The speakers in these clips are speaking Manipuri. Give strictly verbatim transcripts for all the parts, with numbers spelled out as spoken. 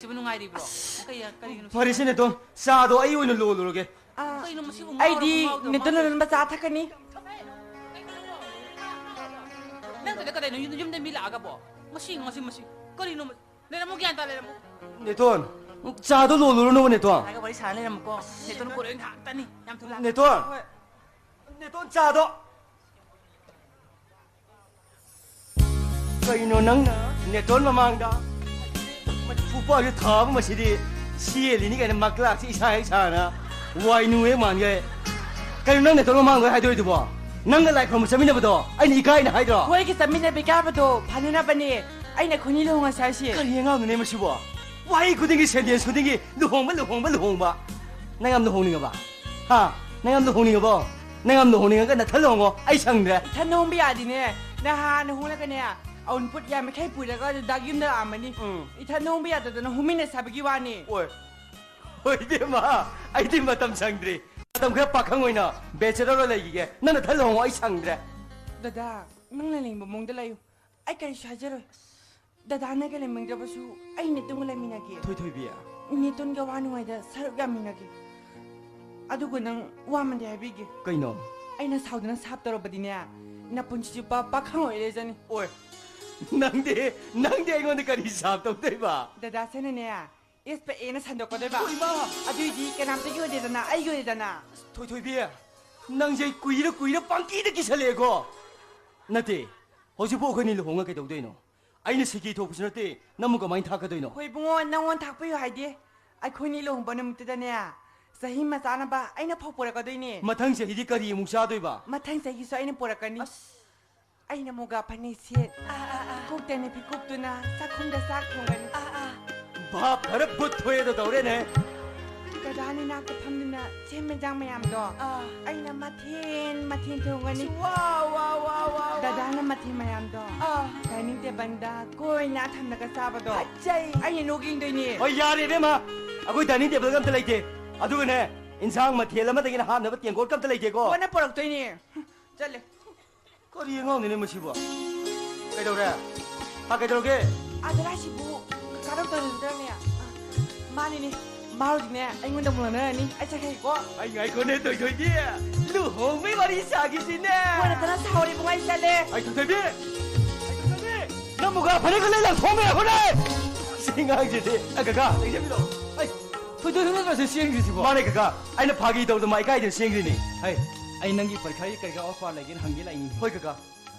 ꯁꯤꯕꯨ ꯅꯨꯡꯉꯥꯏꯔꯤꯕ꯭ꯔꯣ? ꯀꯩ, ꯀꯔꯤꯒꯤꯅꯣ ꯁꯤꯕꯨ? ꯐꯔꯦꯁꯦ ꯅꯦꯇꯣꯟ, ꯆꯥꯗꯣ ꯑꯩ ꯑꯣꯏꯅ ꯂꯣꯜꯂꯨꯔꯒꯦ꯫ ꯑꯥ, ꯀꯩꯅꯣ ꯃꯁꯤꯕꯨ ꯑꯩꯗꯤ ꯉꯥꯎꯔꯕ ꯉꯥꯎꯗꯕ ꯅꯦꯇꯣꯟ ꯃꯥꯜꯂꯦ? ꯂꯣꯟꯕ ꯆꯥ ꯊꯛꯀꯅꯤ꯫ ꯅꯪꯗꯨꯗ ꯀꯗꯩꯅꯣ? ꯌꯨꯝ-, ꯌꯨꯝꯗ ꯃꯤ ꯂꯥꯛꯑꯒꯕꯣ? ꯃꯁꯤ ꯉꯁꯤ ꯃꯁꯤ ꯀꯔꯤꯅꯣ ꯃꯁꯤ? ꯂꯩꯔꯝꯃꯨ, ꯒ꯭ꯌꯥꯟ ꯇꯥ ꯂꯩꯔꯝꯃꯨ꯫ ꯅꯦꯇꯣꯟ, ꯆꯥꯗꯣ ꯂꯣꯜꯂꯨꯔꯅꯨꯕ ꯅꯦꯇꯣꯟ꯫ ꯁꯥꯔꯒ ꯋꯥꯔꯤ ꯁꯥꯔ ꯂꯩꯔꯝꯃꯨꯀꯣ꯫ ꯅꯦꯇꯣꯟ ꯀꯣꯔꯣꯏ ꯉꯥꯏꯍꯥꯛꯇꯅꯤ꯫ ꯌꯥꯝ ꯊꯨꯅ ꯂꯥꯛꯑꯣ꯫ ꯅꯦꯇꯣꯟ꯫ ꯍꯣꯏ꯫ ꯅꯦꯇꯣꯟ, ꯆꯥꯗꯣ꯫ ꯀꯩꯅꯣ ꯅꯪꯅ ꯅꯦꯇꯣꯟ ꯃꯃꯥꯡꯗ ꯃꯩꯐꯨ ꯄꯥꯛꯁꯦ ꯊꯥꯕ ꯃꯁꯤꯗꯤ ꯁꯤ ꯍꯦꯜꯂꯤꯅꯤ ꯀꯥꯏꯅ ꯃꯀ꯭ꯂꯥꯛꯁꯦ ꯏꯁꯥ ꯍꯦꯛ ꯁꯥꯅ ꯋꯥꯏꯅꯨ ꯍꯦꯛ ꯃꯥꯟꯈꯩ꯫ ꯀꯩꯅꯣ ꯅꯪ ꯅꯦꯇꯣꯟ ꯃꯃꯥꯡꯗ ꯍꯥꯏꯗꯣꯔꯤꯗꯨꯕꯣ? ꯅꯪꯒ ꯂꯥꯏ ꯈꯨꯔꯨꯝꯕ ꯆꯠꯃꯤꯟꯅꯕꯗꯣ ꯑꯩꯅ ꯏꯀꯥꯏꯅ ꯍꯥꯏꯗ꯭ꯔꯣ? ꯍꯣꯏꯒꯤ ꯆꯠꯃꯤꯟꯅꯕ ꯏꯀꯥꯏꯕꯗꯣ ꯐꯅꯅꯕꯅꯦ ꯑꯩꯅ ꯑꯩꯈꯣꯏꯅꯤ ꯂꯨꯍꯣꯡꯉꯁꯦ ꯍꯥꯏꯁꯦ꯫ ꯀꯔꯤ ꯑꯉꯥꯡꯅꯣꯅꯦ ꯃꯁꯤꯕꯣ? ꯋꯥꯍꯩ ꯈꯨꯗꯤꯡꯒꯤ, sentence ꯈꯨꯗꯤꯡꯒꯤ ꯂꯨꯍꯣꯡꯕ, ꯂꯨꯍꯣꯡꯕ, ꯂꯨꯍꯣꯡꯕ꯫ ꯅꯪ ꯌꯥꯝ ꯂꯨꯍꯣꯡꯅꯤꯡꯉꯕ? ꯍꯥ? ꯅꯪ ꯌꯥꯝ ꯂꯨꯍꯣꯡꯅꯤꯡꯉꯕꯣ? ꯅꯪ ꯌꯥꯝ ꯂꯨꯍꯣꯡꯅꯤꯡꯉꯒ ꯅꯊꯟ ꯂꯨꯍꯣꯡꯉꯣ, ꯑꯩ ꯁꯪꯗ꯭ꯔꯦ꯫ ꯏꯊꯟ ꯂꯨꯍꯣꯡꯕ ꯌꯥꯗꯦꯅꯦ꯫ ꯅꯍꯥꯟ ꯂꯨꯍꯣꯡꯂꯒꯅꯦ, ꯑꯎꯟꯄꯣꯠ ꯌꯥꯝ ꯃꯈꯩ ꯄꯨꯔꯒ ꯗꯥꯛ ꯌꯨꯝꯗ ꯂꯥꯛꯑꯝꯃꯅꯤ꯫ ꯎꯝ꯫ ꯏꯊꯟ ꯂꯨꯍꯣꯡꯕ ꯌꯥꯗꯗꯅ ꯍꯣꯡꯃꯤꯟꯅꯁꯦ ꯍꯥꯏꯕꯒꯤ ꯋꯥꯅꯤ꯫ ꯑꯣꯏ꯫ ꯍꯣꯏ, ꯏꯕꯦꯝꯃ, ꯑꯩꯗꯤ ꯃꯇꯝ ꯁꯪꯗ꯭ꯔꯤ꯫ ꯃꯇꯝ ꯈꯔ ꯄꯥꯈꯪ ꯑꯣꯏꯅ bachelor ꯑꯣꯏꯅ ꯂꯩꯈꯤꯒꯦ꯫ ꯅꯪ ꯅꯊꯟ ꯂꯨꯍꯣꯡꯉꯣ, ꯑꯩ ꯁꯪꯗ꯭ꯔꯦ꯫ ꯗꯗꯥ, ꯅꯪꯅ ꯂꯩꯅꯤꯡꯕ ꯃꯑꯣꯡꯗ ꯂꯩꯌꯨ꯫ ꯑꯩ ꯀꯔꯤꯁꯨ ꯍꯥꯏꯖꯔꯣꯏ꯫ ꯗꯗꯥꯅꯒ ꯂꯩꯅꯤꯡꯗ꯭ꯔꯕꯁꯨ ꯑꯩ ꯅꯦꯇꯣꯟꯒ ꯂꯩꯃꯤꯟꯅꯒꯦ꯫ ꯊꯣꯏꯊꯣꯏꯕꯤ꯫ ꯅꯦꯇꯣꯟꯒ ꯑꯋꯥ ꯅꯨꯡꯉꯥꯏꯗ ꯁꯔꯨꯛ ꯌꯥꯃꯤꯟꯅꯒꯦ꯫ ꯑꯗꯨꯒ ꯅꯪ ꯋꯥ ꯑꯃꯗꯤ ꯍꯥꯏꯕꯤꯒꯦ꯫ ꯀꯩꯅꯣ? ꯑꯩꯅ ꯁꯥꯎꯗꯅ ꯁꯥꯞ ꯇꯧꯔꯕꯗꯤꯅꯦ, ꯅꯄꯨꯟꯁꯤ ꯆꯨꯞꯄ ꯄꯥꯈꯪ ꯑꯣꯏ ꯂꯩꯖꯅꯤ꯫ ꯑꯣꯏ, ꯅꯪꯗꯤ, ꯅꯪꯗꯤ ꯑꯩꯉꯣꯟꯗ ꯀꯔꯤ ꯁꯥꯞ ꯇꯧꯗꯣꯏꯕ? ꯗꯗꯥꯁꯤꯅꯅꯦ, ꯑꯦꯁ ꯄ ꯑꯦꯅ ꯁꯟꯗꯣꯛꯀꯗꯣꯏꯕ꯫ ꯍꯣꯏ, ꯏꯃꯥ! ꯑꯗꯨꯏꯗꯤ ꯀꯅꯥꯝꯇꯒꯤ ꯑꯣꯏꯗꯦꯗꯅ, ꯑꯩꯒꯤ ꯑꯣꯏꯗꯦꯗꯅ꯫ ꯊꯣꯏꯊꯣꯏꯕꯤ, ꯅꯪꯁꯦ ꯑꯩ ꯀꯨꯏꯔ ꯀꯨꯏꯔ ꯄꯪꯀꯤꯗ ꯀꯤꯁꯜꯂꯛꯑꯦꯀꯣ꯫ ꯅꯠꯇꯦ, ꯍꯧꯖꯤꯛꯄꯨ ꯑꯩꯈꯣꯏꯅꯤ ꯂꯨꯍꯣꯡꯉ ꯀꯩꯗꯧꯗꯣꯏꯅꯣ? ꯑꯩꯅ ꯁꯤꯀꯤ ꯊꯣꯛꯄꯁꯨ ꯅꯠꯇꯦ, ꯅꯪꯕꯨ ꯀꯃꯥꯏꯅ ꯊꯥꯛꯀꯗꯣꯏꯅꯣ? ꯍꯣꯏ ꯏꯕꯨꯡꯉꯣ, ꯅꯪꯉꯣꯟ ꯊꯥꯛꯄꯤꯌꯨ ꯍꯥꯏꯗꯦ꯫ ꯑꯩꯈꯣꯏꯅꯤ ꯂꯨꯍꯣꯡꯕ ꯅꯨꯃꯤꯠꯇꯨꯗꯅꯦ, ꯆꯍꯤ ꯃꯆꯥꯅꯕ ꯑꯩꯅ ꯐꯧ ꯄꯨꯔꯛꯀꯗꯣꯏꯅꯦ꯫ ꯃꯊꯪ ꯆꯍꯤꯗꯤ ꯀꯔꯤ ꯑꯃꯨꯛ ꯆꯥꯗꯣꯏꯕ? ꯃꯊꯪ ꯆꯍꯤꯁꯨ ꯑꯩꯅ ꯄꯨꯔꯛꯀꯅꯤ꯫ ꯑꯁ꯫ ꯑꯩꯅ ꯃꯨꯒꯥ ꯐꯅꯦꯛ ꯁꯦꯠ, ꯑꯥ, ꯑꯥ, ꯑꯥ꯫ ꯐꯤꯀꯨꯞꯇꯅ ꯐꯤꯀꯨꯞꯇꯨꯅ ꯆꯥꯛꯈꯨꯝꯗ ꯆꯥꯛ ꯊꯣꯡꯒꯅꯤ꯫ ꯑꯥ, ꯑꯥ꯫ ꯚꯥꯞ ꯐꯔ ꯕꯨꯠ ꯊꯣꯛꯑꯦꯗꯣ ꯇꯧꯔꯦꯅꯦ꯫ ꯗꯗꯥꯅ ꯏꯅꯥꯛꯇ ꯐꯝꯗꯨꯅ ꯁꯦꯝꯕ ꯏꯟꯖꯥꯡ ꯃꯌꯥꯝꯗꯣ ꯑꯥ꯫ ꯑꯩꯅ ꯃꯊꯦꯜ ꯃꯊꯦꯜ ꯊꯣꯡꯒꯅꯤ꯫ ꯋꯥ, ꯋꯥ, ꯋꯥ, ꯋꯥ, ꯋꯥ꯫ ꯗꯗꯥꯅ ꯃꯊꯦꯜ ꯃꯌꯥꯝꯗꯣ ꯑꯥ꯫ dining tableꯗ ꯀꯣꯏꯅ ꯊꯝꯂꯒ ꯆꯥꯕꯗꯣ ꯐꯖꯩ꯫ ꯑꯩꯅ ꯅꯣꯛ ꯌꯦꯡꯗꯣꯏꯅꯦ꯫ ꯍꯣꯏ, ꯌꯥꯔꯦ ꯏꯕꯦꯝꯃ, ꯑꯩꯈꯣꯏ dining tableꯒ ꯑꯝꯇ ꯂꯩꯇꯦ꯫ ꯑꯗꯨꯒꯅꯦ, ꯏꯟꯁꯥꯡ ꯃꯊꯦꯜ ꯑꯃꯗꯒꯤꯅ ꯍꯥꯞꯅꯕ ꯇꯦꯡꯀꯣꯠꯀ ꯑꯝꯇ ꯂꯩꯇꯦꯀꯣ꯫ ꯀꯣꯟꯅ ꯄꯨꯔꯛꯇꯣꯏꯅꯦ꯫ ꯆꯠꯂꯦ꯫ ꯀꯔꯤ ꯑꯉꯥꯡꯅꯣꯅꯦ ꯃꯁꯤꯕꯣ? ꯀꯩꯗꯧꯔꯦ? ꯍꯥ, ꯀꯩꯗꯧꯔꯒꯦ? ꯑꯥꯗ ꯂꯥꯏꯁꯤꯕꯨ ꯀꯥꯔꯛ ꯇꯧꯔꯤꯕꯗꯅꯦ꯫ ꯃꯥꯅꯤꯅꯦ꯫ ꯃꯥ ꯍꯧꯖꯤꯛꯅꯦ ꯑꯩꯉꯣꯟꯗ ꯑꯃꯨꯛ ꯂꯪꯅꯔꯅꯤ꯫ ꯑꯩ ꯆꯠꯈ꯭ꯔꯒꯦꯀꯣ꯫ ꯑꯩ ꯉꯥꯏꯈꯣꯅꯦ, ꯊꯣꯏꯊꯣꯏꯕꯤ꯫ ꯂꯨꯍꯣꯡꯕꯩ ꯋꯥꯔꯤ ꯁꯥꯈꯤꯁꯤꯅꯦ꯫ ꯃꯣꯏꯅ ꯇꯔꯥ ꯁꯥꯎꯔꯦ ꯏꯕꯨꯡꯉꯣ, ꯑꯩ ꯆꯠꯂꯦ꯫ ꯑꯩ ꯊꯣꯏꯊꯣꯏꯕꯤ! ꯑꯩ ꯊꯣꯏꯊꯣꯏꯕꯤ! ꯅꯪꯕꯨ ꯀꯥ ꯐꯅꯦꯛꯀ ꯂꯩ ꯂꯪꯊꯣꯛꯑꯝꯃꯦ ꯑꯩꯈꯣꯏꯅꯦ! ꯁꯤ ꯉꯥꯡꯁꯤꯗꯤ꯫ ꯑ, ꯀꯀꯥ, ꯂꯩꯖꯕꯤꯔꯣ꯫ ꯑꯩ ꯊꯣꯏꯊꯣꯏ ꯅꯠꯇ꯭ꯔꯣ ꯁꯤ ꯆꯦꯟꯈ꯭ꯔꯤꯁꯤꯕꯣ? ꯃꯥꯅꯦ ꯀꯀꯥ, ꯑꯩꯅ ꯐꯥꯒꯤ ꯇꯧꯗ ꯃꯥ ꯏꯀꯥꯏꯗꯅ ꯆꯦꯟꯈ꯭ꯔꯤꯅꯤ꯫ ꯍꯩ, ꯑꯩ ꯅꯪꯒꯤ ꯄꯔꯤꯈꯥꯒꯤ ꯀꯔꯤ ꯀꯔꯥ ꯑꯣꯐꯔ ꯂꯩꯒꯦꯅ ꯍꯪꯒꯦ ꯂꯥꯛꯏꯅꯤ꯫ ꯍꯣꯏ ꯀꯀꯥ꯫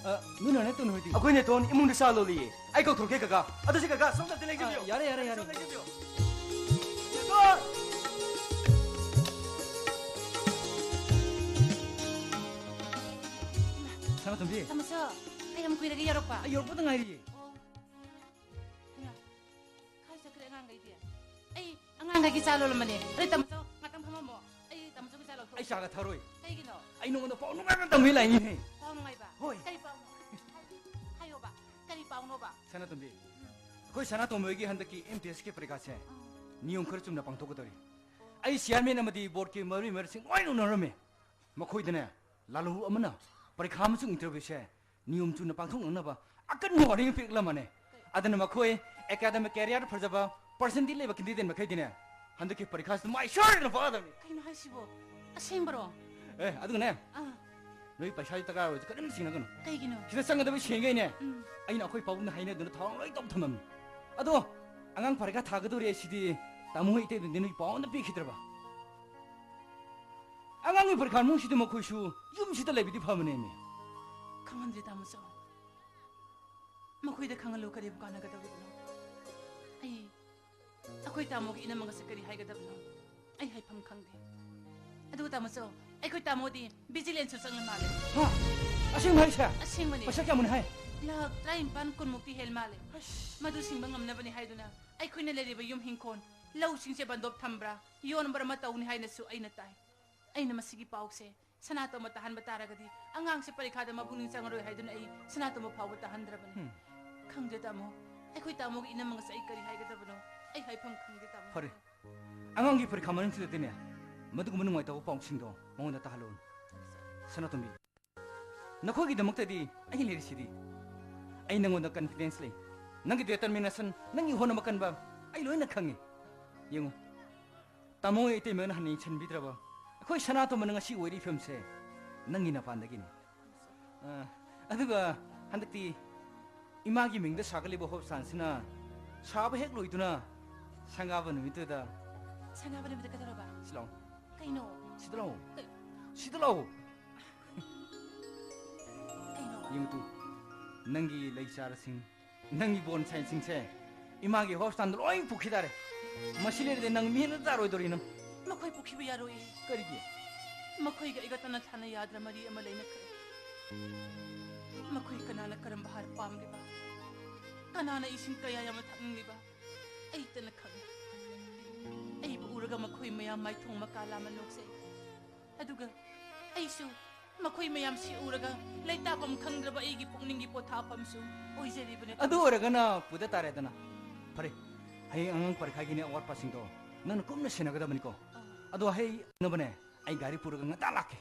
ꯑ, ꯅꯣꯏ ꯅꯦꯇꯣꯟ ꯍꯣꯏꯗꯤ? ꯑꯩꯈꯣꯏ ꯅꯦꯇꯣꯟ ꯏꯃꯨꯡꯗ ꯆꯥ ꯂꯣꯜꯂꯤꯌꯦ꯫ ꯑꯩ ꯀꯧꯊꯣꯔꯛꯀꯦ ꯀꯀꯥ꯫ ꯑꯗꯨ ꯁꯤ ꯀꯀꯥ, ꯁꯣꯝꯗ ꯑꯝꯇ ꯂꯦꯡꯁꯤꯟꯕꯤꯌꯨ꯫ ꯑ, ꯌꯥꯔꯦ, ꯌꯥꯔꯦ, ꯌꯥꯔꯦ꯫ ꯁꯣꯝꯗ ꯂꯦꯡꯁꯤꯟꯕꯤꯌꯨ꯫ ꯅꯦꯇꯣꯟ! ꯁꯅꯥꯇꯣꯝꯕꯤ꯫ ꯇꯥꯃꯣꯆꯧ, ꯀꯌꯥꯝ ꯀꯨꯏꯔꯒꯦ ꯌꯧꯔꯛꯄ? ꯑꯩ ꯌꯧꯔꯛꯄꯗ ꯉꯥꯏꯔꯤꯌꯦ꯫ ꯑꯣ꯫ ꯍꯩꯃꯥ, ꯀꯥꯏ ꯆꯠꯈ꯭ꯔꯦ ꯑꯉꯥꯡꯈꯩꯗꯤ? ꯑꯩ ꯑꯉꯥꯡꯈꯩꯒꯤ ꯆꯥ ꯂꯣꯜꯂꯝꯕꯅꯦ꯫ ꯑꯗꯩ ꯇꯥꯃꯣꯆꯧ, ꯉꯥꯛꯇꯪ ꯐꯝꯃꯝꯃꯣ꯫ ꯑꯩ ꯇꯥꯃꯣꯆꯧꯒꯤ ꯆꯥ ꯂꯧꯊꯣꯛ-, ꯑꯩ ꯆꯥꯒ ꯊꯛꯑꯔꯣꯏ꯫ ꯀꯩꯒꯤꯅꯣ? ꯑꯩ ꯅꯉꯣꯟꯗ ꯄꯥꯎ ꯅꯨꯡꯉꯥꯏꯕ ꯑꯃ ꯇꯝꯒꯦ ꯂꯥꯛꯏꯅꯤꯅꯦ꯫ ꯄꯥꯎ ꯅꯨꯡꯉꯥꯏꯕ? ꯍꯣꯏ꯫ ꯀꯔꯤ ꯄꯥꯎꯅꯣ? ꯍꯥꯏꯌꯣꯕ, ꯀꯔꯤ ꯄꯥꯎꯅꯣꯕ? ꯁꯅꯥꯇꯣꯝꯕꯤ, ꯎꯝ꯫ ꯑꯩꯈꯣꯏ ꯁꯅꯥꯇꯣꯝꯕ ꯍꯣꯏꯒꯤ ꯍꯟꯗꯛꯀꯤ ꯑꯦꯝ ꯇꯤ ꯑꯦꯁꯀꯤ ꯄꯔꯤꯈꯥꯁꯦ ꯑꯥ꯫ ꯅꯤꯌꯣꯝ ꯈꯔ ꯆꯨꯝꯅ ꯄꯥꯡꯊꯣꯛꯀꯗꯧꯔꯤ꯫ ꯑꯩ ꯆꯤꯌꯥꯔꯃꯦꯟ ꯑꯃꯗꯤ ꯕꯣꯔꯗꯀꯤ ꯃꯔꯨ ꯃꯤꯃꯔꯁꯤꯡ ꯂꯣꯏꯅ ꯎꯅꯔꯝꯃꯤ꯫ ꯃꯈꯣꯏꯗꯅꯦ, ꯂꯥꯂꯣꯡ ꯑꯃꯅ ꯄꯔꯤꯈꯥ ꯑꯃꯁꯨꯡ ꯏꯟꯇꯔꯚ꯭ꯌꯨꯁꯦ ꯅꯤꯌꯣꯝ ꯆꯨꯝꯅ ꯄꯥꯡꯊꯣꯛꯅꯅꯕ ꯑꯀꯟꯕ ꯋꯥꯔꯅꯤꯡ ꯄꯤꯔꯛꯂꯝꯕꯅꯦ꯫ ꯑꯗꯨꯅ ꯃꯈꯣꯏ ꯑꯦꯀꯥꯗꯃꯤꯛ ꯀꯦꯔꯤꯌꯔ ꯐꯖꯕ, ꯄꯔꯁꯦꯟꯇꯦꯖ ꯂꯩꯕ ꯀꯦꯟꯗꯤꯗꯦꯠ ꯃꯈꯩꯗꯤꯅꯦ, ꯍꯟꯗꯛꯀꯤ ꯄꯔꯤꯈꯥꯁꯤꯗ ꯃꯥꯏ ꯁꯣꯏꯗꯅ ꯄꯥꯛꯀꯗꯕꯅꯤ꯫ ꯀꯩꯅꯣ ꯍꯥꯏꯁꯤꯕꯣ? ꯑꯁꯦꯡꯕꯔꯣ? ꯑꯦ, ꯑꯗꯨꯒꯅꯦ, ꯑꯥ꯫ ꯅꯣꯏ ꯄꯩꯁꯥꯒꯤ ꯗꯔꯀꯥꯔ ꯑꯣꯏꯔꯁꯨ ꯀꯔꯤꯝ ꯆꯤꯡꯅꯒꯅꯨ꯫ ꯀꯩꯒꯤꯅꯣ? ꯁꯤꯗ ꯆꯪꯒꯗꯕ ꯁꯦꯟꯈꯩꯅꯦ, ꯎꯝ꯫ ꯑꯩꯅ ꯑꯩꯈꯣꯏ ꯄꯥꯕꯨꯡꯗ ꯍꯥꯏꯅꯗꯨꯅ ꯊꯧꯔꯥꯡ ꯂꯣꯏ ꯇꯧ ꯊꯝꯃꯝꯃꯤ꯫ ꯑꯗꯣ, ꯑꯉꯥꯡ ꯄꯔꯤꯈꯥ ꯊꯥꯒꯗꯧꯔꯦ ꯁꯤꯗꯤ ꯇꯥꯃꯣ ꯍꯣꯏ ꯏꯇꯩꯗꯨꯗꯤ ꯅꯣꯏ ꯄꯥꯎ ꯑꯝꯇ ꯄꯤꯈꯤꯗ꯭ꯔꯕ? ꯑꯉꯥꯡꯒꯤ ꯄꯔꯤꯈꯥ ꯃꯅꯨꯡꯁꯤꯗ ꯃꯈꯣꯏꯁꯨ ꯌꯨꯝꯁꯤꯗ ꯂꯩꯕꯗꯤ ꯐꯕꯅꯦꯃꯤ꯫ ꯈꯪꯍꯟꯗ꯭ꯔꯦ, ꯇꯥꯃꯣꯆꯧ꯫ ꯃꯈꯣꯏꯗ ꯈꯪꯍꯜꯂꯨ ꯀꯔꯤꯕꯨ ꯀꯥꯟꯅꯒꯗꯧꯔꯤꯕꯅꯣ? ꯑꯩ, ꯑꯩꯈꯣꯏ ꯇꯥꯃꯣꯒꯤ ꯏꯅꯝꯃꯒꯁꯦ ꯀꯔꯤ ꯍꯥꯏꯒꯗꯕꯅꯣ? ꯑꯩ ꯍꯥꯏꯐꯝ ꯈꯪꯗꯦ꯫ ꯑꯗꯨꯒ ꯇꯥꯃꯣꯆꯧ, ꯑꯩꯈꯣꯏ ꯇꯥꯃꯣꯗꯤ ꯚꯤꯖꯤꯂꯦꯟꯁꯁꯨ ꯆꯪꯂ ꯃꯥꯜꯂꯦ꯫ ꯍꯥ? ꯑꯁꯦꯡꯕ ꯍꯥꯏꯁꯦ? ꯑꯁꯦꯡꯕꯅꯦ꯫ ꯄꯩꯁꯥ ꯀꯌꯥꯃꯨꯛꯅ ꯍꯥꯏ? ꯂꯥꯈ ꯇꯔꯥꯅꯤꯄꯥꯟ ꯀꯨꯟꯃꯨꯛꯇꯤ ꯍꯦꯜ ꯃꯥꯜꯂꯦ꯫ ꯑꯁ꯫ ꯃꯗꯨ ꯁꯤꯡꯕ ꯉꯝꯅꯕꯅꯤ ꯍꯥꯏꯗꯨꯅ ꯑꯩꯈꯣꯏꯅ ꯂꯩꯔꯤꯕ ꯌꯨꯝ ꯍꯤꯡꯈꯣꯜ, ꯂꯧꯁꯤꯡꯁꯦ ꯕꯟꯗꯣꯞ ꯊꯝꯕ꯭ꯔꯥ, ꯌꯣꯟꯕ꯭ꯔꯥ ꯑꯃ ꯇꯧꯅꯤ ꯍꯥꯏꯅꯁꯨ ꯑꯩꯅ ꯇꯥꯏ꯫ ꯑꯩꯅ ꯃꯁꯤꯒꯤ ꯄꯥꯎꯁꯦ ꯁꯅꯥꯇꯣꯝꯕ ꯇꯥꯍꯟꯕ ꯇꯥꯔꯒꯗꯤ ꯑꯉꯥꯡꯁꯦ ꯄꯔꯤꯈꯥꯗ ꯃꯄꯨꯛꯅꯤꯡ ꯆꯪꯉꯔꯣꯏ ꯍꯥꯏꯗꯨꯅ ꯑꯩ ꯁꯅꯥꯇꯣꯝꯕ ꯐꯥꯎꯕ ꯇꯥꯍꯟꯗ꯭ꯔꯕꯅꯤ꯫ ꯍꯝ꯫ ꯈꯪꯗꯦ ꯇꯥꯃꯣ, ꯑꯩꯈꯣꯏ ꯇꯥꯃꯣꯒꯤ ꯏꯅꯝꯃ ꯉꯁꯤ ꯑꯩ ꯀꯔꯤ ꯍꯥꯏꯒꯗꯕꯅꯣ? ꯑꯩ ꯍꯥꯏꯐꯝ ꯈꯪꯗꯦ ꯇꯥꯃꯣ꯫ ꯐꯔꯦ, ꯑꯉꯥꯡꯒꯤ ꯄꯔꯤꯈꯥ ꯃꯅꯨꯡꯁꯤꯗꯗꯤꯅꯦ, ꯃꯗꯨꯒꯨꯝꯕ ꯅꯨꯡꯉꯥꯏꯇꯕ ꯄꯥꯎꯁꯤꯡꯗꯣ ꯃꯉꯣꯟꯗ ꯇꯥꯍꯜꯂꯨ꯫ ꯁꯅꯥꯇꯣꯝꯕꯤ, ꯅꯈꯣꯏꯒꯤꯗꯃꯛꯇꯗꯤ ꯑꯩ ꯂꯩꯔꯤꯁꯤꯗꯤ꯫ ꯑꯩ ꯅꯪꯉꯣꯟꯗ ꯀꯟꯐꯤꯗꯦꯟꯁ ꯂꯩ꯫ ꯅꯪꯒꯤ ꯗꯤꯇꯔꯃꯤꯅꯦꯁꯟ, ꯅꯪꯒꯤ ꯍꯣꯠꯅꯕ ꯀꯟꯕ ꯑꯩ ꯂꯣꯏꯅ ꯈꯪꯉꯤ꯫ ꯌꯦꯡꯉꯨ, ꯇꯥꯃꯣ ꯏꯇꯩꯃꯅ ꯍꯟꯅ ꯌꯦꯡꯁꯤꯟꯕꯤꯗ꯭ꯔꯕ ꯑꯩꯈꯣꯏ ꯁꯅꯥꯇꯣꯝꯕꯅ ꯉꯁꯤ ꯑꯣꯏꯔꯤ ꯐꯤꯕꯝꯁꯦ ꯅꯪꯒꯤ ꯅꯄꯥꯟꯗꯒꯤꯅꯤ꯫ ꯑ, ꯑꯗꯨꯒ ꯍꯟꯗꯛꯇꯤ ꯏꯃꯥꯒꯤ ꯃꯤꯡꯗ ꯁꯥꯒꯠꯂꯤꯕ ꯍꯣꯁꯄꯤꯇꯥꯜꯁꯤꯅ ꯁꯥꯕ ꯍꯦꯛ ꯂꯣꯏꯗꯨꯅ ꯁꯪꯒꯥꯕ ꯅꯨꯃꯤꯠꯇꯨꯗ ꯁꯪꯒꯥꯕ ꯅꯨꯃꯤꯠꯇ ꯀꯩꯗꯧꯔꯕ? ꯁꯤ ꯂꯥꯛꯑꯣ꯫ ꯀꯩꯅꯣ? ꯁꯤꯗ ꯂꯥꯛꯑꯣ꯫ ꯀꯩ-, ꯁꯤꯗ ꯂꯥꯛꯑꯣ꯫ ꯀꯩꯅꯣ? ꯌꯦꯡꯉꯨ ꯇꯨ, ꯅꯪꯒꯤ ꯂꯩ ꯆꯥꯔꯁꯤꯡ, ꯅꯪꯒꯤ ꯕꯣꯟ ꯁꯥꯏꯟꯁꯤꯡꯁꯦ ꯏꯃꯥꯒꯤ ꯍꯣꯁꯄꯤꯇꯥꯜꯗ ꯂꯣꯏ ꯄꯨꯈꯤ ꯇꯥꯔꯦ꯫ ꯃꯁꯤ ꯂꯩꯔꯗꯤ ꯅꯪ ꯃꯤ ꯑꯃꯠꯇ ꯇꯥꯔꯣꯏꯗꯧꯔꯤ ꯅꯪ꯫ ꯃꯈꯣꯏ ꯄꯨꯈꯤꯕ ꯌꯥꯔꯣꯏ꯫ ꯀꯔꯤꯒꯤ? ꯃꯈꯣꯏꯒ ꯑꯩꯒ ꯇꯠꯅ ꯊꯥꯅ ꯌꯥꯗ꯭ꯔ ꯃꯔꯤ ꯑꯃ ꯂꯩꯅꯈ꯭ꯔꯦ꯫ ꯃꯈꯣꯏ ꯀꯅꯥꯅ ꯀꯔꯝꯕ ꯍꯥꯔ ꯄꯥꯝꯂꯤꯕ, ꯀꯅꯥꯅ ꯏꯁꯤꯡ ꯀꯌꯥ ꯌꯥꯝꯅ ꯊꯛꯅꯤꯡꯂꯤꯕ, ꯑꯩꯇꯅ ꯈꯪꯏ꯫ ꯑꯩꯕꯨ ꯎꯔꯒ ꯃꯈꯣꯏ ꯃꯌꯥꯝ ꯃꯥꯏꯊꯣꯡ ꯃꯀꯥ ꯂꯥꯝꯃ ꯅꯣꯛꯆꯩ꯫ ꯑꯗꯨꯒ ꯑꯩꯁꯨ ꯃꯈꯣꯏ ꯃꯌꯥꯝꯁꯤ ꯎꯔꯒ ꯂꯩꯇꯥꯐꯝ ꯈꯪꯗ꯭ꯔꯕ ꯑꯩꯒꯤ ꯄꯨꯛꯅꯤꯡꯒꯤ ꯄꯣꯊꯥꯐꯝꯁꯨ ꯑꯣꯏꯖꯔꯤꯕꯅꯤ꯫ ꯑꯗꯨ ꯑꯣꯏꯔꯒꯅ ꯄꯨꯗ ꯇꯥꯔꯦꯗꯅ꯫ ꯐꯔꯦ, ꯍꯌꯦꯡ ꯑꯉꯥꯡ ꯄꯔꯤꯈꯥꯒꯤꯅꯦ ꯑꯋꯥꯠꯄꯁꯤꯡꯗꯣ ꯅꯪꯅ ꯀꯨꯞꯅ ꯁꯦꯟꯅꯒꯗꯕꯅꯤꯀꯣ꯫ ꯑꯥ꯫ ꯑꯗꯣ ꯍꯌꯦꯡꯅꯕꯅꯦ ꯑꯩ ꯒꯥꯔꯤ ꯄꯨꯔꯒ ꯉꯟꯇꯥ ꯂꯥꯛꯀꯦ꯫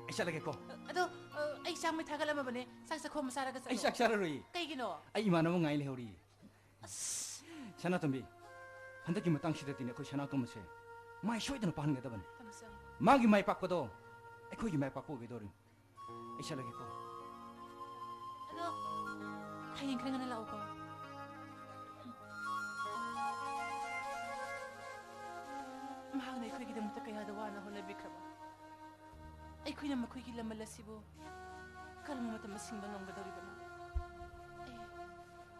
ꯑꯩ ꯆꯠꯂꯒꯦꯀꯣ꯫ ꯑꯗꯣ, ꯑ, ꯑꯩ ꯆꯥꯛ ꯃꯩ ꯊꯥꯒꯠꯂꯝꯃꯕꯅꯦ, ꯆꯥꯛ ꯆꯥꯈꯣꯝ ꯆꯥꯔꯒ ꯑꯩ ꯆꯠꯂꯣ꯫ ꯆꯥꯛ ꯆꯥꯔꯔꯣꯏꯌꯦ꯫ ꯀꯩꯒꯤꯅꯣ? ꯑꯩ ꯏꯃꯥꯟꯅꯕ ꯉꯥꯏ ꯂꯩꯍꯧꯔꯤꯌꯦ꯫ ꯑꯁ꯫ ꯁꯅꯥꯇꯣꯝꯕꯤ, ꯍꯟꯗꯛꯀꯤ ꯃꯇꯥꯡꯁꯤꯗꯗꯤꯅꯦ ꯑꯩꯈꯣꯏ ꯁꯅꯥꯇꯣꯝꯕꯁꯦ ꯃꯥꯏ ꯁꯣꯏꯗꯅ ꯄꯥꯛꯍꯟꯒꯗꯕꯅꯤ꯫ ꯇꯝꯆꯧ꯫ ꯃꯥꯒꯤ ꯃꯥꯏ ꯄꯥꯛꯄꯗꯣ ꯑꯩꯈꯣꯏꯒꯤ ꯃꯥꯏ ꯄꯥꯛꯄ ꯑꯣꯏꯒꯗꯧꯔꯤꯅꯤ꯫ ꯑꯩ ꯆꯠꯂꯒꯦꯀꯣ꯫ ꯑꯗꯣ ꯍꯌꯦꯡ ꯈꯔ ꯉꯟꯅ ꯂꯥꯛꯎꯀꯣ꯫ ꯃꯍꯥꯛꯅ ꯑꯩꯈꯣꯏꯒꯤꯗꯃꯛꯇ ꯀꯌꯥꯗ ꯋꯥꯅ ꯍꯣꯠꯅꯕꯤꯈ꯭ꯔꯕ꯫ ꯑꯩꯈꯣꯏꯅ ꯃꯈꯣꯏꯒꯤ ꯂꯃꯟ ꯑꯁꯤꯕꯨ ꯀꯔꯝꯕ ꯃꯇꯝꯗ ꯁꯤꯡꯕ ꯉꯝꯒꯗꯧꯔꯤꯕꯅꯣ? ꯑꯩ,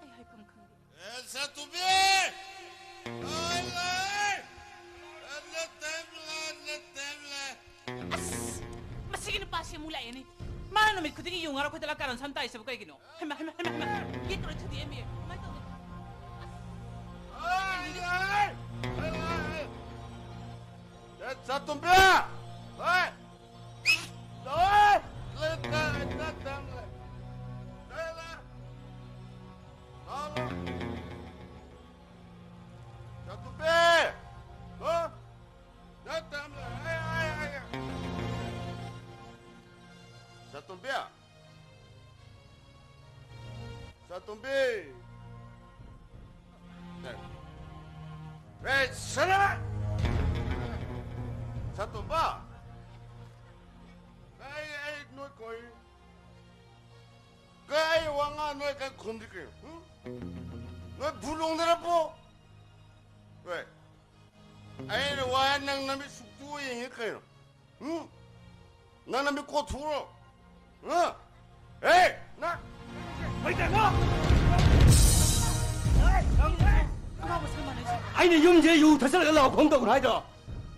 ꯑꯩ ꯍꯥꯏꯐꯝ ꯈꯪꯗꯦ꯫ ꯑꯦ, ꯁꯥꯇꯨꯝꯕꯤ! ꯑꯥꯏ, ꯑꯥꯏ! ꯑꯦ, ꯅꯠꯇꯦꯝꯂꯦ, ꯅꯠꯇꯦꯝꯂꯦ! ꯑꯁ! ꯃꯁꯤꯒꯤ ꯅꯨꯄꯥꯁꯤ ꯑꯃꯨꯛ ꯂꯥꯛꯑꯦꯅꯦ꯫ ꯃꯥꯅ ꯅꯨꯃꯤꯠ ꯈꯨꯗꯤꯡꯒꯤ ꯌꯨ ꯉꯥꯎꯔ ꯑꯩꯈꯣꯏꯗ ꯂꯥꯛ ꯀꯥꯔꯟ ꯁꯝ ꯇꯥꯛꯏꯁꯤꯕꯨ ꯀꯩꯒꯤꯅꯣ? ꯍꯩꯃꯥ, ꯍꯩꯃꯥ, ꯍꯩꯃꯥ, ꯍꯩꯃꯥ! ꯌꯦꯠꯇꯔꯣ ꯊꯨꯗꯦꯛꯑꯝꯃꯤ꯫ ꯀꯃꯥꯏ ꯇꯧꯅꯤ? ꯑꯁ! ꯑꯥꯏ, ꯑꯥꯏ! ꯑꯥꯏ, ꯑꯥꯏ! ꯑꯦ, ꯁꯥꯇꯨꯝꯕꯤ! ꯍꯣꯏ! ꯍꯣꯏ! ꯂꯦ, ꯂꯦ, ꯂꯦ, ꯂꯦ! ꯂꯦ, ꯂꯦ! ꯂꯥꯛꯑꯣ, ꯂꯥꯛꯑꯣ! ꯁꯥꯇꯨꯝꯕꯤ! ꯍꯣ! ꯂꯦ, ꯂꯦ, ꯂꯦ! ꯑꯥꯏ, ꯑꯥꯏ, ꯑꯥꯏ, ꯑꯥꯏ! ꯁꯥꯇꯣꯝꯕꯤ! ꯁꯥꯇꯣꯝꯕꯤ! ꯑꯦ, ꯑꯦ, ꯁꯅꯥ! ꯁꯥꯇꯣꯝꯕ! ꯑꯩ, ꯑꯩ ꯅꯣꯏ ꯀꯣꯏ꯫ ꯀꯩ ꯋꯥ ꯉꯥꯡ ꯅꯣꯏ ꯀꯩ ꯈꯨꯝꯗꯤ ꯀꯩꯅꯣ? ꯍꯨꯝ? ꯅꯣꯏ ꯚꯨ ꯂꯣꯡꯗꯔꯕꯣ? ꯍꯣꯏ꯫ ꯑꯩꯅ ꯋꯥ ꯅꯪ ꯅꯃꯤꯠ ꯁꯨꯛꯇꯨ ꯌꯦꯡꯉꯤ ꯀꯩꯅꯣ? ꯎꯝ? ꯅꯪ ꯅꯃꯤꯠ ꯀꯣꯊꯣꯛꯎꯔꯣ? ꯍꯥ? ꯑꯦ! ꯅꯪ! ꯍꯣꯏꯗꯅꯣ! ꯑꯩꯅ ꯌꯨꯝꯁꯤꯗ ꯌꯨ ꯊꯛꯆꯜꯂꯒ ꯂꯥꯎ ꯈꯣꯡ ꯇꯧꯒꯅꯨ ꯍꯥꯏꯗ꯭ꯔꯣ?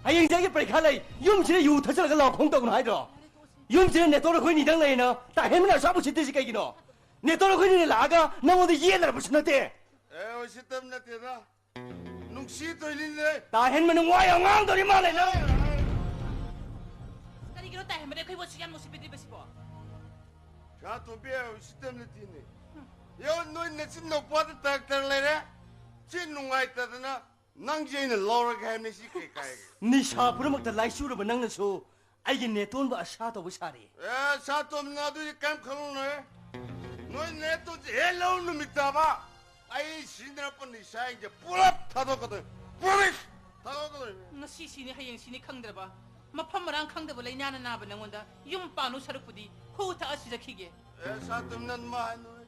ꯍꯌꯦꯡꯁꯦ ꯑꯩꯒꯤ ꯄꯔꯤꯈꯥ ꯂꯩ, ꯌꯨꯝꯁꯤꯗ ꯌꯨ ꯊꯛꯆꯜꯂꯒ ꯂꯥꯎ ꯈꯣꯡ ꯇꯧꯒꯅꯨ ꯍꯥꯏꯗ꯭ꯔꯣ? ꯌꯨꯝꯁꯤꯗ ꯅꯦꯇꯣꯔ ꯑꯩꯈꯣꯏꯅꯤꯗꯪ ꯂꯩꯅ ꯇꯥꯍꯦꯟꯕꯅ ꯑꯁꯨꯛ ꯌꯥꯝ ꯎꯁꯤꯠꯇ꯭ꯔꯤꯁꯤ ꯀꯩꯒꯤꯅꯣ? ꯅꯦꯇꯣꯔ ꯑꯩꯈꯣꯏꯅꯤꯅ ꯂꯥꯛꯑꯒ ꯅꯪꯉꯣꯟꯗ ꯌꯦꯠꯅꯔꯕꯁꯨ ꯅꯠꯇꯦ꯫ ꯑꯦ, ꯎꯁꯤꯠꯇꯕ ꯅꯠꯇꯦꯗ꯫ ꯅꯨꯡꯁꯤ ꯇꯣꯏꯅꯤꯅꯦ꯫ ꯇꯥꯍꯦꯟꯕ ꯅꯨꯡ ꯋꯥ ꯌꯥꯝ ꯉꯥꯡꯗꯧꯔꯤ ꯃꯥꯜꯂꯦ ꯅꯪ꯫ ꯀꯔꯤꯒꯤꯅꯣ ꯇꯥꯍꯦꯟꯕꯅ ꯑꯩꯈꯣꯏꯕꯨ ꯑꯁꯨꯛ ꯌꯥꯝ ꯅꯨꯡꯁꯤꯕꯤꯗ꯭ꯔꯤꯕꯁꯤꯕꯣ? ꯁꯥ ꯇꯣꯝꯕꯤ, ꯎꯁꯤꯠꯇꯕ ꯅꯠꯇꯦꯅꯦ꯫ ꯌꯦꯡꯉꯣ, ꯅꯣꯏ ꯅꯆꯤꯟ ꯅꯧꯄꯥꯗ ꯇꯔꯛ ꯇꯔꯛ ꯂꯩꯔꯦ꯫ ꯁꯤ ꯅꯨꯡꯉꯥꯏꯇꯗꯅ ꯅꯪꯁꯦ ꯑꯩꯅ ꯂꯧꯔꯒꯦ ꯍꯥꯏꯕꯅꯤ, ꯁꯤ ꯀꯩ ꯀꯥꯏꯒꯦ? ꯅꯤꯁꯥ ꯄꯨꯝꯅꯃꯛꯇ ꯂꯥꯏꯆꯨꯔꯕ ꯅꯪꯅꯁꯨ ꯑꯩꯒꯤ ꯅꯦꯇꯣꯟꯕ ꯑꯁꯥ ꯇꯧꯕ ꯁꯥꯔꯤ꯫ ꯑꯦ, ꯁꯥ ꯇꯣꯝꯅ ꯑꯗꯨꯗꯤ ꯀꯩꯝ ꯈꯜꯂꯨꯅꯨꯍꯦ꯫ ꯅꯣꯏ ꯅꯦꯇꯣꯟꯁꯦ ꯍꯦꯛ ꯂꯧ ꯅꯨꯃꯤꯠ ꯇꯥꯕ ꯑꯩ ꯁꯤꯖꯤꯟꯅꯔꯛꯄ ꯅꯤꯁꯥꯁꯤꯡꯁꯦ ꯄꯨꯂꯞ ꯊꯥꯗꯣꯛꯀꯗꯣꯏ꯫ Promise! ꯊꯥꯗꯣꯛꯀꯗꯣꯏ꯫ ꯉꯁꯤ ꯁꯤꯅꯤ, ꯍꯌꯦꯡ ꯁꯤꯅꯤ ꯈꯪꯗ꯭ꯔꯕ, ꯃꯐꯝ ꯃꯔꯥꯡ ꯈꯪꯗꯕ ꯂꯥꯏꯅꯥꯅ ꯅꯥꯕ ꯅꯪꯉꯣꯟꯗ ꯌꯨꯝ ꯄꯥꯟꯅꯨ ꯁꯔꯨꯛꯄꯨꯗꯤ ꯈꯨ ꯊꯛꯑ ꯁꯤꯖꯈꯤꯒꯦ꯫ ꯑꯦ, ꯁꯥ ꯇꯣꯝꯅ ꯑꯗꯨꯃꯥꯏ ꯍꯥꯏꯅꯨꯍꯦ꯫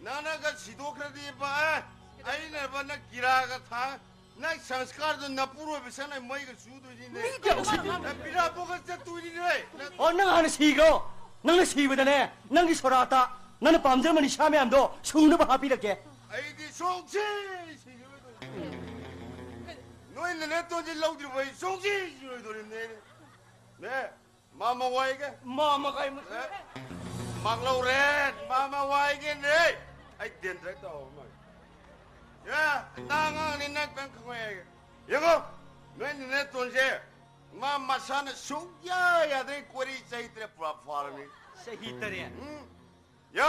ꯅꯪꯅꯒ ꯁꯤꯗꯣꯛꯈ꯭ꯔꯗꯤ ꯚꯥꯏ, ꯑꯩꯅꯕ ꯅꯪ ꯀꯤꯔꯥꯒ ꯊꯥ, ꯅꯪ ꯁꯪꯁꯀꯥꯔꯗꯣ ꯅꯄꯨꯔꯣꯏꯕ ꯁꯪꯅ ꯃꯩꯒ ꯆꯨꯗꯣꯏꯅꯤꯅꯦ꯫ ꯃꯤ ꯀꯌꯥ ꯎꯁꯤꯠ- ꯅꯪ ꯕꯤꯔꯥ ꯄꯣꯛꯀ ꯆꯠꯇꯣꯏꯅꯤꯅꯦ꯫ ꯑꯣ, ꯅꯪ ꯍꯥꯟꯅ ꯁꯤꯈ꯭ꯔꯣ꯫ ꯅꯪꯅ ꯁꯤꯕꯗꯅꯦ, ꯅꯪꯒꯤ ꯁꯣꯔꯥꯠꯇ ꯅꯪꯅ ꯄꯥꯝꯖꯔꯝꯕ ꯅꯤꯁꯥ ꯃꯌꯥꯝꯗꯣ ꯁꯨꯅꯕ ꯍꯥꯞꯄꯤꯔꯛꯀꯦ꯫ ꯑꯩꯗꯤ ꯁꯨꯡꯁꯤ ꯁꯤꯔꯣꯏꯗꯣꯏꯅꯤ꯫ ꯅꯣꯏ ꯅꯅꯦꯇꯣꯟꯁꯤ ꯂꯧꯗ꯭ꯔꯤꯕ ꯑꯩ ꯁꯨꯡꯁꯤ ꯁꯤꯔꯣꯏꯗꯣꯔꯤꯕꯅꯦ꯫ ꯅꯦ, ꯃꯥꯃ ꯋꯥꯏꯒꯦ꯫ ꯃꯥꯃ ꯀꯥꯏ ꯃꯁꯤ? ꯑꯦ, ꯃꯥꯛꯂꯧꯔꯦ, ꯃꯥꯃ ꯋꯥꯏꯒꯦꯅꯦ꯫ ꯑꯩ ꯗꯦꯟꯗ꯭ꯔꯦ ꯇꯧꯍꯧꯔ ꯃꯥꯜꯂꯦ꯫ ꯑꯦ, ꯅꯪ ꯑꯉꯥꯡꯅꯤ, ꯅꯪ ꯀꯔꯤꯝ ꯈꯪꯉꯣꯏ ꯍꯥꯏꯒꯦ꯫ ꯌꯦꯡꯉꯣ, ꯅꯣꯏ ꯅꯅꯦꯇꯣꯟꯁꯦ ꯃꯥ ꯃꯁꯥꯅ ꯁꯨꯡꯌꯥ ꯌꯥꯗ꯭ꯔꯦ, ꯀꯣꯔꯤ ꯆꯍꯤ ꯇꯔꯦꯠ ꯄꯨꯔꯥ ꯐꯥꯔꯕꯅꯤ꯫ ꯆꯍꯤ ꯇꯔꯦꯠ? ꯎꯝ꯫ ꯌꯥ,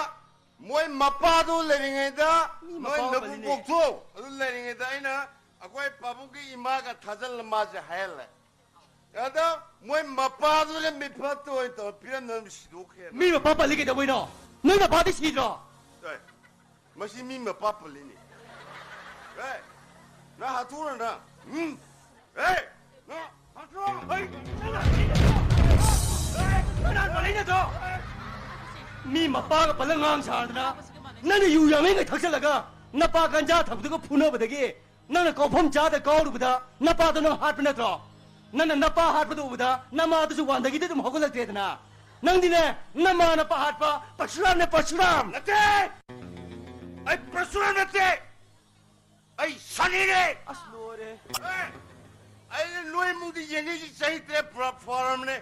ꯃꯣꯏ ꯃꯄꯥꯗꯨ ꯂꯩꯔꯤꯉꯩꯗ, ꯃꯤ ꯅꯣꯏ ꯃꯄꯥ ꯅꯕꯨꯡ ꯑꯣꯏꯕꯅꯤꯅꯦ꯫ ꯀꯣꯛꯊꯣꯛ ꯑꯗꯨ ꯂꯩꯔꯤꯉꯩꯗ ꯑꯩꯅ ꯑꯩꯈꯣꯏ ꯄꯥꯕꯨꯡꯒꯤ ꯏꯃꯥꯒ ꯊꯥꯖꯤꯜꯂ ꯃꯥꯁꯦ ꯍꯥꯏꯍꯜꯂꯦ꯫ ꯑꯗ ꯃꯣꯏ ꯃꯄꯥꯗꯨꯅ ꯃꯤꯐꯠꯇ ꯑꯣꯏꯅ ꯇꯧꯔ ꯄꯤꯔꯝꯗꯅ ꯁꯤꯗꯣꯛꯈ꯭ꯔꯦ꯫ ꯃꯤ ꯃꯄꯥ ꯄꯜꯂꯤ ꯀꯩꯗꯧꯕꯩꯅꯣ? ꯅꯣꯏ ꯃꯄꯥꯗꯤ ꯁꯤꯗ꯭ꯔꯣ? ꯑꯦ, ꯃꯁꯤ ꯃꯤ ꯃꯄꯥ ꯄꯜꯂꯤꯅꯦ꯫ ꯑꯦ, ꯅꯪ ꯍꯥꯠꯇꯣꯛꯎꯔ ꯅꯪ? ꯎꯝ? ꯑꯦ! ꯅꯪ ꯍꯥꯠꯇꯣꯛꯎꯔ! ꯑꯩ! ꯅꯪ! ꯑꯦ! ꯅꯪ ꯄꯜꯂꯛꯏ ꯅꯠꯇ꯭ꯔꯣ? ꯃꯤ ꯃꯄꯥꯒ ꯄꯜꯂ ꯉꯥꯡ ꯁꯥꯗꯅ, ꯅꯪꯅ ꯌꯨ ꯌꯥꯡꯂꯦꯟꯒ ꯊꯛꯆꯜꯂꯒ ꯅꯄꯥ ꯒꯟꯖꯥ ꯊꯛꯄꯗꯨꯒ ꯐꯨꯅꯕꯗꯒꯤ ꯅꯪꯅ ꯀꯥꯎꯐꯝ ꯆꯥꯗ ꯀꯥꯎꯔꯨꯕꯗ ꯅꯄꯥꯗꯣ ꯅꯪ ꯍꯥꯠꯄ ꯅꯠꯇ꯭ꯔꯣ? ꯅꯪꯅ ꯅꯄꯥ ꯍꯥꯠꯄꯗꯣ ꯎꯕꯗ ꯅꯃꯥꯗꯨꯁꯨ ꯋꯥꯟꯗꯒꯤꯗꯤ ꯑꯗꯨꯝ ꯍꯧꯒꯠꯂꯛꯇ꯭ꯔꯦꯗꯅ꯫ ꯅꯪꯗꯤꯅꯦ, ꯅꯃꯥ ꯅꯄꯥ ꯍꯥꯠꯄ ꯄꯔꯁꯨꯔꯥꯝꯅꯦ, ꯄꯔꯁꯨꯔꯥꯝ! ꯅꯠꯇꯦ! ꯑꯩ ꯄꯔꯁꯨꯔꯥꯝ ꯅꯠꯇꯦ! ꯑꯩ ꯁꯅꯤꯅꯦ! ꯑꯁ, ꯂꯣꯏꯔꯦ꯫ ꯑꯦ! ꯑꯩꯅ ꯅꯣꯏ ꯏꯃꯨꯡꯗ ꯌꯦꯡꯉꯛꯏꯁꯤ ꯆꯍꯤ ꯇꯔꯦꯠ ꯄꯨꯔꯥ ꯐꯥꯔꯝꯅꯦ꯫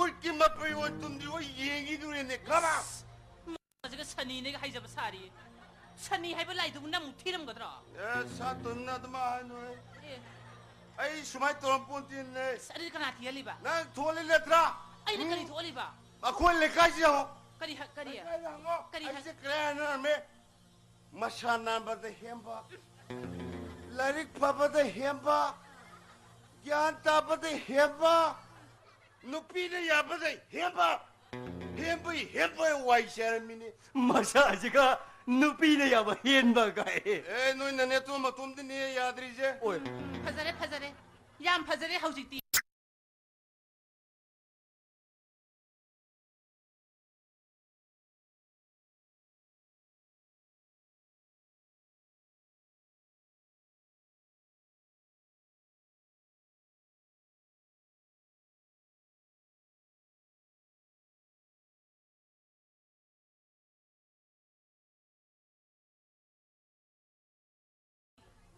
ꯎꯠꯀꯤ ꯃꯄꯩ ꯑꯣꯏ ꯇꯨꯝꯗ꯭ꯔꯤ ꯍꯣꯏ ꯌꯦꯡꯈꯤꯗꯨꯔꯦꯅꯦ꯫ Come on! ꯍꯧꯖꯤꯛꯀ ꯁꯅꯤꯅꯦꯒ ꯍꯥꯏꯖꯕ ꯁꯥꯔꯤ꯫ ꯁꯅꯤ ꯍꯥꯏꯕ ꯂꯥꯏꯗꯨꯕꯨ ꯅꯪ ꯑꯃꯨꯛ ꯊꯤꯔꯝꯒꯗ꯭ꯔꯣ? ꯑꯦ, ꯁꯥꯇꯣꯟꯅ ꯑꯗꯨꯃꯥꯏ ꯍꯥꯏꯅꯨꯍꯦ꯫ ꯑꯦ꯫ ꯑꯩ ꯁꯨꯃꯥꯏ ꯇꯧꯔꯝ ꯄꯣꯟꯇꯦꯅꯦ꯫ ꯑꯁ, ꯑꯗꯨꯗꯤ ꯀꯅꯥ ꯊꯤꯍꯜꯂꯤꯕ? ꯅꯪ ꯊꯣꯛꯍꯜꯂꯤ ꯅꯠꯇ꯭ꯔꯥ? ꯑꯩꯅ ꯎꯝ? ꯀꯔꯤ ꯊꯣꯛꯍꯜꯂꯤꯕ? ꯑꯩꯈꯣꯏ ꯂꯩꯀꯥꯏꯁꯤ ꯌꯦꯡꯉꯣ꯫ ꯀꯔꯤ ꯍ-, ꯀꯔꯤ? ꯂꯩꯀꯥꯏꯗ ꯍꯪꯉꯣ꯫ ꯀꯔꯤ ꯍ-, ꯑꯩꯁꯦ ꯀꯔꯤ ꯍꯥꯏꯅꯔꯝꯃꯦ? ꯃꯁꯥ ꯅꯥꯟꯕꯗ ꯍꯦꯟꯕ, ꯂꯥꯏꯔꯤꯛ ꯐꯕꯗ ꯍꯦꯟꯕ, ꯒ꯭ꯌꯥꯟ ꯇꯥꯕꯗ ꯍꯦꯟꯕ, ꯅꯨꯄꯤꯅ ꯌꯥꯕꯗ ꯍꯦꯟꯕ, ꯍꯦꯟꯕꯩ ꯍꯦꯟꯕ ꯋꯥꯏ ꯆꯥꯏꯔꯝꯃꯤꯅꯦ꯫ ꯃꯁꯥꯁꯤꯒ ꯅꯨꯄꯤꯅ ꯌꯥꯕ ꯍꯦꯟꯕ ꯀꯥꯏ꯫ ꯑꯦ, ꯅꯣꯏ ꯅꯅꯦ ꯇꯣꯝꯕ ꯇꯣꯝꯗꯤꯅꯦ ꯌꯥꯗ꯭ꯔꯤꯁꯦ꯫ ꯑꯣꯏ꯫ ꯐꯖꯔꯦ, ꯐꯖꯔꯦ꯫ ꯌꯥꯝ ꯐꯖꯔꯦ ꯍꯧꯖꯤꯛꯇꯤ꯫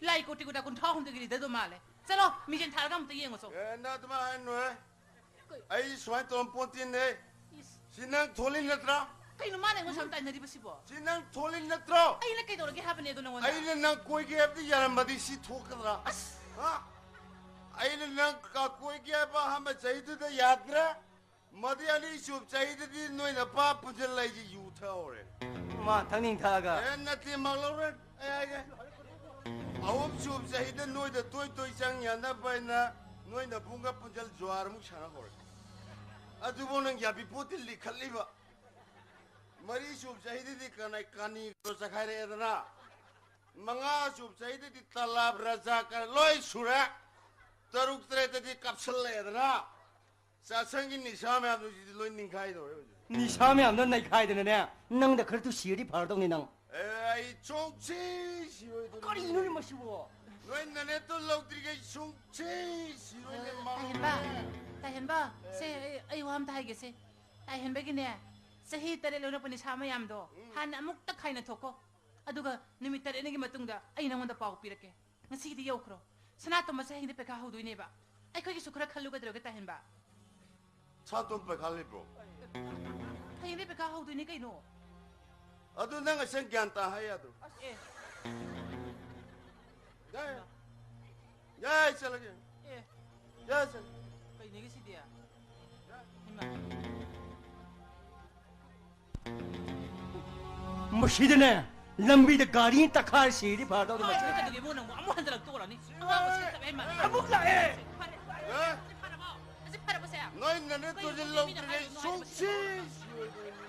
ꯂꯥꯏ ꯀꯣꯇꯤ ꯀꯣꯇꯥ ꯀꯨꯟꯊ꯭ꯔꯥ ꯍꯨꯝꯗꯣꯏꯒꯤ ꯂꯤꯗꯔꯗꯣ ꯃꯥꯜꯂꯦ꯫ ꯆꯠꯂꯣ, ꯃꯤꯡꯁꯦꯟ ꯊꯥꯔꯒ ꯑꯃꯨꯛꯇ ꯌꯦꯡꯉꯨꯆꯣ꯫ ꯑꯦ, ꯅꯪ ꯑꯗꯨꯃꯥꯏ ꯍꯥꯏꯅꯨꯍꯦ꯫ ꯀꯩ? ꯑꯩ ꯁꯨꯃꯥꯏꯅ ꯇꯧꯔꯝ ꯄꯣꯟꯇꯦꯅꯦ꯫ ꯏꯁ꯫ ꯁꯤ ꯅꯪ ꯊꯣꯛꯂꯤ ꯅꯠꯇ꯭ꯔꯥ? ꯀꯩꯅꯣ ꯃꯥꯅ ꯑꯩꯉꯣꯟꯗ ꯁꯨꯃꯥꯏꯅ ꯇꯥꯏꯅꯔꯤꯕꯁꯤꯕꯣ? ꯁꯤ ꯅꯪ ꯊꯣꯛꯂꯤ ꯅꯠꯇ꯭ꯔꯣ? ꯑꯩꯅ ꯀꯩꯗꯧꯔꯒꯦ ꯍꯥꯏꯕꯅꯦ ꯑꯗꯣ ꯅꯉꯣꯟꯗ? ꯑꯩꯅ ꯅꯪ ꯀꯣꯏꯒꯦ ꯍꯥꯏꯕꯗꯤ ꯌꯥꯔꯝꯃꯗꯤ ꯁꯤ ꯊꯣꯛꯀꯗ꯭ꯔꯥ? ꯑꯁ! ꯍꯥ? ꯑꯩꯅ ꯅꯪ ꯀ-, ꯀꯣꯏꯒꯦ ꯍꯥꯏꯕ ꯑꯍꯥꯟꯕ ꯆꯍꯤꯗꯨꯗ ꯌꯥꯗ꯭ꯔꯦ꯫ ꯃꯗꯨ ꯑꯅꯤꯁꯨꯕ ꯆꯍꯤꯗꯗꯤ ꯅꯣꯏ ꯅꯄꯥ ꯄꯨꯟꯁꯤꯜꯂ ꯑꯩꯁꯦ ꯌꯨ ꯊꯛꯍꯧꯔꯦ꯫ ꯃꯥ ꯊꯛꯅꯤꯡ ꯊꯛꯑꯒ꯫ ꯑꯦ, ꯅꯠꯇꯦ, ꯃꯥꯛ ꯂꯧꯔꯦ꯫ ꯑꯩ ꯍꯥꯏꯒꯦ꯫ ꯑꯍꯨꯝꯁꯨꯕ ꯆꯍꯤꯗ ꯅꯣꯏꯗ ꯇꯣꯏ ꯇꯣꯏ ꯆꯪ ꯌꯥꯅꯕ ꯍꯥꯏꯅ ꯅꯣꯏ ꯅꯕꯨꯡꯒ ꯄꯨꯟꯁꯤꯜ ꯖꯨꯋꯥꯔ ꯑꯃꯨꯛ ꯁꯥꯟꯅꯍꯧꯔꯦ꯫ ꯑꯗꯨꯕꯨ ꯅꯪ ꯌꯥꯕꯤ ꯄꯣꯠꯇꯤ ꯂꯤꯈꯠꯂꯤꯕ꯫ ꯃꯔꯤꯁꯨꯕ ꯆꯍꯤꯗꯗꯤ ꯀꯅꯥ ꯀꯥꯅꯤ ꯆꯈꯥꯏꯔꯛꯑꯦꯗꯅ꯫ ꯃꯉꯥ ꯁꯨꯕ ꯆꯍꯤꯗꯗꯤ ꯇꯂꯥꯞ ꯔꯖꯥꯀꯥꯔ ꯂꯣꯏ ꯁꯨꯔꯦ꯫ ꯇꯔꯨꯛ ꯇꯔꯦꯠꯇꯗꯤ ꯀꯥꯞꯁꯜꯂꯛꯑꯦꯗꯅ꯫ ꯆꯥꯁꯪꯒꯤ ꯅꯤꯁꯥ ꯃꯌꯥꯝꯗꯣ ꯍꯧꯖꯤꯛꯇꯤ ꯂꯣꯏ ꯅꯤꯡꯈꯥꯏꯗꯧꯔꯦ ꯍꯧꯖꯤꯛ꯫ ꯅꯤꯁꯥ ꯃꯌꯥꯝꯗꯣ ꯅꯩꯈꯥꯏꯗꯅꯅꯦ, ꯅꯪꯗ ꯈꯔ ꯇꯨ ꯁꯤꯔꯗꯤ ꯐꯔꯗꯧꯅꯤ ꯅꯪ꯫ ꯑꯦ, ꯑꯩ ꯁꯨꯡꯁꯤ ꯁꯤꯔꯣꯏꯗꯣꯔꯤꯅꯤ꯫ ꯀꯔꯤꯅꯣꯅꯦ ꯃꯁꯤꯕꯣ? ꯅꯣꯏ ꯅꯅꯦꯠꯇꯣ ꯂꯧꯗ꯭ꯔꯤꯈꯩ ꯁꯨꯡꯁꯤ ꯁꯤꯔꯣꯏꯅꯦ, ꯃꯥ꯫ ꯇꯥꯏꯍꯦꯟꯕ, ꯇꯥꯏꯍꯦꯟꯕ, ꯁꯦ, ꯑꯩ, ꯑꯩ ꯋꯥ ꯑꯝꯇ ꯍꯥꯏꯒꯦꯁꯦ꯫ ꯇꯥꯏꯍꯦꯟꯕꯒꯤꯅꯦ, ꯆꯍꯤ ꯇꯔꯦꯠ ꯂꯣꯏꯅꯔꯛꯄ ꯅꯤꯁꯥ ꯃꯌꯥꯝꯗꯣ ꯎꯝ꯫ ꯍꯥꯟꯅ ꯑꯃꯨꯛꯇ ꯈꯥꯏꯅ ꯊꯣꯛꯀꯣ꯫ ꯑꯗꯨꯒ ꯅꯨꯃꯤꯠ ꯇꯔꯦꯠꯅꯤꯒꯤ ꯃꯇꯨꯡꯗ ꯑꯩ ꯅꯉꯣꯟꯗ ꯄꯥꯎ ꯄꯤꯔꯛꯀꯦ꯫ ꯉꯁꯤꯒꯤꯗꯤ ꯌꯧꯈ꯭ꯔꯣ꯫ ꯁꯅꯥꯇꯣꯝꯕꯁꯦ ꯍꯌꯦꯡꯗꯤ ꯄꯩꯈꯥ ꯍꯧꯗꯣꯏꯅꯦꯕ꯫ ꯑꯩꯈꯣꯏꯒꯤꯁꯨ ꯈꯔ ꯈꯜꯂꯨ ꯀꯩꯗꯧꯔꯒꯦ, ꯇꯥꯏꯍꯦꯟꯕ? ꯁꯅꯥꯇꯣꯝ ꯄꯩꯈꯥ ꯂꯩꯕ꯭ꯔꯣ? ꯍꯌꯦꯡꯗꯤ ꯄꯩꯈꯥ ꯍꯧꯗꯣꯏꯅꯦ ꯀꯩꯅꯣ꯫ ꯑꯗꯨ ꯅꯪ ꯑꯁꯦꯡ ꯒ꯭ꯌꯥꯟ ꯇꯥ ꯍꯥꯏ ꯌꯥꯗ꯭ꯔꯣ? ꯑꯦ꯫ ꯌꯥꯏ꯫ ꯌꯥꯏ, ꯆꯠꯂꯒꯦ꯫ ꯑꯦ꯫ ꯌꯥꯏ, ꯆꯠꯂꯒꯦ꯫ ꯀꯩꯅꯦꯒꯦ ꯁꯤꯗꯤ? ꯌꯥꯏ꯫ ꯍꯩꯃꯥ꯫ ꯃꯁꯤꯗꯅꯦ, ꯂꯝꯕꯤꯗ ꯒꯥꯔꯤ ꯇꯛꯈꯥꯏꯔ ꯁꯤꯔꯗꯤ ꯐꯗꯧꯅꯤ ꯃꯁꯤ꯫ ꯀꯩꯗꯧꯒꯦ ꯏꯕꯨꯡꯉꯣ ꯅꯪꯕꯨ? ꯑꯃꯨꯛ ꯍꯟꯖꯤꯜꯂꯛꯇꯣꯔꯅꯤ꯫ ꯑꯉꯥꯡ ꯃꯁꯤ ꯐꯠꯇꯕ ꯍꯦꯟꯃꯟ-, ꯑꯃꯨꯛ ꯂꯥꯛꯑꯦ꯫ ꯐꯔꯦ, ꯐꯔꯦ, ꯑꯦ? ꯑꯁꯤ ꯐꯔꯕꯣ? ꯑꯁꯤ ꯐꯔꯕꯣꯁꯦ? ꯅꯣꯏ ꯅꯅꯦ ꯀꯩꯅꯣ ꯇꯨꯖꯤꯜ ꯃꯤꯅ ꯂꯧꯗ꯭ꯔꯤꯉꯩ ꯍꯥꯏꯔꯤꯅꯣ ꯍꯥꯏꯕꯁꯦ? ꯁꯨꯡꯁꯤ ꯁꯤꯔꯣꯏꯗꯣꯏꯅꯤ꯫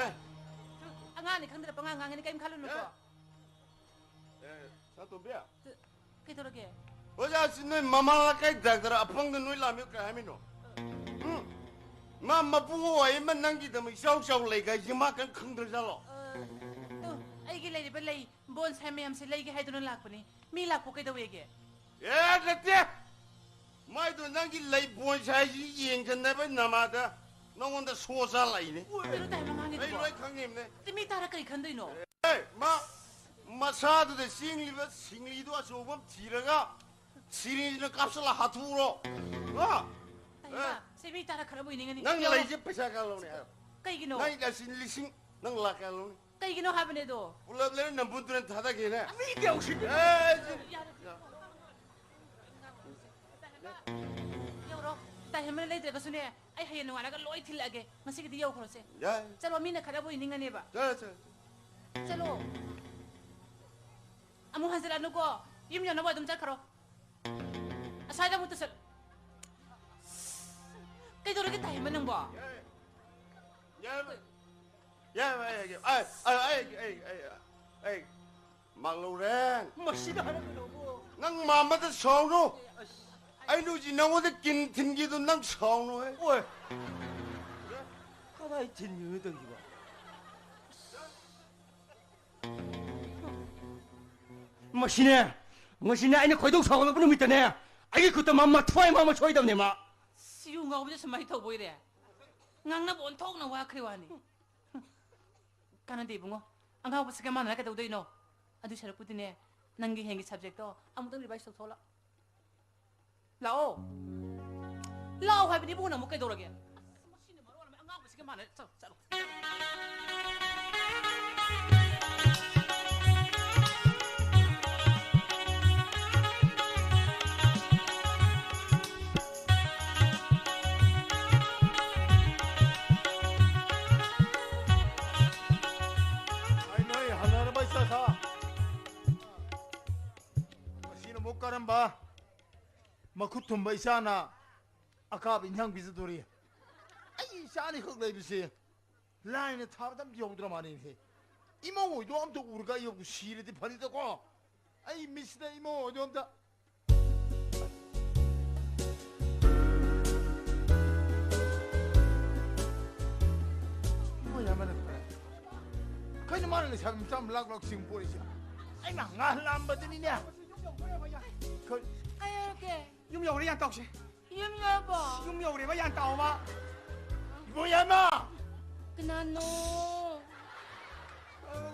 ꯑꯦ? ꯑꯉꯥꯡꯅꯤ ꯈꯪꯗꯅ ꯄꯉꯥꯡ ꯉꯥꯡꯉꯤꯅꯤ, ꯀꯩꯝ ꯈꯜꯂꯨꯅꯨꯀꯣ꯫ ꯑꯦ? ꯑꯦ, ꯁꯅꯥꯇꯣꯝꯕꯤ? ꯀꯩꯗꯧꯔꯒꯦ? ꯑꯣꯖꯥ, ꯑꯁꯤ ꯅꯣꯏ ꯃꯃꯥ ꯂꯩꯀꯥꯏ ꯗꯥꯛꯇꯔ ꯑꯄꯪꯗ ꯅꯣꯏ ꯂꯥꯛꯑꯝꯃꯤ ꯀꯩ ꯍꯥꯏꯃꯤꯅꯣ? ꯎꯝ? ꯃꯥ ꯃꯄꯨꯡ ꯑꯣꯏ ꯑꯃ ꯅꯪꯒꯤꯗꯃꯛ ꯏꯆꯥꯎ ꯆꯥꯎ ꯂꯩ ꯀꯥꯏꯁꯦ ꯃꯥ ꯀꯩꯝ ꯈꯪꯗ꯭ꯔꯖꯥꯠꯂꯣ? ꯑ, ꯇꯨ, ꯑꯩꯒꯤ ꯂꯩꯔꯤꯕ ꯂꯩ ꯕꯣꯟꯁꯥꯏ ꯃꯌꯥꯝꯁꯦ ꯂꯩꯒꯦ ꯍꯥꯏꯗꯨꯅ ꯂꯥꯛꯄꯅꯤ꯫ ꯃꯤ ꯂꯥꯛꯄ ꯀꯩꯗꯧꯋꯦꯒꯦ? ꯑꯦ, ꯅꯠꯇꯦ! ꯃꯥꯏꯗꯣ ꯅꯪꯒꯤ ꯂꯩ ꯕꯣꯟꯁꯥꯏꯁꯤ ꯌꯦꯡꯁꯤꯟꯅꯕ ꯅꯃꯥꯗ ꯅꯉꯣꯟꯗ ꯁꯣ ꯆꯥ ꯂꯥꯛꯏꯅꯦ꯫ ꯀꯩꯅꯣ ꯇꯥꯏ ꯃꯉꯥꯡꯒꯤꯗꯨꯕꯣ? ꯑꯩ ꯂꯣꯏ ꯈꯪꯉꯤꯕꯅꯦ꯫ ꯅꯠꯇꯦ, ꯃꯤ ꯇꯥꯔ ꯀꯔꯤ ꯈꯟꯗꯣꯏꯅꯣ? ꯑꯦ, ꯃꯥ ꯃꯁꯥꯗꯨꯗ ꯆꯦꯡꯂꯤꯕ ꯁꯤꯡꯂꯤꯗꯣ ꯑꯆꯧꯕ ꯑꯃ ꯊꯤꯔꯒ ꯁꯤꯔꯤꯟꯁꯤꯅ ꯀꯥꯞꯁꯜꯂ ꯍꯥꯠꯊꯣꯛꯎꯔꯣ꯫ ꯍꯥ? ꯇꯥꯏꯃ, ꯑꯦ? ꯁꯦ ꯃꯤ ꯇꯥꯔ ꯈꯠꯅꯕ ꯑꯣꯏꯅꯤꯡꯉꯅꯤ꯫ ꯅꯪ ꯌꯥꯔꯣ꯫ ꯂꯩꯁꯦ ꯄꯩꯁꯥ ꯀꯌꯥ ꯂꯧꯅꯤ ꯍꯥꯏꯔꯣ? ꯀꯩꯒꯤꯅꯣ? ꯅꯪ ꯂꯤꯁꯤꯡ, ꯂꯤꯁꯤꯡ, ꯅꯪ ꯂꯥꯛ ꯀꯌꯥ ꯂꯧꯅꯤ? ꯀꯩꯒꯤꯅꯣ ꯍꯥꯏꯕꯅꯦ ꯑꯗꯣ? ꯄꯨꯂꯞ ꯂꯩꯔ ꯅꯝꯕꯨꯟ ꯇꯨꯔꯦꯟ ꯊꯥꯗꯒꯦꯅꯦ? ꯃꯤ ꯀꯌꯥ ꯎꯁꯤꯠꯇꯦ? ꯑꯦ, ꯁꯤ-, ꯌꯥꯔꯦ꯫ ꯌꯧꯔꯣ꯫ ꯇꯥꯏꯍꯦꯟꯕꯅ ꯂꯩꯇ꯭ꯔꯒꯁꯨꯅꯦ, ꯑꯩ ꯍꯌꯦꯡ ꯅꯣꯡꯉꯥꯜꯂꯒ ꯂꯣꯏ ꯊꯤꯜꯂꯛꯑꯒꯦ꯫ ꯉꯁꯤꯒꯤꯗꯤ ꯌꯧꯈ꯭ꯔꯣꯁꯦ꯫ ꯌꯥꯏ꯫ ꯆꯠꯂꯣ, ꯃꯤꯅ ꯈꯠꯅꯕ ꯑꯣꯏꯅꯤꯡꯉꯅꯦꯕ꯫ ꯆꯠꯂꯣ, ꯆꯠꯂꯣ꯫ ꯆꯠꯂꯣ꯫ ꯑꯃꯨꯛ ꯍꯟꯖꯤꯜꯂꯛꯑꯅꯨꯀꯣ꯫ ꯌꯨꯝ ꯌꯧꯅꯕ ꯑꯗꯨꯝ ꯆꯠꯈ꯭ꯔꯣ꯫ ꯑꯁ꯭ꯋꯥꯏꯗ ꯑꯃꯨꯛ ꯇꯨꯁꯜ-, ꯀꯩꯗꯧꯔꯒꯦ ꯇꯥꯏꯍꯦꯟꯕ ꯅꯪꯕꯣ? ꯌꯥꯏ꯫ ꯌꯥꯏ꯫ ꯌꯥꯏ, ꯑꯩ ꯍꯥꯏꯒꯦ꯫ ꯑꯩ, ꯑꯩ, ꯑꯩ, ꯑꯩ, ꯑꯩ, ꯑꯩ, ꯃꯥꯡꯂꯧꯔꯦ꯫ ꯃꯁꯤꯗ ꯍꯥꯏꯔꯛꯀꯅꯣꯕꯣ꯫ ꯅꯪ ꯃꯥꯝꯃꯗ ꯁꯥꯎꯅꯨ꯫ ꯑꯁ꯫ ꯑꯩꯅ ꯍꯧꯖꯤꯛ ꯅꯉꯣꯟꯗ ꯀꯤꯟ ꯊꯤꯟꯒꯤꯗꯨ ꯅꯪ ꯁꯥꯎꯅꯨꯍꯦ꯫ ꯑꯣꯏ꯫ ꯀꯗꯥꯏ ꯊꯤꯟꯒꯤꯅꯣ ꯇꯧꯔꯤꯁꯤꯕꯣ? ꯃꯁꯤꯅꯦ, ꯃꯁꯤꯅꯦ ꯑꯩꯅ ꯈꯣꯏꯗꯧ ꯁꯥꯎꯒꯠꯂꯛꯄ ꯅꯨꯃꯤꯠꯇꯅꯦ, ꯑꯩꯒꯤ ꯈꯨꯠꯇ ꯃꯥ ꯃꯊ꯭ꯋꯥꯏ ꯃꯥ ꯑꯃ ꯁꯣꯏꯗꯕꯅꯦ ꯃꯥ꯫ ꯁꯤꯌꯨ ꯉꯥꯎꯕꯁꯦ ꯁꯨꯃꯥꯏꯅ ꯇꯧꯕ ꯑꯣꯏꯔꯦ꯫ ꯉꯥꯡꯅꯕ ꯑꯣꯟꯊꯣꯛꯅ ꯋꯥꯈ꯭ꯔꯦ ꯋꯥꯅꯤ꯫ ꯀꯥꯟꯅꯗꯦ ꯏꯕꯨꯡꯉꯣ, ꯑꯉꯥꯎꯕꯁꯤꯒ ꯃꯥꯟꯅꯔ ꯀꯩꯗꯧꯗꯣꯏꯅꯣ? ꯑꯗꯨ ꯁꯔꯨꯛꯄꯨꯗꯤꯅꯦ, ꯅꯪꯒꯤ ꯍꯌꯦꯡꯒꯤ subjectꯇꯣ ꯑꯃꯨꯛꯇꯪ revise ꯇꯧꯊꯣꯛꯂꯣ꯫ ꯂꯥꯛꯑꯣ꯫ ꯂꯥꯛꯑꯣ ꯍꯥꯏꯕꯅꯤ ꯏꯕꯨꯡꯉꯣ, ꯅꯪ ꯑꯃꯨꯛ ꯀꯩꯗꯧꯔꯒꯦ? ꯑꯁ, ꯃꯁꯤꯅ ꯃꯔꯣꯜ ꯑꯃ ꯑꯉꯥꯎꯕꯁꯤꯒ ꯃꯥꯟꯅꯔꯦ꯫ ꯆꯠꯂꯣ, ꯆꯠꯂꯣ꯫ ꯑꯩ ꯅꯣꯏ ꯍꯜꯂꯔꯕ ꯏꯆꯥ ꯁꯥ꯫ ꯃꯁꯤꯅ ꯑꯃꯨꯛ ꯀꯔꯝꯕ ꯃꯈꯨꯠ ꯊꯨꯝꯕ ꯏꯆꯥꯅ ꯑꯀꯥꯕ ꯏꯟꯁꯥꯡ ꯄꯤꯖꯗꯣꯔꯤ? ꯑꯩ ꯏꯆꯥ ꯑꯅꯤꯈꯛ ꯂꯩꯕꯁꯦ ꯂꯥꯏꯅ ꯊꯥꯕꯗ ꯑꯝꯇ ꯌꯧꯗ꯭ꯔ ꯃꯥꯜꯂꯦꯅꯦꯍꯦ꯫ ꯏꯃꯧ ꯍꯣꯏꯗꯣ ꯑꯝꯇ ꯎꯔꯒ ꯑꯩ ꯁꯤꯔꯗꯤ ꯐꯅꯤꯗꯀꯣ꯫ ꯑꯩ ꯃꯤꯠꯁꯤꯗ ꯏꯃꯧ ꯍꯣꯏꯗꯣ ꯑꯝꯇ꯫ ꯏꯃꯧ ꯌꯥꯝꯃꯟꯈ꯭ꯔꯦ꯫ ꯀꯩꯅꯣ ꯃꯥꯅ ꯂꯩꯁꯥꯕꯤ ꯃꯆꯥ ꯑꯃ ꯂꯥꯛ ꯂꯥꯛ ꯆꯤꯡ ꯄꯣꯔꯤꯁꯦ? ꯑꯩꯅ ꯉꯥꯜꯂꯝꯕꯗꯨꯅꯤꯅꯦ꯫ ꯀꯩ-, ꯀꯩ ꯌꯧꯔꯒꯦ? ꯌꯨꯝ ꯌꯧꯔꯦ, ꯌꯥꯟ ꯇꯧꯁꯦ꯫ ꯌꯨꯝ ꯌꯧꯔꯕꯣ? ꯌꯨꯝ ꯌꯧꯔꯦꯕ, ꯌꯥꯟ ꯇꯥꯎꯕ꯫ ꯏꯕꯣꯌꯥꯏꯃ! ꯀꯅꯥꯅꯣ?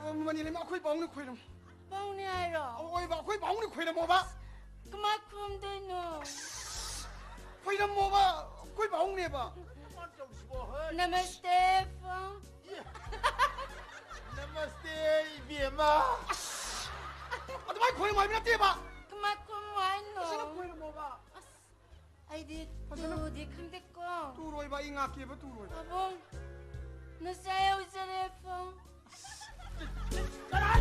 ꯑ, ꯃꯅꯤ ꯂꯩꯃ, ꯑꯩꯈꯣꯏ ꯄꯥꯎꯡꯅ ꯈꯣꯏꯔꯝ꯫ ꯄꯥꯎꯡꯅꯦ ꯍꯥꯏꯔꯣ? ꯑꯣꯏꯕ, ꯑꯩꯈꯣꯏ ꯄꯥꯎꯡꯅ ꯈꯣꯏꯔꯝꯃꯣꯕ꯫ ꯀꯃꯥꯏ ꯈꯨꯔꯨꯝꯗꯣꯏꯅꯣ? ꯈꯣꯏꯔꯝꯃꯣꯕ, ꯑꯩꯈꯣꯏ ꯄꯥꯎꯡꯅꯦꯕ꯫ ꯅꯃꯁꯇꯦ, ꯄꯥꯎꯡ꯫ ꯅꯃꯁꯇꯦ, ꯏꯕꯦꯝꯃ꯫ ꯑꯁ! ꯑꯗꯨꯃꯥꯏ ꯈꯣꯏꯔꯝꯃꯣ ꯍꯥꯏꯕ ꯅꯠꯇꯦꯕ꯫ ꯀꯃꯥꯏ ꯈꯨꯔꯨꯝꯃꯣ ꯍꯥꯏꯅꯣ? ꯐꯖꯅ ꯈꯣꯏꯔꯝꯃꯣꯕ꯫ ꯑꯁ, ꯑꯩꯗꯤ ꯐꯖꯅ ꯇꯨꯗꯤ ꯈꯪꯗꯦꯀꯣ꯫ ꯇꯨꯔꯣꯏꯕ, ꯑꯩ ꯉꯥꯛꯀꯦꯕ, ꯇꯨꯔꯣꯏꯕ꯫ ꯄꯥꯕꯨꯡ, ꯅꯆꯥ ꯌꯥꯎꯖꯔꯦ, ꯄꯥꯕꯨꯡ꯫ ꯀꯗꯥꯏ?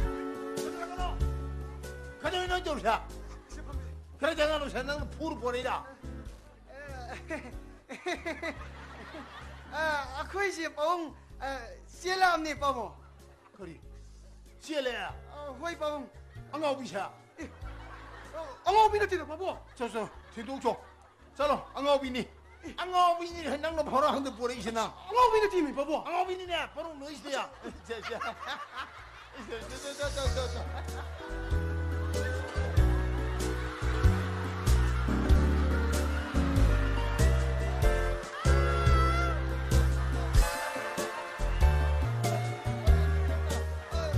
ꯀꯩꯗꯧꯔꯤꯅꯣ ꯇꯧꯔꯤꯁꯦ? ꯁꯤ ꯐꯝꯃꯤ꯫ ꯈꯔ ꯊꯦꯡꯅ ꯂꯣꯏꯁꯟ, ꯅꯪ ꯐꯨꯔ ꯄꯣꯔꯛꯏꯔꯥ? ꯑ, ꯑꯩꯈꯣꯏꯁꯦ ꯄꯥꯕꯨꯡ, ꯑ, ꯆꯦꯜꯂꯛꯑꯕꯅꯦ ꯄꯥꯕꯨꯡ꯫ ꯀꯔꯤ? ꯆꯦꯜꯂꯦ? ꯑ, ꯍꯣꯏ ꯄꯥꯕꯨꯡ꯫ ꯑꯉꯥꯎꯕꯤꯁꯦ꯫ ꯑꯦ, ꯑꯉꯥꯎꯕꯤ ꯅꯠꯇꯦꯗ, ꯄꯥꯕꯨꯡ꯫ ꯆꯣ, ꯆꯣ, ꯊꯤꯟꯗꯣꯛꯆꯣ꯫ ꯆꯠꯂꯣ, ꯑꯉꯥꯎꯕꯤꯅꯤ꯫ ꯑꯉꯥꯎꯕꯤꯅꯤ, ꯅꯪꯅ ꯐꯥꯎꯔꯥꯡꯗ ꯄꯣꯔꯛꯏꯁꯤꯅ꯫ ꯑꯉꯥꯎꯕꯤ ꯅꯠꯇꯦꯃꯤ, ꯄꯥꯕꯨꯡ꯫ ꯑꯉꯥꯎꯕꯤꯅꯤꯅꯦ, ꯄꯔꯨꯡ ꯅꯣꯏꯁꯤꯗ꯫ ꯆꯦ, ꯆꯦ꯫ ꯆꯦ, ꯆꯦ, ꯆꯦ, ꯆꯦ, ꯆꯦ, ꯆꯦ꯫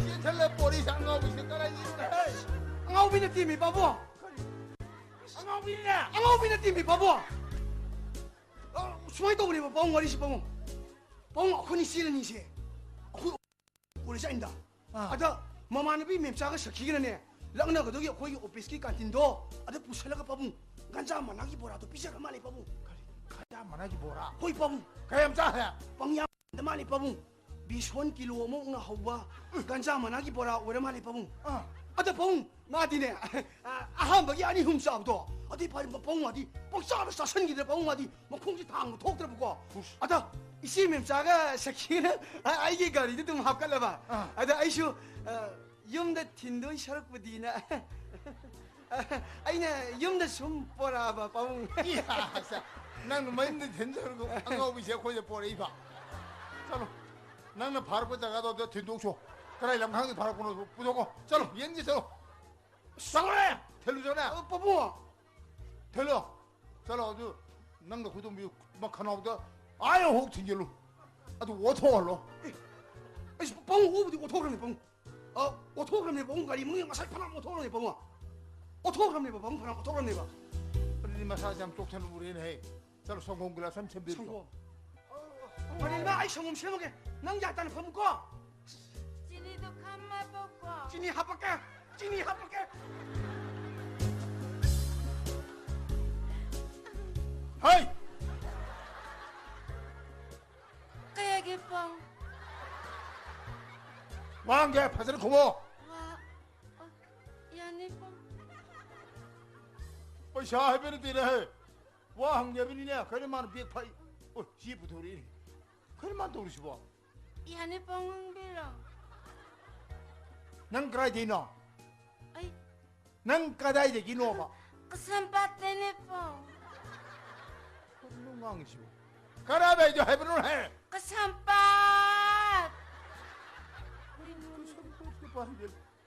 ꯆꯦꯟꯁꯜꯂꯦ, ꯄꯣꯔꯤꯁ ꯑꯉꯥꯎꯕꯤꯁꯦ ꯀꯗꯥꯏꯗ? ꯑꯉꯥꯎꯕꯤ ꯅꯠꯇꯦꯃꯤ, ꯄꯥꯕꯨꯡ꯫ ꯑꯉꯥꯎꯕꯤꯅꯦ꯫ ꯑꯉꯥꯎꯕꯤ ꯅꯠꯇꯦꯃꯤ, ꯄꯥꯕꯨꯡ꯫ ꯑ, ꯁꯨꯃꯥꯏꯅ ꯇꯧꯕꯅꯦꯕ, ꯄꯥꯕꯨꯡ, ꯋꯥꯔꯤꯁꯤ, ꯄꯥꯕꯨꯡ꯫ ꯄꯥꯕꯨꯡ, ꯑꯩꯈꯣꯏꯅꯤ ꯏꯆꯦ ꯑꯅꯤꯁꯦ, ꯑꯩꯈꯣꯏ ꯀꯣꯂꯦꯖ ꯆꯠꯂꯤꯅꯤꯗ꯫ ꯑꯥ꯫ ꯑꯗ ꯃꯃꯥꯟꯅꯕꯤ ꯃꯦꯝꯆꯥꯒ ꯁꯈꯤꯒꯅꯅꯦ, ꯂꯛꯅꯒꯗꯧꯒꯤ ꯑꯩꯈꯣꯏꯒꯤ ꯑꯣꯐꯤꯁꯀꯤ ꯀꯥꯟꯇꯤꯟꯗꯣ ꯑꯗ ꯄꯨꯁꯜꯂꯒ, ꯄꯥꯕꯨꯡ, ꯒꯟꯖꯥ ꯃꯅꯥꯒꯤ ꯕꯣꯔꯥꯗꯣ ꯄꯤꯖꯈ꯭ꯔ ꯃꯥꯜꯂꯦ, ꯄꯥꯕꯨꯡ꯫ ꯀꯔꯤ? ꯒꯟꯖꯥ ꯃꯅꯥꯒꯤ ꯕꯣꯔꯥ? ꯍꯣꯏ, ꯄꯥꯕꯨꯡ꯫ ꯀꯌꯥꯝ ꯆꯥꯈ꯭ꯔꯦ? ꯄꯪꯌꯥꯝꯗ ꯃꯥꯜꯂꯦ, ꯄꯥꯕꯨꯡ꯫ ꯕꯦꯁꯣꯟ ꯀꯤꯂꯣ ꯑꯃꯃꯨꯛꯅ ꯍꯧꯕ ꯒꯟꯖꯥ ꯃꯅꯥꯒꯤ ꯕꯣꯔꯥ ꯑꯣꯏꯔ ꯃꯥꯜꯂꯦ, ꯄꯥꯕꯨꯡ꯫ ꯑꯥ꯫ ꯑꯗ, ꯄꯥꯕꯨꯡ, ꯃꯥꯗꯤꯅꯦ, ꯑ, ꯑꯍꯥꯟꯕꯒꯤ ꯑꯅꯤ ꯑꯍꯨꯝ ꯆꯥꯕꯗꯣ, ꯑꯗꯨꯏ ꯐꯥꯎꯗꯤ ꯄꯥꯕꯨꯡ ꯃꯥꯗꯤ ꯄꯪꯆꯥꯗ ꯆꯥꯁꯟꯈꯤꯗ꯭ꯔꯦ, ꯄꯥꯕꯨꯡ ꯃꯥꯗꯤ ꯃꯈꯣꯡꯁꯦ ꯊꯥꯡꯕ ꯊꯣꯛꯇ꯭ꯔꯕꯀꯣ꯫ ꯎꯁ꯫ ꯑꯗ ꯏꯆꯦ ꯃꯦꯝꯆꯥꯒ ꯁꯈꯤꯅ ꯑ-, ꯑꯩꯒꯤ ꯒꯥꯔꯤꯗ ꯑꯗꯨꯝ ꯍꯥꯞꯀꯠꯂꯕ꯫ ꯑꯥ꯫ ꯑꯗ ꯑꯩꯁꯨ, ꯑ, ꯌꯨꯝꯗ ꯊꯤꯟꯗꯣꯏ ꯁꯔꯨꯛꯄꯨꯗꯤꯅ ꯑꯩꯅ ꯌꯨꯝꯗ ꯁꯨꯝ ꯄꯣꯔꯛꯑꯕ, ꯄꯥꯕꯨꯡ꯫ ꯏꯌꯥ, ꯁꯦ, ꯅꯪꯅ ꯃꯌꯨꯝꯗ ꯊꯤꯟꯗꯣꯏ ꯁꯔꯨꯛ ꯑꯉꯥꯎꯕꯤꯁꯦ ꯑꯩꯈꯣꯏꯗ ꯄꯣꯔꯛꯏꯕ꯫ ꯆꯠꯂꯣ, ꯅꯪꯅ ꯐꯥꯔꯛꯄ ꯖꯒꯥꯗꯣ ꯑꯗꯨ ꯊꯤꯟꯗꯣꯛꯁꯣ꯫ ꯀꯗꯥꯏ ꯂꯝꯈꯥꯡꯗ ꯐꯥꯔꯛꯄꯅꯣ ꯄꯨꯊꯣꯛꯀꯣ꯫ ꯆꯠꯂꯣ, ꯌꯦꯟꯒꯦ ꯆꯠꯂꯣ꯫ ꯆꯠꯂꯣꯅꯦ! ꯊꯤꯜꯂꯨ ꯆꯠꯂꯣꯅꯦ! ꯑ, ꯄꯥꯕꯨꯡ! ꯊꯤꯜꯂꯣ! ꯆꯠꯂꯣ, ꯑꯗꯨ ꯅꯪꯅ ꯈꯨꯗꯣꯝꯕꯤ ꯃꯈꯅꯥꯎꯗ ꯑꯥ ꯌꯧꯍꯧ ꯊꯤꯟꯖꯤꯜꯂꯨ꯫ ꯑꯗꯨ ꯑꯣꯠꯊꯣꯛꯍꯜꯂꯣ꯫ ꯑꯦ, ꯑꯩꯁ, ꯄꯥꯕꯨꯡ, ꯑꯣꯕꯨꯗꯤ ꯑꯣꯠꯊꯣꯛꯈ꯭ꯔꯕꯅꯤ, ꯄꯥꯕꯨꯡ꯫ ꯑ, ꯑꯣꯠꯊꯣꯛꯈ꯭ꯔꯕꯅꯦ, ꯄꯥꯕꯨꯡ, ꯒꯥꯔꯤ ꯃꯅꯨꯡꯗ ꯉꯁꯥꯏ ꯐꯅꯌꯥꯝ ꯑꯣꯠꯊꯣꯛꯈ꯭ꯔꯕꯅꯦ, ꯄꯥꯕꯨꯡ꯫ ꯑꯣꯠꯊꯣꯛꯈ꯭ꯔꯕꯅꯦꯕ, ꯄꯥꯕꯨꯡ, ꯐꯅꯌꯥꯝ ꯑꯣꯠꯊꯣꯛꯈ꯭ꯔꯕꯅꯦꯕ꯫ ꯑꯗꯨꯗꯤ ꯃꯁꯥꯁꯦ ꯌꯥꯝ ꯆꯣꯛꯊꯅ ꯎꯔꯦꯅꯦꯍꯦ꯫ ꯆꯠꯂꯣ, ꯁꯪꯒꯣꯝ ꯒꯤꯂꯥꯁ ꯑꯃ ꯁꯦꯝꯕꯤꯔꯨꯆꯣ꯫ ꯁꯪꯒꯣꯝ? ꯃꯅꯤꯜꯃ, ꯑꯩ ꯁꯪꯒꯣꯝ ꯁꯦꯝꯃꯒꯦ꯫ ꯅꯪ ꯌꯥ ꯇꯥꯅ ꯐꯝꯃꯨꯀꯣ꯫ ꯆꯤꯅꯤꯗꯣ ꯈꯝꯃꯕꯀꯣ? ꯆꯤꯅꯤ ꯍꯥꯞꯄꯛꯀꯦ꯫ ꯆꯤꯅꯤ ꯍꯥꯞꯄꯛꯀꯦ꯫ ꯍꯩ! ꯀꯩꯒꯤ ꯄꯥꯎ? ꯋꯥ ꯍꯪꯒꯦ, ꯐꯖꯅ ꯈꯨꯝꯃꯣ꯫ ꯋꯥ, ꯑ, ꯌꯥꯅꯤ ꯄꯥꯎ꯫ ꯄꯩꯁꯥ ꯍꯥꯏꯕ ꯅꯠꯇꯦꯅꯦ, ꯍꯦ꯫ ꯋꯥ ꯍꯪꯒꯦ ꯍꯥꯏꯕꯅꯤꯅꯦ꯫ ꯀꯩꯅꯣ ꯃꯥꯅ ꯕꯦꯒ ꯐꯥꯏ-, ꯑꯣ, ꯆꯦ ꯄꯨꯊꯣꯔꯛꯏꯅꯦ꯫ ꯀꯩꯅꯣ ꯃꯥꯅ ꯇꯧꯔꯤꯁꯤꯕꯣ? ꯌꯥꯅꯤ ꯄꯥꯎ, ꯉꯥꯡꯕꯤꯔꯣ꯫ ꯅꯪ ꯀꯗꯥꯏꯗꯩꯅꯣ? ꯅꯪ ꯀꯗꯥꯏꯗꯒꯤꯅꯣꯕ? ꯀꯩꯁꯥꯝꯄꯥꯠꯇꯩꯅꯦ ꯄꯥꯎ꯫ ꯀꯔꯤꯅꯣ ꯉꯥꯡꯉꯤꯁꯤꯕꯣ? ꯀꯗꯥꯏꯗꯒꯤ ꯍꯥꯏꯕꯅꯣ ꯍꯦ? ꯀꯩꯁꯥꯝꯄꯥꯠ꯫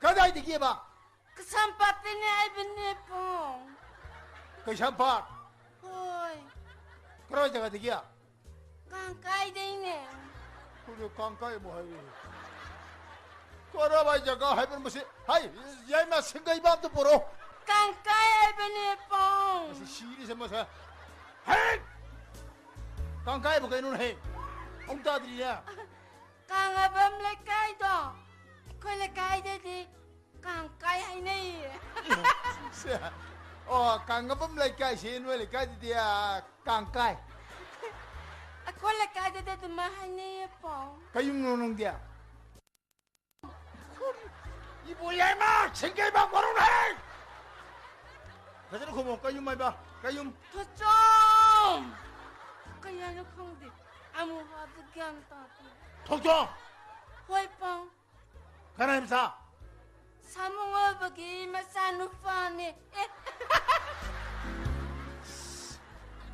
ꯀꯗꯥꯏꯗꯒꯤꯕ? ꯀꯩꯁꯥꯝꯄꯥꯠꯇꯩꯅꯦ ꯍꯥꯏꯕꯅꯦ ꯄꯥꯎ꯫ ꯀꯩꯁꯥꯝꯄꯥꯠ? ꯍꯣꯏ꯫ ꯀꯗꯥꯏ ꯖꯒꯥꯗꯒꯤ? ꯀꯥꯡꯀꯥꯏꯗꯩꯅꯦ꯫ ꯀꯩꯅꯣ ꯀꯥꯡꯀꯥꯏ ꯑꯃꯨꯛ ꯍꯥꯏꯔꯤ? ꯀꯔꯥꯏ ꯖꯒꯥ ꯍꯥꯏꯕꯅꯣ ꯃꯁꯤ? ꯍꯥꯏ, ꯌꯥꯏꯃ, ꯁꯤꯡꯒꯩꯕ ꯑꯝꯇ ꯄꯨꯔꯛꯑꯣ꯫ ꯀꯥꯡꯀꯥꯏ ꯍꯥꯏꯕꯅꯦ ꯄꯥꯎ꯫ ꯃꯁꯤ ꯁꯤꯔꯤꯁꯦ ꯃꯁꯦ꯫ ꯍꯦ! ꯀꯥꯡꯀꯥꯏꯕꯨ ꯀꯩꯅꯣꯅꯦ ꯍꯦ? ꯑꯃꯨꯛ ꯇꯥꯗ꯭ꯔꯤꯅꯦ꯫ ꯀꯥꯡꯉꯕꯝ ꯂꯩꯀꯥꯏꯗꯣ ꯑꯩꯈꯣꯏ ꯂꯩꯀꯥꯏꯗꯗꯤ ꯀꯥꯡꯀꯥꯏ ꯍꯥꯏꯅꯩꯌꯦ꯫ ꯁꯦ, ꯑꯣ, ꯀꯥꯡꯉꯕꯝ ꯂꯩꯀꯥꯏꯁꯦ ꯅꯣꯏ ꯂꯩꯀꯥꯏꯗꯗꯤ, ꯑ, ꯀꯥꯡꯀꯥꯏ꯫ ꯑꯩꯈꯣꯏ ꯂꯩꯀꯥꯏꯗꯗꯤ ꯑꯗꯨꯃꯥꯏ ꯍꯥꯏꯅꯩꯌꯦ ꯄꯥꯎ꯫ ꯀꯩ ꯌꯨꯝꯅꯣ ꯅꯪꯗꯤ? ꯏꯕꯣ ꯌꯥꯏꯃ, ꯁꯤꯡꯒꯩꯕ ꯃꯔꯨ ꯍꯩ! ꯐꯖꯅ ꯈꯨꯝꯃꯣ, ꯀꯩ ꯌꯨꯝ ꯍꯥꯏꯕ? ꯀꯩ ꯌꯨꯝ? ꯊꯣꯆꯣꯝ! ꯀꯩ ꯍꯥꯏꯅꯣ ꯈꯪꯗꯦ꯫ ꯑꯃꯨꯛ ꯍꯥꯏꯕꯗ ꯒ꯭ꯌꯥꯟ ꯇꯥꯗꯦ꯫ ꯊꯣꯆꯣꯝ! ꯍꯣꯏ ꯄꯥꯎ꯫ ꯀꯅꯥꯏ ꯃꯆꯥ? ꯁꯥꯃꯨ ꯑꯣꯏꯕꯒꯤ ꯃꯆꯥꯅꯨꯄꯥꯅꯦ꯫ ꯑꯦ,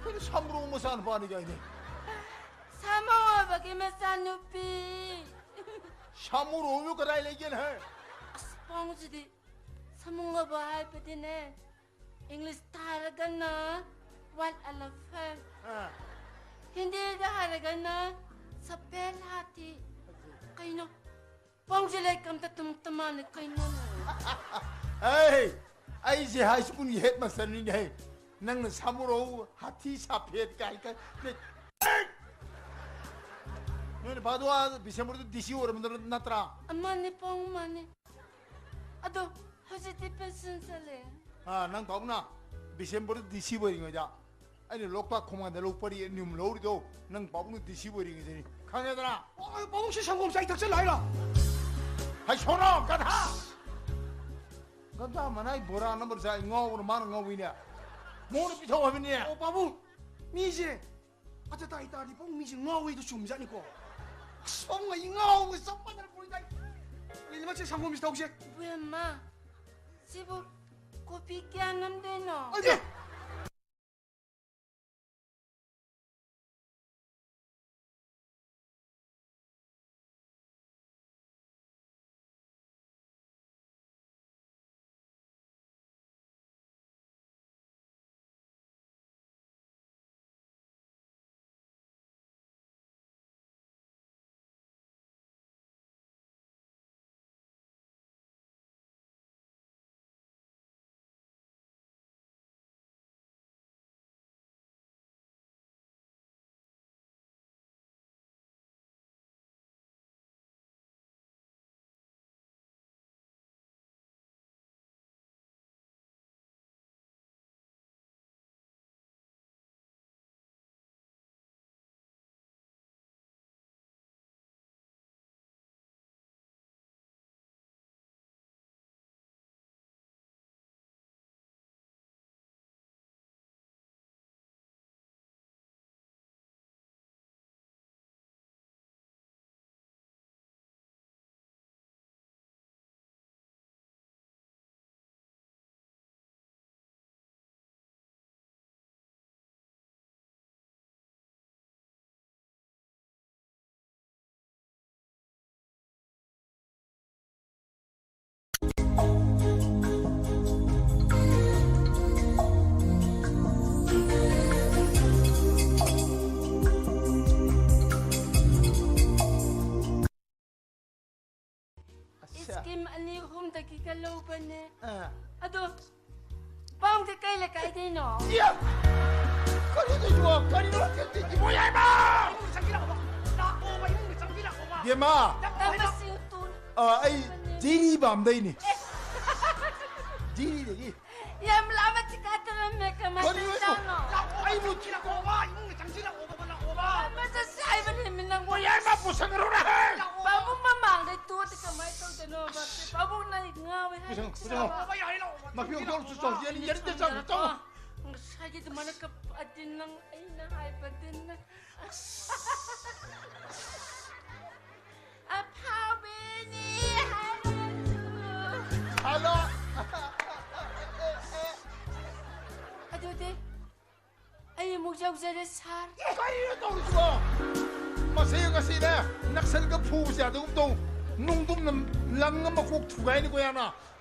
ꯀꯩꯅꯣ ꯁꯥꯃꯨꯔꯣ ꯃꯆꯥꯅꯨꯄꯥꯅꯤ ꯀꯥꯏꯅꯦ? ꯁꯥꯃꯨ ꯑꯣꯏꯕꯒꯤ ꯃꯆꯥꯅꯨꯄꯤ꯫ ꯁꯥꯃꯨꯔꯣ ꯀꯗꯥꯏ ꯂꯩꯒꯦꯅꯦ ꯍꯦ? ꯑꯁ ꯄꯥꯎꯁꯤꯗꯤ ꯁꯥꯃꯨ ꯑꯣꯏꯕ ꯍꯥꯏꯕꯗꯤꯅꯦ, ꯏꯪꯂꯤꯁꯇ ꯍꯥꯏꯔꯒꯅ wild elephant, ꯑꯥ꯫ ꯍꯤꯟꯗꯤꯗ ꯍꯥꯏꯔꯒꯅ ꯁꯐꯦꯗ ꯍꯥꯊꯤ꯫ ꯀꯩꯅꯣ? ꯄꯥꯎꯁꯦ ꯂꯥꯏꯔꯤꯛ ꯑꯝꯇ ꯇꯝꯃꯛꯇ ꯃꯥꯜꯂꯦ꯫ ꯀꯩꯅꯣꯅꯦ? ꯑꯩ, ꯑꯩꯁꯦ ꯍꯥꯏ ꯁ꯭ꯀꯨꯜꯒꯤ ꯍꯦꯗ ꯃꯥꯁꯇꯔꯅꯤꯅꯦ ꯍꯦ꯫ ꯅꯪꯅ ꯁꯥꯃꯨꯔꯧ, ꯍꯥꯊꯤ, ꯁꯥꯐꯦꯠ ꯀꯥꯏ ꯀꯥꯏ꯫ ꯅꯣꯏ ꯅꯨꯄꯥꯗꯣ ꯑꯥ ꯕꯤꯁꯦꯝꯄꯨꯔꯗ ꯗꯤ ꯁꯤ ꯑꯣꯏꯔꯝꯕꯗꯣ ꯅꯠꯇ꯭ꯔꯥ? ꯑꯃꯅꯦ ꯄꯥꯎ, ꯃꯥꯅꯦ꯫ ꯑꯗꯣ ꯍꯧꯖꯤꯛꯇꯤ ꯄꯦꯟꯁꯟ ꯆꯠꯂꯦ꯫ ꯑꯥ, ꯅꯪ ꯄꯥꯕꯨꯡꯅ ꯕꯤꯁꯦꯝꯄꯨꯔꯗ ꯗꯤ ꯁꯤ ꯑꯣꯏꯔꯤꯉꯩꯗ ꯑꯩꯅ ꯂꯣꯛꯇꯥꯛ ꯈꯣꯡꯕꯥꯟꯗ ꯂꯧ ꯄꯔꯤ ꯑꯅꯤ ꯑꯍꯨꯝ ꯂꯧꯔꯤꯗꯣ ꯅꯪ ꯄꯥꯕꯨꯡꯅ ꯗꯤ ꯁꯤ ꯑꯣꯏꯔꯤꯉꯩꯗꯅꯤ꯫ ꯈꯪꯉꯦꯗꯅ? ꯑꯣ, ꯄꯥꯕꯨꯡꯁꯦ ꯁꯪꯒꯣꯝꯁꯦ ꯑꯩ ꯊꯛꯆꯜꯂꯣ ꯍꯥꯏꯔꯣ? ꯍꯩ ꯁꯣꯔꯣ, ꯒꯙꯥ! ꯒꯙꯥ ꯃꯅꯥꯏ ꯕꯣꯔꯥ ꯅꯝꯕꯔ ꯆꯥꯏ, ꯉꯥꯎꯕꯅ ꯃꯥꯅ ꯉꯥꯎꯏꯅꯦ꯫ ꯃꯉꯣꯟꯗ ꯄꯤꯊꯣꯛꯑꯣ ꯍꯥꯏꯕꯅꯦ꯫ ꯑꯣ, ꯄꯥꯕꯨꯡ, ꯃꯤꯁꯦ ꯑꯆ ꯇꯥꯏ ꯇꯥꯔꯗꯤ ꯄꯥꯕꯨꯡ ꯃꯤꯁꯦ ꯉꯥꯎꯋꯦꯗꯣ ꯆꯨꯝꯖꯥꯠꯅꯤꯀꯣ꯫ ꯑꯁ, ꯄꯥꯕꯨꯡ ꯑꯩ ꯉꯥꯎꯕ ꯆꯞ ꯃꯥꯟꯅꯅ ꯄꯨꯔꯤ ꯇꯥꯏ꯫ ꯂꯤꯂꯤ ꯃꯆꯦ ꯁꯪꯒꯣꯝꯁꯦ ꯊꯛꯁꯦ꯫ ꯏꯕꯦꯝꯃ, ꯁꯤꯕꯨ ꯑꯩ ꯁ꯭ꯀꯤꯝ ꯑꯅꯤ ꯑꯍꯨꯝꯗꯒꯤꯒ ꯂꯧꯕꯅꯦ꯫ ꯑꯥ꯫ ꯑꯗꯣ ꯄꯥꯎꯗꯤ ꯀꯩ ꯂꯩꯀꯥꯏꯗꯩꯅꯣ? ꯏꯌꯥ! ꯀꯔꯤꯅꯣ ꯏꯕꯣ? ꯀꯔꯤꯅꯣ ꯍꯧꯖꯤꯛꯇꯤ? ꯏꯕꯣ ꯌꯥꯏꯃ! ꯏꯃꯨꯡꯗ ꯆꯪꯕꯤꯔꯛꯑꯣꯕ꯫ ꯂꯥꯛꯑꯣꯕ, ꯏꯃꯨꯡꯗ ꯆꯪꯕꯤꯔꯛꯑꯣꯕ꯫ ꯕꯦꯝꯃ! ꯇꯝꯕꯁꯤꯡ ꯇꯨ-, ꯑ, ꯑꯩ ꯖꯤꯔꯤꯕꯥꯝꯗꯩꯅꯤ꯫ ꯖꯤꯔꯤꯗꯒꯤ꯫ ꯌꯥꯝ ꯂꯥꯞꯅ ꯆꯤꯛꯀꯥ ꯇꯧꯔꯝꯃꯦ, ꯀꯃꯥꯏꯅ ꯀꯔꯤꯅꯣ ꯏꯕꯣ? ꯇꯧꯖꯥꯠꯅꯣ? ꯂꯥꯛꯑꯣ, ꯑꯩꯕꯨ ꯆꯪꯕꯤꯔꯛꯑꯣꯕ, ꯏꯃꯨꯡꯗ ꯆꯪꯕꯤꯔꯛꯑꯣꯕ, ꯂꯥꯛꯑꯣꯕ꯫ ꯑꯃ ꯆꯠꯁꯦ ꯍꯥꯏꯕꯅꯦ, ꯃꯤ ꯅꯪꯕꯨ꯫ ꯏꯕꯣ ꯌꯥꯏꯃ ꯄꯨꯁꯟꯈ꯭ꯔꯣꯅꯦ! ꯂꯥꯛꯑꯣ꯫ ꯄꯥꯕꯨꯡ ꯃꯃꯥꯡꯗꯩ ꯇꯣꯛꯑꯗꯤ ꯀꯃꯥꯏꯅ ꯇꯧꯗꯣꯏꯅꯣꯕ? ꯄꯥꯕꯨꯡꯅ ꯑꯩ ꯉꯥꯎꯋꯦ ꯍꯥꯏꯕ ꯄꯨꯁꯟꯈ꯭ꯔꯣ, ꯄꯨꯁꯟꯈ꯭ꯔꯣ꯫ ꯏꯆꯥꯕ꯫ ꯃꯐꯤ ꯑꯃꯨꯛꯇ ꯂꯧꯔꯨꯆꯣ, ꯆꯣ꯫ ꯌꯥꯅꯤ, ꯌꯥꯅꯤ, ꯆꯪꯉꯣ, ꯆꯪꯉꯣ꯫ ꯉꯁꯥꯏꯒꯤ ꯑꯗꯨꯃꯥꯏꯅ ꯀꯞꯄꯛꯑꯗꯤ ꯅꯪ ꯑꯩꯅ ꯍꯥꯏꯕꯗꯤ ꯅꯪ꯫ ꯑꯐꯥꯎꯕꯤꯅꯤ ꯍꯥꯏꯔꯁꯨ꯫ ꯍꯜꯂꯣ꯫ ꯌꯧꯖꯔꯦ, ꯁꯥꯔ꯫ ꯀꯔꯤꯅꯣ ꯇꯧꯔꯤꯁꯤꯕꯣ? ꯃꯁꯤ ꯉꯁꯤꯅꯦ, ꯅꯛꯁꯜꯒ ꯐꯨꯕꯁꯦ ꯑꯗꯨꯒꯨꯝ ꯇꯧ꯫ ꯅꯨꯡꯗꯨꯝꯅ ꯂꯪꯉ ꯃꯀꯣꯛ ꯊꯨꯒꯥꯏꯅꯤꯀꯣ ꯌꯥꯝꯅ꯫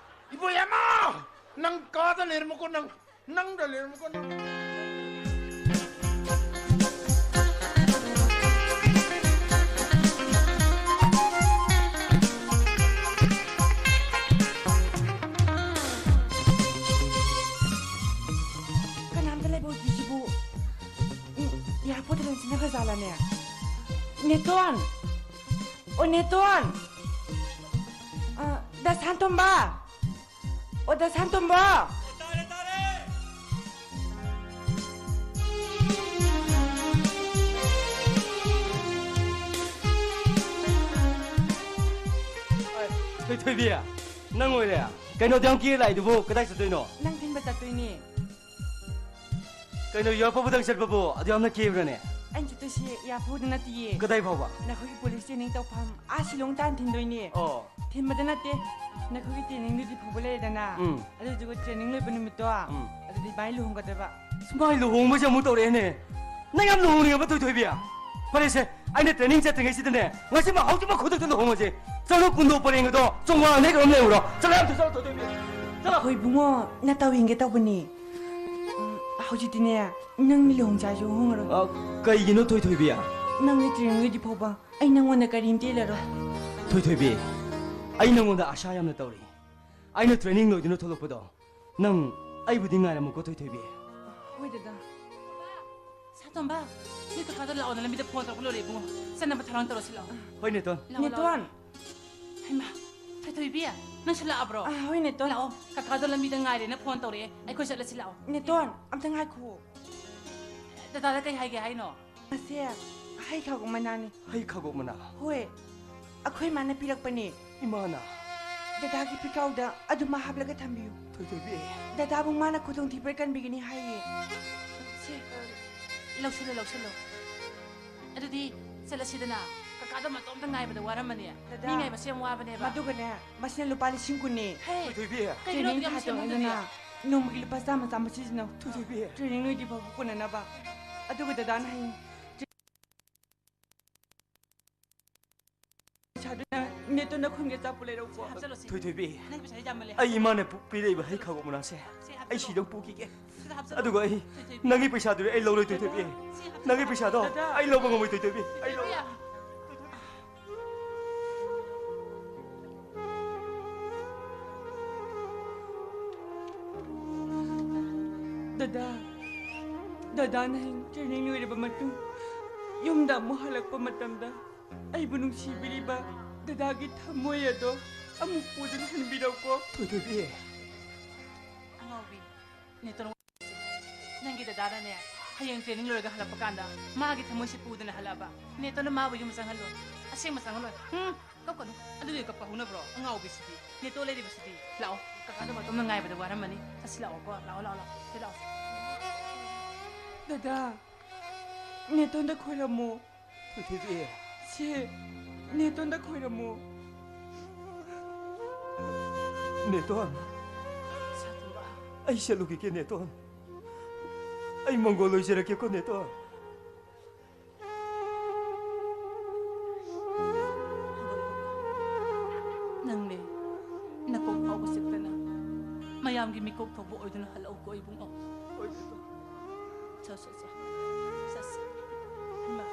ꯏꯕꯣꯌꯥꯃ! ꯅꯪ ꯀꯥꯗ ꯂꯩꯔꯝꯃꯨꯀꯣ, ꯅꯪ꯫ ꯅꯪꯗ ꯂꯩꯔꯝꯃꯨꯀꯣ, ꯅꯪ꯫ ꯀꯅꯥꯝꯇ ꯂꯩꯕ ꯍꯧꯖꯤꯛꯁꯤꯕꯨ? ꯎꯝ, ꯏꯌꯥꯔꯄꯣꯔꯠꯇ ꯂꯣꯏ ꯆꯠꯅꯈ꯭ꯔꯖꯥꯠꯂꯅꯦ? ꯅꯦꯇꯣꯟ! ꯑꯣ, ꯅꯦꯇꯣꯟ! ꯑ, ꯗꯥ ꯁꯥꯟꯇꯣꯝꯕ! ꯑꯣ, ꯗꯥ ꯁꯥꯟꯇꯣꯝꯕ! ꯇꯥꯔꯦ, ꯇꯥꯔꯦ! ꯑꯩ, ꯊꯣꯏꯊꯣꯏꯕꯤ, ꯅꯪ ꯑꯣꯏꯔꯦ? ꯀꯩꯅꯣ ꯑꯗꯨ ꯌꯥꯝ ꯀꯦꯔ ꯂꯥꯛꯏꯗꯨꯕꯨ? ꯀꯗꯥꯏ ꯆꯠꯇꯣꯏꯅꯣ? ꯅꯪ ꯊꯤꯟꯕ ꯆꯠꯇꯣꯏꯅꯦ꯫ ꯀꯩꯅꯣ, ꯌꯥꯏꯐꯕꯗꯪ ꯆꯠꯄꯕꯨ ꯑꯗꯨ ꯌꯥꯝꯅ ꯀꯦꯕ꯭ꯔꯅꯦ? ꯑꯩꯅ ꯆꯠꯇꯣꯏꯁꯦ ꯌꯥꯏꯐꯕꯗ ꯅꯠꯇꯦꯌꯦ꯫ ꯀꯗꯥꯏ ꯐꯥꯎꯕ? ꯅꯈꯣꯏꯒꯤ ꯄꯨꯂꯤꯁ ꯇ꯭ꯔꯦꯅꯤꯡ ꯇꯧꯐꯝ ꯑꯥ ꯁꯤꯂꯣꯡ ꯇꯥꯟꯅ ꯊꯤꯟꯗꯣꯏꯅꯦ꯫ ꯑꯣ꯫ ꯊꯤꯟꯕꯗ ꯅꯠꯇꯦ, ꯅꯈꯣꯏꯒꯤ ꯇ꯭ꯔꯦꯅꯤꯡꯗꯨꯗꯤ ꯐꯥꯎꯕ ꯂꯩꯔꯦꯗꯅ꯫ ꯎꯝ꯫ ꯑꯗꯨꯗꯨꯒ ꯇ꯭ꯔꯦꯅꯤꯡ ꯂꯣꯏꯕ ꯅꯨꯃꯤꯠꯇꯣ, ꯎꯝ꯫ ꯑꯗꯨꯗꯤ ꯏꯕꯥꯅꯤ ꯂꯨꯍꯣꯡꯒꯗꯕ꯫ ꯁꯨꯃꯥꯏ ꯂꯨꯍꯣꯡꯕꯁꯦ ꯑꯃꯨꯛ ꯇꯧꯔꯛꯑꯦꯅꯦ꯫ ꯅꯪ ꯌꯥꯝ ꯂꯨꯍꯣꯡꯅꯤꯡꯉꯕ, ꯊꯣꯏꯊꯣꯏꯕꯤ? ꯐꯔꯦꯁꯦ, ꯑꯩꯅ ꯇ꯭ꯔꯦꯅꯤꯡ ꯆꯠꯇ꯭ꯔꯤꯉꯩꯁꯤꯗꯅꯦ, ꯉꯁꯤꯃꯛ ꯍꯧꯖꯤꯛꯃꯛ ꯈꯨꯗꯛꯇ ꯂꯨꯍꯣꯡꯉꯁꯦ꯫ ꯆꯠꯂꯣ, ꯀꯨꯟꯗꯣ ꯄꯔꯦꯡꯒꯗꯣ ꯆꯣꯡꯉꯥ ꯅꯦꯛꯈ꯭ꯔ ꯑꯃ ꯂꯩꯍꯧꯔꯣ꯫ ꯆꯠꯂꯣ, ꯌꯥꯝ ꯊꯨ ꯆꯠꯂꯣ, ꯊꯣꯏꯊꯣꯏꯕꯤ꯫ ꯆꯠꯂꯣ꯫ ꯍꯣꯏ ꯏꯕꯨꯡꯉꯣ, ꯅꯇꯥꯎ ꯌꯦꯡꯒꯦ ꯇꯧꯕꯅꯤ꯫ ꯎꯝ, ꯍꯧꯖꯤꯛꯇꯤꯅꯦ, ꯅꯪꯗꯤ ꯂꯨꯍꯣꯡ ꯆꯥꯏꯁꯨ ꯍꯣꯡꯉꯔꯣꯏ꯫ ꯑ, ꯀꯩꯒꯤꯅꯣ, ꯊꯣꯏꯊꯣꯏꯕꯤ? ꯅꯪꯒꯤ ꯇ꯭ꯔꯦꯅꯤꯡ ꯂꯣꯏꯗ꯭ꯔꯤ ꯐꯥꯎꯕ ꯑꯩ ꯅꯪꯉꯣꯟꯗ ꯀꯔꯤꯝꯇ ꯏꯜꯂꯔꯣꯏ꯫ ꯊꯣꯏꯊꯣꯏꯕꯤ, ꯑꯩ ꯅꯪꯉꯣꯟꯗ ꯑꯥꯁꯥ ꯌꯥꯝꯅ ꯇꯧꯔꯤ꯫ ꯑꯩꯅ ꯇ꯭ꯔꯦꯅꯤꯡ ꯂꯣꯏꯗꯨꯅ ꯊꯣꯛꯂꯛꯄꯗꯣ, ꯅꯪ ꯑꯩꯕꯨꯗꯤ ꯉꯥꯏꯔꯝꯃꯨꯀꯣ, ꯊꯣꯏꯊꯣꯏꯕꯤ꯫ ꯍꯣꯏ, ꯗꯗꯥ꯫ ꯁꯥꯇꯣꯝꯕ, ꯅꯣꯏ ꯀꯀꯥꯗꯣ ꯂꯥꯛꯑꯣꯅ ꯂꯝꯕꯤꯗ ꯐꯣꯟ ꯇꯧꯔꯛꯄ ꯂꯣꯏꯔꯦ, ꯏꯕꯨꯡꯉꯣ꯫ ꯆꯠꯅꯕ ꯊꯧꯔꯥꯡ ꯇꯧꯔꯁꯤ ꯂꯥꯛꯑꯣ꯫ ꯍꯣꯏ, ꯅꯦꯇꯣꯟ꯫ ꯂꯥꯛꯑꯣ, ꯅꯦꯇꯣꯟ꯫ ꯂꯥꯛꯑꯣ꯫ ꯍꯩꯃꯥ, ꯊꯣꯏꯊꯣꯏꯕꯤ, ꯅꯪꯁꯨ ꯂꯥꯛꯑꯕ꯭ꯔꯣ? ꯑꯥ, ꯍꯣꯏ, ꯅꯦꯇꯣꯟ꯫ ꯂꯥꯛꯑꯣ, ꯀꯀꯥꯗꯣ ꯂꯝꯕꯤꯗ ꯉꯥꯏꯔꯦꯅ ꯐꯣꯟ ꯇꯧꯔꯛꯑꯦ꯫ ꯑꯩꯈꯣꯏ ꯆꯠꯂꯁꯤ ꯂꯥꯛꯑꯣ꯫ ꯅꯦꯇꯣꯟ, ꯑꯝꯇ ꯉꯥꯏꯈꯣ꯫ ꯗꯗꯥꯗ ꯀꯩ ꯍꯥꯏꯒꯦ ꯍꯥꯏꯅꯣ? ꯃꯁꯦ ꯍꯩ ꯈꯥꯒꯣꯛ ꯃꯅꯥꯅꯤ꯫ ꯍꯩ ꯈꯥꯒꯣꯛ ꯃꯅꯥ? ꯍꯣꯏ, ꯑꯩꯈꯣꯏ ꯏꯃꯥꯅ ꯄꯤꯔꯛꯄꯅꯦ꯫ ꯏꯃꯥꯅ? ꯗꯗꯥꯒꯤ ꯐꯤꯈꯥꯎꯗ ꯑꯗꯨꯃ ꯍꯥꯞꯂꯒ ꯊꯝꯕꯤꯌꯨ꯫ ꯊꯣꯏꯊꯣꯏꯕꯤ꯫ ꯗꯗꯥꯕꯨ ꯃꯥꯅ ꯈꯨꯗꯣꯡꯊꯤꯕ ꯀꯟꯕꯤꯒꯅꯤ ꯍꯥꯏꯌꯦ꯫ ꯁꯦ, ꯂꯧꯁꯤꯜꯂꯣ, ꯂꯧꯁꯤꯜꯂꯣ꯫ ꯑꯗꯨꯗꯤ ꯆꯠꯂꯁꯤꯗꯅ꯫ ꯀꯀꯥꯗꯣ ꯃꯇꯣꯝꯇ ꯉꯥꯏꯕꯗ ꯋꯥꯔꯝꯃꯅꯤ꯫ ꯗꯗꯥ, ꯃꯤ ꯉꯥꯏꯕꯁꯦ ꯌꯥꯝ ꯋꯥꯕꯅꯦꯕ꯫ ꯃꯗꯨꯒꯅꯦ, ꯃꯁꯤꯅ ꯂꯨꯄꯥ ꯂꯤꯁꯤꯡ ꯀꯨꯟꯅꯤ꯫ ꯍꯦ, ꯊꯣꯏꯊꯣꯏꯕꯤ꯫ ꯀꯩꯒꯤꯅꯣ ꯇ꯭ꯔꯦꯅꯤꯡ ꯑꯗꯨꯛ ꯌꯥꯝ ꯊꯥ ꯁꯦꯝꯍꯟꯗꯣꯏꯁꯦ? ꯇꯔꯨꯛꯅꯤꯗꯅ ꯅꯣꯡꯃꯒꯤ ꯂꯨꯄꯥ ꯆꯥꯝꯃ ꯆꯥꯝꯃ ꯁꯤꯖꯤꯟꯅꯧ꯫ ꯊꯣꯏꯊꯣꯏꯕꯤ꯫ ꯇ꯭ꯔꯦꯅꯤꯡ ꯂꯣꯏꯗ꯭ꯔꯤ ꯐꯥꯎꯕ ꯀꯣꯟꯅꯅꯕ꯫ ꯑꯗꯨꯒ ꯗꯗꯥꯅ ꯍꯌꯦꯡ ꯄꯩꯁꯥꯗꯨꯅ ꯅꯦꯇꯣꯟꯗ ꯈꯨꯟꯒꯤ ꯑꯆꯥꯄꯣꯠ ꯂꯩꯔꯛꯎꯀꯣ꯫ ꯍꯥꯞꯆꯜꯂꯣꯁꯤ꯫ ꯊꯣꯏꯊꯣꯏꯕꯤ, ꯅꯪ ꯄꯩꯁꯥ ꯌꯥꯝꯃꯜꯂꯦ꯫ ꯑꯩ ꯏꯃꯥꯅ ꯄꯨ-, ꯄꯤꯔꯛꯏꯕ ꯍꯩ ꯈꯥꯒꯣꯛ ꯃꯅꯥꯁꯦ ꯁꯤ ꯍꯥꯞꯆꯜꯂꯣ꯫ ꯑꯩ ꯁꯤꯗꯧ ꯄꯨꯈꯤꯒꯦ꯫ ꯁꯤꯗ ꯍꯥꯞꯆꯜꯂꯣ꯫ ꯑꯗꯨꯒ ꯑꯩ ꯊꯣꯏꯊꯣꯏꯕꯤ꯫ ꯅꯪꯒꯤ ꯄꯩꯁꯥꯗꯨꯗꯤ ꯑꯩ ꯂꯧꯔꯣꯏ, ꯊꯣꯏꯊꯣꯏꯕꯤ꯫ ꯁꯤ ꯍꯥꯞꯆꯜꯂꯣ꯫ ꯅꯪꯒꯤ ꯄꯩꯁꯥꯗꯣ ꯗꯗꯥ꯫ ꯑꯩ ꯂꯧꯕ ꯉꯝꯃꯣꯏ, ꯊꯣꯏꯊꯣꯏꯕꯤ꯫ ꯑꯩ ꯂꯧ- ꯊꯣꯏꯊꯣꯏꯕꯤ꯫ ꯗꯗꯥ, ꯗꯗꯥꯅ ꯍꯌꯦꯡ training ꯂꯣꯏꯔꯕ ꯃꯇꯨꯡ ꯌꯨꯝꯗ ꯑꯃꯨꯛ ꯍꯜꯂꯛꯄ ꯃꯇꯝꯗ ꯑꯩꯕꯨ ꯅꯨꯡꯁꯤꯕꯤꯔꯤꯕ ꯗꯗꯥꯒꯤ ꯊꯃꯣꯏ ꯑꯗꯣ ꯑꯃꯨꯛ ꯄꯨꯗꯨꯅ ꯍꯟꯕꯤꯔꯛꯎꯀꯣ꯫ ꯊꯣꯏꯊꯣꯏꯕꯤ꯫ ꯑꯉꯥꯎꯕꯤ, ꯅꯦꯇꯣꯟ ꯅꯪꯒꯤ ꯗꯗꯥꯅꯅꯦ, ꯍꯌꯦꯡ training ꯂꯣꯏꯔꯒ ꯍꯜꯂꯛꯄ ꯀꯥꯟꯗ ꯃꯥꯒꯤ ꯊꯃꯣꯏꯁꯦ ꯄꯨꯗꯅ ꯍꯜꯂꯛꯑꯕ꯫ ꯅꯦꯇꯣꯟꯅ ꯃꯥꯕꯨ ꯌꯨꯝ ꯆꯪꯍꯜꯂꯣꯏ, ꯑꯁꯦꯡꯕ ꯆꯪꯍꯜꯂꯣꯏ꯫ ꯎꯝ, ꯀꯞꯀꯅꯨ꯫ ꯑꯗꯨꯗꯤ ꯀꯞꯄ ꯍꯧꯅꯕ꯭ꯔꯣ? ꯑꯉꯥꯎꯕꯤꯁꯤꯗꯤ꯫ ꯅꯦꯇꯣꯟ ꯂꯩꯔꯤꯕꯁꯤꯗꯤ꯫ ꯂꯥꯛꯑꯣ, ꯀꯀꯥꯗꯣ ꯃꯇꯣꯝꯅ ꯉꯥꯏꯕꯗ ꯋꯥꯔꯝꯃꯅꯤ꯫ ꯆꯠꯁꯤ ꯂꯥꯛꯑꯣꯀꯣ, ꯂꯥꯛꯑꯣ, ꯂꯥꯛꯑꯣ, ꯂꯥꯛꯑꯣ꯫ ꯁꯤ ꯂꯥꯛꯑꯣ꯫ ꯗꯗꯥ, ꯅꯦꯇꯣꯟꯗ ꯈꯣꯏꯔꯝꯃꯣ꯫ ꯊꯣꯏꯊꯣꯏꯕꯤ꯫ ꯁꯦ, ꯅꯦꯇꯣꯟꯗ ꯈꯣꯏꯔꯝꯃꯣ꯫ ꯅꯦꯇꯣꯟ꯫ ꯁꯥꯊꯤꯕ꯫ ꯑꯩ ꯆꯠꯂꯨꯈꯤꯒꯦ, ꯅꯦꯇꯣꯟ꯫ ꯑꯩ ꯃꯪꯒꯣꯜ ꯑꯣꯏꯖꯔꯛꯀꯦꯀꯣ, ꯅꯦꯇꯣꯟ꯫ ꯅꯪꯅꯦ, ꯅꯀꯣꯛ ꯐꯥꯎꯕ ꯆꯤꯛꯇꯅ ꯃꯌꯥꯝꯒꯤ ꯃꯤꯀꯣꯛ ꯊꯣꯛꯄ ꯑꯣꯏꯗꯨꯅ ꯍꯜꯂꯛꯎꯀꯣ, ꯏꯕꯨꯡꯉꯣ꯫ ꯆꯣ, ꯆꯣ, ꯆꯣ꯫ ꯆꯠꯁꯤ꯫ ꯍꯩꯃꯥ꯫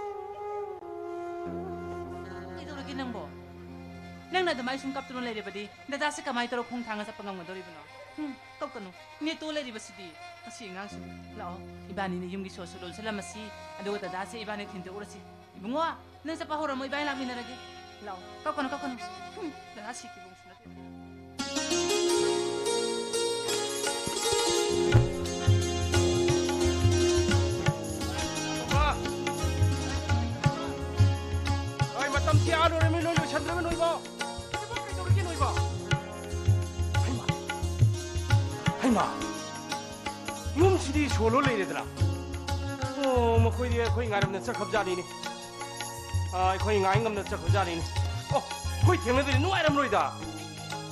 ꯀꯩꯗꯧꯔꯒꯦ ꯅꯪꯕꯣ? ꯅꯪꯅ ꯑꯗꯨꯃꯥꯏ ꯁꯨꯝ ꯀꯞꯇꯨꯅ ꯂꯩꯔꯕꯗꯤ ꯗꯗꯥꯁꯦ ꯀꯃꯥꯏ ꯇꯧꯔ ꯈꯣꯡ ꯊꯥꯡꯉ ꯆꯠꯄ ꯉꯝꯒꯗꯧꯔꯤꯕꯅꯣ? ꯍꯨꯝ, ꯀꯞꯀꯅꯨ꯫ ꯅꯦꯇꯣ ꯂꯩꯔꯤꯕꯁꯤꯗꯤ꯫ ꯃꯁꯤ ꯑꯉꯥꯡꯁꯤ꯫ ꯂꯥꯛꯑꯣ, ꯏꯕꯥꯅꯤꯅ ꯌꯨꯝꯒꯤ ꯁꯣꯁꯨ ꯂꯣꯟꯁꯤꯜꯂꯝꯃꯁꯤ, ꯑꯗꯨꯒ ꯗꯗꯥꯁꯦ ꯏꯕꯥꯅꯤ ꯊꯤꯟꯗꯣꯛꯎꯔꯁꯤ꯫ ꯏꯕꯨꯡꯉꯣ, ꯅꯪ ꯆꯠꯄ ꯍꯧꯔꯝꯃꯣ, ꯏꯕꯥꯅꯤ ꯂꯥꯛꯃꯤꯟꯅꯔꯒꯦ꯫ ꯂꯥꯛꯑꯣ, ꯀꯞꯀꯅꯨ, ꯀꯞꯀꯅꯨ꯫ ꯍꯨꯝ, ꯗꯗꯥ ꯁꯤꯈꯤꯕ ꯍꯣꯏ, ꯃꯇꯝꯁꯤ ꯑꯥ ꯂꯣꯏꯔꯝꯃꯤ, ꯅꯣꯏ ꯂꯣꯏꯁꯟꯗ꯭ꯔꯒ ꯅꯣꯏꯕꯣ? ꯊꯕꯛ ꯀꯩꯗꯧꯔꯤꯒꯦ ꯅꯣꯏꯕꯣ? ꯍꯩꯃꯥ! ꯍꯩꯃꯥ! ꯌꯨꯝꯁꯤꯗꯤ ꯁꯣꯂꯣ ꯂꯩꯔꯦꯗꯅ꯫ ꯑꯣ, ꯃꯈꯣꯏꯗꯤ ꯑꯩꯈꯣꯏ ꯉꯥꯏꯔꯝꯅ ꯆꯠꯈ꯭ꯔꯕꯖꯥꯠꯅꯤꯅꯦ꯫ ꯑꯥ, ꯑꯩꯈꯣꯏ ꯉꯥꯏ ꯉꯝꯅ ꯆꯠꯈ꯭ꯔꯖꯥꯠꯅꯤꯅꯦ꯫ ꯑꯣ, ꯑꯩꯈꯣꯏ ꯊꯦꯡꯅꯗ꯭ꯔꯗꯤ ꯅꯨꯡꯉꯥꯏꯔꯝꯂꯣꯏꯗ꯫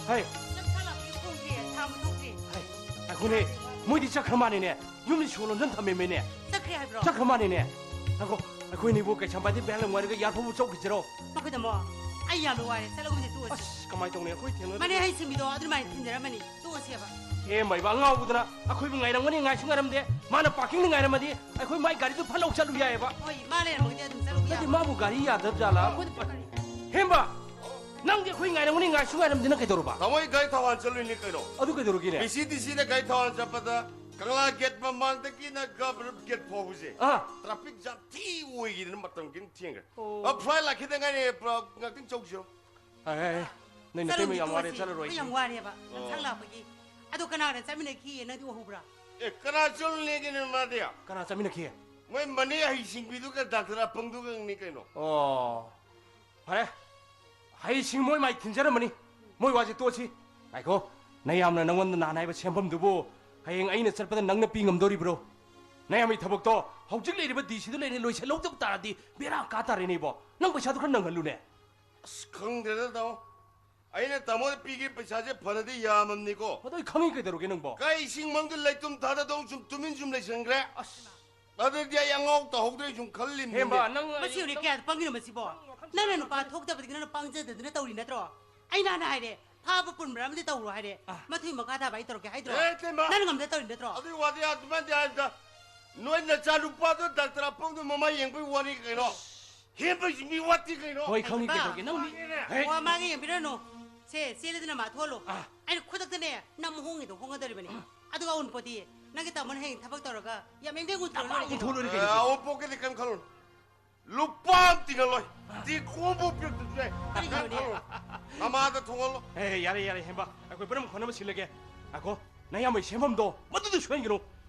ꯍꯩ꯫ ꯅꯪ ꯁꯥ ꯂꯥꯛꯄꯒꯤ ꯊꯣꯡꯗ꯭ꯔꯤ, ꯁꯥ ꯑꯃ ꯊꯣꯡꯗ꯭ꯔꯤ꯫ ꯍꯩ, ꯉꯥꯏꯈꯣꯅꯦ꯫ ꯃꯣꯏꯗꯤ ꯆꯠꯈ꯭ꯔ ꯃꯥꯅꯤꯅꯦ꯫ ꯌꯨꯝꯗꯤ ꯁꯣ ꯂꯣꯟꯁꯤꯟ ꯊꯝꯃꯦꯃꯦꯅꯦ꯫ ꯆꯠꯈ꯭ꯔꯦ ꯍꯥꯏꯕ꯭ꯔꯣ? ꯆꯠꯈ꯭ꯔ ꯃꯥꯅꯤꯅꯦ꯫ ꯉꯥꯏꯈꯣ, ꯑꯩꯈꯣꯏꯅꯤꯕꯨ ꯀꯩꯁꯥꯝꯄꯥꯠꯇꯤ ꯕꯦꯜ ꯑꯃ ꯋꯥꯏꯔꯒ ꯌꯥꯔꯐꯧꯕ ꯆꯧꯈꯤꯁꯤꯔꯣ? ꯃꯈꯣꯏꯗꯃꯣ, ꯑꯩ ꯌꯥꯝꯅ ꯋꯥꯔꯦ, ꯆꯠꯂꯒꯨꯝꯁꯦ, ꯇꯣꯛꯑꯁꯤ꯫ ꯑꯁ, ꯀꯃꯥꯏꯅ ꯇꯧꯅꯤ? ꯑꯩꯈꯣꯏ ꯊꯦꯡꯅ ꯃꯅꯦ ꯍꯩꯁꯤꯡꯕꯤꯗꯣ ꯑꯗꯨꯃꯥꯏꯅ ꯊꯤꯟꯖꯔꯝꯃꯅꯤ, ꯇꯣꯛꯑꯁꯦꯕ꯫ ꯑꯦ ꯃꯩꯕ, ꯑꯉꯥꯎꯕꯗꯨꯅ ꯑꯩꯈꯣꯏꯕꯨ ꯉꯥꯏꯔꯝꯒꯅꯤ, ꯉꯥꯏꯁꯨ ꯉꯥꯏꯔꯝꯗꯦ꯫ ꯃꯥꯅ ꯄꯥꯔꯀꯤꯡꯗ ꯉꯥꯏꯔꯝꯃꯗꯤ ꯑꯩꯈꯣꯏ ꯃꯥꯏ ꯒꯥꯔꯤꯗꯨ ꯐꯠ ꯂꯧ ꯆꯠꯂꯨ ꯌꯥꯏꯑꯕ꯫ ꯍꯣꯏ, ꯃꯥ ꯂꯩꯔꯝꯃꯒꯗꯤ ꯑꯗꯨꯝ ꯆꯠꯂꯨꯕ ꯅꯠꯇꯦ, ꯌꯥꯕ꯫ ꯃꯥꯕꯨ ꯒꯥꯔꯤ ꯌꯥꯗꯕ ꯖꯥꯠꯂꯥ? ꯍꯦꯝꯕ, ꯅꯪꯗꯤ ꯑꯩꯈꯣꯏ ꯉꯥꯏꯔꯝꯒꯅꯤ, ꯉꯥꯏꯁꯨ ꯉꯥꯏꯔꯝꯗꯦꯅ ꯀꯩꯗꯧꯔꯕ? ꯇꯥꯃꯣ, ꯑꯩ ꯒꯥꯔꯤ ꯊꯧꯍꯥꯟ ꯆꯠꯂꯨꯏꯅꯤ ꯀꯩꯅꯣ꯫ ꯑꯗꯨ ꯀꯩꯗꯧꯔꯒꯦꯅꯦ? ꯕꯤ ꯁꯤ ꯗꯤ ꯁꯤꯗ ꯒꯥꯔꯤ ꯊꯧꯍꯥꯟ ꯆꯠꯄꯗ ꯀꯪꯂꯥ ꯒꯦꯠ ꯃꯃꯥꯡꯗꯒꯤꯅ ꯒꯚꯔ ꯒꯦꯠ ꯐꯥꯎꯕꯁꯦ ꯑꯥ꯫ ꯇ꯭ꯔꯥꯐꯤꯛ ꯖꯥꯝ ꯊꯤ ꯑꯣꯏꯈꯤꯗꯅ ꯃꯇꯝ ꯈꯤꯇꯪ ꯊꯦꯡꯈ꯭ꯔꯦ꯫ ꯑꯣ꯫ ꯑ, ꯐ꯭ꯂꯥꯏꯠ ꯂꯥꯛꯈꯤꯗ ꯉꯥꯏꯔꯤ, ꯄ-, ꯉꯥꯛꯇꯪ ꯆꯧꯁꯤꯔꯣ꯫ ꯍꯥꯏ, ꯍꯥꯏ, ꯍꯥꯏ꯫ ꯅꯣꯏ ꯅꯇꯩꯃ ꯆꯠꯂꯨꯁꯤ, ꯌꯥꯝ ꯋꯥꯔꯦ, ꯇꯣꯛꯑꯁꯤ꯫ ꯆꯠꯂꯔꯣꯏ꯫ ꯑꯩꯈꯣꯏ ꯌꯥꯝ ꯋꯥꯔꯦꯕ, ꯑꯣ꯫ ꯂꯝꯁꯥꯡ ꯂꯥꯛꯄꯒꯤ꯫ ꯑꯗꯣ ꯀꯅꯥ ꯀꯅꯥ ꯆꯠꯃꯤꯟꯅꯈꯤꯌꯦ? ꯅꯪꯗꯤ ꯎꯍꯧꯕ꯭ꯔꯥ? ꯑꯦ, ꯀꯅꯥ ꯆꯠꯂꯨꯅꯦꯒꯦꯅꯦ ꯃꯥꯗꯤ? ꯀꯅꯥ ꯆꯠꯃꯤꯟꯅꯈꯤ? ꯃꯣꯏ ꯃꯅꯦ ꯍꯩꯁꯤꯡꯕꯤꯗꯨꯒ ꯗꯥꯛꯇꯔ ꯑꯄꯪꯗꯨꯒꯅꯤ ꯀꯩꯅꯣ꯫ ꯑꯣ, ꯐꯔꯦ꯫ ꯍꯩꯁꯤꯡ ꯃꯣꯏ ꯃꯥꯏ ꯊꯤꯟꯖꯔꯝꯃꯅꯤ꯫ ꯃꯣꯏ ꯋꯥꯁꯦ ꯇꯣꯛꯑꯁꯤ꯫ ꯉꯥꯏꯈꯣ, ꯅꯌꯥꯝꯅ ꯅꯪꯉꯣꯟꯗ ꯅꯍꯥꯟ ꯍꯥꯏꯕ ꯁꯦꯝꯐꯝꯗꯨꯕꯨ ꯍꯌꯦꯡ ꯑꯩꯅ ꯆꯠꯄꯗ ꯅꯪꯅ ꯄꯤ ꯉꯝꯗꯣꯔꯤꯕ꯭ꯔꯣ? ꯅꯌꯥꯝꯕꯒꯤ ꯊꯕꯛꯇꯣ ꯍꯧꯖꯤꯛ ꯂꯩꯔꯤꯕ ꯗꯤ ꯁꯤꯗ ꯂꯩꯔꯦ, ꯂꯣꯏꯁꯤꯜꯍꯧꯗꯕ ꯇꯥꯔꯗꯤ ꯕꯦꯔꯥ ꯀꯥ ꯇꯥꯔꯦꯅꯦ ꯏꯕꯣ꯫ ꯅꯪ ꯄꯩꯁꯥꯗꯨ ꯈꯔ ꯅꯪꯍꯜꯂꯨꯅꯦ꯫ ꯑꯁ, ꯈꯪꯗ꯭ꯔꯦꯗ ꯇꯥꯃꯣ, ꯑꯩꯅ ꯇꯥꯃꯣꯗ ꯄꯤꯒꯦ ꯄꯩꯁꯥꯁꯦ ꯐꯅꯗꯤ ꯌꯥꯝꯃꯝꯅꯤꯀꯣ꯫ ꯑꯗꯣ ꯑꯩ ꯈꯪꯉꯤ ꯀꯩꯗꯧꯔꯒꯦ ꯅꯪꯕꯣ? ꯀꯩ ꯏꯁꯤꯡ ꯃꯪꯗ ꯂꯩꯇꯨꯝ ꯊꯥꯗꯗꯧ ꯁꯨꯝ ꯇꯨꯃꯤꯟ ꯁꯨꯝ ꯂꯩꯁꯟꯈ꯭ꯔꯦ꯫ ꯑꯁ, ꯑꯗꯨꯗꯤ ꯑꯩ ꯑꯉꯥꯎ ꯇꯧꯍꯧꯗ꯭ꯔꯦ ꯁꯨꯝ ꯈꯜꯂꯤꯕꯅꯤꯅꯦ꯫ ꯍꯦꯝꯕ, ꯅꯪ ꯃꯁꯤ ꯌꯦꯡꯉꯨꯅꯦ, ꯀꯌꯥꯗ ꯄꯪꯉꯤꯅꯣ ꯃꯁꯤꯕꯣ? ꯅꯪꯅ ꯅꯨꯄꯥ ꯊꯣꯛꯇꯕꯗꯒꯤ ꯅꯪꯅ ꯄꯪꯖꯗꯗꯅ ꯇꯧꯔꯤ ꯅꯠꯇ꯭ꯔꯣ? ꯑꯩ ꯅꯍꯥꯟ ꯍꯥꯏꯔꯦ, ꯐꯥꯕ ꯄꯨꯟꯕ꯭ꯔꯥ ꯑꯃꯗꯤ ꯇꯧꯔꯣ ꯍꯥꯏꯔꯦ꯫ ꯑꯥ꯫ ꯃꯊꯨꯏ ꯃꯈꯥ ꯊꯥꯕ ꯑꯩ ꯇꯧꯔꯛꯀꯦ ꯍꯥꯏꯗ꯭ꯔꯣ? ꯑꯦ, ꯏꯇꯩꯃ꯫ ꯅꯪꯅ ꯉꯝꯗ ꯇꯧꯔꯤ ꯅꯠꯇ꯭ꯔꯣ? ꯑꯗꯨꯒꯤ ꯋꯥꯗꯤ ꯑꯗꯨꯃꯥꯏꯅ ꯍꯥꯏꯕꯗ ꯅꯣꯏ ꯅꯆꯥꯅꯨꯄꯥꯗꯣ ꯗꯥꯛꯇꯔ ꯑꯄꯪꯗꯣ ꯃꯃꯥ ꯌꯦꯡꯕꯒꯤ ꯋꯥꯔꯤ ꯀꯩꯅꯣ? ꯍꯦꯝꯕꯒꯤ ꯃꯤ ꯋꯥꯠꯇꯤ ꯀꯩꯅꯣ? ꯍꯣꯏ, ꯈꯪꯉꯤ ꯍꯦꯝꯕ꯫ ꯀꯩꯗꯧꯔꯒꯦ ꯅꯪ ꯃꯤ-, ꯍꯦ? ꯋꯥ ꯃꯥꯒ ꯌꯦꯡꯕꯤꯔꯅꯨ꯫ ꯁꯦ, ꯆꯦꯜꯂꯗꯅ ꯃꯥ ꯊꯣꯛꯍꯜꯂꯣ꯫ ꯑꯥ꯫ ꯑꯩꯅ ꯈꯨꯗꯛꯇꯅꯦ ꯅꯝ ꯍꯣꯡꯉꯤꯗꯣ ꯍꯣꯡꯉꯗꯧꯔꯤꯕꯅꯤ꯫ ꯑꯗꯨꯒ ꯑꯎꯟꯄꯣꯠꯇꯤ ꯅꯪꯒꯤ ꯇꯥꯃꯣꯅ ꯍꯌꯦꯡ ꯊꯕꯛ ꯇꯧꯔꯒ ꯌꯥꯝ ꯌꯦꯡꯗꯦ ꯎꯟꯊꯣꯛꯑ ꯇꯥꯃꯣ ꯂꯣꯏꯔꯦ ꯀꯩꯅꯣ꯫ ꯎꯟꯊꯣꯛꯑ ꯂꯣꯏꯔꯦ ꯑꯦ, ꯀꯩꯅꯣ? ꯑꯋꯣꯠꯄꯣꯛꯀꯤꯗꯤ ꯀꯩꯝ ꯈꯜꯂꯨꯅꯨ꯫ ꯂꯨꯄꯥ ꯑꯃ ꯇꯤꯡꯍꯜꯂꯣꯏ꯫ ꯇꯤꯡꯈꯣꯝꯕꯨ ꯄꯤꯔꯛꯇ꯭ꯔꯁꯨ ꯌꯥꯏ꯫ ꯀꯔꯤꯒꯤꯅꯣꯅꯦ? ꯀꯩꯝ ꯈꯜꯂꯨꯅꯨ꯫ ꯅꯃꯥꯗ ꯊꯣꯡꯍꯜꯂꯣ꯫ ꯑꯦ, ꯌꯥꯔꯦ, ꯌꯥꯔꯦ, ꯍꯦꯝꯕ꯫ ꯑꯩꯈꯣꯏ ꯄꯨꯝꯅꯃꯛ ꯈꯟꯅꯕ ꯁꯤꯜꯂꯒꯦ꯫ ꯉꯥꯏꯈꯣ, ꯅꯌꯥꯝꯕꯒꯤ ꯁꯦꯝꯐꯝꯗꯣ ꯃꯗꯨꯗ ꯁꯣꯏꯍꯟꯒꯅꯨ꯫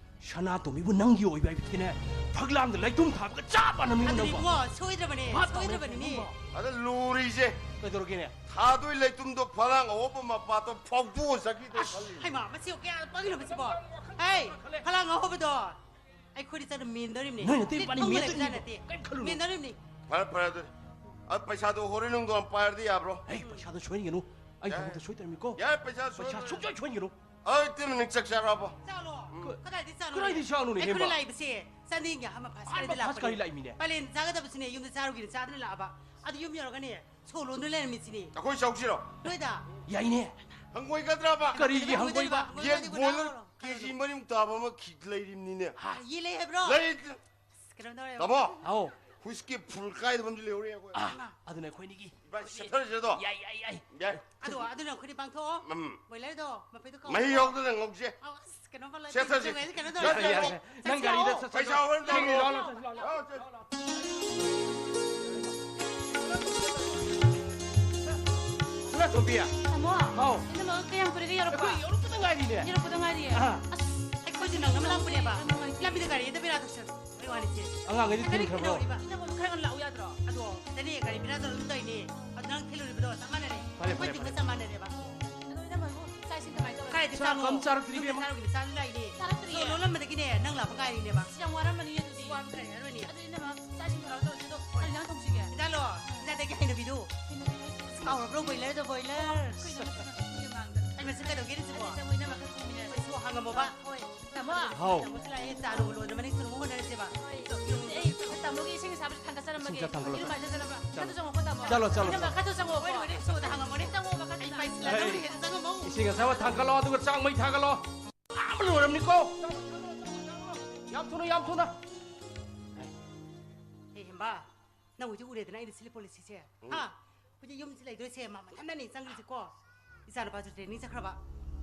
ꯁꯅꯥꯇꯣꯝꯕꯤꯕꯨ ꯅꯪꯒꯤ ꯑꯣꯏꯕ ꯍꯥꯏꯕꯗꯤꯅꯦ, ꯐꯛꯂꯥꯡꯗ ꯂꯩꯇꯨꯝ ꯊꯥꯕꯒ ꯆꯞ ꯃꯥꯟꯅꯕꯅꯤ ꯑꯗꯨꯗꯤ ꯅꯪꯕꯣ꯫ ꯏꯕꯨꯡꯉꯣ, ꯁꯣꯏꯗ꯭ꯔꯕꯅꯦ, ꯚꯥꯞ ꯇꯥꯎꯅꯦ ꯁꯣꯏꯗ꯭ꯔꯕꯅꯤꯅꯦ꯫ ꯅꯪꯕꯣ꯫ ꯑꯗ ꯂꯨꯔꯤꯁꯦ ꯀꯩꯗꯧꯔꯒꯦꯅꯦ? ꯊꯥꯗꯣꯏ ꯂꯩꯇꯨꯝꯗꯣ ꯐꯂꯥꯡ ꯑꯍꯣꯕ ꯃꯄꯥꯗꯣ ꯐꯥꯎꯗꯣꯛꯑ ꯆꯠꯈꯤꯗꯣꯏ ꯈꯜꯂꯤ꯫ ꯍꯩꯃꯥ, ꯃꯁꯤ ꯀꯌꯥ ꯄꯪꯉꯤꯅꯣ ꯃꯁꯤꯕꯣ? ꯍꯩ, ꯐꯂꯥꯡ ꯑꯍꯣꯕꯗꯣ ꯑꯩꯈꯣꯏꯗꯤ ꯆꯠꯅ ꯃꯦꯟꯗꯧꯔꯤꯕꯅꯤ꯫ ꯅꯣꯏ ꯅꯠꯇꯦ, ꯁꯤ ꯏꯕꯥꯅꯤ ꯄꯪꯕ ꯃꯦꯟꯗꯧꯔꯤꯕꯅꯤ꯫ ꯂꯩꯕꯖꯥꯠ ꯅꯠꯇꯦ꯫ ꯀꯩꯝ ꯈꯜꯂꯨꯅꯨ꯫ ꯃꯦꯟꯗꯧꯔꯤꯕꯅꯤ꯫ ꯐꯔꯦ, ꯐꯔꯦ, ꯑꯗꯨꯗꯤ꯫ ꯑ, ꯄꯩꯁꯥꯗꯣ ꯍꯣꯔꯦꯟ ꯅꯨꯡꯗꯥꯡ ꯄꯥꯏꯔꯗꯤ ꯌꯥꯕ꯭ꯔꯣ? ꯑꯩ ꯄꯩꯁꯥꯗꯣ ꯁꯣꯏꯍꯟꯒꯅꯨ꯫ ꯑꯩ ꯌꯥꯔꯦ꯫ ꯊꯕꯛꯇ ꯁꯣꯏꯗ꯭ꯔꯕꯅꯤꯀꯣ꯫ ꯌꯥꯔꯦ, ꯄꯩꯁꯥ ꯄꯩꯁꯥ ꯁꯣꯏ-, ꯁꯨꯡꯁꯣꯏ ꯁꯣꯏꯍꯟꯒꯅꯨ꯫ ꯑꯩ ꯇꯤꯝ ꯅꯪ ꯆꯥꯛ ꯆꯥꯔꯕꯣ? ꯆꯥꯂꯣ꯫ ꯀꯗꯥꯏꯗꯩ ꯆꯥꯅꯣꯅꯦ? ꯀꯗꯥꯏꯗꯩ ꯆꯥꯅꯣꯅꯦ, ꯑꯩꯈꯣꯏꯅ ꯍꯦꯝꯕ? ꯂꯥꯛꯏꯕꯁꯦ ꯆꯥꯅꯤꯡꯒꯦ ꯑꯍꯥꯟꯕ ꯐꯥꯁ ꯑꯍꯥꯟꯕ ꯀꯥꯏꯗ ꯐꯥꯁ ꯂꯥꯛꯄꯅꯦ? ꯀꯥꯏ ꯂꯥꯛꯏꯃꯤꯅꯦ? ꯄꯂꯦꯟ ꯆꯥꯒꯗꯕꯁꯤꯅꯦ ꯌꯨꯝꯗ ꯆꯥꯔꯨꯒꯦꯅ ꯆꯥꯗꯅ ꯂꯥꯛꯑꯕ꯫ ꯑꯗꯨ ꯌꯨꯝ ꯌꯧꯔꯒꯅꯦ ꯁꯣ ꯂꯣꯟꯗꯨꯅ ꯂꯩꯔꯝꯃꯤꯁꯤꯅꯦ꯫ ꯑꯩꯈꯣꯏ ꯆꯧꯁꯤꯔꯣ? ꯅꯣꯏꯗ꯫ ꯌꯥꯏꯅꯦ꯫ ꯍꯪꯒꯣꯏꯒꯗ꯭ꯔꯕ? ꯀꯔꯤꯒꯤ ꯍꯪꯒꯣꯏꯗꯣꯏꯕ? ꯍꯪꯒꯣꯏꯕ? ꯌꯦꯟ ꯍꯪꯒꯣꯏꯗꯣꯏꯕ? ꯕꯣꯏꯂꯔ ꯀꯦ ꯖꯤ ꯃꯔꯤꯃꯨꯛ ꯇꯥꯕ ꯑꯃ ꯈꯤ-, ꯂꯩꯔꯤꯕꯅꯤꯅꯦ꯫ ꯍꯥ? ꯌꯦꯟ ꯂꯩ ꯍꯥꯏꯕ꯭ꯔꯣ? ꯂꯩ꯫ ꯑꯁ, ꯀꯩꯅꯣ ꯇꯧꯔꯦ꯫ ꯇꯥꯃꯣ꯫ ꯍꯥꯎ꯫ ꯍꯨꯏꯁꯀꯤ ꯐꯨꯜ ꯀꯥꯏꯗꯕ ꯑꯃꯁꯨ ꯂꯩꯍꯧꯔꯦ ꯑꯩꯈꯣꯏ꯫ ꯑꯥ, ꯑꯗꯨꯅ ꯑꯩꯈꯣꯏꯅꯤꯒꯤ꯫ ꯏꯕꯥꯅꯤ ꯁꯦꯠꯊꯔꯁꯦ ꯑꯗꯣ꯫ ꯌꯥꯏ, ꯌꯥꯏ, ꯌꯥꯏ꯫ ꯌꯥꯏ꯫ ꯑꯗꯣ, ꯑꯗꯨꯅ ꯑꯩꯈꯣꯏꯗꯤ ꯄꯥꯡꯊꯣꯛꯑꯣ꯫ ꯎꯝ꯫ ꯕꯣꯏꯂꯔꯗꯣ ꯃꯐꯩꯗꯣ ꯀꯛꯑꯣ꯫ ꯃꯍꯤ ꯌꯥꯎꯗꯅ ꯉꯧꯁꯦ꯫ ꯑꯧ, ꯑꯁ, ꯀꯩꯅꯣ ꯄꯜꯂꯣ, ꯁꯦꯠꯊꯔꯁꯤ꯫ ꯇꯤꯟ ꯆꯨꯝꯃꯦ, ꯀꯩꯅꯣ ꯇꯧꯔꯣ꯫ ꯌꯥꯏ, ꯌꯥꯏ, ꯌꯥꯏ꯫ ꯅꯪ ꯆꯠꯁꯤ, ꯒꯥꯔꯤꯗ ꯑꯧ꯫ ꯆꯠꯁꯤ꯫ ꯄꯩꯁꯥ ꯍꯣꯔꯦꯟ ꯆꯠꯁꯤ, ꯇꯧꯔꯣ꯫ ꯂꯥꯛꯑꯣ, ꯂꯥꯛꯑꯣ꯫ ꯂꯥꯛꯑꯣ, ꯆꯠꯁꯤ꯫ ꯏꯃꯥ ꯇꯣꯝꯕꯤ꯫ ꯇꯥꯃꯣ꯫ ꯍꯥꯎ꯫ ꯏꯅꯝꯃ ꯀꯌꯥꯝ ꯀꯨꯏꯔꯒꯦ ꯌꯧꯔꯛꯄ? ꯑꯩꯈꯣꯏ ꯌꯧꯔꯛꯄꯗ ꯉꯥꯏꯔꯤꯅꯦ꯫ ꯌꯧꯔꯛꯄꯗ ꯉꯥꯏꯔꯤꯌꯦ꯫ ꯑꯥ꯫ ꯑꯁ, ꯑꯩꯈꯣꯏꯁꯨ ꯅꯪꯅꯕ ꯂꯥꯛꯄꯅꯦꯕ꯫ ꯂꯝꯕꯤꯗ ꯒꯥꯔꯤ ꯍꯦꯛꯇ ꯕꯦꯔꯥ ꯇꯧꯁꯜꯂꯛꯄ꯫ ꯋꯥꯅꯤꯁꯦ꯫ ꯑꯉꯥꯡꯈꯩꯗꯤ ꯅꯪ ꯀꯔꯤ ꯊꯤꯟꯈ꯭ꯔꯕ꯭ꯔꯣ? ꯀꯩꯗꯧꯔꯤꯕ? ꯏꯅꯝꯃ ꯈꯔ ꯉꯟꯅ ꯂꯥꯛꯎ ꯌꯥꯗ꯭ꯔꯣ? ꯑꯗꯣ, ꯁꯤꯗꯅꯦ ꯒꯥꯔꯤ ꯕꯦꯔꯥ ꯇꯧꯔ ꯑꯗꯨꯝ ꯇꯧꯔꯤꯅꯦ꯫ ꯑꯗꯣ ꯅꯪ ꯊꯤꯜꯂꯨꯔꯤꯕꯗꯣ ꯆꯞ ꯃꯥꯟꯅꯔꯦ꯫ ꯐꯔꯦ, ꯑꯩꯈꯣꯏ ꯐꯔꯦ, ꯊꯤꯟꯕ ꯐꯔꯦ꯫ ꯆꯞ ꯃꯥꯟꯅꯔꯦꯕ꯫ ꯑꯗꯣ ꯏꯅꯝꯃꯕꯨ ꯆꯥꯛ ꯏꯁꯤꯡ ꯀꯃꯥꯏꯅ ꯇꯧꯔꯒꯦ? ꯀꯥꯏꯗ ꯆꯥꯛ ꯆꯥꯅꯣ? ꯑꯝ ꯆꯥꯔꯛꯇ꯭ꯔꯤ ꯌꯨꯝꯗ ꯏꯕꯦꯝꯃ꯫ ꯆꯥꯔꯨꯒꯤꯅꯤ, ꯆꯥꯁꯨ ꯂꯥꯛꯏꯅꯦ꯫ ꯆꯥꯔꯛꯇ꯭ꯔꯤꯌꯦ꯫ ꯁꯣ ꯂꯣꯜꯂꯝꯕꯗꯒꯤꯅꯦ ꯅꯪ ꯂꯥꯛꯄ ꯉꯥꯏꯔꯤꯅꯦꯕ꯫ ꯑꯁ, ꯌꯥꯝ ꯋꯥꯔꯝꯃꯅꯤ ꯑꯗꯨꯗꯤ꯫ ꯋꯥꯔꯝꯗ꯭ꯔꯦ, ꯍꯥꯏꯔꯣꯏꯅꯦ꯫ ꯑꯗꯨꯗꯤ ꯏꯅꯝꯃ ꯆꯥꯛ ꯏꯁꯤꯡ ꯀꯃꯥꯏꯅ ꯇꯧꯔꯒꯦ? ꯑꯗꯣ ꯀꯩ ꯏꯟꯖꯥꯡ ꯊꯣꯡꯁꯤꯒꯦ? ꯏꯟꯖꯥꯡꯂꯣ? ꯏꯟꯖꯥꯡꯗꯒꯤ ꯍꯩꯅꯕꯤꯗꯨ꯫ ꯍꯩꯅꯕꯤ ꯍꯥꯏꯁꯦ? ꯀꯥꯎꯔꯕ꯭ꯔꯣ? ꯕꯣꯏꯂꯔꯗꯣ, ꯕꯣꯏꯂꯔ꯫ ꯀꯩꯅꯣ ꯅꯪ ꯉꯁꯤ ꯃꯥꯡꯗ? ꯑꯩ ꯃꯁꯤ ꯀꯩꯗꯧꯒꯦ ꯁꯤꯕꯣ? ꯑꯩ ꯆꯪꯉꯣ ꯏꯅꯝꯃ ꯈꯔ ꯊꯣꯡꯃꯤꯟꯅꯔꯁꯤ꯫ ꯑꯩꯁꯨ ꯍꯪꯉꯝꯃꯣꯕ꯫ ꯍꯣꯏ꯫ ꯇꯥꯃꯣ꯫ ꯍꯥꯎ꯫ ꯇꯥꯃꯣꯁꯨ ꯂꯥꯛꯑꯦ, ꯆꯥ ꯂꯣꯟꯕ ꯂꯣꯟꯗ꯭ꯔꯕꯅꯤ, ꯊꯨꯅꯕ ꯍꯣꯠꯅꯔꯁꯦꯕ꯫ ꯍꯣꯏ꯫ ꯑꯗꯨꯗꯤ ꯑꯩ ꯇꯥꯃꯣꯒꯤ ꯏꯁꯤꯡ ꯑꯁꯥꯕꯁꯦ ꯊꯥꯡꯒꯠꯆꯔꯝꯃꯒꯦ꯫ ꯏꯁꯤꯡ ꯈꯔ ꯊꯥꯡꯒꯠꯂꯣ꯫ ꯏꯔꯨ ꯃꯥꯏꯊꯖꯅꯕ꯫ ꯆꯠꯂꯣ꯫ ꯃꯈꯥꯗ ꯆꯪꯉꯣ, ꯄꯣꯠ ꯂꯣꯏꯔꯦ꯫ ꯆꯠꯂꯣ, ꯆꯠꯂꯣ, ꯆꯠꯂꯣ꯫ ꯁꯣꯗ ꯍꯥꯡꯉꯝꯃꯣꯅꯦ꯫ ꯆꯪꯉꯣ, ꯃꯈꯥꯗ꯫ ꯑꯩ ꯄꯥꯏꯁꯤꯜꯂꯗꯧꯔꯤ, ꯍꯦꯛꯇ ꯆꯪꯉꯝꯃꯣ꯫ ꯏꯁꯤꯡ ꯑꯁꯥꯕ ꯊꯥꯡꯒꯠꯂꯣ, ꯑꯗꯨꯒ ꯆꯥꯛ ꯃꯩ ꯊꯥꯒꯠꯂꯣ꯫ ꯂꯥꯝꯕ ꯂꯣꯏꯔꯕꯅꯤꯀꯣ꯫ ꯌꯥꯝ ꯊꯨꯅ, ꯌꯥꯝ ꯊꯨꯅ꯫ ꯑꯦ, ꯍꯦꯝꯕ, ꯅꯪ ꯍꯧꯖꯤꯛ ꯎꯔꯦꯗꯅ ꯑꯩꯅ ꯁꯤꯜꯂꯤ ꯄꯣꯂꯤꯁꯤꯁꯦ? ꯎꯝ꯫ ꯍꯥ? ꯍꯧꯖꯤꯛ ꯌꯨꯝꯁꯤ ꯂꯩꯗꯣꯏꯁꯦ ꯃꯥ ꯃꯊꯟꯇꯅꯤ ꯆꯪꯈ꯭ꯔꯤꯁꯤꯀꯣ꯫ ꯏꯆꯥꯅꯨꯄꯥꯁꯨ ꯇ꯭ꯔꯦꯅꯤꯡ ꯆꯠꯈ꯭ꯔꯕ,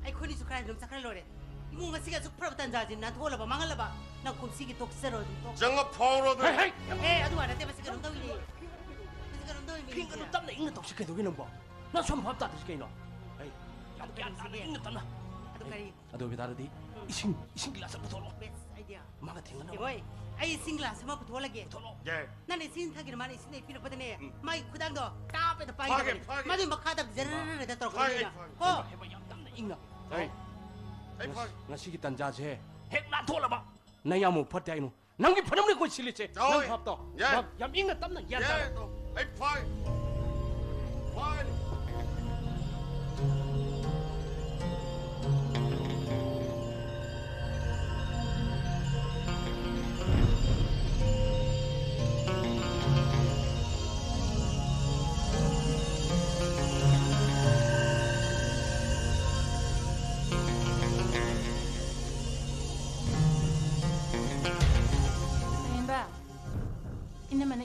ꯑꯩꯈꯣꯏꯅꯤꯁꯨ ꯈꯔ ꯑꯗꯨꯝ ꯆꯠꯈ꯭ꯔ ꯂꯣꯏꯔꯦ꯫ ꯏꯃꯨꯡ ꯑꯁꯤꯒꯤ ꯑꯁꯨꯛ ꯐꯔꯕ ꯇꯥꯟꯖꯥꯁꯤ ꯅꯥꯟꯊꯣꯛꯍꯜꯂꯕ, ꯃꯥꯡꯍꯜꯂꯕ, ꯅꯪ ꯀꯨꯝꯁꯤꯒꯤ ꯇꯣꯛꯆꯔꯣ ꯑꯗꯨꯝ ꯇꯣꯛ꯫ ꯆꯪꯉ ꯐꯥꯎꯔꯣ ꯑꯗꯨ꯫ ꯍꯦ, ꯍꯦ! ꯑꯦ, ꯑꯗꯨ ꯋꯥ ꯅꯠꯇꯦ, ꯃꯁꯤ ꯀꯩꯅꯣꯝ ꯇꯧꯏꯅꯦ꯫ ꯃꯁꯤ ꯀꯩꯅꯣꯝ ꯇꯧꯏꯅꯦ꯫ ꯐꯤꯡꯒꯅꯨ, ꯇꯞꯅ ꯏꯪꯅ ꯇꯧꯁꯤ ꯀꯩꯗꯧꯒꯦ ꯅꯪꯕꯣ? ꯅꯪ ꯁꯨꯝ ꯚꯥꯞ ꯇꯥꯗ꯭ꯔꯤꯁꯤ ꯀꯩꯅꯣ? ꯑꯩ ꯌꯥꯝ ꯑꯗꯨ ꯒ꯭ꯌꯥꯟ ꯀꯔꯤ ꯇꯥꯅ ꯁꯤꯒꯦ? ꯏꯪꯅ ꯇꯞꯅ꯫ ꯑꯗꯨ ꯑꯩ ꯀꯔꯤ? ꯑꯗꯨ ꯑꯣꯏꯕ ꯇꯥꯔꯗꯤ ꯎꯝ꯫ ꯏꯁꯤꯡ, ꯏꯁꯤꯡ ꯒꯤꯂꯥꯁ ꯑꯃ ꯄꯨꯊꯣꯔꯛꯑꯣ꯫ Best idea꯫ ꯃꯥꯒ ꯊꯦꯡꯅꯅꯕ꯫ ꯏꯕꯣꯏ, ꯑꯩ ꯏꯁꯤꯡ ꯒꯤꯂꯥꯁ ꯑꯃ ꯄꯨꯊꯣꯛꯍꯜꯂꯒꯦ꯫ ꯄꯨꯊꯣꯔꯛꯑꯣ꯫ ꯌꯥꯏ꯫ ꯅꯪꯅ ꯏꯁꯤꯡ ꯊꯛꯈꯤꯅ ꯃꯥꯅ ꯏꯁꯤꯡ ꯍꯦꯛ ꯄꯤꯔꯛꯄꯗꯅꯦ, ꯎꯝ꯫ ꯃꯥꯒꯤ ꯈꯨꯗꯥꯡꯗꯣ ꯇꯥꯞ ꯍꯦꯛꯇ ꯐꯥꯒꯦ, ꯄꯥꯏꯒꯗꯕꯅꯦ꯫ ꯐꯥꯒꯦ꯫ ꯃꯗꯨꯏ ꯃꯈꯥꯗ ꯖꯔꯔ ꯍꯦꯛꯇ ꯇꯧꯔꯛꯀꯗꯕꯅꯦ꯫ ꯐꯥꯒꯦ, ꯐꯥꯒꯦ꯫ ꯀꯣ? ꯍꯦꯕ, ꯌꯥꯝ ꯇꯞꯅ ꯏꯪꯅ꯫ ꯑꯩ, ꯑꯩ ꯉꯁꯤ-, ꯐꯥꯒꯦ꯫ ꯉꯁꯤꯒꯤ ꯇꯥꯟꯖꯥꯁꯦ ꯍꯦꯛ ꯂꯥꯟꯊꯣꯛꯂꯕ ꯅꯌꯥꯝꯕ ꯐꯠꯇꯦ ꯍꯥꯏꯅꯨ꯫ ꯅꯪꯒꯤ ꯐꯅꯕꯅꯦ ꯑꯩꯈꯣꯏ ꯁꯤꯜꯂꯤꯁꯦ꯫ ꯍꯣꯏ꯫ ꯅꯪ ꯚꯥꯞ ꯇꯧ꯫ ꯌꯥꯏ꯫ ꯚꯥꯞ ꯌꯥꯝ ꯏꯪꯅ ꯇꯞꯅ ꯒ꯭ꯌꯥꯟ ꯌꯥꯏ, ꯇꯥꯅ꯫ ꯑꯗꯣ ꯑꯩ ꯐꯥꯏ-, ꯐꯥꯏ-,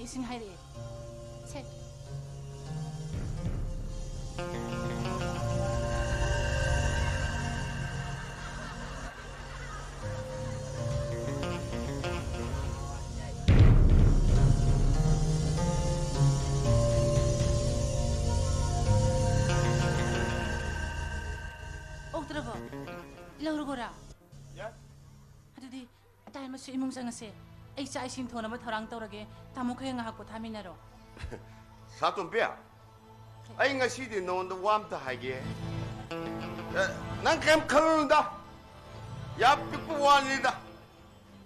ꯏꯁꯤꯡ ꯍꯥꯏꯔꯛꯑꯦ꯫ ꯁꯦ꯫ ꯑꯣꯛꯇ꯭ꯔꯕꯣ? ꯂꯧꯔꯨꯒꯣꯔꯥ? ꯌꯥꯏ꯫ ꯑꯗꯨꯗꯤ ꯇꯥꯏꯃꯁꯨ ꯏꯃꯨꯡ ꯆꯪꯉꯁꯦ꯫ ꯑꯩ ꯆꯥꯛ ꯏꯁꯤꯡ ꯊꯣꯡꯅꯕ ꯊꯧꯔꯥꯡ ꯇꯧꯔꯒꯦ꯫ ꯇꯥꯃꯣ ꯈꯣꯏꯒ ꯉꯥꯏꯍꯥꯛ ꯄꯣꯊꯥꯃꯤꯟꯅꯔꯣ꯫ ꯁꯥꯇꯣꯝꯕꯤ, ꯑꯩ ꯉꯁꯤꯗꯤ ꯅꯉꯣꯟꯗ ꯋꯥ ꯑꯝꯇ ꯍꯥꯏꯒꯦ꯫ ꯑꯦ, ꯅꯪ ꯀꯩꯝ ꯈꯜꯂꯨꯅꯨꯗ꯫ ꯌꯥꯝ ꯄꯤꯛꯄ ꯋꯥꯅꯤꯗ꯫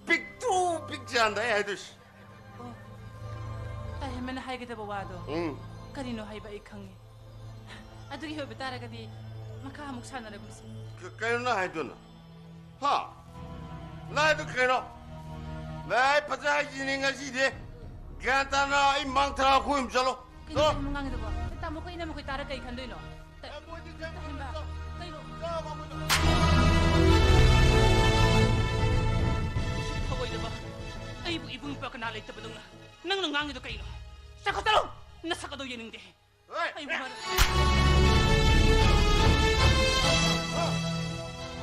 ꯄꯤꯛꯇ꯭ꯔꯨ ꯄꯤꯛꯆꯥꯟꯗ ꯑꯩ ꯍꯥꯏꯗꯣꯏꯁꯦ꯫ ꯑꯣ, ꯇꯥꯏꯃꯅ ꯍꯥꯏꯒꯗꯕ ꯋꯥꯗꯣ ꯎꯝ꯫ ꯀꯔꯤꯅꯣ ꯍꯥꯏꯕ ꯑꯩ ꯈꯪꯉꯦ꯫ ꯑꯗꯨꯒꯤ ꯑꯣꯏꯕ ꯇꯥꯔꯒꯗꯤ ꯃꯈꯥ ꯑꯃꯨꯛ ꯁꯥꯟꯅꯔꯒꯨꯝꯁꯤ꯫ ꯀ-, ꯀꯩꯅꯣ ꯅꯪ ꯍꯥꯏꯗꯨꯅ? ꯍꯥ? ꯅꯪ ꯍꯥꯏꯗꯣ ꯀꯩꯅꯣ? ꯅꯪ ꯑꯩ ꯐꯖ ꯍꯥꯏꯁꯤꯅꯤ ꯉꯁꯤꯗꯤ꯫ ꯒ꯭ꯌꯥꯟ ꯇꯥꯅ ꯑꯩ ꯃꯥꯡ ꯊꯔꯥ ꯈꯣꯏ ꯑꯃ ꯆꯠꯂꯣ꯫ ꯀꯩꯅꯣ ꯆꯠꯂꯣ꯫ ꯇꯥꯏꯃ ꯉꯥꯡꯉꯤꯗꯨꯕꯣ? ꯇꯥꯃꯣ ꯑꯩꯈꯣꯏ ꯏꯅꯝꯃ ꯑꯩꯈꯣꯏ ꯇꯥꯔ ꯀꯩ ꯈꯟꯗꯣꯏꯅꯣ? ꯇ-, ꯑꯦ, ꯃꯣꯏꯗꯤ ꯀꯩꯝ ꯇꯥꯏꯃ, ꯈꯟꯗꯣꯏꯅꯣ꯫ ꯀꯩꯅꯣ? ꯆꯠꯂꯣ, ꯃꯥꯡ ꯈꯣꯏ ꯆꯠꯂꯣ꯫ ꯊꯑꯣꯏꯗꯕ꯫ ꯑꯩꯕꯨ ꯏꯕꯨꯡ ꯏꯄ꯭ꯋꯥ ꯀꯅꯥ ꯂꯩꯇꯕꯗꯧꯅ ꯅꯪꯅ ꯉꯥꯡꯉꯤꯗꯣ ꯀꯩꯅꯣ? ꯆꯠꯈꯣ ꯆꯠꯂꯣ! ꯅꯁꯛ ꯑꯗꯣ ꯌꯦꯡꯅꯤꯡꯗꯦ꯫ ꯍꯣꯏ꯫ ꯑꯩꯕꯨ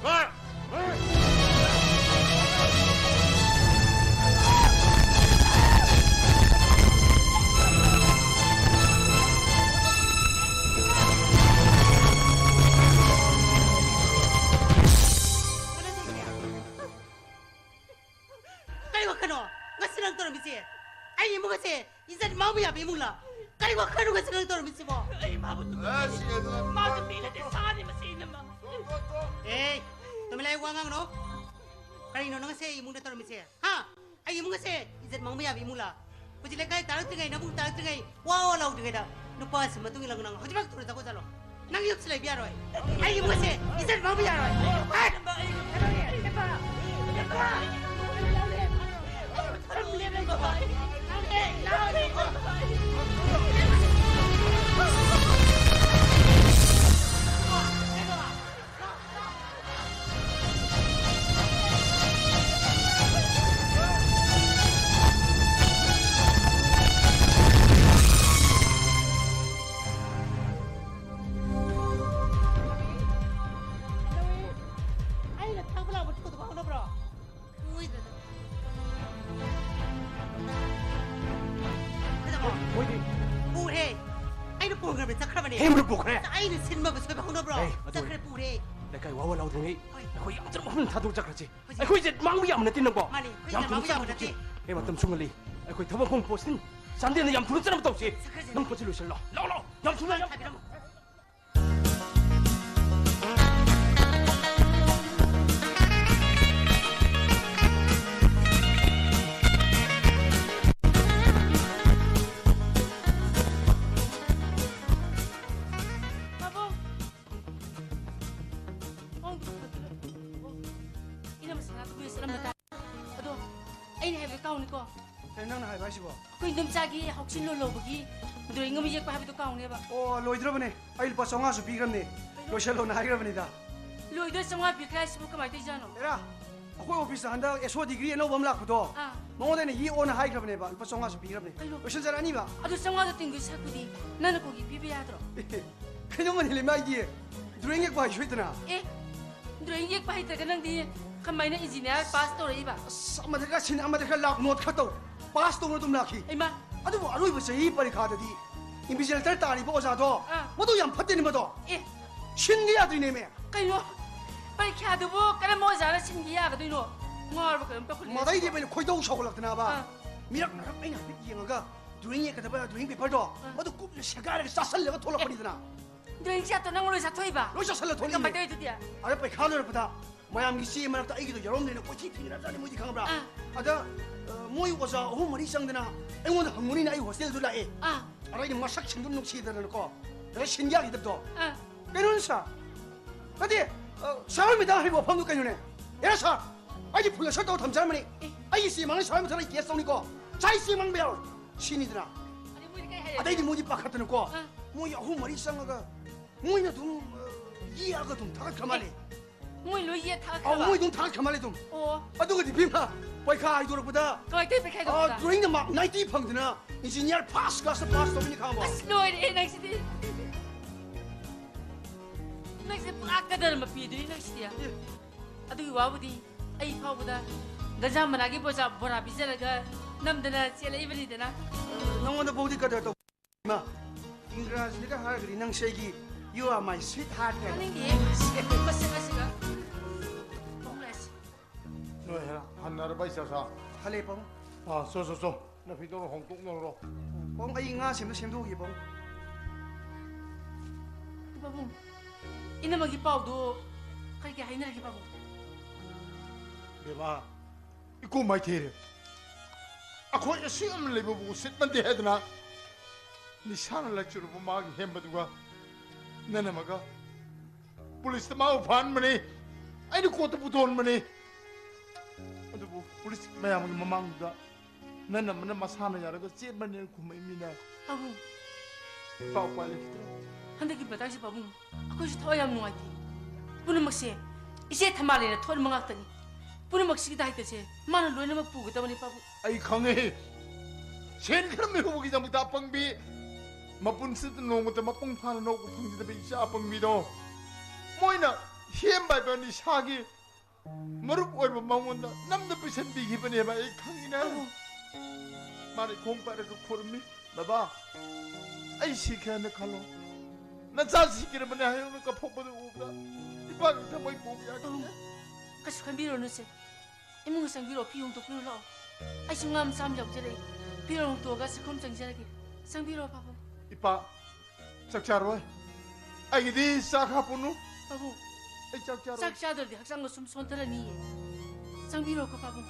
ꯃꯔ- ꯍꯣꯏ꯫ ꯀꯩ ꯋꯥꯈꯜꯅꯣ ꯉꯁꯤ ꯅꯪ ꯇꯧꯔꯝꯃꯤꯁꯦ? ꯑꯩ ꯏꯃꯨꯡ ꯑꯁꯦ ꯏꯖꯠ ꯃꯥꯡꯕ ꯌꯥꯕ ꯏꯃꯨꯡꯂ? ꯀꯩ ꯋꯥꯈꯜꯅꯣ ꯉꯁꯤ ꯅꯪ ꯇꯧꯔꯝꯃꯤꯁꯤꯕꯣ? ꯑꯩ ꯃꯥꯕꯨ ꯑꯦ, ꯁꯤ ꯑꯗꯨ ꯃꯥꯗꯨ ꯃꯤ ꯅꯠꯇꯦ, ꯁꯥꯅꯤ ꯃꯁꯤ ꯏꯅꯝꯃ꯫ ꯑꯦ, ꯇꯨꯃꯤꯟ ꯂꯩꯌꯨ, ꯋꯥ ꯉꯥꯡꯒꯅꯨ꯫ ꯀꯔꯤꯅꯣ ꯅꯪ ꯉꯁꯤ ꯑꯩ ꯏꯃꯨꯡꯗ ꯇꯧꯔꯝꯃꯤꯁꯦ? ꯍꯥ? ꯑꯩ ꯏꯃꯨꯡ ꯑꯁꯦ ꯏꯖꯠ ꯃꯥꯡꯕ ꯌꯥꯕ ꯏꯃꯨꯡꯂ? ꯍꯧꯖꯤꯛ ꯂꯩꯀꯥꯏ ꯇꯥꯔꯛꯇ꯭ꯔꯤꯉꯩ, ꯅꯕꯨꯡ ꯇꯥꯔꯛꯇ꯭ꯔꯤꯉꯩ, ꯋꯥ ꯋꯥ ꯂꯥꯎꯗ꯭ꯔꯤꯉꯩꯗ ꯅꯨꯄꯥꯁꯤ ꯃꯇꯨꯡ ꯏꯜꯂꯒ ꯅꯪ ꯍꯧꯖꯤꯛꯃꯛ ꯊꯨꯅ ꯆꯠꯈꯣ ꯆꯠꯂꯣ꯫ ꯅꯪ ꯌꯨꯝꯁꯤ ꯂꯩꯕ ꯌꯥꯔꯣꯏ꯫ ꯑꯩ ꯏꯃꯨꯡ ꯑꯁꯦ ꯏꯖꯠ ꯃꯥꯡꯕ ꯌꯥꯔꯣꯏ꯫ ꯍꯦ! ꯍꯦ, ꯃꯔꯨꯞ ꯄꯨꯈ꯭ꯔꯦ꯫ ꯑꯩꯅ ꯁꯤꯟꯕꯕꯨ ꯁꯣꯏꯕ ꯍꯧꯅꯕ꯭ꯔꯣ? ꯑꯦ, ꯑꯗꯨ ꯆꯠꯈ꯭ꯔꯦ, ꯄꯨꯔꯦ꯫ ꯂꯩꯀꯥꯏ ꯋꯥ ꯋꯥ ꯂꯥꯎꯗ꯭ꯔꯤꯉꯩ ꯍꯣꯏ꯫ ꯑꯩꯈꯣꯏ ꯌꯥꯝ ꯊꯨꯅ ꯃꯐꯝ ꯊꯥꯗꯣꯛ ꯆꯠꯈ꯭ꯔꯁꯤ꯫ ꯍꯧꯖꯤꯛ꯫ ꯑꯩꯈꯣꯏꯁꯦ ꯃꯥꯡꯕ ꯌꯥꯕ ꯅꯠꯇꯦ ꯅꯪꯕꯣ꯫ ꯃꯥꯅꯦ, ꯑꯩꯈꯣꯏ ꯌꯥꯝ ꯌꯥꯝ ꯊꯨꯅ ꯃꯥꯡꯕ ꯌꯥꯕ ꯆꯠꯈ꯭ꯔꯁꯤ꯫ ꯅꯠꯇꯦ꯫ ꯑꯦ, ꯃꯇꯝꯁꯨ ꯉꯜꯂꯤ꯫ ꯑꯩꯈꯣꯏ ꯊꯕꯛ ꯃꯐꯝ ꯄꯣꯁꯇꯤꯡ ꯆꯥꯟꯗꯦꯜꯗ ꯌꯥꯝ ꯊꯨꯅ ꯆꯠꯅꯕ ꯇꯧꯁꯤ꯫ ꯆꯠꯈ꯭ꯔꯁꯤ꯫ ꯅꯪ ꯄꯣꯠ ꯆꯩ ꯂꯣꯏꯁꯤꯜꯂꯣ꯫ ꯂꯥꯎ, ꯂꯥꯎ, ꯌꯥꯝ ꯊꯨꯅ, ꯌꯥꯝ ꯊꯥꯕꯤꯔꯝꯃꯣ꯫ ꯄꯥꯕꯨꯡ! ꯈꯣꯡꯗꯨ ꯐꯠꯇ꯭ꯔꯦ꯫ ꯑꯣ, ꯏꯅꯝꯃ ꯁꯅꯥꯇꯣꯝꯕꯤ ꯆꯠꯂꯝꯕ ꯇꯥꯏ꯫ ꯑꯗꯣ, ꯑꯩꯅ ꯍꯥꯏꯕꯗꯣ ꯇꯥꯎꯅꯤꯀꯣ꯫ ꯀꯩꯅꯣ ꯅꯪꯅ ꯍꯥꯏꯕ ꯍꯥꯏꯁꯤꯕꯣ? ꯑꯩꯈꯣꯏ ꯏꯟꯗꯣꯝꯆꯥꯒꯤ ꯍꯧꯆꯤꯟ ꯂꯣ ꯂꯧꯕꯒꯤ drawing ꯑꯃ ꯌꯦꯛꯄ ꯍꯥꯏꯕꯗꯣ ꯀꯥꯎꯅꯦꯕ꯫ ꯑꯣ, ꯂꯣꯏꯗ꯭ꯔꯕꯅꯦ꯫ ꯑꯩ ꯂꯨꯄꯥ ꯆꯥꯝꯃꯉꯥꯁꯨ ꯄꯤꯈ꯭ꯔꯕꯅꯦ꯫ ꯀꯩꯅꯣ? ꯂꯣꯏꯁꯜꯂꯣꯅ ꯍꯥꯏꯈ꯭ꯔꯕꯅꯤꯗ꯫ ꯂꯣꯏꯗꯣꯏ ꯆꯥꯝꯃꯉꯥ ꯄꯤꯈ꯭ꯔꯦ ꯍꯥꯏꯁꯤꯕꯨ ꯀꯃꯥꯏꯅ ꯇꯧꯔꯤꯖꯥꯠꯅꯣ? ꯑꯦꯔꯥ, ꯑꯩꯈꯣꯏ ꯑꯣꯐꯤꯁꯇ ꯍꯟꯗꯛ SO degree ꯑꯅꯧꯕ ꯑꯃ ꯂꯥꯛꯄꯗꯣ, ꯑꯥ꯫ ꯃꯉꯣꯟꯗ ꯑꯩꯅ ꯌꯦꯛꯑꯣꯅ ꯍꯥꯏꯈ꯭ꯔꯕꯅꯦꯕ, ꯂꯨꯄꯥ ꯆꯥꯝꯃꯉꯥꯁꯨ ꯄꯤꯈ꯭ꯔꯕꯅꯦ꯫ ꯀꯩꯅꯣ? ꯂꯣꯏꯁꯤꯟꯖꯔꯛꯑꯅꯤꯕ꯫ ꯑꯗꯨ ꯆꯥꯝꯃꯉꯥꯗꯣ ꯇꯤꯡꯗꯣꯏ ꯁꯔꯨꯛꯄꯨꯗꯤ ꯅꯪꯅ ꯀꯣꯛ ꯌꯦꯛꯄꯤꯕ ꯌꯥꯗ꯭ꯔꯣ? ꯀꯩꯅꯣ ꯃꯅꯤꯂꯩꯃ, ꯑꯩꯗꯤ drawing ꯌꯦꯛꯄ ꯍꯩꯁꯨ ꯍꯩꯇꯅ꯫ ꯑꯦ, drawing ꯌꯦꯛꯄ ꯍꯩꯇ꯭ꯔꯒ ꯅꯪꯗꯤ ꯀꯃꯥꯏꯅ engineer pass ꯇꯧꯔꯛꯏꯕ? ꯑꯁ, ꯑꯃꯗ ꯈꯔ ꯁꯤꯟ, ꯑꯃꯗ ꯈꯔ ꯂꯥꯛ, note ꯈꯔ ꯇꯧ, pass ꯇꯧꯅ ꯑꯗꯨꯝ ꯂꯥꯛꯈꯤ꯫ ꯏꯃꯥ! ꯑꯗꯨꯕꯨ ꯑꯔꯣꯏꯕ ꯆꯍꯤ ꯄꯔꯤꯈꯥꯗꯗꯤ invigilator ꯇꯥꯔꯤꯕ ꯑꯣꯖꯥꯗꯣ, ꯑꯥ꯫ ꯃꯗꯨ ꯌꯥꯝ ꯐꯠꯇꯦꯅꯦ ꯃꯗꯣ꯫ ꯑꯦ꯫ ꯁꯤꯟꯒꯦ ꯌꯥꯗ꯭ꯔꯤꯅꯦꯃꯦ꯫ ꯀꯩꯅꯣ? ꯄꯔꯤꯈ꯭ꯌꯥꯗꯨꯕꯨ ꯀꯔꯝꯕ ꯑꯣꯖꯥꯅ ꯁꯤꯟꯒꯦ ꯌꯥꯒꯗꯣꯏꯅꯣ? ꯉꯥꯎꯔꯕ ꯀꯩꯅꯣꯝ ꯇꯧꯈꯠꯂꯛꯑꯦ꯫ ꯃꯗꯩꯗꯤ ꯑꯩꯅ ꯈꯣꯏꯗꯧ ꯁꯥꯎꯒꯠꯂꯛꯇꯅꯕ꯫ ꯑꯥ꯫ ꯃꯤꯔꯛ ꯃꯤꯔꯛ ꯑꯩꯅ ꯍꯥꯏꯐꯦꯠ ꯌꯦꯡꯉꯒ drawing ꯌꯦꯛꯀꯗꯕ drawing paperꯗꯣ, ꯑꯥ꯫ ꯃꯗꯨ ꯀꯨꯞꯅ ꯁꯦꯒꯥꯏꯔꯒ ꯆꯥꯁꯜꯂꯒ ꯊꯣꯛꯂꯛꯄꯅꯤꯗꯅ꯫ ꯑꯦ꯫ Drawing sheetꯇꯣ ꯅꯪ ꯂꯣꯏ ꯆꯥꯊꯣꯛꯏꯕ? ꯂꯣꯏ ꯆꯥꯁꯜꯂ ꯊꯣꯛꯂꯛꯏꯅꯦ꯫ ꯀꯃꯥꯏꯅ ꯇꯧꯔꯤꯗꯨꯗꯤ? ꯑꯗ ꯄꯩꯈꯥ ꯂꯣꯏꯔꯛꯄꯗ ꯃꯌꯥꯝꯒꯤ ꯆꯦ ꯃꯔꯛꯇ ꯑꯩꯒꯤꯗꯣ ꯌꯥꯎꯔꯝꯗ꯭ꯔꯦꯅ ꯀꯣꯏꯊꯤ ꯊꯤꯅꯔꯖꯥꯠꯅꯤ ꯃꯣꯏꯗꯤ, ꯈꯪꯕ꯭ꯔꯥ? ꯑꯥ꯫ ꯑꯗ, ꯑ, ꯃꯣꯏ ꯑꯣꯖꯥ ꯑꯍꯨꯝ ꯃꯔꯤ ꯆꯪꯗꯅ ꯑꯩꯉꯣꯟꯗ ꯍꯪꯉꯨꯅꯤꯅ ꯑꯩ hostelꯗꯨ ꯂꯥꯛꯑꯦ꯫ ꯑꯥ꯫ ꯑꯗ ꯑꯩꯅ ꯃꯁꯛꯁꯤꯡꯗꯣ ꯅꯨꯡꯁꯤꯗꯅꯀꯣ, ꯑꯗ ꯁꯤꯟ ꯌꯥꯈꯤꯗꯕꯗꯣ꯫ ꯑꯥ꯫ ꯀꯩꯅꯣꯅꯦ sir? ꯅꯠꯇꯦ, ꯑ, sir ꯍꯣꯏ madam ꯍꯥꯏꯕ ꯋꯥꯐꯝꯗꯨ ꯀꯩꯅꯣꯅꯦ? ꯑꯦꯔꯥ sir, ꯑꯩꯗꯤ full assert ꯇꯧꯔ ꯊꯝꯖꯔꯝꯕꯅꯤ꯫ ꯑꯦ꯫ ꯑꯩꯒꯤ ꯆꯦ ꯃꯥꯡꯉꯦ sir ꯍꯣꯏ ꯃꯊꯛ ꯑꯩ case ꯇꯧꯅꯤꯀꯣ꯫ Sir ꯑꯩ ꯆꯦ ꯃꯥꯡꯕ ꯌꯥꯔꯣꯏ꯫ ꯁꯤꯅꯤꯗꯅ꯫ ꯑꯗꯩ ꯃꯣꯏꯗꯤ ꯀꯩ ꯍꯥꯏꯔꯛꯀꯦ? ꯑꯗꯩꯗꯤ ꯃꯣꯏꯗꯤ ꯄꯥꯈꯠꯇꯅꯀꯣ, ꯑꯥ꯫ ꯃꯣꯏ ꯑꯍꯨꯝ ꯃꯔꯤ ꯆꯪꯉꯒ ꯃꯣꯏꯅ ꯑꯗꯨꯝ, ꯑ, ꯌꯦꯛꯑꯒ ꯑꯗꯨꯝ ꯊꯥꯒꯠꯈ꯭ꯔ ꯃꯥꯜꯂꯦ꯫ ꯑꯦ, ꯃꯣꯏ ꯂꯣꯏ ꯌꯦꯛ ꯊꯥꯒꯠꯈ꯭ꯔꯕ? ꯑꯧ, ꯃꯣꯏ ꯑꯗꯨꯝ ꯊꯥꯒꯠꯈ꯭ꯔ ꯃꯥꯜꯂꯦ ꯑꯗꯨꯝ꯫ ꯑꯣ꯫ ꯑꯗꯨꯒꯗꯤ ꯏꯕꯦꯝꯃ, ꯄꯩꯈꯥ ꯍꯥꯏꯗꯣꯔꯛꯄꯗ, ꯀꯃꯥꯏ ꯇꯧꯋꯤ ꯄꯩꯈꯥ ꯑ, ꯍꯥꯏꯗꯣꯔꯛꯄꯗ? Drawingꯗ mark ninety ꯐꯪꯗꯅ engineer first classꯇ pass ꯇꯧꯕꯅꯤ ꯈꯪꯉꯕꯣ? ꯑꯁ, ꯂꯣꯏꯔꯦꯍꯦ ꯅꯪꯁꯤꯗꯤ꯫ ꯅꯪꯁꯦ ꯄꯨꯔꯥ ꯀꯗꯔ ꯃꯄꯤꯗꯨꯅꯤ ꯅꯪꯁꯤꯗꯤ꯫ ꯑꯦ꯫ ꯑꯗꯨꯒꯤ ꯋꯥꯕꯨꯗꯤ ꯑꯩ ꯐꯥꯎꯕꯗ ꯒꯟꯖꯥ ꯃꯅꯥꯒꯤ ꯕꯣꯖꯥ-, ꯕꯣꯔꯥ ꯄꯤꯖꯔꯒ ꯅꯝꯗꯅ ꯆꯦꯜꯂꯛꯏꯕꯅꯤꯗꯅ꯫ ꯅꯉꯣꯟꯗ ꯐꯥꯎꯗꯤ ꯀꯗꯔ ꯇꯧ-, ꯏꯃꯥ꯫ ꯏꯪꯒ꯭ꯔꯥꯖꯤꯗꯒ ꯍꯥꯏꯔꯒꯗꯤ ꯅꯪꯁꯦ ꯑꯩꯒꯤ "You are my sweetheart" ꯀꯥꯏꯅ꯫ ꯇꯥꯅꯤꯡꯗꯦ꯫ ꯃꯁꯛ ꯑꯁꯤꯒ꯫ ꯄꯥꯕꯨꯡ ꯂꯥꯛꯑꯦ꯫ ꯅꯣꯏ ꯍꯦ-, ꯍꯟꯅꯔꯕ ꯏꯆꯥꯁꯥ? ꯍꯜꯂꯦ, ꯄꯥꯕꯨꯡ꯫ ꯑꯥ, ꯆꯣ, ꯆꯣ, ꯆꯣ꯫ ꯅꯐꯤꯗꯧꯔꯣ ꯍꯣꯡꯗꯣꯛꯅꯔꯨꯔꯣ꯫ ꯄꯥꯕꯨꯡ, ꯑꯩ ꯉꯥ ꯁꯦꯝꯗ ꯁꯦꯝꯗꯣꯛꯈꯤꯒꯦ, ꯄꯥꯕꯨꯡ꯫ ꯄꯥꯕꯨꯡ, ꯏꯅꯝꯃꯒꯤ ꯄꯥꯎꯗꯨ ꯀꯩ ꯀꯩ ꯍꯥꯏꯅꯔꯒꯦ, ꯄꯥꯕꯨꯡ? ꯕꯦꯝꯃ, ꯏꯀꯨ ꯃꯥꯏꯊꯤꯔꯦ꯫ ꯑꯩꯈꯣꯏ ꯑꯁꯨꯛ ꯌꯥꯝꯅ ꯂꯩꯕꯕꯨ ꯎꯁꯤꯠ ꯃꯟꯗꯦ ꯍꯥꯏꯗꯅ ꯅꯤꯁꯥꯅ ꯂꯥꯏꯆꯨꯔꯕ ꯃꯥꯒꯤ ꯍꯦꯝꯕꯗꯨꯒ ꯅꯅꯝꯃꯒ ꯄꯨꯂꯤꯁꯇ ꯃꯥꯕꯨ ꯐꯥꯍꯟꯕꯅꯤ꯫ ꯑꯩꯅ ꯀꯣꯔꯠꯇ ꯄꯨꯊꯣꯛꯍꯟꯕꯅꯤ꯫ ꯑꯗꯨꯕꯨ ꯄꯨꯂꯤꯁ ꯃꯌꯥꯝꯒꯤ ꯃꯃꯥꯡꯗꯨꯗ ꯅꯅꯝꯃꯅ ꯃꯁꯥꯅ ꯌꯥꯔꯒ ꯆꯦꯟꯕꯅꯦꯅ ꯈꯨꯝꯃꯛꯏ ꯃꯤꯅ꯫ ꯄꯥꯕꯨꯡ꯫ ꯏꯄꯥ ꯎꯄꯥꯏ ꯂꯩꯈꯤꯗ꯭ꯔꯦ꯫ ꯍꯟꯗꯛꯀꯤ ꯃꯇꯥꯡꯁꯦ ꯄꯥꯕꯨꯡ, ꯑꯩꯈꯣꯏꯁꯨ ꯊꯋꯥꯏ ꯌꯥꯝ ꯅꯨꯡꯉꯥꯏꯇꯦ꯫ ꯄꯨꯝꯅꯃꯛꯁꯦ ꯏꯆꯦ ꯊꯝꯕꯥꯜꯂꯩꯅ ꯊꯣꯛꯍꯟꯕ ꯉꯥꯛꯇꯅꯤ꯫ ꯄꯨꯝꯅꯃꯛꯁꯤꯒꯤ ꯗꯥꯏꯇꯁꯦ ꯃꯥꯅ ꯂꯣꯏꯅꯃꯛ ꯄꯨꯒꯗꯕꯅꯤ, ꯄꯥꯕꯨꯡ꯫ ꯑꯩ ꯈꯪꯉꯦ꯫ ꯁꯦꯟ ꯈꯔ ꯃꯤꯍꯧꯕꯒꯤꯗꯃꯛꯇ ꯑꯄꯪꯕꯤ, ꯃꯄꯨꯟꯁꯤꯗ ꯅꯣꯡꯃꯇ ꯃꯄꯨꯡ ꯐꯥꯅ ꯅꯣꯛꯄ ꯐꯪꯖꯗꯕ ꯏꯆꯥ ꯑꯄꯪꯕꯤꯗꯣ ꯃꯣꯏꯅ ꯍꯦꯝꯕ ꯍꯥꯏꯕ ꯅꯤꯁꯥꯒꯤ ꯃꯔꯨꯞ ꯑꯣꯏꯕ ꯃꯉꯣꯟꯗ ꯅꯝꯅ ꯄꯤꯁꯟꯕꯤꯈꯤꯕꯅꯦꯕ꯫ ꯑꯩ ꯈꯪꯉꯤꯅꯦ꯫ ꯄꯥꯕꯨꯡ꯫ ꯃꯥꯅ ꯈꯣꯡ ꯄꯥꯏꯔꯒ ꯈꯨꯔꯨꯝꯃꯤ, "ꯕꯕꯥ, ꯑꯩ ꯁꯤꯈ꯭ꯔꯦꯅ ꯈꯜꯂꯣ꯫ ꯅꯆꯥ ꯁꯤꯈ꯭ꯔꯕꯅꯦ ꯍꯥꯏꯌꯨꯅ ꯀꯞꯊꯣꯛꯄꯗꯨ ꯎꯕꯗ ꯏꯄꯥꯒꯤ ꯊꯃꯣꯏ ꯄꯣꯛꯄ ꯌꯥꯈꯤꯗꯦ꯫" ꯄꯥꯕꯨꯡ, ꯀꯩꯁꯨ ꯈꯟꯕꯤꯔꯨꯅꯨꯁꯦ꯫ ꯏꯃꯨꯡꯗ ꯆꯪꯕꯤꯔꯛꯑꯣ, ꯐꯤ ꯍꯣꯡꯗꯣꯛꯄꯤꯔꯨ ꯂꯥꯛꯑꯣ꯫ ꯑꯩꯁꯨ ꯉꯥ ꯃꯆꯥ ꯑꯃ ꯌꯥꯎꯖꯔꯛꯏ꯫ ꯐꯤꯔꯣꯜ ꯍꯣꯡꯗꯣꯛꯑꯒ ꯆꯥꯛꯈꯨꯝ ꯆꯪꯖꯔꯒꯦ꯫ ꯆꯪꯕꯤꯔꯛꯑꯣ, ꯄꯥꯕꯨꯡ꯫ ꯏꯄꯥ, ꯆꯥꯛ ꯆꯥꯔꯣꯏ꯫ ꯑꯩꯒꯤꯗꯤ ꯆꯥꯛ ꯍꯥꯞꯄꯨꯅꯨ꯫ ꯄꯥꯕꯨꯡ, ꯑꯩ ꯆꯥꯛ ꯆꯥꯔꯣꯏ꯫ ꯆꯥꯛ ꯆꯥꯗ꯭ꯔꯗꯤ ꯍꯛꯆꯥꯡꯗꯣ ꯁꯨꯝ ꯁꯣꯟꯊꯔꯅꯤꯌꯦ꯫ ꯆꯪꯕꯤꯔꯛꯑꯣ, ꯄꯥꯕꯨꯡ꯫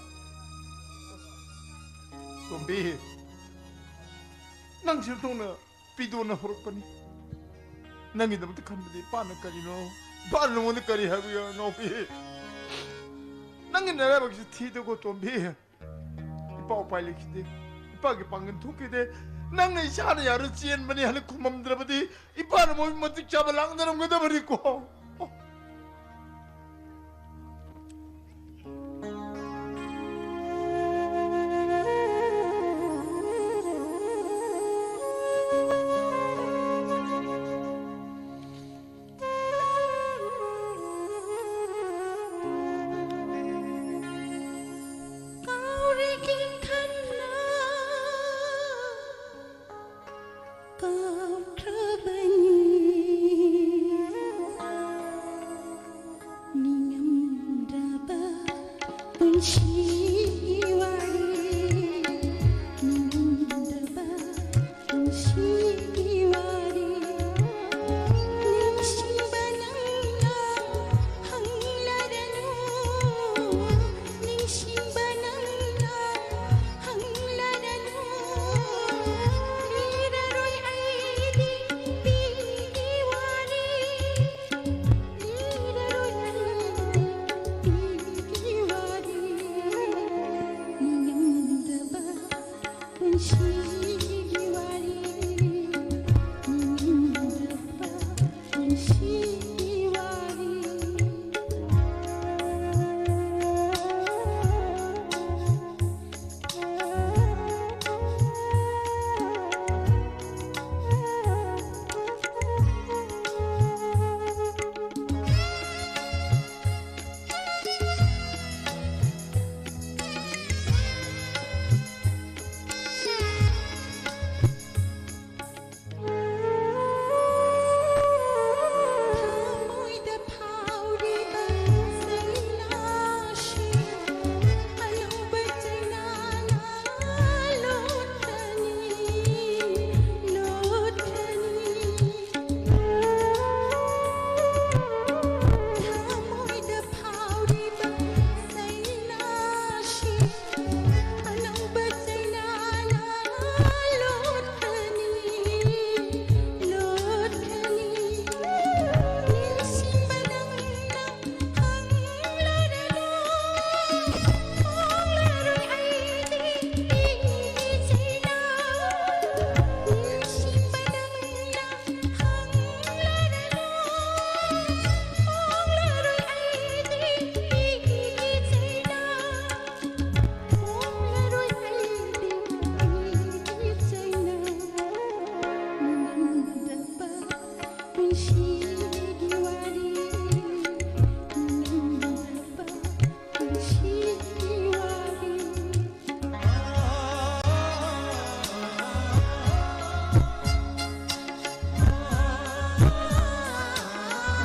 ꯇꯣꯝꯕꯤ, ꯅꯪꯁꯨ ꯊꯣꯡꯅ ꯄꯤꯗꯣꯅ ꯍꯧꯔꯛꯄꯅꯤ꯫ ꯅꯪꯒꯤꯗꯃꯛꯇ ꯈꯟꯕꯗꯤ ꯏꯄꯥꯅ ꯀꯔꯤꯅꯣ? ꯏꯄꯥꯅ ꯅꯉꯣꯟꯗ ꯀꯔꯤ ꯍꯥꯏꯕ ꯌꯥ-, ꯏꯅꯥꯎꯄꯤ? ꯅꯪꯒꯤ ꯅꯔꯥꯏꯕꯛꯁꯤ ꯊꯤꯗꯀꯣ, ꯇꯣꯝꯕꯤ꯫ ꯏꯄꯥ ꯎꯄꯥꯏ ꯂꯩꯈꯤꯗꯦ꯫ ꯏꯄꯥꯒꯤ ꯄꯥꯡꯒꯜ ꯊꯣꯛꯈꯤꯗꯦ꯫ ꯅꯪꯅ ꯏꯆꯥꯅ ꯌꯥꯔ ꯆꯦꯟꯕꯅꯤ ꯍꯥꯏꯅ ꯈꯨꯝꯃꯝꯗ꯭ꯔꯕꯗꯤ ꯏꯄꯥꯅ ꯃꯣꯏ ꯃꯇꯤꯛ ꯆꯥꯕ ꯂꯥꯡꯗꯔꯝꯒꯗꯕꯅꯤꯀꯣ꯫ ꯄꯨꯟꯁꯤꯒꯤ ꯋꯥꯔꯤ, ꯅꯤꯡꯉꯝꯗꯕ ꯄꯨꯟꯁꯤꯒꯤ ꯋꯥꯔꯤ꯫ ꯅꯤꯡꯁꯤꯡꯕ ꯅꯪꯅ ꯍꯪꯂꯔꯅꯨ, ꯅꯤꯡꯁꯤꯡꯕ ꯅꯪꯅ ꯍꯪꯂꯔꯅꯨ꯫ ꯂꯤꯔꯔꯣꯏ ꯑꯩꯗꯤ ꯄꯤꯒꯤ ꯋꯥꯔꯤ꯫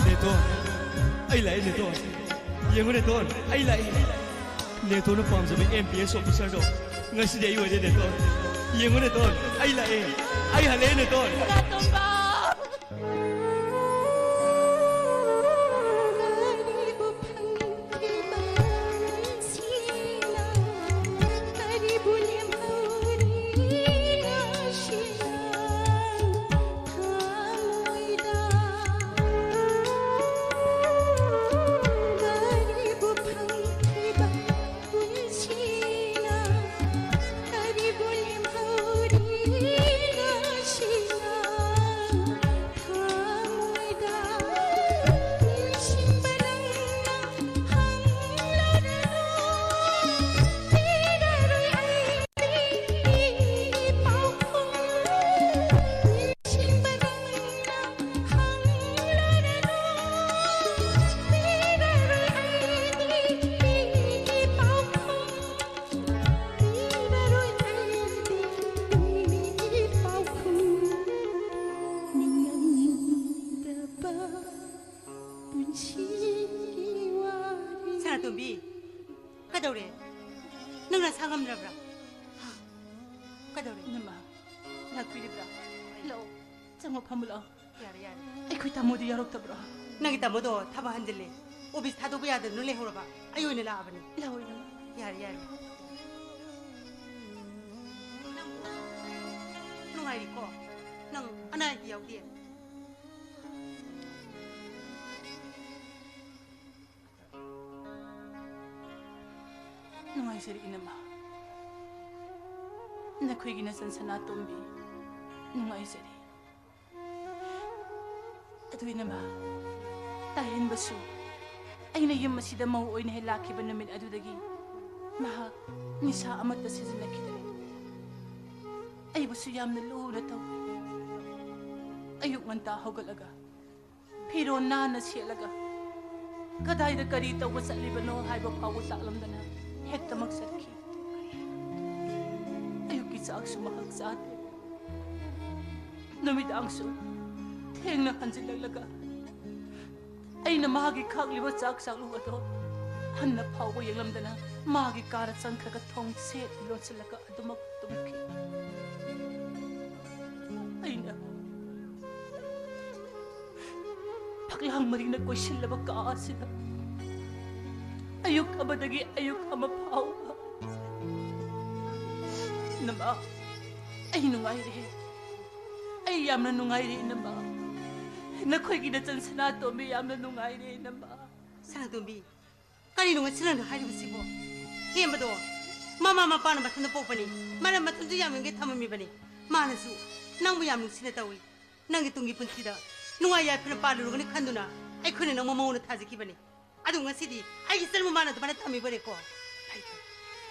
ꯅꯦꯇꯣꯟ, ꯑꯩ ꯂꯥꯛꯑꯦ ꯅꯦꯇꯣꯟ꯫ ꯌꯦꯡꯉꯨ ꯅꯦꯇꯣꯟ, ꯑꯩ ꯂꯥꯛꯑꯦ꯫ ꯅꯦꯇꯣꯟꯅ ꯄꯥꯝꯖꯕ ꯑꯦꯝ ꯄꯤ ꯑꯦꯁ ꯑꯣꯐꯤꯁꯔꯗꯣ ꯉꯁꯤꯗꯤ ꯑꯩ ꯑꯣꯏꯔꯦ, ꯅꯦꯇꯣꯟ꯫ ꯌꯦꯡꯉꯨ, ꯅꯦꯇꯣꯟ, ꯑꯩ ꯂꯥꯛꯑꯦ, ꯑꯩ ꯍꯜꯂꯛꯑꯦ, ꯅꯦꯇꯣꯟ꯫ ꯇꯣꯝꯕ! ꯀꯔꯤꯕꯨ ꯐꯪꯈꯤꯕ ꯄꯨꯟꯁꯤꯅ, ꯀꯔꯤꯕꯨ ꯂꯦꯝꯍꯧꯔꯤ ꯉꯁꯤꯅ ꯊꯃꯣꯏꯗ? ꯀꯔꯤꯕꯨ ꯐꯪꯈꯤꯕ ꯄꯨꯟꯁꯤꯅ, ꯀꯔꯤꯕꯨ ꯂꯦꯝꯍꯧꯔꯤ ꯉꯁꯤꯅ ꯊꯃꯣꯏꯗ? ꯅꯤꯡꯁꯤꯡꯕ ꯅꯪꯅ ꯍꯪꯂꯔꯅꯨ, ꯄꯤꯔꯔꯣꯏ ꯑꯩꯗꯤ ꯄꯥꯎꯈꯨꯝ꯫ ꯅꯤꯡꯁꯤꯡꯕ ꯅꯪꯅ ꯍꯪꯂꯔꯅꯨ, ꯄꯤꯔꯔꯣꯏ ꯑꯩꯗꯤ ꯄꯥꯎꯈꯨꯝ꯫ ꯄꯤꯔꯔꯣꯏ ꯑꯩꯗꯤ ꯄꯥꯎꯈꯨꯝ꯫ ꯅꯤꯡꯉꯝꯗꯕ ꯄꯨꯟꯁꯤꯒꯤ ꯋꯥꯔꯤ꯫ ꯁꯅꯥꯇꯣꯝꯕꯤ, ꯀꯩꯗꯧꯔꯦ? ꯅꯪ ꯅꯁꯥ ꯉꯝꯗ꯭ꯔꯕ꯭ꯔꯥ? ꯀꯩꯗꯧꯔꯦ? ꯏꯅꯝꯃ, ꯂꯥꯛꯄꯤꯔꯤꯕ꯭ꯔꯥ? ꯂꯥꯛꯑꯣ, ꯆꯪꯉꯣ, ꯐꯝꯃꯨ ꯂꯥꯛꯑꯣ꯫ ꯌꯥꯔꯦ, ꯌꯥꯔꯦ꯫ ꯑꯩꯈꯣꯏ ꯇꯥꯃꯣꯗꯤ ꯌꯥꯎꯔꯛꯇꯕ꯭ꯔꯣ? ꯅꯪꯒꯤ ꯇꯥꯃꯣꯗꯣ ꯊꯕꯛ ꯍꯟꯖꯤꯜꯂꯦ꯫ ꯑꯣꯐꯤꯁ ꯊꯥꯗꯣꯛꯄ ꯌꯥꯗꯗꯅ ꯂꯩꯍꯧꯔꯕ꯫ ꯑꯩ ꯑꯣꯏꯅ ꯂꯥꯛꯑꯕꯅꯤ꯫ ꯂꯥꯛꯑꯣ, ꯏꯅꯝꯃ꯫ ꯌꯥꯔꯦ, ꯌꯥꯔꯦ꯫ ꯅꯪ ꯅꯨꯡꯉꯥꯏꯔꯤꯀꯣ? ꯅꯪ ꯑꯅꯥ ꯑꯌꯦꯛ ꯌꯥꯎꯗꯦ? ꯅꯨꯡꯉꯥꯏꯖꯔꯦ, ꯏꯅꯝꯃ꯫ ꯅꯈꯣꯏꯒꯤ ꯅꯆꯟ ꯁꯅꯥꯇꯣꯝꯕꯤ ꯅꯨꯡꯉꯥꯏꯖꯔꯦ꯫ ꯑꯗꯨ, ꯏꯅꯝꯃ, ꯇꯥꯍꯦꯟꯕꯁꯨ ꯑꯩꯅ ꯌꯨꯝ ꯑꯁꯤꯗ ꯃꯧ ꯑꯣꯏꯅ ꯍꯦꯛ ꯂꯥꯛꯈꯤꯕ ꯅꯨꯃꯤꯠ ꯑꯗꯨꯗꯒꯤ ꯃꯍꯥꯛ ꯅꯤꯁꯥ ꯑꯃꯠꯇ ꯁꯤꯖꯤꯟꯅꯈꯤꯗ꯭ꯔꯦ꯫ ꯑꯩꯕꯨꯁꯨ ꯌꯥꯝꯅ ꯂꯨꯅ ꯇꯧꯏ꯫ ꯑꯌꯨꯛ ꯉꯟꯇꯥ ꯍꯧꯒꯠꯂꯒ ꯐꯤꯔꯣꯜ ꯅꯥꯟꯅ ꯁꯦꯠꯂꯒ ꯀꯗꯥꯏꯗ ꯀꯔꯤ ꯇꯧꯕ ꯆꯠꯂꯤꯕꯅꯣ ꯍꯥꯏꯕ ꯐꯥꯎꯕ ꯇꯥꯛꯂꯝꯗꯅ ꯍꯦꯛꯇꯃꯛ ꯆꯠꯈꯤ꯫ ꯑꯌꯨꯛꯀꯤ ꯆꯥꯛꯁꯨ ꯃꯍꯥꯛ ꯆꯥꯗꯦ꯫ ꯅꯨꯃꯤꯗꯥꯡꯁꯨ ꯊꯦꯡꯅ ꯍꯟꯖꯤꯜꯂꯛꯂꯒ ꯑꯩꯅ ꯃꯍꯥꯛꯀꯤ ꯈꯥꯛꯂꯤꯕ ꯆꯥꯛ ꯆꯥꯛꯂꯨ ꯑꯗꯣ ꯍꯟꯅ ꯐꯥꯎꯕ ꯌꯦꯡꯂꯝꯗꯅ ꯃꯥꯒꯤ ꯀꯥꯗ ꯆꯪꯈ꯭ꯔꯒ ꯊꯣꯡ ꯁꯦꯠ ꯂꯣꯟꯁꯤꯜꯂꯒ ꯑꯗꯨꯃꯛ ꯇꯨꯝꯈꯤ꯫ ꯑꯩꯅ ꯐꯛꯂꯥꯡ ꯃꯔꯤꯅ ꯀꯣꯏꯁꯤꯜꯂꯕ ꯀꯥ ꯑꯁꯤꯗ ꯑꯌꯨꯛ ꯑꯃꯗꯒꯤ ꯑꯌꯨꯛ ꯑꯃ ꯐꯥꯎꯕ, "ꯏꯅꯝꯃ, ꯑꯩ ꯅꯨꯡꯉꯥꯏꯔꯦ, ꯑꯩ ꯌꯥꯝꯅ ꯅꯨꯡꯉꯥꯏꯔꯦ ꯏꯅꯝꯃ, ꯅꯈꯣꯏꯒꯤ ꯅꯆꯟ ꯁꯅꯥꯇꯣꯝꯕꯤ ꯌꯥꯝꯅ ꯅꯨꯡꯉꯥꯏꯔꯦ ꯏꯅꯝꯃ꯫" ꯁꯅꯥꯇꯣꯝꯕꯤ, ꯀꯔꯤꯅꯣ ꯉꯁꯤ ꯅꯪꯅ ꯍꯥꯏꯔꯤꯕꯁꯤꯕꯣ? ꯍꯦꯝꯕꯗꯣ ꯃꯃꯥ ꯃꯄꯥꯅ ꯃꯊꯟꯇ ꯄꯣꯛꯄꯅꯤ, ꯃꯔꯝ ꯃꯊꯟꯇ ꯌꯥꯝ ꯌꯥꯝꯒꯦ ꯊꯝꯃꯝꯃꯤꯕꯅꯤ꯫ ꯃꯥꯅꯁꯨ ꯅꯪꯕꯨ ꯌꯥꯝ ꯅꯨꯡꯁꯤꯅ ꯇꯧꯏ꯫ ꯅꯪꯒꯤ ꯇꯨꯡꯒꯤ ꯄꯨꯟꯁꯤꯗ ꯅꯨꯡꯉꯥꯏ ꯌꯥꯏꯐꯅ ꯄꯥꯜꯂꯨꯔꯒꯅꯤ ꯈꯟꯗꯨꯅ ꯑꯩꯈꯣꯏꯅ ꯅꯪꯕꯨ ꯃꯉꯣꯟꯗ ꯊꯥꯖꯈꯤꯕꯅꯤ꯫ ꯑꯗꯨ ꯉꯁꯤꯗꯤ ꯑꯩꯒꯤ ꯏꯆꯟꯕꯨ ꯃꯥꯅ ꯑꯗꯨꯃꯥꯏꯅ ꯊꯝꯃꯤꯕꯅꯤꯀꯣ? ꯐꯩ, ꯐꯩ꯫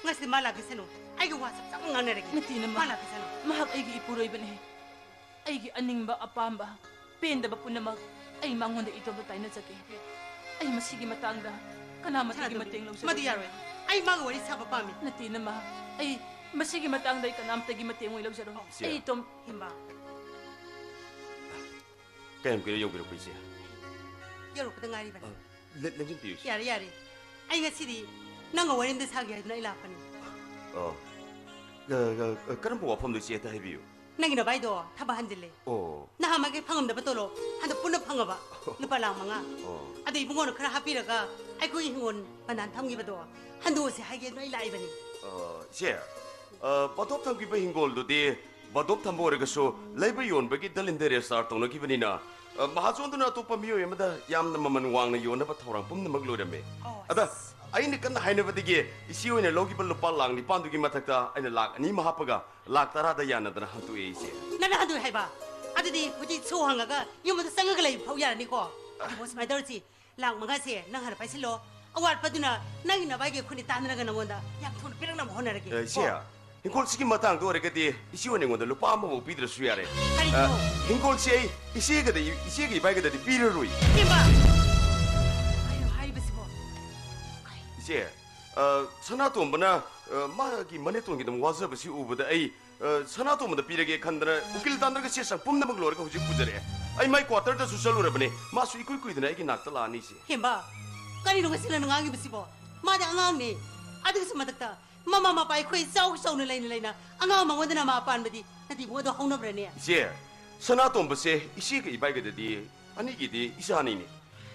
ꯉꯁꯤꯗꯤ ꯃꯥ ꯂꯥꯛꯈꯤꯁꯅꯨ꯫ ꯑꯩꯒꯤ ꯋꯥ ꯆꯞ ꯆꯥꯕ ꯉꯥꯡꯅꯔꯒꯦ꯫ ꯅꯠꯇꯦ, ꯏꯅꯝꯃ꯫ ꯃꯥ ꯂꯥꯛꯈꯤꯁꯅꯨ꯫ ꯃꯍꯥꯛ ꯑꯩꯒꯤ ꯏꯄꯨꯔꯣꯏꯕꯅꯤ꯫ ꯑꯩꯒꯤ ꯑꯅꯤꯡꯕ, ꯑꯄꯥꯝꯕ, ꯄꯦꯟꯗꯕ ꯄꯨꯝꯅꯃꯛ ꯑꯩ ꯃꯉꯣꯟꯗ ꯏꯇꯣꯝꯇ ꯇꯥꯏꯅꯖꯒꯦ꯫ ꯑꯩ ꯃꯁꯤꯒꯤ ꯃꯇꯥꯡꯗ ꯀꯅꯥꯃꯠꯇꯒꯤ ꯁꯅꯥꯇꯣꯝꯕꯤ, ꯃꯇꯦꯡ ꯂꯧꯖꯔꯣꯏ꯫ ꯃꯗꯨ ꯌꯥꯔꯣꯏ꯫ ꯑꯩ ꯃꯥꯒ ꯋꯥꯔꯤ ꯁꯥꯕ ꯄꯥꯝꯃꯤ꯫ ꯅꯠꯇꯦ, ꯏꯅꯝꯃ꯫ ꯑꯩ ꯃꯁꯤꯒꯤ ꯃꯇꯥꯡꯗ ꯑꯩ ꯀꯅꯥꯝꯇꯒꯤ ꯃꯇꯦꯡ ꯑꯣꯏ ꯂꯧꯖꯔꯣꯏ꯫ ꯏꯆꯦ꯫ ꯑꯩ ꯏꯇꯣꯝ ꯍꯤꯝꯕꯥ꯫ ꯀꯌꯥꯝ ꯀꯨꯏꯔꯦ ꯌꯧꯕꯤꯔꯛꯄ, ꯏꯆꯦ? ꯌꯧꯔꯛꯄꯗ ꯉꯥꯏꯔꯤꯕꯅꯤ꯫ ꯑ, ꯂꯦ-, ꯂꯦꯡꯁꯤꯟꯕꯤꯌꯨ, ꯏꯆꯦ꯫ ꯌꯥꯔꯦ, ꯌꯥꯔꯦ꯫ ꯑꯩ ꯉꯁꯤꯗꯤ ꯅꯪꯒ ꯋꯥꯔꯤ ꯑꯝꯇ ꯁꯥꯒꯦ ꯍꯥꯏꯗꯨꯅ ꯑꯩ ꯂꯥꯛꯄꯅꯤ꯫ ꯑꯣ꯫ ꯑ, ꯑ, ꯑ, ꯀꯔꯝꯕ ꯋꯥꯐꯝꯅꯣ, ꯏꯆꯦ? ꯑꯝꯇ ꯍꯥꯏꯕꯤꯌꯨ꯫ ꯅꯪꯒꯤ ꯅꯕꯥꯏꯗꯣ ꯊꯕꯛ ꯍꯟꯖꯤꯜꯂꯦ꯫ ꯑꯣ꯫ ꯅꯍꯥꯟꯃꯛꯀꯤ ꯐꯪꯉꯝꯗꯕ ꯇꯣꯂꯣꯞ ꯍꯟꯗꯛ ꯄꯨꯟꯅ ꯐꯪꯉꯕ꯫ ꯑꯣ꯫ ꯂꯨꯄꯥ ꯂꯥꯈ ꯃꯉꯥ꯫ ꯑꯣ꯫ ꯑꯗꯣ ꯏꯕꯨꯡꯉꯣꯅ ꯈꯔ ꯍꯥꯞꯄꯤꯔꯒ ꯑꯩꯈꯣꯏꯒꯤ ꯍꯤꯡꯒꯣꯜ ꯕꯟꯗꯥꯟ ꯊꯝꯈꯤꯕꯗꯣ ꯍꯟꯗꯣꯛꯑꯁꯦ ꯍꯥꯏꯒꯦ ꯑꯗꯨꯅ ꯑꯩ ꯂꯥꯛꯏꯕꯅꯤ꯫ ꯑ, ꯏꯆꯦ, ꯑ, ꯕꯟꯗꯣꯞ ꯊꯝꯈꯤꯕ ꯍꯤꯡꯒꯣꯜꯗꯨꯗꯤ ꯕꯟꯗꯣꯞ ꯊꯝꯕ ꯑꯣꯏꯔꯒꯁꯨ ꯂꯩꯕ ꯌꯣꯟꯕꯒꯤ ꯗꯜ ꯏꯟꯗꯤꯌꯥ ꯔꯦꯖꯤꯁꯇꯥꯔ ꯇꯧꯅꯈꯤꯕꯅꯤꯅ, ꯑ, ꯃꯍꯥꯖꯣꯟꯗꯨꯅ ꯑꯇꯣꯞꯄ ꯃꯤꯑꯣꯏ ꯑꯃꯗ ꯌꯥꯝꯅ ꯃꯃꯜ ꯋꯥꯡꯅ ꯌꯣꯟꯅꯕ ꯊꯧꯔꯥꯡ ꯄꯨꯝꯅꯃꯛ ꯂꯣꯏꯔꯝꯃꯦ꯫ ꯑꯣ, ꯑꯗ ꯑꯁ꯫ ꯑꯩꯅ ꯀꯟꯅ ꯍꯥꯏꯅꯕꯗꯒꯤ ꯏꯆꯦ ꯍꯣꯏꯅ ꯂꯧꯈꯤꯕ ꯂꯨꯄꯥ ꯂꯥꯈ ꯅꯤꯄꯥꯟꯗꯨꯒꯤ ꯃꯊꯛꯇ ꯑꯩꯅ ꯂꯥꯈ ꯑꯅꯤ ꯑꯃ ꯍꯥꯞꯄꯒ ꯂꯥꯛ ꯇꯔꯥꯗ ꯌꯥꯅꯗꯅ ꯍꯟꯗꯣꯛꯑꯦ, ꯏꯆꯦ꯫ ꯅꯪꯅ ꯍꯟꯗꯣꯛꯑꯦ ꯍꯥꯏꯕ? ꯑꯗꯨꯗꯤ ꯍꯧꯖꯤꯛ ꯁꯣ ꯍꯪꯉꯒ ꯌꯨꯝꯗ ꯆꯪꯉꯒ ꯂꯩꯕ ꯐꯥꯎ ꯌꯥꯔꯅꯤꯀꯣ? ꯑꯗꯨꯕꯨ ꯁꯨꯃꯥꯏꯅ ꯇꯧꯔꯁꯤ, ꯂꯥꯛ ꯃꯉꯥꯁꯦ ꯅꯪ ꯍꯥꯟꯅ ꯄꯥꯏꯁꯤꯜꯂꯣ, ꯑꯋꯥꯠꯄꯗꯨꯅ ꯅꯪꯒꯤ ꯅꯕꯥꯏꯒꯤ ꯑꯩꯈꯣꯏꯅ ꯇꯥꯟꯅꯔꯒ ꯅꯉꯣꯟꯗ ꯌꯥꯝ ꯊꯨꯅ ꯄꯤꯔꯛꯅꯕ ꯍꯣꯠꯅꯔꯒꯦ, ꯑꯦ, ꯏꯆꯦ, ꯀꯣ? ꯍꯤꯡꯈꯣꯜꯁꯤꯒꯤ ꯃꯇꯥꯡꯗ ꯑꯣꯏꯔꯒꯗꯤ ꯏꯆꯦ ꯍꯣꯏꯅ ꯑꯩꯉꯣꯟꯗ ꯂꯨꯄꯥ ꯑꯃꯐꯥꯎ ꯄꯤꯗ꯭ꯔꯁꯨ ꯌꯥꯔꯦ꯫ ꯀꯔꯤꯒꯤꯅꯣ? ꯑ, ꯍꯤꯡꯈꯣꯜꯁꯤ ꯑꯩ ꯏꯆꯦꯒꯗꯤ, ꯏꯆꯦꯒ ꯏꯕꯥꯏꯒꯗꯗꯤ ꯄꯤꯔꯔꯣꯏ꯫ ꯏꯕꯦꯝꯃ! ꯀꯩꯅꯣ ꯍꯥꯏꯔꯤꯕꯁꯤꯕꯣ? ꯏꯆꯦ, ꯑ, ꯁꯅꯥꯇꯣꯝꯕꯅ, ꯑ, ꯃꯥꯒꯤ ꯃꯅꯦꯇꯣꯟꯒꯤꯗꯃꯛ ꯋꯥꯖꯕꯁꯤ ꯎꯕꯗ ꯑꯩ, ꯑ, ꯁꯅꯥꯇꯣꯝꯕꯗ ꯄꯤꯔꯒꯦ ꯈꯟꯗꯅ ꯎꯀꯤꯜ ꯇꯥꯟꯅꯔꯒ ꯆꯦ ꯆꯥꯡ ꯄꯨꯝꯅꯃꯛ ꯂꯣꯏꯔꯒ ꯍꯧꯖꯤꯛ ꯄꯨꯖꯔꯛꯑꯦ꯫ ꯑꯩ ꯃꯥꯏ ꯀ꯭ꯋꯥꯇꯔꯗꯁꯨ ꯆꯠꯂꯨꯔꯕꯅꯤ꯫ ꯃꯥꯁꯨ ꯏꯀꯨꯏ ꯀꯨꯏꯗꯅ ꯑꯩꯒꯤ ꯅꯥꯛꯇ ꯂꯥꯛꯑꯅꯤ, ꯏꯆꯦ꯫ ꯍꯦꯝꯕ, ꯀꯔꯤꯅꯣ ꯉꯁꯤ ꯅꯪꯅ ꯉꯥꯡꯉꯤꯕꯁꯤꯕꯣ? ꯃꯥꯗꯤ ꯑꯉꯥꯡꯅꯦ꯫ ꯑꯗꯨꯒꯤꯁꯨ ꯃꯊꯛꯇ ꯃꯃꯥ ꯃꯄꯥ ꯑꯩꯈꯣꯏ ꯆꯥꯎ ꯆꯥꯎꯅ ꯂꯩꯅ ꯂꯩꯅ ꯑꯉꯥꯡ ꯃꯉꯣꯟꯗꯅ ꯃꯥ ꯄꯥꯟꯕꯗꯤ ꯅꯠꯇꯦ ꯏꯕꯨꯡ, ꯑꯗꯣ ꯍꯧꯅꯕ꯭ꯔꯅꯦ? ꯏꯆꯦ, ꯁꯅꯥꯇꯣꯝꯕꯁꯦ ꯏꯆꯦꯒ ꯏꯕꯥꯏꯒꯗꯗꯤ ꯑꯅꯤꯒꯤꯗꯤ ꯏꯆꯥꯅꯤꯅꯦ꯫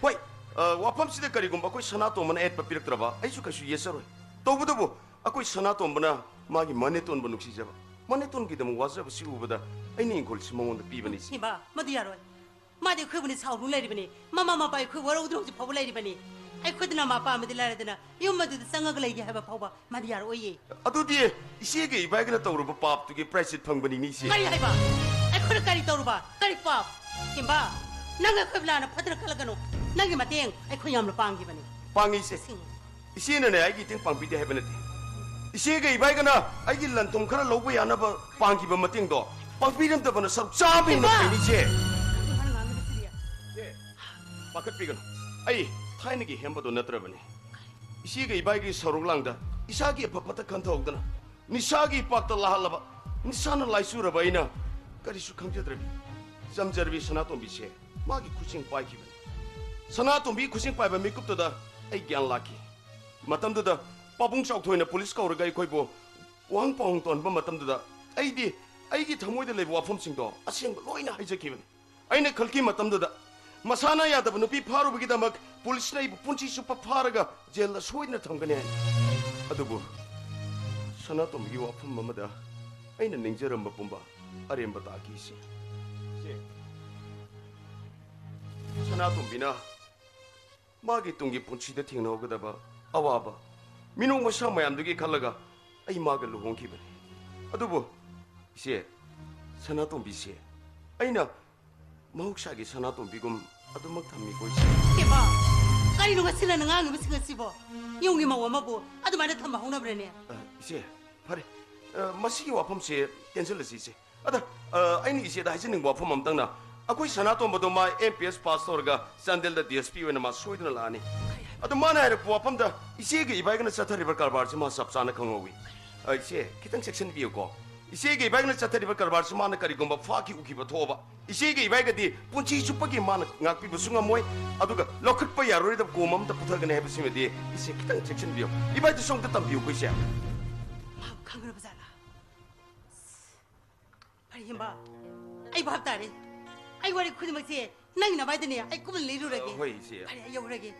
ꯍꯣꯏ, ꯑ, ꯋꯥꯐꯝꯁꯤꯗ ꯀꯔꯤꯒꯨꯝꯕ ꯑꯩꯈꯣꯏ ꯁꯅꯥꯇꯣꯝꯕꯅ ꯑꯌꯦꯠꯄ ꯄꯤꯔꯛꯇ꯭ꯔꯕ ꯑꯩꯁꯨ ꯀꯩꯁꯨ ꯌꯦꯠꯆꯔꯣꯏ꯫ ꯇꯧꯕꯇꯕꯨ ꯑꯩꯈꯣꯏ ꯁꯅꯥꯇꯣꯝꯕꯅ ꯃꯥꯒꯤ ꯃꯅꯦꯇꯣꯟꯕꯨ ꯅꯨꯡꯁꯤꯖꯕ, ꯃꯅꯦꯇꯣꯟꯒꯤꯗꯃꯛ ꯋꯥꯖꯕꯁꯤ ꯎꯕꯗ ꯑꯩꯅ ꯏꯪꯈꯣꯜꯁꯤ ꯃꯉꯣꯟꯗ ꯄꯤꯕꯅꯤ ꯏꯆꯦ꯫ ꯏꯃꯥ, ꯃꯗꯨ ꯌꯥꯔꯣꯏ꯫ ꯃꯥꯗꯤ ꯑꯩꯈꯣꯏꯕꯨꯅꯤ ꯁꯥꯎꯗꯨꯅ ꯂꯩꯔꯤꯕꯅꯤ꯫ ꯃꯃꯥ ꯃꯄꯥ ꯑꯩꯈꯣꯏ ꯋꯥꯔꯧꯗꯨꯅ ꯍꯧꯖꯤꯛ ꯐꯥꯎꯕ ꯂꯩꯔꯤꯕꯅꯤ꯫ ꯑꯩꯈꯣꯏꯗꯅ ꯃꯥ ꯄꯥꯝꯕꯗꯤ ꯂꯥꯏꯔꯗꯅ ꯌꯨꯝ ꯑꯗꯨꯗ ꯆꯪꯉꯒ ꯂꯩꯒꯦ ꯍꯥꯏꯕ ꯐꯥꯎꯕ ꯃꯥꯗꯤ ꯌꯥꯔꯛꯑꯣꯏꯌꯦ꯫ ꯑꯗꯨꯗꯤ ꯏꯆꯦꯒ ꯏꯕꯥꯏꯒꯅ ꯇꯧꯔꯨꯕ ꯄꯥꯞꯇꯨꯒꯤ ꯄ꯭ꯔꯥꯏꯆꯤꯠ ꯐꯪꯕꯅꯤꯅꯦ ꯏꯆꯦ꯫ ꯀꯔꯤ ꯍꯥꯏꯕ? ꯑꯩꯈꯣꯏꯅ ꯀꯔꯤ ꯇꯧꯔꯨꯕ? ꯀꯔꯤ ꯄꯥꯞ? ꯏꯃꯥ, ꯅꯪ ꯑꯩꯈꯣꯏꯕꯨ ꯂꯥꯟꯅ ꯐꯠꯇꯅ ꯈꯜꯂꯒꯅꯨ꯫ ꯅꯪꯒꯤ ꯃꯇꯦꯡ ꯑꯩꯈꯣꯏ ꯌꯥꯝꯅ ꯄꯥꯡꯈꯤꯕꯅꯤ꯫ ꯄꯥꯡꯉꯤ ꯏꯆꯦ꯫ ꯁꯤꯡ꯫ ꯏꯆꯦꯅꯅꯦ ꯑꯩꯒꯤ ꯏꯇꯦꯡ ꯄꯥꯡꯕꯤꯗꯦ ꯍꯥꯏꯕ ꯅꯠꯇꯦ꯫ ꯏꯆꯦꯒ ꯏꯕꯥꯏꯒꯅ ꯑꯩꯒꯤ ꯂꯟ ꯊꯨꯝ ꯈꯔ ꯂꯧꯕ ꯌꯥꯅꯕ ꯄꯥꯡꯈꯤꯕ ꯃꯇꯦꯡꯗꯣ ꯄꯥꯡꯕꯤꯔꯝꯗꯕꯅ ꯁꯔꯨꯛ ꯆꯥꯝꯃ ꯍꯦꯟꯅ ꯏꯃꯥ! ꯐꯩꯅꯤ ꯏꯆꯦ꯫ ꯅꯪ ꯉꯥꯡꯉꯤꯕꯁꯤꯗꯤ꯫ ꯏꯆꯦ, ꯄꯥꯈꯠꯄꯤꯒꯅꯨ꯫ ꯑꯩ ꯊꯥꯏꯅꯒꯤ ꯍꯦꯝꯕꯗꯣ ꯅꯠꯇ꯭ꯔꯕꯅꯤ꯫ ꯏꯆꯦꯒ ꯏꯕꯥꯏꯒꯤ ꯁꯧꯔꯨꯛ ꯂꯥꯡꯗ ꯏꯁꯥꯒꯤ ꯑꯐ ꯐꯠꯇ ꯈꯟꯊꯍꯧꯗꯅ ꯅꯤꯁꯥꯒꯤ ꯏꯄꯥꯛꯇ ꯂꯥꯍꯜꯂꯕ, ꯅꯤꯁꯥꯅ ꯂꯥꯏꯆꯨꯔꯕ ꯑꯩꯅ ꯀꯔꯤꯁꯨ ꯈꯪꯖꯗ꯭ꯔꯕꯤ ꯆꯝꯖꯔꯕꯤ ꯁꯅꯥꯇꯣꯝꯕꯤꯁꯦ ꯃꯥꯒꯤ ꯈꯨꯠꯁꯤꯡ ꯄꯥꯏꯈꯤꯕꯅꯤ꯫ ꯁꯅꯥꯇꯣꯝꯕꯤ ꯈꯨꯠꯁꯤꯡ ꯄꯥꯏꯕ ꯃꯤꯀꯨꯞꯇꯨꯗ ꯑꯩ ꯒ꯭ꯌꯥꯟ ꯂꯥꯛꯈꯤ꯫ ꯃꯇꯝꯗꯨꯗ ꯄꯥꯕꯨꯡ ꯆꯥꯎꯊꯣꯏꯅ ꯄꯨꯂꯤꯁ ꯀꯧꯔꯒ ꯑꯩꯈꯣꯏꯕꯨ ꯋꯥꯍꯪ ꯄꯥꯎꯍꯪ ꯇꯧꯍꯟꯕ ꯃꯇꯝꯗꯨꯗ ꯑꯩꯗꯤ ꯑꯩꯒꯤ ꯊꯃꯣꯏꯗ ꯂꯩꯕ ꯋꯥꯐꯝꯁꯤꯡꯗꯣ ꯑꯁꯦꯡꯕ ꯂꯣꯏꯅ ꯍꯥꯏꯖꯈꯤꯕꯅꯤ꯫ ꯑꯩꯅ ꯈꯜꯂꯤ ꯃꯇꯝꯗꯨꯗ ꯃꯁꯥꯅ ꯌꯥꯗꯕ ꯅꯨꯄꯤ ꯐꯥꯔꯨꯕꯒꯤꯗꯃꯛ ꯄꯨꯂꯤꯁꯅ ꯑꯩꯕꯨ ꯄꯨꯟꯁꯤ ꯆꯨꯞꯄ ꯐꯥꯔꯒ ꯖꯦꯜꯗ ꯁꯣꯏꯗꯅ ꯊꯝꯒꯅꯤ ꯍꯥꯏꯅ꯫ ꯑꯗꯨꯕꯨ ꯁꯅꯥꯇꯣꯝꯕꯤꯒꯤ ꯋꯥꯐꯝ ꯑꯃꯗ ꯑꯩꯅ ꯅꯤꯡꯖꯔꯝꯕ ꯄꯨꯝꯕ ꯑꯔꯦꯝꯕ ꯇꯥꯈꯤ ꯏꯆꯦ꯫ ꯏꯆꯦ, ꯁꯅꯥꯇꯣꯝꯕꯤꯅ ꯃꯥꯒꯤ ꯇꯨꯡꯒꯤ ꯄꯨꯟꯁꯤꯗ ꯊꯦꯡꯅꯒꯗꯕ ꯑꯋꯥꯕ, ꯃꯤꯅꯣꯛ ꯃꯩꯁꯥ ꯃꯌꯥꯝꯗꯨꯒꯤ ꯈꯜꯂꯒ ꯑꯩ ꯃꯥꯒ ꯂꯨꯍꯣꯡꯈꯤꯕꯅꯤ꯫ ꯑꯗꯨꯕꯨ ꯏꯆꯦ, ꯁꯅꯥꯇꯣꯝꯕꯤꯁꯦ ꯑꯩꯅ ꯃꯍꯧꯁꯥꯒꯤ ꯁꯅꯥꯇꯣꯝꯕꯤꯒꯨꯝ ꯑꯗꯨꯃꯛ ꯊꯝꯃꯤꯀꯣ ꯏꯆꯦ꯫ ꯏꯕꯦꯝꯃ, ꯀꯔꯤꯅꯣ ꯉꯁꯤ ꯅꯪꯅ ꯉꯥꯡꯉꯤꯕꯁꯤꯡ ꯑꯁꯤꯕꯣ? ꯌꯨꯝꯒꯤ ꯃꯧ ꯑꯃꯕꯨ ꯑꯗꯨꯃꯥꯏꯅ ꯊꯝꯕ ꯍꯧꯅꯕ꯭ꯔꯅꯦ? ꯑ, ꯏꯆꯦ, ꯐꯔꯦ꯫ ꯑ, ꯃꯁꯤꯒꯤ ꯋꯥꯐꯝꯁꯦ ꯇꯦꯟꯁꯤꯜꯂꯁꯤ ꯏꯆꯦ꯫ ꯑꯗ, ꯑ, ꯑꯩꯅ ꯏꯆꯦꯗ ꯍꯥꯏꯖꯅꯤꯡꯕ ꯋꯥꯐꯝ ꯑꯃꯇꯪꯅ, ꯑꯩꯈꯣꯏ ꯁꯅꯥꯇꯣꯝꯕꯗꯣ ꯃꯥ ꯑꯦꯝ ꯄꯤ ꯑꯦꯁ ꯄꯥꯁ ꯇꯧꯔꯒ ꯆꯥꯟꯗꯦꯜꯗ ꯗꯤ ꯑꯦꯁ ꯄꯤ ꯑꯣꯏꯅ ꯃꯥ ꯁꯣꯏꯗꯅ ꯂꯥꯛꯑꯅꯤ꯫ ꯑꯗꯣ ꯃꯥꯅ ꯍꯥꯏꯔꯛꯄ ꯋꯥꯐꯝꯗ ꯏꯆꯦꯒ ꯏꯕꯥꯏꯒꯅ ꯆꯠꯊꯔꯤꯕ ꯀꯔꯕꯥꯔꯁꯦ ꯃꯥ ꯆꯞ ꯆꯥꯅ ꯈꯪꯍꯧꯋꯤ꯫ ꯑ, ꯏꯆꯦ, ꯈꯤꯇꯪ ꯆꯦꯛꯁꯤꯟꯕꯤꯌꯨꯀꯣ꯫ ꯏꯆꯦꯒ ꯏꯕꯥꯏꯒꯅ ꯆꯠꯊꯔꯤꯕ ꯀꯔꯕꯥꯔꯁꯤ ꯃꯥꯅ ꯀꯔꯤꯒꯨꯝꯕ ꯐꯥꯈꯤ ꯎꯈꯤꯕ ꯊꯣꯛꯑꯕ, ꯏꯆꯦꯒ ꯏꯕꯥꯏꯒꯗꯤ ꯄꯨꯟꯁꯤ ꯆꯨꯞꯄꯒꯤ ꯃꯥꯅ ꯉꯥꯛꯄꯤꯕꯁꯨ ꯉꯝꯃꯣꯏ, ꯑꯗꯨꯒ ꯂꯧꯈꯠꯄ ꯌꯥꯔꯣꯏꯗꯕ ꯀꯣꯝ ꯑꯃꯇ ꯄꯨꯊꯒꯅꯤ ꯍꯥꯏꯕꯁꯤꯃꯗꯤ ꯏꯆꯦ ꯈꯤꯇꯪ ꯆꯦꯛꯁꯤꯟꯕꯤꯌꯨ꯫ ꯏꯕꯥꯏꯗꯁꯨ ꯑꯝꯇ ꯇꯝꯕꯤꯌꯨꯀꯣ, ꯏꯆꯦ꯫ ꯃꯥꯕꯨ ꯈꯪꯈ꯭ꯔꯕ ꯖꯥꯠꯂꯥ? ꯐꯔꯦ, ꯍꯦꯝꯕ, ꯑꯩ ꯚꯥꯞ ꯇꯥꯔꯦ꯫ ꯑꯩ ꯋꯥꯔꯤ ꯈꯨꯗꯤꯡꯃꯛꯁꯦ ꯅꯪꯒꯤ ꯅꯃꯥꯏꯗꯅꯦ ꯑꯩ ꯀꯨꯞꯅ ꯂꯤꯔꯨꯔꯒꯦ꯫ ꯍꯣꯏ, ꯏꯆꯦ꯫ ꯐꯔꯦ, ꯑꯩ ꯌꯧꯔꯒꯦ꯫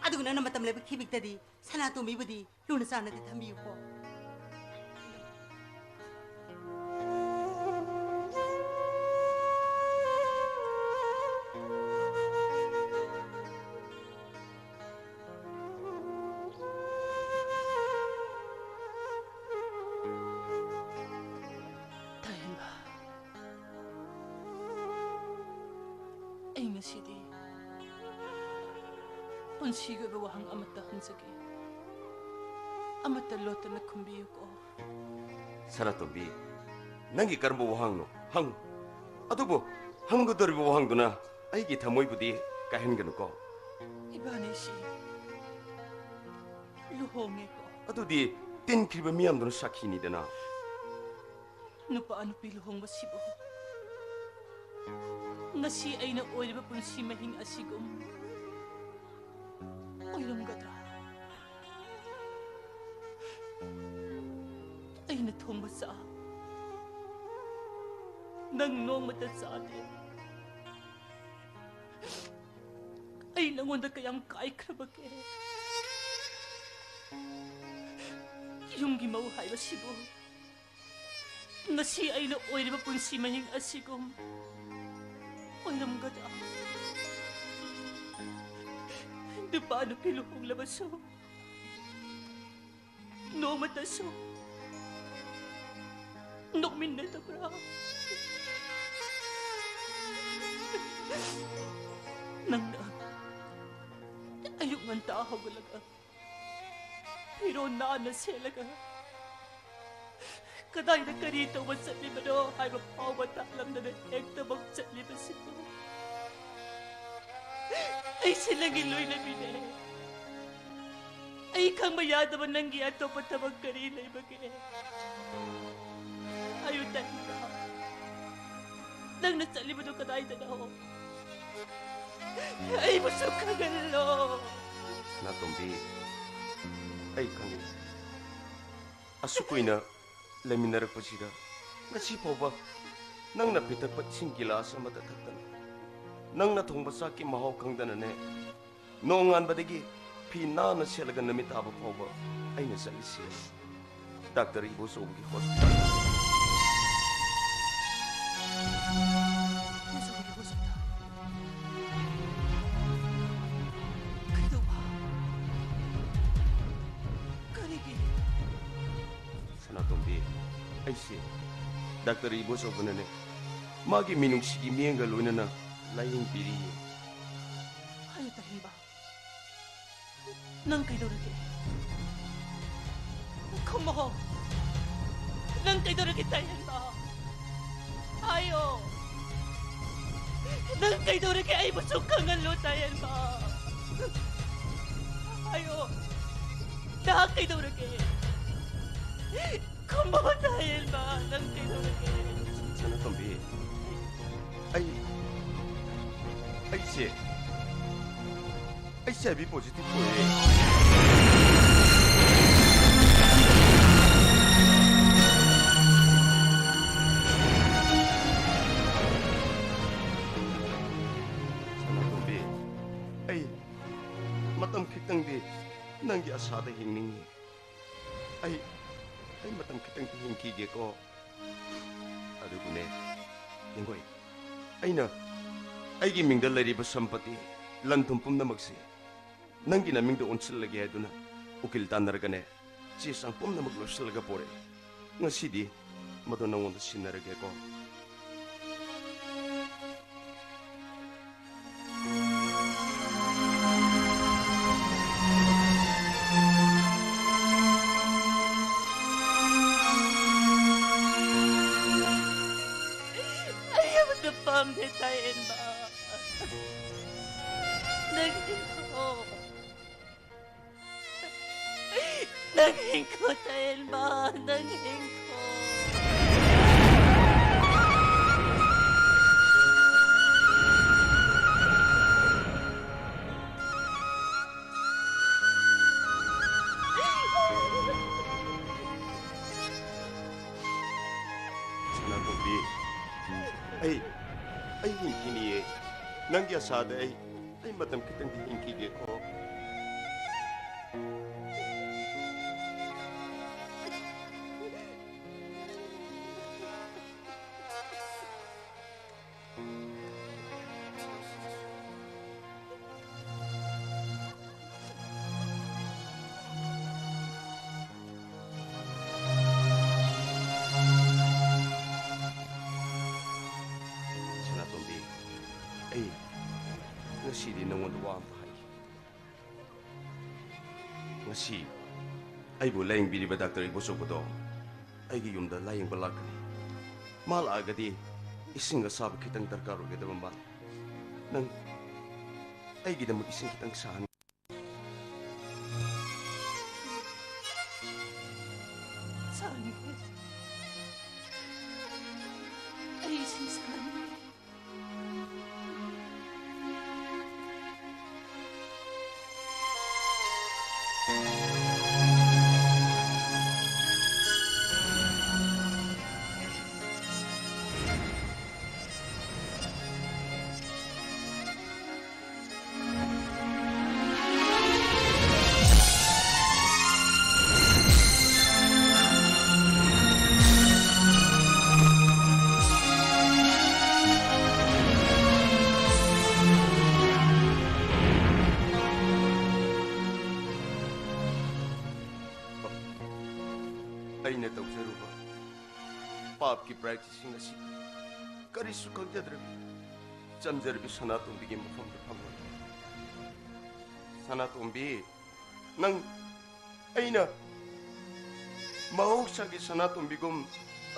ꯑꯗꯨꯒ ꯅꯪꯅ ꯃꯇꯝ ꯂꯩꯕ ꯈꯤꯕꯤꯛꯇꯗꯤ ꯁꯅꯥꯇꯣꯝꯕꯤꯕꯨꯗꯤ ꯂꯨꯅ ꯆꯥꯟꯅꯗꯤ ꯊꯝꯕꯤꯌꯨꯀꯣ꯫ ꯇꯥꯍꯦꯟꯕ, ꯑꯩ ꯉꯁꯤꯗꯤ ꯄꯨꯟꯁꯤꯒꯤ ꯑꯣꯏꯕ ꯋꯥꯍꯪ ꯑꯃꯠꯇ ꯍꯪꯖꯒꯦ꯫ ꯑꯃꯠꯇ ꯂꯣꯠꯇꯅ ꯈꯨꯝꯕꯤꯌꯨꯀꯣ꯫ ꯁꯅꯥꯇꯣꯝꯕꯤ, ꯅꯪꯒꯤ ꯀꯔꯝꯕ ꯋꯥꯍꯪꯅꯣ? ꯍꯪꯉꯨ꯫ ꯑꯗꯨꯕꯨ ꯍꯪꯒꯗꯧꯔꯤꯕ ꯋꯥꯍꯪꯗꯨꯅ ꯑꯩꯒꯤ ꯊꯃꯣꯏꯕꯨꯗꯤ ꯀꯥꯏꯍꯟꯒꯅꯨꯀꯣ꯫ ꯏꯕꯥꯅꯤꯁꯤ ꯂꯨꯍꯣꯡꯉꯦꯀꯣ꯫ ꯑꯗꯨꯗꯤ ꯇꯤꯟꯈ꯭ꯔꯤꯕ ꯃꯤꯌꯥꯝꯗꯨꯅ ꯁꯥꯈꯤꯅꯤꯗꯅ꯫ ꯅꯨꯄꯥ ꯅꯨꯄꯤ ꯂꯨꯍꯣꯡꯕꯁꯤꯕꯨ ꯉꯁꯤ ꯑꯩꯅ ꯑꯣꯏꯔꯤꯕ ꯄꯨꯟꯁꯤ ꯃꯍꯤꯡ ꯑꯁꯤꯒꯨꯝ ꯑꯣꯏꯔꯝꯒꯗ꯭ꯔꯥ? ꯑꯩꯅ ꯊꯣꯡꯕ ꯆꯥꯛ ꯅꯪ ꯅꯣꯡꯃꯇ ꯆꯥꯗꯦ꯫ ꯑꯩ ꯅꯉꯣꯟꯗ ꯀꯌꯥꯝ ꯀꯥꯏꯈ꯭ꯔꯕꯒꯦ? ꯌꯨꯝꯒꯤ ꯃꯧ ꯍꯥꯏꯕꯁꯤꯕꯨ ꯉꯁꯤ ꯑꯩꯅ ꯑꯣꯏꯔꯤꯕ ꯄꯨꯟꯁꯤ ꯃꯍꯤꯡ ꯑꯁꯤꯒꯨꯝ ꯑꯣꯏꯔꯝꯒꯗ꯭ꯔꯥ? ꯅꯨꯄꯥ ꯅꯨꯄꯤ ꯂꯨꯍꯣꯡꯂꯕꯁꯨ ꯅꯣꯡꯃꯇꯁꯨ ꯅꯣꯛꯃꯤꯟꯅꯗꯕ꯭ꯔꯥ? ꯅꯪꯅ ꯑꯌꯨꯛ ꯉꯟꯇꯥ ꯍꯧꯒꯠꯂꯒ ꯐꯤꯔꯣꯜ ꯅꯥꯟꯅ ꯁꯦꯠꯂꯒ ꯀꯗꯥꯏꯗ ꯀꯔꯤ ꯇꯧꯕ ꯆꯠꯂꯤꯕꯅꯣ ꯍꯥꯏꯕ ꯐꯥꯎꯕ ꯇꯥꯛꯂꯝꯗꯅ ꯍꯦꯛꯇꯃꯛ ꯆꯠꯂꯤꯕꯁꯤꯕꯨ ꯑꯩꯁꯦ ꯅꯪꯒꯤ ꯂꯣꯏꯅꯕꯤꯅꯦ꯫ ꯑꯩ ꯈꯪꯕ ꯌꯥꯗꯕ ꯅꯪꯒꯤ ꯑꯇꯣꯞꯄ ꯊꯕꯛ ꯀꯔꯤ ꯂꯩꯕꯒꯦ? ꯇꯥꯏꯕꯪ꯫ ꯅꯪꯅ ꯆꯠꯂꯤꯕꯗꯨ ꯀꯗꯥꯏꯗꯅꯣ? ꯑꯩꯕꯨꯁꯨ ꯈꯪꯍꯜꯂꯣ꯫ ꯁꯅꯥꯇꯣꯝꯕꯤ, ꯑꯩ ꯈꯪꯉꯤ꯫ ꯑꯁꯨꯛ ꯀꯨꯏꯅ ꯂꯩꯃꯤꯟꯅꯔꯛꯄꯁꯤꯗ ꯉꯁꯤ ꯐꯥꯎꯕ ꯅꯪꯅ ꯄꯤꯊꯛꯄ ꯏꯁꯤꯡ ꯒꯤꯂꯥꯁ ꯑꯃꯇ ꯊꯛꯇꯅ, ꯅꯪꯅ ꯊꯣꯡꯕ ꯆꯥꯛꯀꯤ ꯃꯍꯥꯎ ꯈꯪꯗꯅꯅꯦ, ꯅꯣꯡꯉꯥꯟꯕꯗꯒꯤ ꯐꯤ ꯅꯥꯟꯅ ꯁꯦꯠꯂꯒ ꯅꯨꯃꯤꯠ ꯇꯥꯕ ꯐꯥꯎꯕ ꯑꯩꯅ ꯆꯠꯂꯤꯁꯤ ꯗꯥꯛꯇꯔ ꯏꯕꯣꯆꯧꯕꯒꯤ ꯍꯣꯁꯄꯤꯇꯥꯜ꯫ ꯏꯕꯣꯆꯧꯕꯒꯤ ꯍꯣꯁꯄꯤꯇꯥꯜ? ꯀꯩꯗꯧꯕ? ꯀꯔꯤꯒꯤ? ꯁꯅꯥꯇꯣꯝꯕꯤ, ꯑꯩꯁꯦ ꯗꯥꯛꯇꯔ ꯏꯕꯣꯆꯧꯕꯅꯅꯦ, ꯃꯥꯒꯤ ꯃꯤꯅꯨꯡꯁꯤꯒꯤ ꯃꯤꯠꯌꯦꯡꯒ ꯂꯣꯏꯅꯅ ꯂꯥꯌꯦꯡꯕꯤꯔꯤꯌꯦ꯫ ꯍꯥꯏꯌꯨ, ꯇꯥꯍꯦꯟꯕ꯫ ꯅꯪ ꯀꯩꯗꯧꯔꯒꯦ? ꯈꯨꯝꯃꯣ꯫ ꯅꯪ ꯀꯩꯗꯧꯔꯒꯦ, ꯇꯥꯍꯦꯟꯕ? ꯍꯥꯏꯌꯣ꯫ ꯅꯪ ꯀꯩꯗꯧꯔꯒꯦ? ꯑꯩꯕꯨꯁꯨ ꯈꯪꯍꯜꯂꯣ, ꯇꯥꯍꯦꯟꯕ꯫ ꯍꯥꯏꯌꯣ꯫ ꯅꯍꯥꯛ ꯀꯩꯗꯧꯔꯒꯦ? ꯈꯨꯝꯃꯣ, ꯇꯥꯍꯦꯟꯕ꯫ ꯅꯪ ꯀꯩꯗꯧꯔꯒꯦ? ꯁꯅꯥꯇꯣꯝꯕꯤ, ꯑꯩ, ꯑꯩꯁꯦ, ꯑꯩꯁꯦ ꯑꯥꯏ ꯕꯤ ꯄꯣꯖꯤꯇꯤꯚ ꯑꯣꯏꯌꯦ꯫ ꯁꯅꯥꯇꯣꯝꯕꯤ, ꯑꯩ ꯃꯇꯝ ꯈꯤꯇꯪꯗꯤ ꯅꯪꯒꯤ ꯑꯁꯥꯗ ꯍꯤꯡꯅꯤꯡꯉꯤ꯫ ꯑꯩ, ꯑꯩ ꯃꯇꯝ ꯈꯤꯇꯪꯗꯤ ꯍꯤꯡꯈꯤꯒꯦꯀꯣ꯫ ꯑꯗꯨꯕꯨꯅꯦ, ꯌꯦꯡꯒꯣꯏ, ꯑꯩꯅ ꯑꯩꯒꯤ ꯃꯤꯡꯗ ꯂꯩꯔꯤꯕ ꯁꯝꯄꯇꯤ, ꯂꯟ ꯊꯨꯝ ꯄꯨꯝꯅꯃꯛꯁꯦ ꯅꯪꯒꯤ ꯅꯃꯤꯡꯗ ꯑꯣꯟꯁꯤꯜꯂꯒꯦ ꯍꯥꯏꯗꯨꯅ ꯎꯀꯤꯜ ꯇꯥꯟꯅꯔꯒꯅꯦ, ꯆꯦ ꯆꯥꯡ ꯄꯨꯝꯅꯃꯛ ꯂꯣꯏꯁꯤꯜꯂꯒ ꯄꯣꯔꯛꯑꯦ꯫ ꯉꯁꯤꯗꯤ ꯃꯗꯨ ꯅꯪꯉꯣꯟꯗ ꯁꯤꯟꯅꯔꯒꯦꯀꯣ꯫ ꯑꯩ ꯑꯃꯠꯇ ꯄꯥꯝꯗꯦ, ꯇꯥꯍꯦꯟꯕ꯫ ꯅꯪ ꯍꯤꯡꯈꯣ꯫ ꯅꯪ ꯍꯤꯡꯈꯣ, ꯇꯥꯍꯦꯟꯕ, ꯅꯪ ꯍꯤꯡꯈꯣ꯫ ꯑꯩ, ꯑꯩ ꯍꯤꯡꯈꯤꯅꯤꯌꯦ꯫ ꯅꯪꯒꯤ ꯑꯁꯥꯗ ꯑꯩ, ꯑꯩ ꯃꯇꯝ ꯈꯤꯇꯪꯗꯤ ꯍꯤꯡꯈꯤꯒꯦꯀꯣ꯫ ꯁꯅꯥꯇꯣꯝꯕꯤ, ꯑꯩ ꯉꯁꯤꯗꯤ ꯅꯉꯣꯟꯗ ꯋꯥ ꯑꯃ ꯍꯥꯏꯒꯦ꯫ ꯉꯁꯤ ꯑꯩꯕꯨ ꯂꯥꯌꯦꯡꯕꯤꯔꯤꯕ ꯗꯥꯛꯇꯔ ꯏꯕꯣꯆꯧꯕꯗꯣ ꯑꯩꯒꯤ ꯌꯨꯝꯗ ꯂꯥꯌꯦꯡꯕ ꯂꯥꯛꯀꯅꯤ꯫ ꯃꯥ ꯂꯥꯛꯑꯒꯗꯤ ꯏꯁꯤꯡ ꯑꯁꯥꯕ ꯈꯤꯇꯪ ꯗꯔꯀꯥꯔ ꯑꯣꯏꯒꯗꯕ ꯃꯥꯜꯂꯤ꯫ ꯅꯪ ꯑꯩꯒꯤꯗꯃꯛ ꯏꯁꯤꯡ ꯈꯤꯇꯪ ꯁꯥꯍꯟ꯫ ꯁꯥꯍꯟꯒꯦ꯫ ꯑꯩ ꯏꯁꯤꯡ ꯁꯥꯍꯟꯒꯦ꯫ ꯑꯩꯅ ꯇꯧꯖꯔꯨꯕ ꯄꯥꯞꯀꯤ ꯄ꯭ꯔꯥꯏꯆꯤꯠꯁꯤꯡ ꯑꯁꯤ ꯀꯔꯤꯁꯨ ꯈꯪꯖꯗ꯭ꯔꯕꯤ ꯆꯝꯖꯔꯕꯤ ꯁꯅꯥꯇꯣꯝꯕꯤꯒꯤ ꯃꯐꯝꯗ ꯐꯪꯂꯣꯏ꯫ ꯁꯅꯥꯇꯣꯝꯕꯤ, ꯅꯪ ꯑꯩꯅ ꯃꯍꯧꯁꯥꯒꯤ ꯁꯅꯥꯇꯣꯝꯕꯤꯒꯨꯝ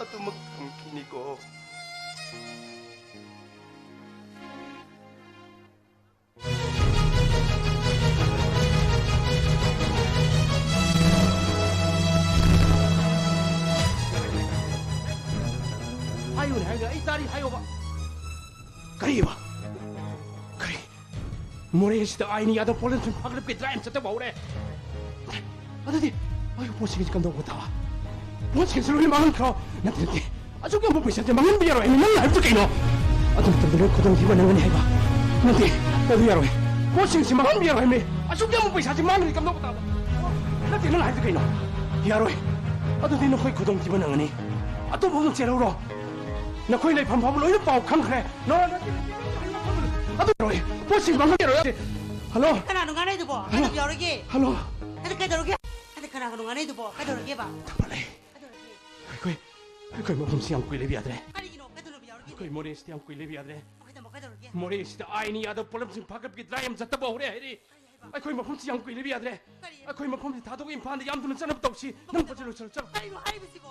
ꯑꯗꯨꯃꯛ ꯊꯝꯈꯤꯅꯤꯀꯣ꯫ ꯍꯥꯏꯌꯨꯅꯦ, ꯍꯥꯏꯌꯨꯅꯦ, ꯑꯩ ꯇꯥꯔꯤ, ꯍꯥꯏꯌꯣꯕ꯫ ꯀꯔꯤꯕ? ꯀꯔꯤ? ꯃꯣꯔꯦꯁꯤꯗ ꯑꯥꯏꯟ ꯌꯥꯗꯕ ꯄꯣꯠꯂꯝꯁꯤꯡ ꯐꯥꯒꯠꯂꯛꯄꯒꯤ ꯗ꯭ꯔꯥꯏ ꯑꯃ ꯆꯠꯇꯕ ꯍꯧꯔꯦ꯫ ꯑꯗꯨꯗꯤ ꯃꯥꯒꯤ ꯄꯣꯠꯁꯤꯡꯁꯤ ꯀꯝꯗꯧꯕ ꯇꯥꯕ? ꯄꯣꯠꯁꯤꯡꯁꯤ ꯂꯣꯏꯅ ꯃꯥꯡꯍꯟꯈ꯭ꯔꯣ꯫ ꯅꯠꯇꯦ, ꯅꯠꯇꯦ, ꯑꯁꯨꯛ ꯌꯥꯝꯕ ꯄꯩꯁꯥꯁꯦ ꯃꯥꯡꯍꯟꯕ ꯌꯥꯔꯣꯏ ꯍꯥꯏꯕꯅꯤ꯫ ꯅꯪꯅ ꯍꯥꯏꯕꯗꯨ ꯀꯩꯅꯣ? ꯑꯗꯨ ꯃꯇꯝꯗ ꯅꯣꯏ ꯈꯨꯗꯣꯡꯊꯤꯕ ꯅꯪꯒꯅꯤ ꯍꯥꯏꯕ꯫ ꯅꯠꯇꯦ, ꯑꯗꯨ ꯌꯥꯔꯣꯏ꯫ ꯄꯣꯠꯁꯤꯡꯁꯤ ꯃꯥꯡꯍꯟꯕ ꯌꯥꯔꯣꯏ ꯍꯥꯏꯕꯅꯤ꯫ ꯑꯁꯨꯛ ꯌꯥꯝꯕ ꯄꯩꯁꯥꯁꯦ ꯃꯥꯡꯉꯗꯤ ꯀꯝꯗꯧꯕ ꯇꯥꯕ? ꯅꯠꯇꯦ, ꯅꯪꯅ ꯍꯥꯏꯕꯗꯨ ꯀꯩꯅꯣ? ꯌꯥꯔꯣꯏ꯫ ꯑꯗꯨꯗꯤ ꯅꯈꯣꯏ ꯈꯨꯗꯣꯡꯊꯤꯕ ꯅꯪꯒꯅꯤ꯫ ꯑꯇꯣꯞꯄ ꯑꯃ ꯆꯦꯜꯍꯧꯔꯣ꯫ ꯅꯈꯣꯏ ꯂꯩꯐꯝ ꯐꯥꯎꯕ ꯂꯣꯏꯅ ꯄꯥꯎ ꯈꯪꯈ꯭ꯔꯦ꯫ ꯅꯣ, ꯅꯠꯇꯦ, ꯅꯠꯇꯦ, ꯅꯠꯇꯦ, ꯑꯗꯨ ꯌꯥꯔꯣꯏ꯫ ꯄꯣꯠꯁꯤꯡ ꯃꯥꯡꯍꯟꯕ ꯌꯥꯔꯣꯏ꯫ ꯍꯜꯂꯣ? ꯀꯅꯥꯅꯣ ꯉꯥꯡꯅꯩꯗꯨꯕꯣ? ꯍꯜꯂꯣ? ꯀꯩꯗꯧꯕ ꯌꯥꯎꯔꯒꯦ? ꯍꯜꯂꯣ? ꯑꯗꯨ ꯀꯩꯗꯧꯔꯒꯦ? ꯑꯗꯨ ꯀꯅꯥꯒꯅꯣ ꯉꯥꯡꯅꯩꯗꯨꯕꯣ? ꯀꯩꯗꯧꯔꯒꯦꯕ? ꯊꯝꯕꯥꯂꯩ꯫ ꯀꯩꯗꯧꯔꯒꯦ? ꯑꯩꯈꯣꯏ, ꯑꯩꯈꯣꯏ ꯃꯐꯝꯁꯤ ꯌꯥꯝ ꯀꯨꯏ ꯂꯩꯕ ꯌꯥꯗ꯭ꯔꯦ꯫ ꯀꯔꯤꯒꯤꯅꯣ? ꯀꯩꯗꯧꯔꯕ ꯌꯥꯎꯔꯒꯦ? ꯑꯩꯈꯣꯏ ꯃꯣꯔꯦꯁꯤꯗ ꯌꯥꯝ ꯀꯨꯏ ꯂꯩꯕ ꯌꯥꯗ꯭ꯔꯦ꯫ ꯑꯩꯈꯣꯏ ꯇꯥꯃꯣ ꯀꯩꯗꯧꯔꯒꯦ? ꯃꯣꯔꯦꯁꯤꯗ ꯑꯥꯏꯟ ꯌꯥꯗꯕ ꯄꯣꯠꯂꯝꯁꯤꯡ ꯐꯥꯒꯠꯄꯒꯤ ꯗ꯭ꯔꯥꯏ ꯑꯃ ꯆꯠꯇꯕ ꯍꯧꯔꯦ ꯍꯥꯏꯔꯤ꯫ ꯀꯔꯤ ꯍꯥꯏꯕ? ꯑꯩꯈꯣꯏ ꯃꯐꯝꯁꯤ ꯌꯥꯝ ꯀꯨꯏ ꯂꯩꯕ ꯌꯥꯗ꯭ꯔꯦ꯫ ꯀꯔꯤ? ꯑꯩꯈꯣꯏ ꯃꯐꯝꯁꯤ ꯊꯥꯗꯣꯛꯑꯒ ꯏꯝꯐꯥꯜꯗ ꯌꯥꯝ ꯊꯨꯅ ꯆꯠꯅꯕ ꯇꯧꯁꯤ꯫ ꯅꯪ ꯄꯣꯠ ꯆꯩ ꯂꯣꯏꯁꯤꯜꯂꯣ, ꯆꯠꯂꯣ꯫ ꯀꯔꯤꯅꯣ ꯍꯥꯏꯔꯤꯕꯁꯤꯕꯣ?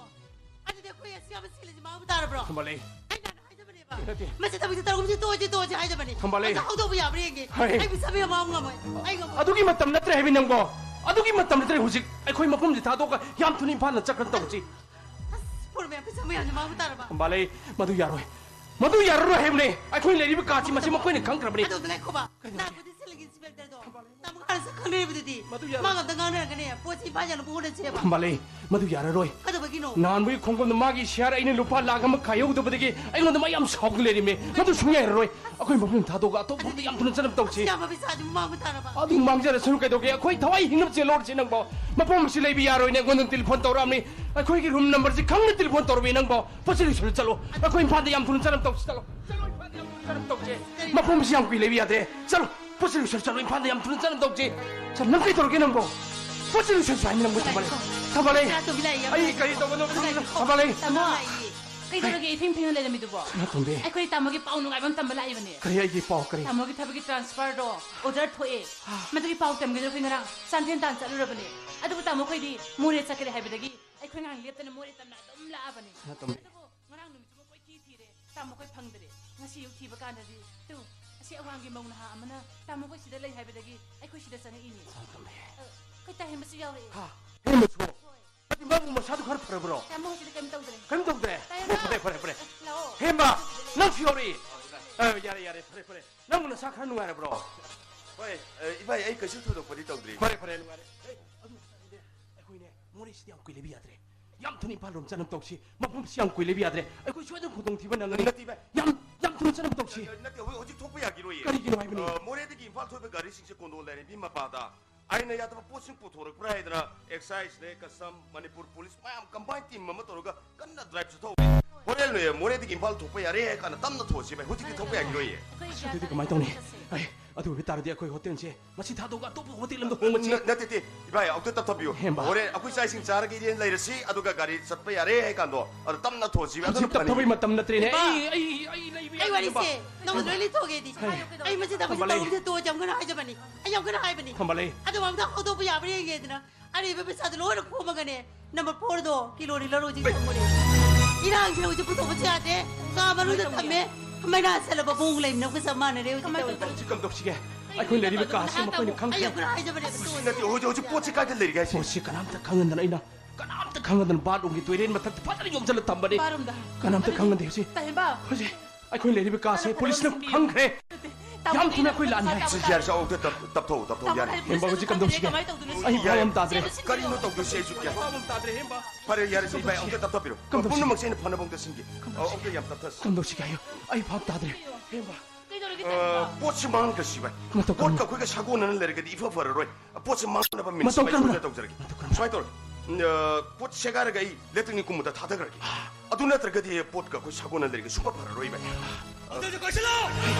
ꯑꯗꯨꯗꯤ ꯑꯩꯈꯣꯏ ꯑꯁꯤ ꯌꯥꯝ ꯁꯤꯜꯂꯁꯤ ꯃꯥꯡꯕ ꯇꯥꯔꯕ꯭ꯔꯣ? ꯊꯝꯕꯥꯂꯩ꯫ ꯑꯩꯅ ꯍꯥꯏꯖꯕꯅꯦꯕ꯫ ꯅꯠꯇꯦ꯫ ꯃꯁꯤ ꯊꯕꯛꯁꯤ ꯇꯧꯔꯒꯨꯝꯁꯤ, ꯇꯣꯛꯑꯁꯤ, ꯇꯣꯛꯑꯁꯤ ꯍꯥꯏꯖꯕꯅꯦ꯫ ꯊꯝꯕꯥꯂꯩ꯫ ꯑꯝꯇ ꯍꯧꯗꯣꯛꯄ ꯌꯥꯕ꯭ꯔꯥ ꯌꯦꯡꯒꯦ꯫ ꯍꯣꯏ꯫ ꯑꯩꯕꯨ ꯆꯠꯄ ꯌꯥꯝ ꯃꯥꯡꯕ ꯉꯝꯃꯣꯏ꯫ ꯑꯩ ꯉꯝꯃꯣꯏ꯫ ꯑꯗꯨꯒꯤ ꯃꯇꯝ ꯅꯠꯇ꯭ꯔꯦ ꯍꯥꯏꯕꯅꯤ ꯅꯪꯕꯣ꯫ ꯑꯗꯨꯒꯤ ꯃꯇꯝ ꯅꯠꯇ꯭ꯔꯦ ꯍꯧꯖꯤꯛ꯫ ꯑꯩꯈꯣꯏ ꯃꯐꯝꯁꯤ ꯊꯥꯗꯣꯛꯑꯒ ꯌꯥꯝ ꯊꯨꯅ ꯏꯝꯐꯥꯜꯗ ꯆꯠꯈ꯭ꯔ ꯇꯧꯁꯤ꯫ ꯑꯁ, ꯄꯨꯔꯃꯦ, ꯄꯩꯁꯥ ꯃꯌꯥꯝꯁꯦ ꯃꯥꯡꯕ ꯇꯥꯔꯕ? ꯊꯝꯕꯥꯂꯩ, ꯃꯗꯨ ꯌꯥꯔꯣꯏ꯫ ꯃꯗꯨ ꯌꯥꯔꯔꯣꯏ ꯍꯥꯏꯕꯅꯦ꯫ ꯑꯩꯈꯣꯏ ꯂꯩꯔꯤꯕ ꯀꯥꯁꯤ ꯃꯁꯤ ꯃꯈꯣꯏꯅ ꯈꯪꯈ꯭ꯔꯕꯅꯤ꯫ ꯑꯗꯨ ꯑꯝꯇ ꯉꯥꯏꯈꯣꯕ꯫ ꯀꯩꯅꯣ? ꯅꯥꯛꯄꯗꯤ ꯁꯤꯜꯂꯒ ꯏꯟꯁꯄꯦꯛꯇꯔꯗꯣ꯫ ꯊꯝꯕꯥꯂꯩ꯫ ꯇꯥꯃꯣ ꯈꯔꯁꯨ ꯈꯪꯅꯔꯤꯕꯗꯨꯗꯤ꯫ ꯃꯗꯨ ꯌꯥꯔꯣꯏ꯫ ꯃꯥꯒ ꯑꯝꯇ ꯉꯥꯡꯅꯔꯒꯅꯦ, ꯄꯣꯠꯁꯤ ꯏꯝꯐꯥꯜ ꯌꯧꯅꯕ ꯍꯣꯠꯅꯁꯦꯕ꯫ ꯊꯝꯕꯥꯂꯩ, ꯃꯗꯨ ꯌꯥꯔꯔꯣꯏ꯫ ꯀꯩꯗꯧꯕꯒꯤꯅꯣ? ꯅꯍꯥꯟ ꯃꯣꯏꯒꯤ ꯈꯣꯡꯒꯣꯝꯗ ꯃꯥꯒꯤ ꯁꯤꯌꯥꯔ ꯑꯩꯅ ꯂꯨꯄꯥ ꯂꯥꯈ ꯑꯃ ꯈꯥꯏꯍꯧꯗꯕꯗꯒꯤ ꯑꯩꯉꯣꯟꯗ ꯃꯥ ꯌꯥꯝ ꯁꯥꯎꯗꯨꯅ ꯂꯩꯔꯤꯃꯦ꯫ ꯃꯗꯨ ꯁꯨꯡꯌꯥ ꯌꯥꯔꯔꯣꯏ꯫ ꯑꯩꯈꯣꯏ ꯃꯐꯝ ꯊꯥꯗꯣꯛꯑꯒ ꯑꯇꯣꯞꯄ ꯃꯐꯝꯗ ꯌꯥꯝ ꯊꯨꯅ ꯆꯠꯅꯕ ꯇꯧꯁꯤ꯫ ꯑꯁ, ꯌꯥꯝꯕ ꯄꯩꯁꯥꯗꯨꯕꯨ ꯃꯥꯡꯕ ꯇꯥꯔꯕ? ꯑꯗꯨ ꯃꯥꯡꯖꯔꯁꯅꯨ ꯀꯩꯗꯧꯒꯦ? ꯑꯩꯈꯣꯏ ꯊꯋꯥꯏ ꯍꯤꯡꯅꯕ ꯆꯦꯜꯂꯣꯔꯁꯤ ꯅꯪꯕꯣ꯫ ꯃꯐꯝ ꯑꯁꯤ ꯂꯩꯕ ꯌꯥꯔꯣꯏꯅꯦ꯫ ꯑꯩꯉꯣꯟꯗ ꯇꯦꯂꯤꯐꯣꯟ ꯇꯧꯔꯛꯑꯕꯅꯤ꯫ ꯑꯩꯈꯣꯏꯒꯤ ꯔꯨꯝ ꯅꯝꯕꯔꯁꯤ ꯈꯪꯅ ꯇꯦꯂꯤꯐꯣꯟ ꯇꯧꯔꯛꯑꯦ ꯅꯪꯕꯣ꯫ ꯄꯣꯠ ꯆꯩ ꯂꯣꯏꯁꯤꯜꯂ ꯆꯠꯂꯣ꯫ ꯑꯩꯈꯣꯏ ꯏꯝꯐꯥꯜꯗ ꯌꯥꯝ ꯊꯨꯅ ꯆꯠꯅꯕ ꯇꯧꯁꯤ꯫ ꯆꯠꯂꯣ꯫ ꯆꯠꯂꯣ, ꯏꯝꯐꯥꯜꯗ ꯌꯥꯝ ꯊꯨꯅ ꯆꯠꯅꯕ ꯇꯧꯁꯤ꯫ ꯃꯐꯝ ꯑꯁꯤ ꯌꯥꯝ ꯀꯨꯏ ꯂꯩꯕ ꯌꯥꯗ꯭ꯔꯦ꯫ ꯆꯠꯂꯣ꯫ ꯄꯣꯠ ꯆꯩ ꯂꯣꯏꯁꯤꯜꯂ ꯆꯠꯂꯣ꯫ ꯏꯝꯐꯥꯜꯗ ꯌꯥꯝ ꯊꯨꯅ ꯆꯠꯅꯕ ꯇꯧꯁꯤ꯫ ꯆꯠꯂꯣ꯫ ꯅꯪ ꯀꯩ ꯇꯧꯔꯒꯦ ꯅꯪꯕꯣ? ꯄꯣꯠ ꯆꯩ ꯂꯣꯏꯁꯤꯜꯂ ꯆꯠꯂꯣ꯫ ꯊꯝꯕꯥꯂꯩ꯫ ꯊꯝꯕꯥꯂꯩ꯫ ꯁꯅꯥꯇꯣꯝꯕꯤ ꯂꯥꯛꯏ, ꯌꯥꯝ ꯑꯩ ꯅꯨꯡꯉꯥꯏ꯫ ꯀꯔꯤ ꯇꯧꯕꯅꯣ ꯈꯪꯗꯦ꯫ ꯁꯅꯥꯇꯣꯝꯕꯤ꯫ ꯊꯝꯕꯥꯂꯩ꯫ ꯇꯥꯃꯣ꯫ ꯀꯩꯗꯧꯔꯒꯦ ꯏꯊꯦꯡ ꯊꯦꯡꯅ ꯂꯩꯔꯝꯃꯤꯗꯨꯕꯣ? ꯁꯅꯥꯇꯣꯝꯕꯤ꯫ ꯑꯩꯈꯣꯏ ꯇꯥꯃꯣꯒꯤ ꯄꯥꯎ ꯅꯨꯡꯉꯥꯏꯕ ꯑꯃ ꯇꯝꯕ ꯂꯥꯛꯏꯕꯅꯦ꯫ ꯀꯔꯤ ꯑꯩꯒꯤ ꯄꯥꯎ ꯀꯔꯤ? ꯇꯥꯃꯣꯒꯤ ꯊꯕꯛꯀꯤ ꯇ꯭ꯔꯥꯟꯁꯐꯔꯗꯣ ꯑꯣꯔꯗꯔ ꯊꯣꯛꯑꯦ꯫ ꯃꯗꯨꯒꯤ ꯄꯥꯎ ꯇꯝꯒꯦꯗ ꯑꯩꯈꯣꯏ ꯉꯔꯥꯡ ꯆꯥꯟꯗꯦꯜ ꯇꯥꯟ ꯆꯠꯂꯨꯔꯕꯅꯦ꯫ ꯑꯗꯨꯕꯨ ꯇꯥꯃꯣ ꯑꯩꯈꯣꯏꯗꯤ ꯃꯣꯔꯦ ꯆꯠꯀꯅꯤ ꯍꯥꯏꯕꯗꯒꯤ ꯑꯩꯈꯣꯏ ꯉꯔꯥꯡ ꯂꯦꯞꯇꯅ ꯃꯣꯔꯦ ꯇꯝꯅ ꯑꯗꯨꯝ ꯂꯥꯛꯑꯕꯅꯦ꯫ ꯁꯅꯥꯇꯣꯝꯕꯤ꯫ ꯑꯗꯨꯕꯨ ꯉꯔꯥꯡ ꯅꯨꯃꯤꯠꯇꯨꯃ ꯀꯣꯏꯊꯤ ꯊꯤꯔꯦ, ꯇꯥꯃꯣ ꯑꯩꯈꯣꯏ ꯐꯪꯗ꯭ꯔꯦ꯫ ꯉꯁꯤ ꯑꯌꯨꯛ ꯊꯤꯕ ꯀꯥꯟꯗꯗꯤ ꯇꯨ, ꯑꯁꯤ ꯑꯋꯥꯡꯒꯤ ꯃꯧ ꯅꯍꯥ ꯑꯃꯅ ꯇꯥꯃꯣ ꯑꯩꯈꯣꯏ ꯁꯤꯗ ꯂꯩ ꯍꯥꯏꯕꯗꯒꯤ ꯑꯩꯈꯣꯏ ꯁꯤꯗ ꯆꯪꯉꯛꯏꯅꯦ꯫ ꯁꯅꯥꯇꯣꯝꯕꯤ꯫ ꯑ, ꯑꯩꯈꯣꯏ ꯇꯥꯍꯦꯟꯕꯁꯨ ꯌꯥꯎꯔꯛꯑꯦ꯫ ꯍꯥ? ꯍꯦꯟꯕꯁꯨ? ꯍꯣꯏ꯫ ꯑꯗꯨ ꯃꯥꯕꯨ ꯃꯁꯥꯗꯨ ꯈꯔ ꯐꯔꯕ꯭ꯔꯣ? ꯇꯥꯃꯣ ꯍꯧꯖꯤꯛꯇꯤ ꯀꯩꯝ ꯇꯧꯗ꯭ꯔꯦ꯫ ꯀꯩꯝ ꯇꯧꯗ꯭ꯔꯦ? ꯇꯥꯏꯌꯦ, ꯑꯣ, ꯐꯔꯦ, ꯐꯔꯦ, ꯐꯔꯦ꯫ ꯑꯁ, ꯂꯥꯛꯑꯣ꯫ ꯍꯦꯝꯕ, ꯅꯪꯁꯨ ꯌꯥꯎꯔꯛꯏ꯫ ꯑ, ꯌꯥꯔꯦ, ꯌꯥꯔꯦ, ꯐꯔꯦ, ꯐꯔꯦ꯫ ꯅꯪꯕꯨ ꯅꯁꯥ ꯈꯔ ꯅꯨꯡꯉꯥꯏꯔꯕ꯭ꯔꯣ? ꯍꯣꯏ, ꯑ, ꯏꯕꯥꯏ, ꯑꯩ ꯀꯩꯁꯨ ꯊꯣꯏꯗꯣꯛꯄꯗꯤ ꯇꯧꯗ꯭ꯔꯤ꯫ ꯐꯔꯦ, ꯐꯔꯦ, ꯅꯨꯡꯉꯥꯏꯔꯦ꯫ ꯑꯦ, ꯑꯗꯨ ꯉꯁꯥꯏꯗꯤ ꯑꯩꯈꯣꯏꯅꯦ, ꯃꯣꯔꯦꯁꯤꯗꯤ ꯌꯥꯝ ꯀꯨꯏ ꯂꯩꯕ ꯌꯥꯗ꯭ꯔꯦ꯫ ꯌꯥꯝ ꯊꯨꯅ ꯏꯝꯐꯥꯜ ꯔꯣꯝ ꯆꯠꯅꯕ ꯇꯧꯁꯤ꯫ ꯃꯐꯝꯁꯤ ꯌꯥꯝ ꯀꯨꯏ ꯂꯩꯕ ꯌꯥꯗ꯭ꯔꯦ꯫ ꯑꯩꯈꯣꯏ ꯁꯣꯏꯗꯅ ꯈꯨꯗꯣꯡꯊꯤꯕ ꯅꯪꯒꯅꯤ꯫ ꯅꯠꯇꯦ ꯚꯥꯏ꯫ ꯌꯥꯝ, ꯌꯥꯝ ꯊꯨꯅ ꯆꯠꯅꯕ ꯇꯧꯁꯤ꯫ ꯅꯠꯇꯦ, ꯍꯧꯖꯤꯛ, ꯍꯧꯖꯤꯛ ꯊꯣꯛꯄ ꯌꯥꯈꯤꯔꯣꯏꯌꯦ꯫ ꯀꯔꯤꯒꯤꯅꯣ ꯍꯥꯏꯕꯅꯤ? ꯑ, ꯃꯣꯔꯦꯗꯒꯤ ꯏꯝꯐꯥꯜ ꯊꯣꯛꯏꯕ ꯒꯥꯔꯤꯁꯤꯡꯁꯦ ꯀꯣꯟꯗꯣ ꯂꯩꯔꯦꯝꯕꯤ ꯃꯄꯥꯗ ꯑꯥꯏꯟꯅ ꯌꯥꯗꯕ ꯄꯣꯠꯁꯤꯡ ꯄꯨꯊꯣꯔꯛꯄ꯭ꯔꯥ ꯍꯥꯏꯗꯅ excise ꯅꯦ, custom, ꯃꯅꯤꯄꯨꯔ ꯄꯨꯂꯤꯁ ꯃꯌꯥꯝ combine team ꯑꯃ ꯇꯧꯔꯒ ꯀꯟꯅ drive ꯆꯠꯊꯍꯧꯔꯤ꯫ ꯍꯣꯔꯦꯟ ꯅꯣꯏ ꯃꯣꯔꯦꯗꯒꯤ ꯏꯝꯐꯥꯜ ꯊꯣꯛꯄ ꯌꯥꯔꯦ ꯍꯥꯏ ꯀꯥꯟꯗ ꯇꯞꯅ ꯊꯣꯛꯑꯁꯤ ꯚꯥꯏ, ꯍꯧꯖꯤꯛꯇꯤ ꯊꯣꯛꯄ ꯌꯥꯈꯤꯔꯣꯏꯌꯦ꯫ ꯑꯁ, ꯑꯗꯨꯗꯤ ꯀꯃꯥꯏꯅ ꯇꯧꯅꯤ? ꯑꯩ, ꯑꯗꯨ ꯑꯣꯏꯕ ꯇꯥꯔꯗꯤ ꯑꯩꯈꯣꯏ ꯍꯣꯇꯦꯜꯁꯦ ꯉꯁꯤ ꯊꯥꯗꯣꯛꯑꯒ ꯑꯇꯣꯞꯄ ꯍꯣꯇꯦꯜ ꯑꯃꯗ ꯍꯣꯡꯉꯁꯤ꯫ ꯅ-, ꯅꯠꯇꯦ, ꯅꯠꯇꯦ, ꯏꯕꯥꯏ, ꯑꯃꯨꯛꯇ ꯇꯞꯊꯕꯤꯌꯨ꯫ ꯍꯦꯝꯕ꯫ ꯍꯣꯔꯦꯟ ꯑꯩꯈꯣꯏ ꯆꯥꯛ ꯏꯁꯤꯡ ꯆꯥꯔꯒ ꯏꯔꯦꯟ ꯂꯩꯔꯁꯤ, ꯑꯗꯨꯒ ꯒꯥꯔꯤ ꯆꯠꯄ ꯌꯥꯔꯦ ꯍꯥꯏ ꯀꯥꯟꯗꯣ ꯑꯗꯨ ꯇꯞꯅ ꯊꯣꯛꯑꯁꯤ, ꯍꯧꯖꯤꯛ ꯑꯗꯨꯅ ꯐꯅꯤ꯫ ꯇꯞꯊꯕꯒꯤ ꯃꯇꯝ ꯅꯠꯇ꯭ꯔꯦꯅꯦ꯫ ꯍꯦꯝꯕ꯫ ꯑꯩ, ꯑꯩ, ꯑꯩ ꯂꯩꯕ ꯑꯩ ꯌꯥꯗꯦ, ꯍꯦꯝꯕ꯫ ꯋꯥꯔꯤꯁꯦ ꯅꯉꯣꯟꯗ ꯍꯩ꯫ ꯂꯣꯏ ꯂꯤꯊꯣꯛꯑꯒꯦꯗꯤ꯫ ꯍꯩ꯫ ꯑꯩ ꯃꯁꯤ ꯊꯕꯛꯁꯦ ꯊꯝꯕ ꯂꯩ꯫ ꯇꯧꯕꯁꯦ ꯇꯣꯛꯑꯁꯤ, ꯌꯥꯝ ꯀꯟꯅ ꯍꯥꯏꯖꯕꯅꯤ꯫ ꯑꯩ ꯌꯥꯝ ꯀꯟꯅ ꯍꯥꯏꯕꯅꯤ꯫ ꯊꯝꯕ ꯂꯩ꯫ ꯑꯗꯨ ꯑꯝꯇ ꯍꯧꯗꯣꯛꯄ ꯌꯥꯕ꯭ꯔꯥ ꯌꯦꯡꯒꯦꯗꯅ꯫ ꯑꯔꯤꯕ ꯄꯩꯁꯥꯗꯣ ꯂꯣꯏꯅ ꯈꯣꯝꯃꯒꯅꯦ, number fourꯗꯣ ꯀꯤꯂꯣꯅꯤ ꯂꯧꯔꯨꯁꯤ ꯊꯝꯃꯨꯔꯦ꯫ ꯏꯔꯥꯡꯁꯦ ꯍꯧꯖꯤꯛ ꯄꯨꯊꯣꯛꯄꯁꯨ ꯌꯥꯗꯦ, ꯀꯥ ꯃꯅꯨꯡꯗ ꯊꯝꯃꯦ, ꯃꯩꯅꯥ ꯁꯦꯜꯂꯕ ꯃꯑꯣꯡ ꯂꯩꯕꯅꯕꯒ ꯆꯞ ꯃꯥꯟꯅꯔꯦ ꯍꯧꯖꯤꯛ ꯀꯃꯥꯏꯅ ꯇꯧꯔꯤꯁꯦ꯫ ꯇꯧꯗꯣꯏꯅꯣ? ꯁꯤ ꯀꯝꯗꯧꯁꯤꯒꯦ? ꯑꯩꯈꯣꯏ ꯂꯩꯔꯤꯕ ꯀꯥꯁꯤ ꯃꯈꯣꯏꯅ ꯑꯩ ꯈꯪꯈ꯭ꯔꯦ꯫ ꯌꯥꯝ ꯀꯟꯅ ꯍꯥꯏꯖꯕꯅꯦ, ꯑꯗꯨ ꯁꯤ ꯅꯠꯇꯦ, ꯍꯧꯖꯤꯛ, ꯍꯧꯖꯤꯛ ꯄꯣꯠꯁꯤ ꯀꯥꯏꯗ ꯂꯩꯔꯤꯒꯦ ꯍꯥꯏꯁꯦ? ꯄꯣꯠꯁꯤ ꯀꯅꯥꯝꯇ ꯈꯪꯍꯟꯗꯅ ꯑꯩꯅ, ꯀꯅꯥꯝꯇ ꯈꯪꯍꯟꯗꯅ bathroomꯒꯤ ꯇꯣꯏꯂꯦꯠ ꯃꯊꯛꯇ ꯐꯖꯅ ꯌꯣꯝꯁꯤꯜꯂ ꯊꯝꯕꯅꯦ꯫ Bathroomꯗ? ꯀꯅꯥꯝꯇ ꯑꯗꯨꯗꯤ, ꯈꯪꯍꯟꯗꯦ ꯍꯧꯖꯤꯛ꯫ ꯇꯥꯍꯦꯟꯕ꯫ ꯍꯧꯖꯤꯛ ꯑꯩꯈꯣꯏ ꯂꯩꯔꯤꯕ ꯀꯥꯁꯦ ꯇꯥꯃꯣ, ꯄꯨꯂꯤꯁꯅ ꯇꯥꯃꯣ, ꯈꯪꯈ꯭ꯔꯦ꯫ ꯇꯥꯃꯣ, ꯌꯥꯝ ꯊꯨꯅ ꯑꯩꯈꯣꯏ ꯂꯥꯛꯑꯅꯤ ꯍꯥꯏ꯫ ꯇꯥꯃꯣ, ꯁꯤ ꯌꯥꯔꯦ, ꯁꯤ ꯑꯃꯨꯛꯇ ꯇꯞ-, ꯇꯞꯊꯧ, ꯇꯞꯊꯧ, ꯇꯥꯃꯣ, ꯌꯥꯔꯦ꯫ ꯍꯦꯝꯕ, ꯍꯧꯖꯤꯛ ꯀꯝꯗꯧꯁꯤꯒꯦ? ꯀꯃꯥꯏꯅ ꯇꯧꯗꯣꯏꯅꯣ? ꯑꯩ ꯚꯥꯕ ꯑꯃ ꯇꯥꯗ꯭ꯔꯦ꯫ ꯁꯦ, ꯁꯦ, ꯀꯔꯤꯅꯣ ꯇꯧꯗꯣꯏꯁꯦ? ꯑꯩꯁꯨ ꯒ꯭ꯌꯥꯟ ꯀꯝꯗꯧꯁꯤꯒꯦ? ꯐꯔꯦ, ꯌꯥꯔꯦ, ꯁꯤ ꯏꯕꯥꯏ, ꯑꯃꯨꯛꯇ ꯇꯞꯊꯕꯤꯔꯣ꯫ ꯀꯝꯗꯧꯁꯤꯒꯦ? ꯄꯨꯝꯅꯃꯛꯁꯦ ꯑꯩꯅ ꯐꯅꯕ ꯑꯃꯨꯛꯇ ꯁꯤꯟꯒꯦ꯫ ꯀꯝꯗꯧꯁꯤꯒꯦ? ꯑ, ꯑꯃꯨꯛꯇ ꯌꯥꯝ ꯇꯞꯊꯁꯤ꯫ ꯀꯝꯗꯧꯁꯤꯒꯦ ꯍꯥꯏꯌꯨ? ꯑꯩ ꯚꯥꯕ ꯇꯥꯗ꯭ꯔꯦ꯫ ꯍꯦꯝꯕ꯫ ꯀꯩꯗꯧꯔꯒꯦ, ꯑ, ꯇꯥꯃꯣ? ꯄꯣꯠꯁꯤ ꯃꯥꯡꯈ꯭ꯔꯁꯤ, ꯏꯕꯥꯏ꯫ ꯃꯇꯧ ꯄꯣꯠꯀ ꯀꯔꯝꯅ? ꯑꯩꯈꯣꯏꯒ ꯁꯥꯒꯣꯟꯅꯅ ꯂꯩꯔꯒꯗꯤ ꯏꯐ ꯐꯔꯔꯣꯏ꯫ ꯄꯣꯠꯁꯤ ꯃꯥꯡꯅꯕ means ꯃꯇꯧ ꯏꯕꯥꯏ ꯀꯔꯝꯅ? ꯁꯣꯏꯗꯅ ꯇꯧꯖꯔꯒꯦ꯫ ꯃꯇꯧ ꯀꯔꯝꯅ? ꯁꯨꯃꯥꯏꯅ ꯇꯧꯔꯣ꯫ ꯎꯝ, ꯑ, ꯄꯣꯠ ꯁꯦꯒꯥꯏꯔꯒ ꯑꯩ ꯂꯦꯇ꯭ꯔꯤꯟꯒꯤ ꯀꯨꯝꯃꯨꯗ ꯊꯥꯗꯈ꯭ꯔꯒꯦ꯫ ꯑꯗꯨ ꯅꯠꯇ꯭ꯔꯒꯗꯤ ꯄꯣꯠꯀ ꯑꯩꯈꯣꯏ ꯁꯥꯒꯣꯟꯅ ꯂꯩꯔꯒ ꯁꯨꯡꯐ ꯐꯔꯔꯣꯏ, ꯏꯕꯥꯏ꯫ ꯍꯣꯇꯦꯜꯗ ꯀꯣꯏꯁꯤꯜꯂꯣ!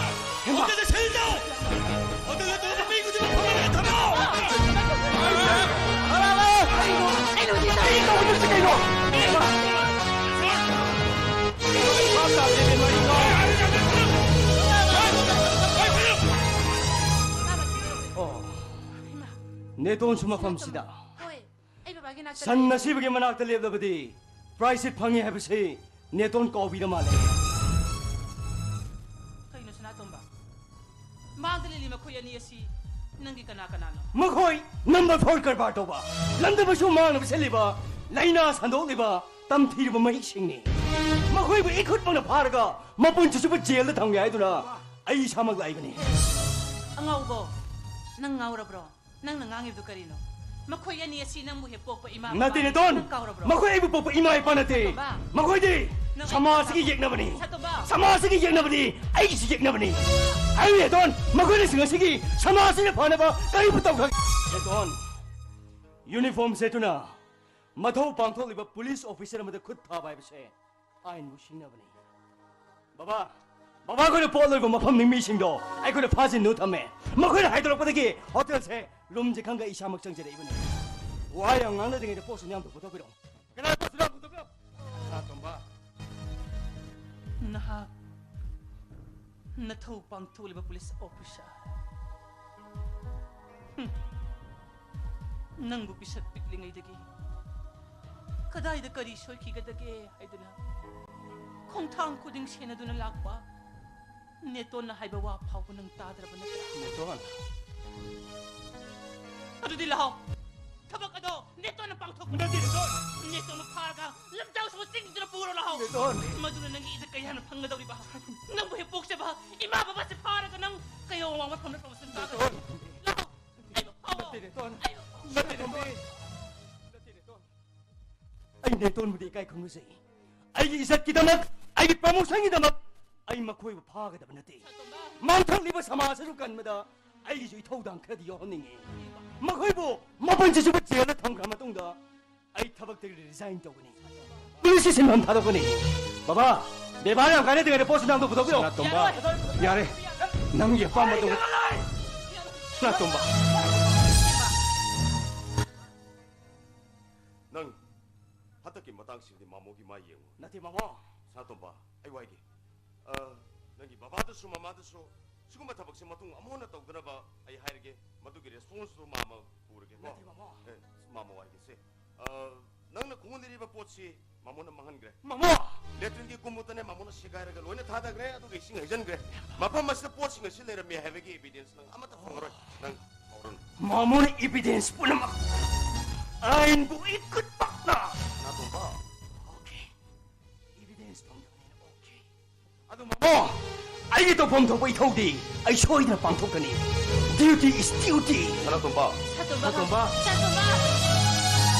ꯍꯦꯝꯕ꯫ ꯍꯣꯇꯦꯜꯗ ꯁꯤꯜ ꯇꯧ! ꯍꯣꯇꯦꯜꯗ ꯇꯣꯡꯕ ꯃꯤ ꯈꯨꯗꯤꯡꯃꯛ ꯐꯝꯃꯨꯡꯗ ꯊꯝꯃꯣ! ꯑꯣ, ꯅꯦꯇꯣꯟꯁꯨ ꯃꯐꯝꯁꯤꯗ꯫ ꯍꯣꯏ, ꯑꯩ ꯕꯕꯥꯒꯤ ꯅꯥꯛꯇ ꯁꯟ ꯂꯩꯌꯦ꯫ ꯑꯁꯤꯕꯒꯤ ꯃꯅꯥꯛꯇ ꯂꯦꯞꯂꯕꯗꯤ prize sheet ꯐꯪꯉꯤ ꯍꯥꯏꯕꯁꯤ ꯅꯦꯇꯣꯟ ꯀꯥꯎꯕꯤꯔ ꯃꯥꯜꯂꯦ꯫ ꯀꯩꯅꯣ ꯁꯅꯥꯇꯣꯝꯕ? ꯃꯥꯡꯗ ꯂꯩꯔꯤ ꯃꯈꯣꯏ ꯑꯅꯤ ꯑꯁꯤ ꯅꯪꯒꯤ ꯀꯅꯥ ꯀꯅꯥꯅꯣ? ꯃꯈꯣꯏ number four ꯀꯔꯕꯥꯔ ꯇꯧꯕ, ꯂꯝꯗꯝ ꯑꯁꯤꯕꯨ ꯃꯥꯡꯅꯕ ꯁꯤꯜꯂꯤꯕ, ꯂꯥꯏꯅꯥ ꯁꯟꯗꯣꯛꯂꯤꯕ, ꯇꯝꯊꯤꯔꯕ ꯃꯍꯤꯛꯁꯤꯡꯅꯤ꯫ ꯃꯈꯣꯏꯕꯨ ꯏꯈꯨꯠꯃꯛꯅ ꯐꯥꯔꯒ ꯃꯄꯨꯟꯁꯤ ꯆꯨꯞꯄ ꯖꯦꯜꯗ ꯊꯝꯒꯦ ꯍꯥꯏꯗꯨꯅ ꯑꯩ ꯏꯁꯥꯃꯛ ꯂꯥꯛꯏꯕꯅꯤ꯫ ꯑꯉꯥꯎꯕ, ꯅꯪ ꯉꯥꯎꯔꯕ꯭ꯔꯣ? ꯅꯪꯅ ꯉꯥꯡꯉꯤꯕꯗꯨ ꯀꯔꯤꯅꯣ? ꯃꯈꯣꯏ ꯑꯅꯤ ꯑꯁꯤ ꯅꯪꯕꯨ ꯍꯦꯛ ꯄꯣꯛꯄ ꯏꯃꯥ ꯅꯠꯇꯦ, ꯕꯕꯥꯅꯤ꯫ ꯅꯦꯇꯣꯟ꯫ ꯅꯪ ꯀꯥꯎꯔꯕ꯭ꯔꯣ? ꯃꯈꯣꯏ ꯑꯩꯕꯨ ꯄꯣꯛꯄ ꯏꯃꯥ ꯏꯄꯥ ꯅꯠꯇꯦ꯫ ꯁꯥꯇꯣꯝꯕ꯫ ꯃꯈꯣꯏꯗꯤ ꯅꯪ ꯁꯃꯥꯖ ꯑꯁꯤꯒꯤ ꯌꯦꯛꯅꯕꯅꯤ꯫ ꯁꯥꯇꯣꯝꯕ꯫ ꯁꯃꯥꯖ ꯑꯁꯤꯒꯤ ꯌꯦꯛꯅꯕꯅꯤ꯫ ꯑꯩꯒꯤꯁꯨ ꯌꯦꯛꯅꯕꯅꯤ꯫ ꯑꯩ ꯅꯦꯇꯣꯟ, ꯃꯈꯣꯏꯅ ꯁꯤꯡ ꯑꯁꯤꯒꯤ ꯁꯃꯥꯖ ꯑꯁꯤꯅ ꯐꯅꯕ ꯀꯔꯤꯕꯨ ꯇꯧꯈ꯭ꯔꯒꯦ? ꯅꯦꯇꯣꯟ, ꯌꯨꯅꯤꯐꯣꯔꯝ ꯁꯦꯠꯇꯨꯅ ꯃꯊꯧ ꯄꯥꯡꯊꯣꯛꯂꯤꯕ ꯄꯨꯂꯤꯁ ꯑꯣꯐꯤꯁꯔ ꯑꯃꯗ ꯈꯨꯠ ꯊꯥꯕ ꯍꯥꯏꯕꯁꯦ ꯑꯥꯏꯟꯕꯨ ꯁꯤꯡꯅꯕꯅꯤ꯫ ꯕꯕꯥ, ꯕꯕꯥ, ꯑꯩꯈꯣꯏꯅ ꯄꯣꯠ ꯂꯣꯏꯕ ꯃꯐꯝ ꯃꯤꯁꯤꯡꯗꯣ ꯑꯩꯈꯣꯏꯅ ꯐꯥꯖꯤꯟꯗꯨꯅ ꯊꯝꯃꯦ꯫ ꯃꯈꯣꯏꯅ ꯍꯥꯏꯗꯣꯔꯛꯄꯗꯒꯤ ꯍꯣꯇꯦꯜꯁꯦ ꯔꯨꯝꯁꯦ ꯈꯪꯒ ꯏꯁꯥꯃꯛ ꯆꯪꯖꯔꯛꯏꯕꯅꯤ꯫ ꯋꯥ ꯌꯥꯝ ꯉꯥꯡꯅꯗ꯭ꯔꯤꯉꯩꯗ ꯄꯣꯠꯁꯤꯡꯗꯣ ꯌꯥꯝ ꯊꯨꯅ ꯄꯨꯊꯣꯛꯄꯤꯔꯛꯑꯣ꯫ ꯀꯅꯥ ꯄꯣꯠꯁꯤꯡꯗꯣ ꯌꯥꯝ ꯊꯨꯅ ꯄꯨꯊꯣꯛꯄꯤꯔꯛꯑꯣ? ꯁꯅꯥꯇꯣꯝꯕ, ꯅꯍꯥꯛ ꯅꯊꯧ ꯄꯥꯡꯊꯣꯛꯂꯤꯕ ꯄꯨꯂꯤꯁ ꯑꯣꯐꯤꯁꯥꯔ꯫ ꯍꯨꯝ꯫ ꯅꯪꯕꯨ ꯄꯤꯁꯛ ꯄꯤꯛꯂꯤꯉꯩꯗꯒꯤ ꯀꯗꯥꯏꯗ ꯀꯔꯤ ꯁꯣꯏꯈꯤꯒꯗꯒꯦ ꯍꯥꯏꯗꯨꯅ ꯈꯣꯡꯊꯥꯡ ꯈꯨꯗꯤꯡ ꯁꯦꯟꯅꯗꯨꯅ ꯂꯥꯛꯄ ꯅꯦꯇꯣꯟꯅ ꯍꯥꯏꯕ ꯋꯥ ꯐꯥꯎꯕ ꯅꯪ ꯇꯥꯗ꯭ꯔꯕ ꯅꯠꯇ꯭ꯔꯥ? ꯅꯦꯇꯣꯟ꯫ ꯑꯗꯨꯗꯤ ꯂꯥꯛꯑꯣ, ꯊꯕꯛ ꯑꯗꯣ ꯅꯦꯇꯣꯟꯅ ꯄꯥꯡꯊꯣꯛꯄ ꯅꯠꯇꯦ, ꯅꯦꯇꯣꯟ꯫ ꯅꯦꯇꯣꯟꯅ ꯐꯥꯔꯒ ꯂꯝꯖꯥꯎ ꯁꯨꯕ ꯆꯤꯡꯗꯨꯗ ꯄꯨꯔꯣ ꯂꯥꯛꯑꯣ꯫ ꯅꯦꯇꯣꯟ꯫ ꯃꯗꯨꯅ ꯅꯪꯒꯤ ꯏꯖꯠ ꯀꯩ ꯍꯥꯏꯅ ꯐꯪꯒꯗꯧꯔꯤꯕ? ꯅꯪꯕꯨ ꯍꯦꯛ ꯄꯣꯛꯆꯕ ꯏꯃꯥ ꯕꯕꯥꯁꯦ ꯐꯥꯔꯒ ꯅꯪ ꯀꯩꯗꯧ ꯋꯥꯡꯕ ꯐꯝꯗ ꯄ꯭ꯔꯃꯣꯁꯟ ꯆꯥꯒꯗꯧꯔꯤꯕ? ꯂꯥꯛꯑꯣ꯫ ꯅꯠꯇꯦ, ꯅꯦꯇꯣꯟ꯫ ꯅꯠꯇꯦ, ꯅꯦꯇꯣꯟ꯫ ꯅꯠꯇꯦ, ꯅꯦꯇꯣꯟ꯫ ꯑꯩ ꯅꯦꯇꯣꯟꯕꯨꯗꯤ ꯏꯀꯥꯏ ꯈꯨꯝꯅꯖꯩ꯫ ꯑꯩꯒꯤ ꯏꯖꯠꯀꯤꯗꯃꯛ, ꯑꯩꯒꯤ ꯄ꯭ꯔꯃꯣꯁꯟꯒꯤꯗꯃꯛ ꯑꯩ ꯃꯈꯣꯏꯕꯨ ꯐꯥꯒꯗꯕ ꯅꯠꯇꯦ꯫ ꯃꯥꯡꯊꯣꯛꯂꯤꯕ ꯁꯃꯥꯖ ꯑꯗꯨ ꯀꯟꯕꯗ ꯑꯩꯒꯤꯁꯨ ꯏꯊꯧꯗꯥꯡ ꯈꯔꯗꯤ ꯌꯥꯎꯍꯟꯅꯤꯡꯉꯤ꯫ ꯃꯈꯣꯏꯕꯨ ꯃꯥꯄꯟ ꯆꯨꯞꯄ ꯖꯦꯜꯗ ꯊꯝꯈ꯭ꯔ ꯃꯇꯨꯡꯗ ꯑꯩ ꯊꯕꯛꯇꯒꯤ ꯔꯤꯖꯥꯏꯟ ꯇꯧꯒꯅꯤ꯫ ꯄꯨꯂꯤꯁꯀꯤ ꯁꯤꯟꯐꯝ ꯊꯥꯗꯣꯛꯀꯅꯤ꯫ ꯕꯕꯥ, ꯕꯦꯕꯥꯔ ꯌꯥꯝ ꯀꯥꯏꯅꯗ꯭ꯔꯤꯉꯩꯗ ꯄꯣꯠꯁꯤ ꯅꯪꯗꯣ ꯄꯨꯊꯣꯛꯄꯤꯔꯣ꯫ ꯁꯅꯥꯇꯣꯝꯕ, ꯌꯥꯔꯦ꯫ ꯅꯪꯒꯤ ꯑꯄꯥꯝꯕꯗꯨ꯫ ꯁꯅꯥꯇꯣꯝꯕ꯫ ꯅꯪ ꯍꯟꯗꯛꯀꯤ ꯃꯇꯥꯡꯁꯤꯗꯤ ꯃꯥꯃꯣꯒꯤ ꯃꯥꯏ ꯌꯦꯡꯉꯨ꯫ ꯅꯠꯇꯦ, ꯃꯥꯃꯣ꯫ ꯁꯅꯥꯇꯣꯝꯕ, ꯑꯩ ꯋꯥꯏꯒꯦ꯫ ꯑ, ꯅꯪꯒꯤ ꯕꯕꯥꯗꯁꯨ ꯃꯃꯥꯗꯁꯨ ꯁꯤꯒꯨꯝꯕ ꯊꯕꯛꯁꯦ ꯃꯇꯨꯡ ꯑꯃꯨꯛ ꯍꯟꯅ ꯇꯧꯗꯅꯕ ꯑꯩ ꯍꯥꯏꯔꯒꯦ꯫ ꯃꯗꯨꯒꯤ ꯔꯦꯁꯄꯣꯟꯁꯇꯨ ꯃꯥꯃ ꯄꯨꯔꯒꯦꯀꯣ꯫ ꯅꯠꯇꯦ, ꯃꯥꯃꯣ꯫ ꯑꯦ, ꯃꯥꯃ ꯋꯥꯏꯒꯦꯁꯦ꯫ ꯑ, ꯅꯪꯅ ꯈꯣꯡꯒꯨꯜ ꯂꯤꯔꯤꯕ ꯄꯣꯠꯁꯤ ꯃꯥꯃꯣꯅ ꯃꯥꯡꯍꯟꯈ꯭ꯔꯦ꯫ ꯃꯥꯃꯣ! ꯂꯦꯇ꯭ꯔꯤꯟꯒꯤ ꯀꯨꯝꯃꯨꯠꯇꯅꯦ ꯃꯥꯃꯣꯅ ꯁꯦꯒꯥꯏꯔꯒ ꯂꯣꯏꯅ ꯊꯥꯗꯈ꯭ꯔꯦ, ꯑꯗꯨꯒ ꯏꯁꯤꯡ ꯍꯩꯖꯤꯟꯈ꯭ꯔꯦ꯫ ꯃꯐꯝ ꯑꯁꯤꯗ ꯄꯣꯠꯁꯤꯡ ꯑꯁꯤ ꯂꯩꯔꯝꯃꯤ ꯍꯥꯏꯕꯒꯤ ꯑꯦꯚꯤꯗꯦꯟꯁ ꯅꯪ ꯑꯃꯠꯇ ꯐꯪꯉꯔꯣꯏ꯫ ꯅꯪ ꯐꯥꯎꯔꯅꯨ꯫ ꯃꯥꯃꯣꯅ ꯏꯚꯤꯗꯦꯟꯁ ꯄꯨꯝꯅꯃꯛ ꯑꯥꯏꯟꯕꯨ ꯏꯀꯨꯠ ꯄꯛꯅ꯫ ꯁꯅꯥꯇꯣꯝꯕ꯫ ꯑꯣꯀꯦ꯫ ꯏꯚꯤꯗꯦꯟꯁ ꯐꯪꯗꯕꯅꯤꯅ ꯑꯣꯀꯦ꯫ ꯑꯗꯨ ꯃꯥꯃꯣ, ꯑꯩꯒꯤ ꯇꯧꯐꯝ ꯊꯣꯛꯄ ꯏꯊꯧꯗꯤ ꯑꯩ ꯁꯣꯏꯗꯅ ꯄꯥꯡꯊꯣꯛꯀꯅꯤ꯫ Duty is duty. Sanatomba. Sanatomba. Sanatomba. Sanatomba.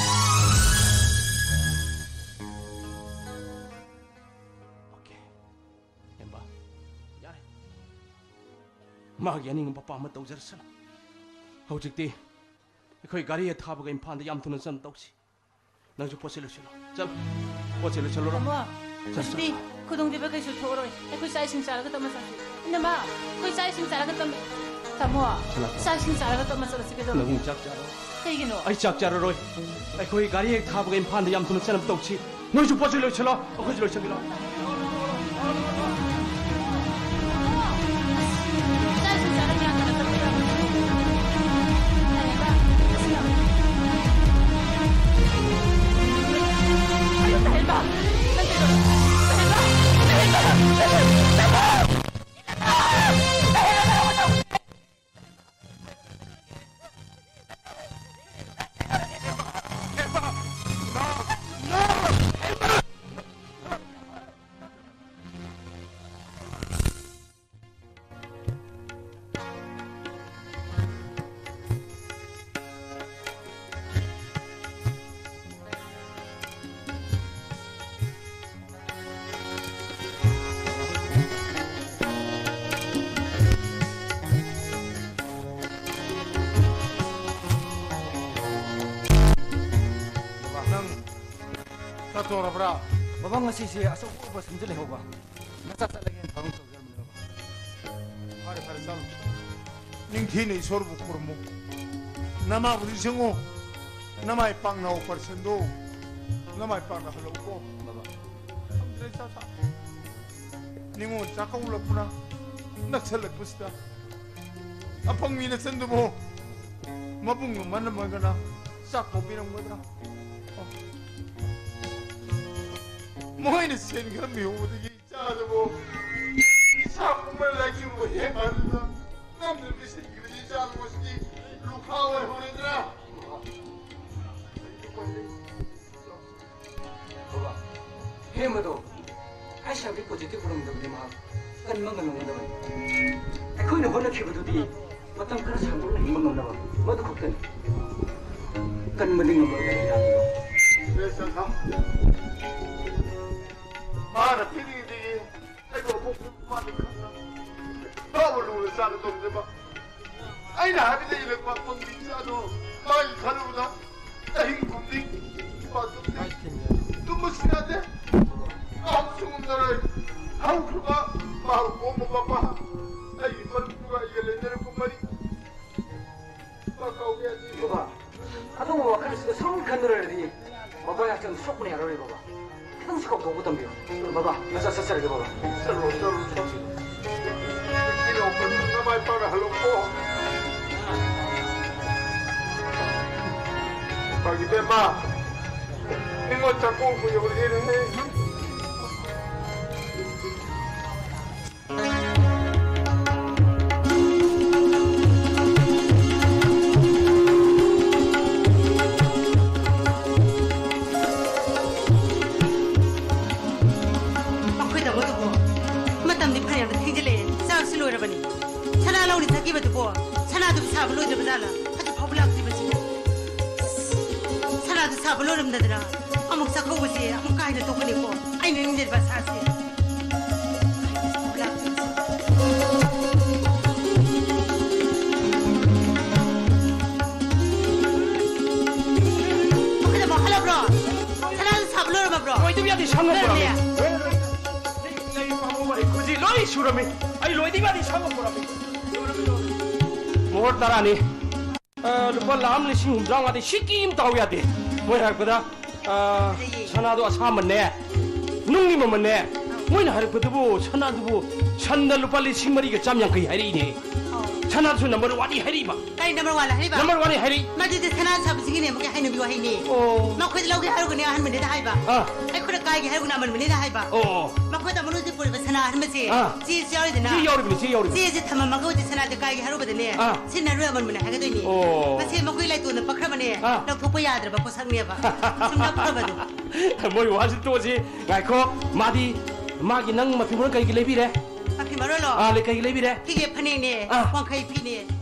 Okay. ꯍꯦꯝꯕ, ꯌꯥꯔꯦ꯫ ꯃꯥꯒꯤ ꯑꯅꯤꯡꯕ ꯑꯄꯥꯝꯕ ꯇꯧꯖꯔꯁꯅꯨ꯫ ꯍꯧꯖꯤꯛꯇꯤ ꯑꯩꯈꯣꯏ ꯒꯥꯔꯤ ꯍꯦꯛ ꯊꯥꯕꯒ ꯏꯝꯐꯥꯜꯗ ꯌꯥꯝ ꯊꯨꯅ ꯆꯠꯅ ꯇꯧꯁꯤ꯫ ꯅꯪꯁꯨ ꯄꯣꯠ ꯆꯩ ꯂꯣꯏꯁꯤꯜꯂꯣ꯫ ꯆꯠꯂꯣ꯫ ꯄꯣꯠ ꯆꯩ ꯂꯣꯏꯁꯤꯜꯂꯨꯔꯣ꯫ ꯇꯥꯃꯣ, ꯆꯠ, ꯍꯧꯖꯤꯛꯇꯤ ꯆꯠ꯫ ꯈꯨꯗꯣꯡꯊꯤꯕ ꯀꯩꯁꯨ ꯊꯣꯛꯑꯔꯣꯏ꯫ ꯑꯩꯈꯣꯏ ꯆꯥꯛ ꯏꯁꯤꯡ ꯆꯥꯔꯒ ꯇꯞꯅ ꯆꯠꯁꯤ꯫ ꯏꯅꯝꯃ, ꯑꯩꯈꯣꯏ ꯆꯥꯛ ꯏꯁꯤꯡ ꯆꯥꯔꯒ ꯇꯞꯅ-, ꯇꯥꯃꯣ, ꯁꯅꯥꯇꯣꯝꯕ꯫ ꯆꯥꯛ ꯏꯁꯤꯡ ꯆꯥꯔꯒ ꯇꯞꯅ ꯆꯠꯂꯁꯤ ꯀꯩꯗꯧꯔꯒꯦ? ꯅꯪ ꯆꯥꯛ ꯆꯥꯔꯣ꯫ ꯀꯩꯒꯤꯅꯣ? ꯑꯩ ꯆꯥꯛ ꯆꯥꯔꯔꯣꯏ꯫ ꯑꯩꯈꯣꯏ ꯒꯥꯔꯤ ꯍꯦꯛ ꯊꯥꯕꯒ ꯏꯝꯐꯥꯜꯗ ꯌꯥꯝ ꯊꯨꯅ ꯆꯠꯅꯕ ꯇꯧꯁꯤ꯫ ꯅꯣꯏꯁꯨ ꯄꯣꯠ ꯆꯩ ꯂꯣꯏꯁꯤꯜꯂꯣ, ꯑꯩꯈꯣꯏꯁꯨ ꯂꯣꯏꯁꯤꯜꯂꯣ꯫ ꯕꯕꯥ, ꯅꯪ ꯆꯠꯇꯣꯔꯕ꯭ꯔꯥ? ꯕꯕꯥ, ꯉꯁꯤꯁꯦ ꯑꯆꯧꯕ operation ꯑꯃ ꯂꯩꯍꯧꯕ꯫ ꯅꯆꯥ ꯆꯠꯂꯒꯦꯅ ꯊꯧꯔꯥꯡ ꯇꯧꯖꯔꯝꯕꯅꯦ, ꯕꯕꯥ꯫ ꯐꯔꯦ, ꯐꯔꯦ, ꯆꯠꯂꯣ꯫ ꯅꯤꯡꯊꯤꯅ ꯏꯁꯣꯔꯕꯨ ꯈꯨꯔꯨꯝꯃꯨ꯫ ꯅꯃꯥꯕꯨ ꯅꯤꯡꯁꯤꯡꯉꯨ꯫ ꯅꯃꯥꯏ ꯄꯥꯛꯅ operation ꯗꯨ ꯅꯃꯥꯏ ꯄꯥꯛꯅ ꯍꯜꯂꯛꯎꯀꯣ꯫ ꯕꯕꯥ꯫ ꯈꯪꯗ꯭ꯔꯦ, ꯏꯆꯥ ꯁꯥ꯫ ꯅꯤꯉꯣꯜ ꯆꯥꯛꯀꯧꯂꯛꯄꯅ ꯅꯛꯁꯜꯂꯛꯄꯁꯤꯗ ꯑꯄꯪꯕꯤ ꯅꯆꯟꯗꯨꯕꯨ ꯃꯕꯨꯡ ꯃꯅꯝꯃꯒꯅ ꯆꯥꯛ ꯀꯧꯕꯤꯔꯝꯒꯗ꯭ꯔꯥ? ꯃꯈꯣꯏꯅ ꯁꯦꯟ ꯈꯔ ꯃꯤꯍꯧꯕꯗꯒꯤ ꯏꯆꯥꯗꯨꯕꯨ ꯅꯤꯁꯥ ꯄꯨꯝꯕ ꯂꯥꯏꯆꯨꯕ ꯍꯦꯛ ꯍꯥꯏꯕꯗ ꯅꯝꯗꯨꯅ ꯄꯤꯁꯤꯟꯈ꯭ꯔꯗꯤ ꯏꯆꯥꯗꯨꯕꯨ ꯁꯤꯗꯤ ꯂꯨꯈꯥ ꯑꯣꯏꯍꯧꯔꯗ꯭ꯔꯥ? ꯕꯕꯥ, ꯍꯦꯃꯗꯣ HIV positive ꯑꯣꯏꯔꯝꯗꯕꯗꯤ ꯃꯍꯥꯛ ꯀꯟꯕ ꯉꯝꯂꯝꯒꯗꯕꯅꯤ꯫ ꯑꯩꯈꯣꯏꯅ ꯍꯣꯠꯅꯈꯤꯕꯗꯨꯗꯤ ꯃꯇꯝ ꯈꯔ ꯁꯥꯡꯗꯣꯛꯅ ꯍꯤꯡꯕ ꯉꯝꯅꯕ, ꯃꯗꯨ ꯈꯛꯇꯅꯤ꯫ ꯀꯟꯕꯗꯤ ꯉꯝꯂꯣꯏꯗꯕ ꯂꯥꯟꯗꯣ꯫ ꯃꯥꯅ ꯄꯤꯔꯤꯗꯒꯤ ꯑꯩꯕꯨ ꯑꯃꯨꯛ ꯃꯥꯅ ꯈꯪꯅ ꯃꯥꯕꯨ ꯂꯨꯅ ꯆꯥꯟꯅ ꯇꯧꯖꯕ꯫ ꯑꯩꯅ ꯍꯥꯏꯕꯗ ꯏꯜꯂꯛꯄ ꯄꯪꯕꯤ ꯏꯆꯥꯗꯣ ꯃꯥꯒꯤ ꯈꯜꯂꯨꯕꯗ ꯑꯍꯤꯡ ꯈꯨꯗꯤꯡ ꯏꯄꯥ ꯇꯨꯝꯗꯦ꯫ ꯇꯨꯝꯕꯁꯨ ꯌꯥꯗꯦ꯫ ꯉꯥꯎꯕꯁꯨ ꯉꯝꯖꯔꯣꯏ꯫ ꯍꯧꯈ꯭ꯔꯕ ꯃꯥꯕꯨ ꯄꯣꯛꯄ ꯃꯄꯥ ꯑꯩꯒꯤ ꯃꯔꯨꯞꯇꯨꯒ ꯑꯩꯒ ꯂꯩꯅꯔꯛꯄ ꯃꯔꯤ ꯏꯄꯥ ꯀꯥꯎꯕ ꯌꯥꯗꯦ꯫ ꯕꯕꯥ, ꯑꯗꯨꯒꯨꯝꯕ ꯋꯥꯈꯜꯁꯤꯗ ꯁꯨꯝ ꯈꯟꯗꯨꯅ ꯂꯩꯔꯗꯤ ꯕꯕꯥ ꯍꯛꯆꯥꯡ ꯁꯣꯛꯄꯅ ꯌꯥꯔꯔꯣꯏ ꯕꯕꯥ꯫ ꯈꯤꯇꯪꯁꯨ ꯀꯥꯎꯊꯣꯛꯄ ꯇꯝꯕꯤꯌꯨ꯫ ꯕꯕꯥ, ꯅꯆꯥ ꯆꯠꯆꯔꯒꯦ ꯕꯕꯥ꯫ ꯆꯠꯂꯣ, ꯆꯠꯂꯣ, ꯆꯠꯂꯣ꯫ ꯅꯨꯄꯤ ꯂꯧꯕꯗꯨ ꯅꯃꯥꯏ ꯄꯥꯛꯅ ꯍꯜꯂꯛꯑꯣ꯫ ꯄꯥꯒꯤ ꯕꯦꯝꯃ, ꯅꯤꯡꯉꯣꯜ ꯆꯥꯛꯀꯧꯕ ꯌꯧꯔꯦꯅꯦ꯫ ꯃꯈꯣꯏ ꯇꯥꯃꯣꯗꯨꯕꯨ ꯃꯇꯝꯗꯤ ꯐꯅꯌꯥꯝꯅ ꯊꯦꯡꯖꯤꯜꯂꯛꯑꯦ꯫ ꯆꯥꯛꯁꯨ ꯂꯣꯏꯔꯕꯅꯤ꯫ ꯁꯅꯥ ꯂꯧꯅꯤ ꯆꯠꯈꯤꯕꯗꯨꯕꯨ ꯁꯅꯥꯗꯨꯕꯨ ꯁꯥꯕ ꯂꯣꯏꯗ꯭ꯔꯕ ꯖꯥꯠꯂꯥ? ꯍꯧꯖꯤꯛ ꯐꯥꯎꯕ ꯂꯥꯛꯇ꯭ꯔꯤꯕꯁꯤꯕꯨ? ꯁꯅꯥꯗꯨ ꯁꯥꯕ ꯂꯣꯏꯔꯝꯗꯗꯅ ꯑꯃꯨꯛ ꯆꯥꯛꯀꯧꯕꯁꯦ ꯑꯃꯨꯛ ꯀꯥꯏꯅ ꯇꯧꯒꯅꯤꯀꯣ꯫ ꯑꯩꯅ ꯅꯤꯡꯖꯔꯤꯕ ꯑꯁꯥꯁꯦ꯫ ꯃꯈꯣꯏꯗ ꯃꯥꯡꯍꯜꯂꯕ꯭ꯔꯣ? ꯁꯅꯥꯗꯨ ꯁꯥꯕ ꯂꯣꯏꯔꯝꯃꯕ꯭ꯔꯣ? ꯂꯣꯏꯗꯕ ꯌꯥꯗꯦ, ꯁꯪꯉ ꯂꯣꯏꯔꯝꯃꯦ꯫ ꯄꯨꯔꯛꯑꯃꯦ꯫ ꯂꯩ ꯄꯥꯝꯃꯣ ꯋꯥꯔꯤ ꯈꯨꯖꯤ ꯂꯣꯏ ꯁꯨꯔꯝꯃꯤ꯫ ꯑꯩ ꯂꯣꯏꯗꯤ ꯋꯥꯗꯤ ꯁꯪꯉ ꯄꯨꯔꯝꯃꯤ꯫ ꯃꯣꯍꯣꯔ ꯇꯔꯥꯅꯤ꯫ ꯑ, ꯂꯨꯄꯥ ꯂꯥꯈ ꯑꯃ ꯂꯤꯁꯤꯡ ꯍꯨꯝꯗ꯭ꯔꯥ ꯃꯉꯥꯗꯤ ꯁꯤꯀꯤ ꯑꯃ ꯇꯥꯎ ꯌꯥꯗꯦ꯫ ꯃꯣꯏ ꯍꯥꯏꯔꯛꯄꯗ, ꯑ, ꯁꯅꯥꯗꯣ ꯑꯁꯥꯃꯟꯅꯦ, ꯅꯨꯡꯒꯤ ꯃꯃꯜꯅꯦ꯫ ꯃꯣꯏꯅ ꯍꯥꯏꯔꯛꯄꯗꯨꯕꯨ ꯁꯅꯥꯗꯨꯕꯨ ꯁꯟꯗ ꯂꯨꯄꯥ ꯂꯤꯁꯤꯡ ꯃꯔꯤꯒ ꯆꯥꯝ ꯌꯥꯡꯈꯩ ꯍꯥꯏꯔꯛꯏꯅꯦ꯫ ꯑꯧ꯫ ꯁꯅꯥꯗꯨꯁꯨ ꯅꯝꯕꯔ ꯋꯥꯟꯅꯤ ꯍꯥꯏꯔꯛꯏꯕ꯫ ꯀꯔꯤ ꯅꯝꯕꯔ ꯋꯥꯟ ꯍꯥꯏꯔꯤꯕ? ꯅꯝꯕꯔ ꯋꯥꯟꯅꯤ ꯍꯥꯏꯔꯤ꯫ ꯃꯗꯨꯗꯤ ꯁꯅꯥ ꯁꯥꯕꯁꯤꯡꯒꯤꯅꯦ ꯑꯃꯨꯛꯀꯤ ꯍꯥꯏꯅꯕꯤ ꯋꯥꯍꯩꯅꯤ꯫ ꯑꯣ꯫ ꯃꯈꯣꯏꯗ ꯂꯧꯒꯦ ꯍꯥꯏꯔꯒꯅꯦ ꯑꯍꯟꯕꯅꯤꯗ ꯍꯥꯏꯕ꯫ ꯑꯥ꯫ ꯑꯩꯈꯣꯏꯗ ꯀꯥꯏꯒꯦ ꯍꯥꯏꯔꯒꯅ ꯑꯃꯟꯕꯅꯤꯗ ꯍꯥꯏꯕ꯫ ꯑꯣ, ꯑꯣ꯫ ꯃꯈꯣꯏꯗ ꯃꯔꯨꯁꯤ ꯄꯨꯔꯤꯕ ꯁꯅꯥ ꯑꯍꯟꯕꯁꯦ꯫ ꯑꯥ꯫ ꯆꯦꯁꯨ ꯌꯥꯎꯔꯤꯗꯅ꯫ ꯆꯦ ꯌꯥꯎꯔꯤꯕꯅꯤ, ꯆꯦ ꯌꯥꯎꯔꯤꯕꯅꯤ꯫ ꯆꯦꯁꯦ ꯊꯝꯃꯝꯃꯒ ꯍꯧꯖꯤꯛ ꯁꯅꯥꯁꯦ ꯀꯥꯏꯒꯦ ꯍꯥꯏꯔꯨꯕꯗꯅꯦ꯫ ꯑꯥ꯫ ꯁꯤꯟꯅꯔꯣꯏ ꯑꯃꯟꯕꯅꯦ ꯍꯥꯏꯒꯗꯣꯏꯅꯤ꯫ ꯑꯣ꯫ ꯃꯁꯤ ꯃꯈꯣꯏ ꯂꯥꯏꯇꯣꯟꯗ ꯄꯛꯈ꯭ꯔꯕꯅꯦ꯫ ꯑꯥ꯫ ꯂꯧꯊꯣꯛꯄ ꯌꯥꯗ꯭ꯔꯕ ꯄꯣꯠꯁꯛꯅꯦꯕ꯫ ꯁꯨꯝ ꯂꯧꯈ꯭ꯔꯕꯗꯣ꯫ ꯃꯣꯏ ꯋꯥꯁꯤ ꯇꯣꯛꯑꯁꯤ꯫ ꯉꯥꯏꯈꯣ, ꯃꯥꯗꯤ, ꯃꯥꯒꯤ ꯅꯪ ꯃꯐꯤ ꯃꯔꯣꯟ ꯀꯩꯒꯤ ꯂꯩꯕꯤꯔꯦ? ꯃꯐꯤ ꯃꯔꯣꯜꯂꯣ? ꯑꯥ, ꯂꯩ, ꯀꯩꯒꯤ ꯂꯩꯕꯤꯔꯦ? ꯐꯤꯒꯦ ꯐꯅꯦꯛꯅꯦ, ꯑꯥ꯫ ꯋꯥꯡꯈꯩ ꯐꯤꯅꯦ꯫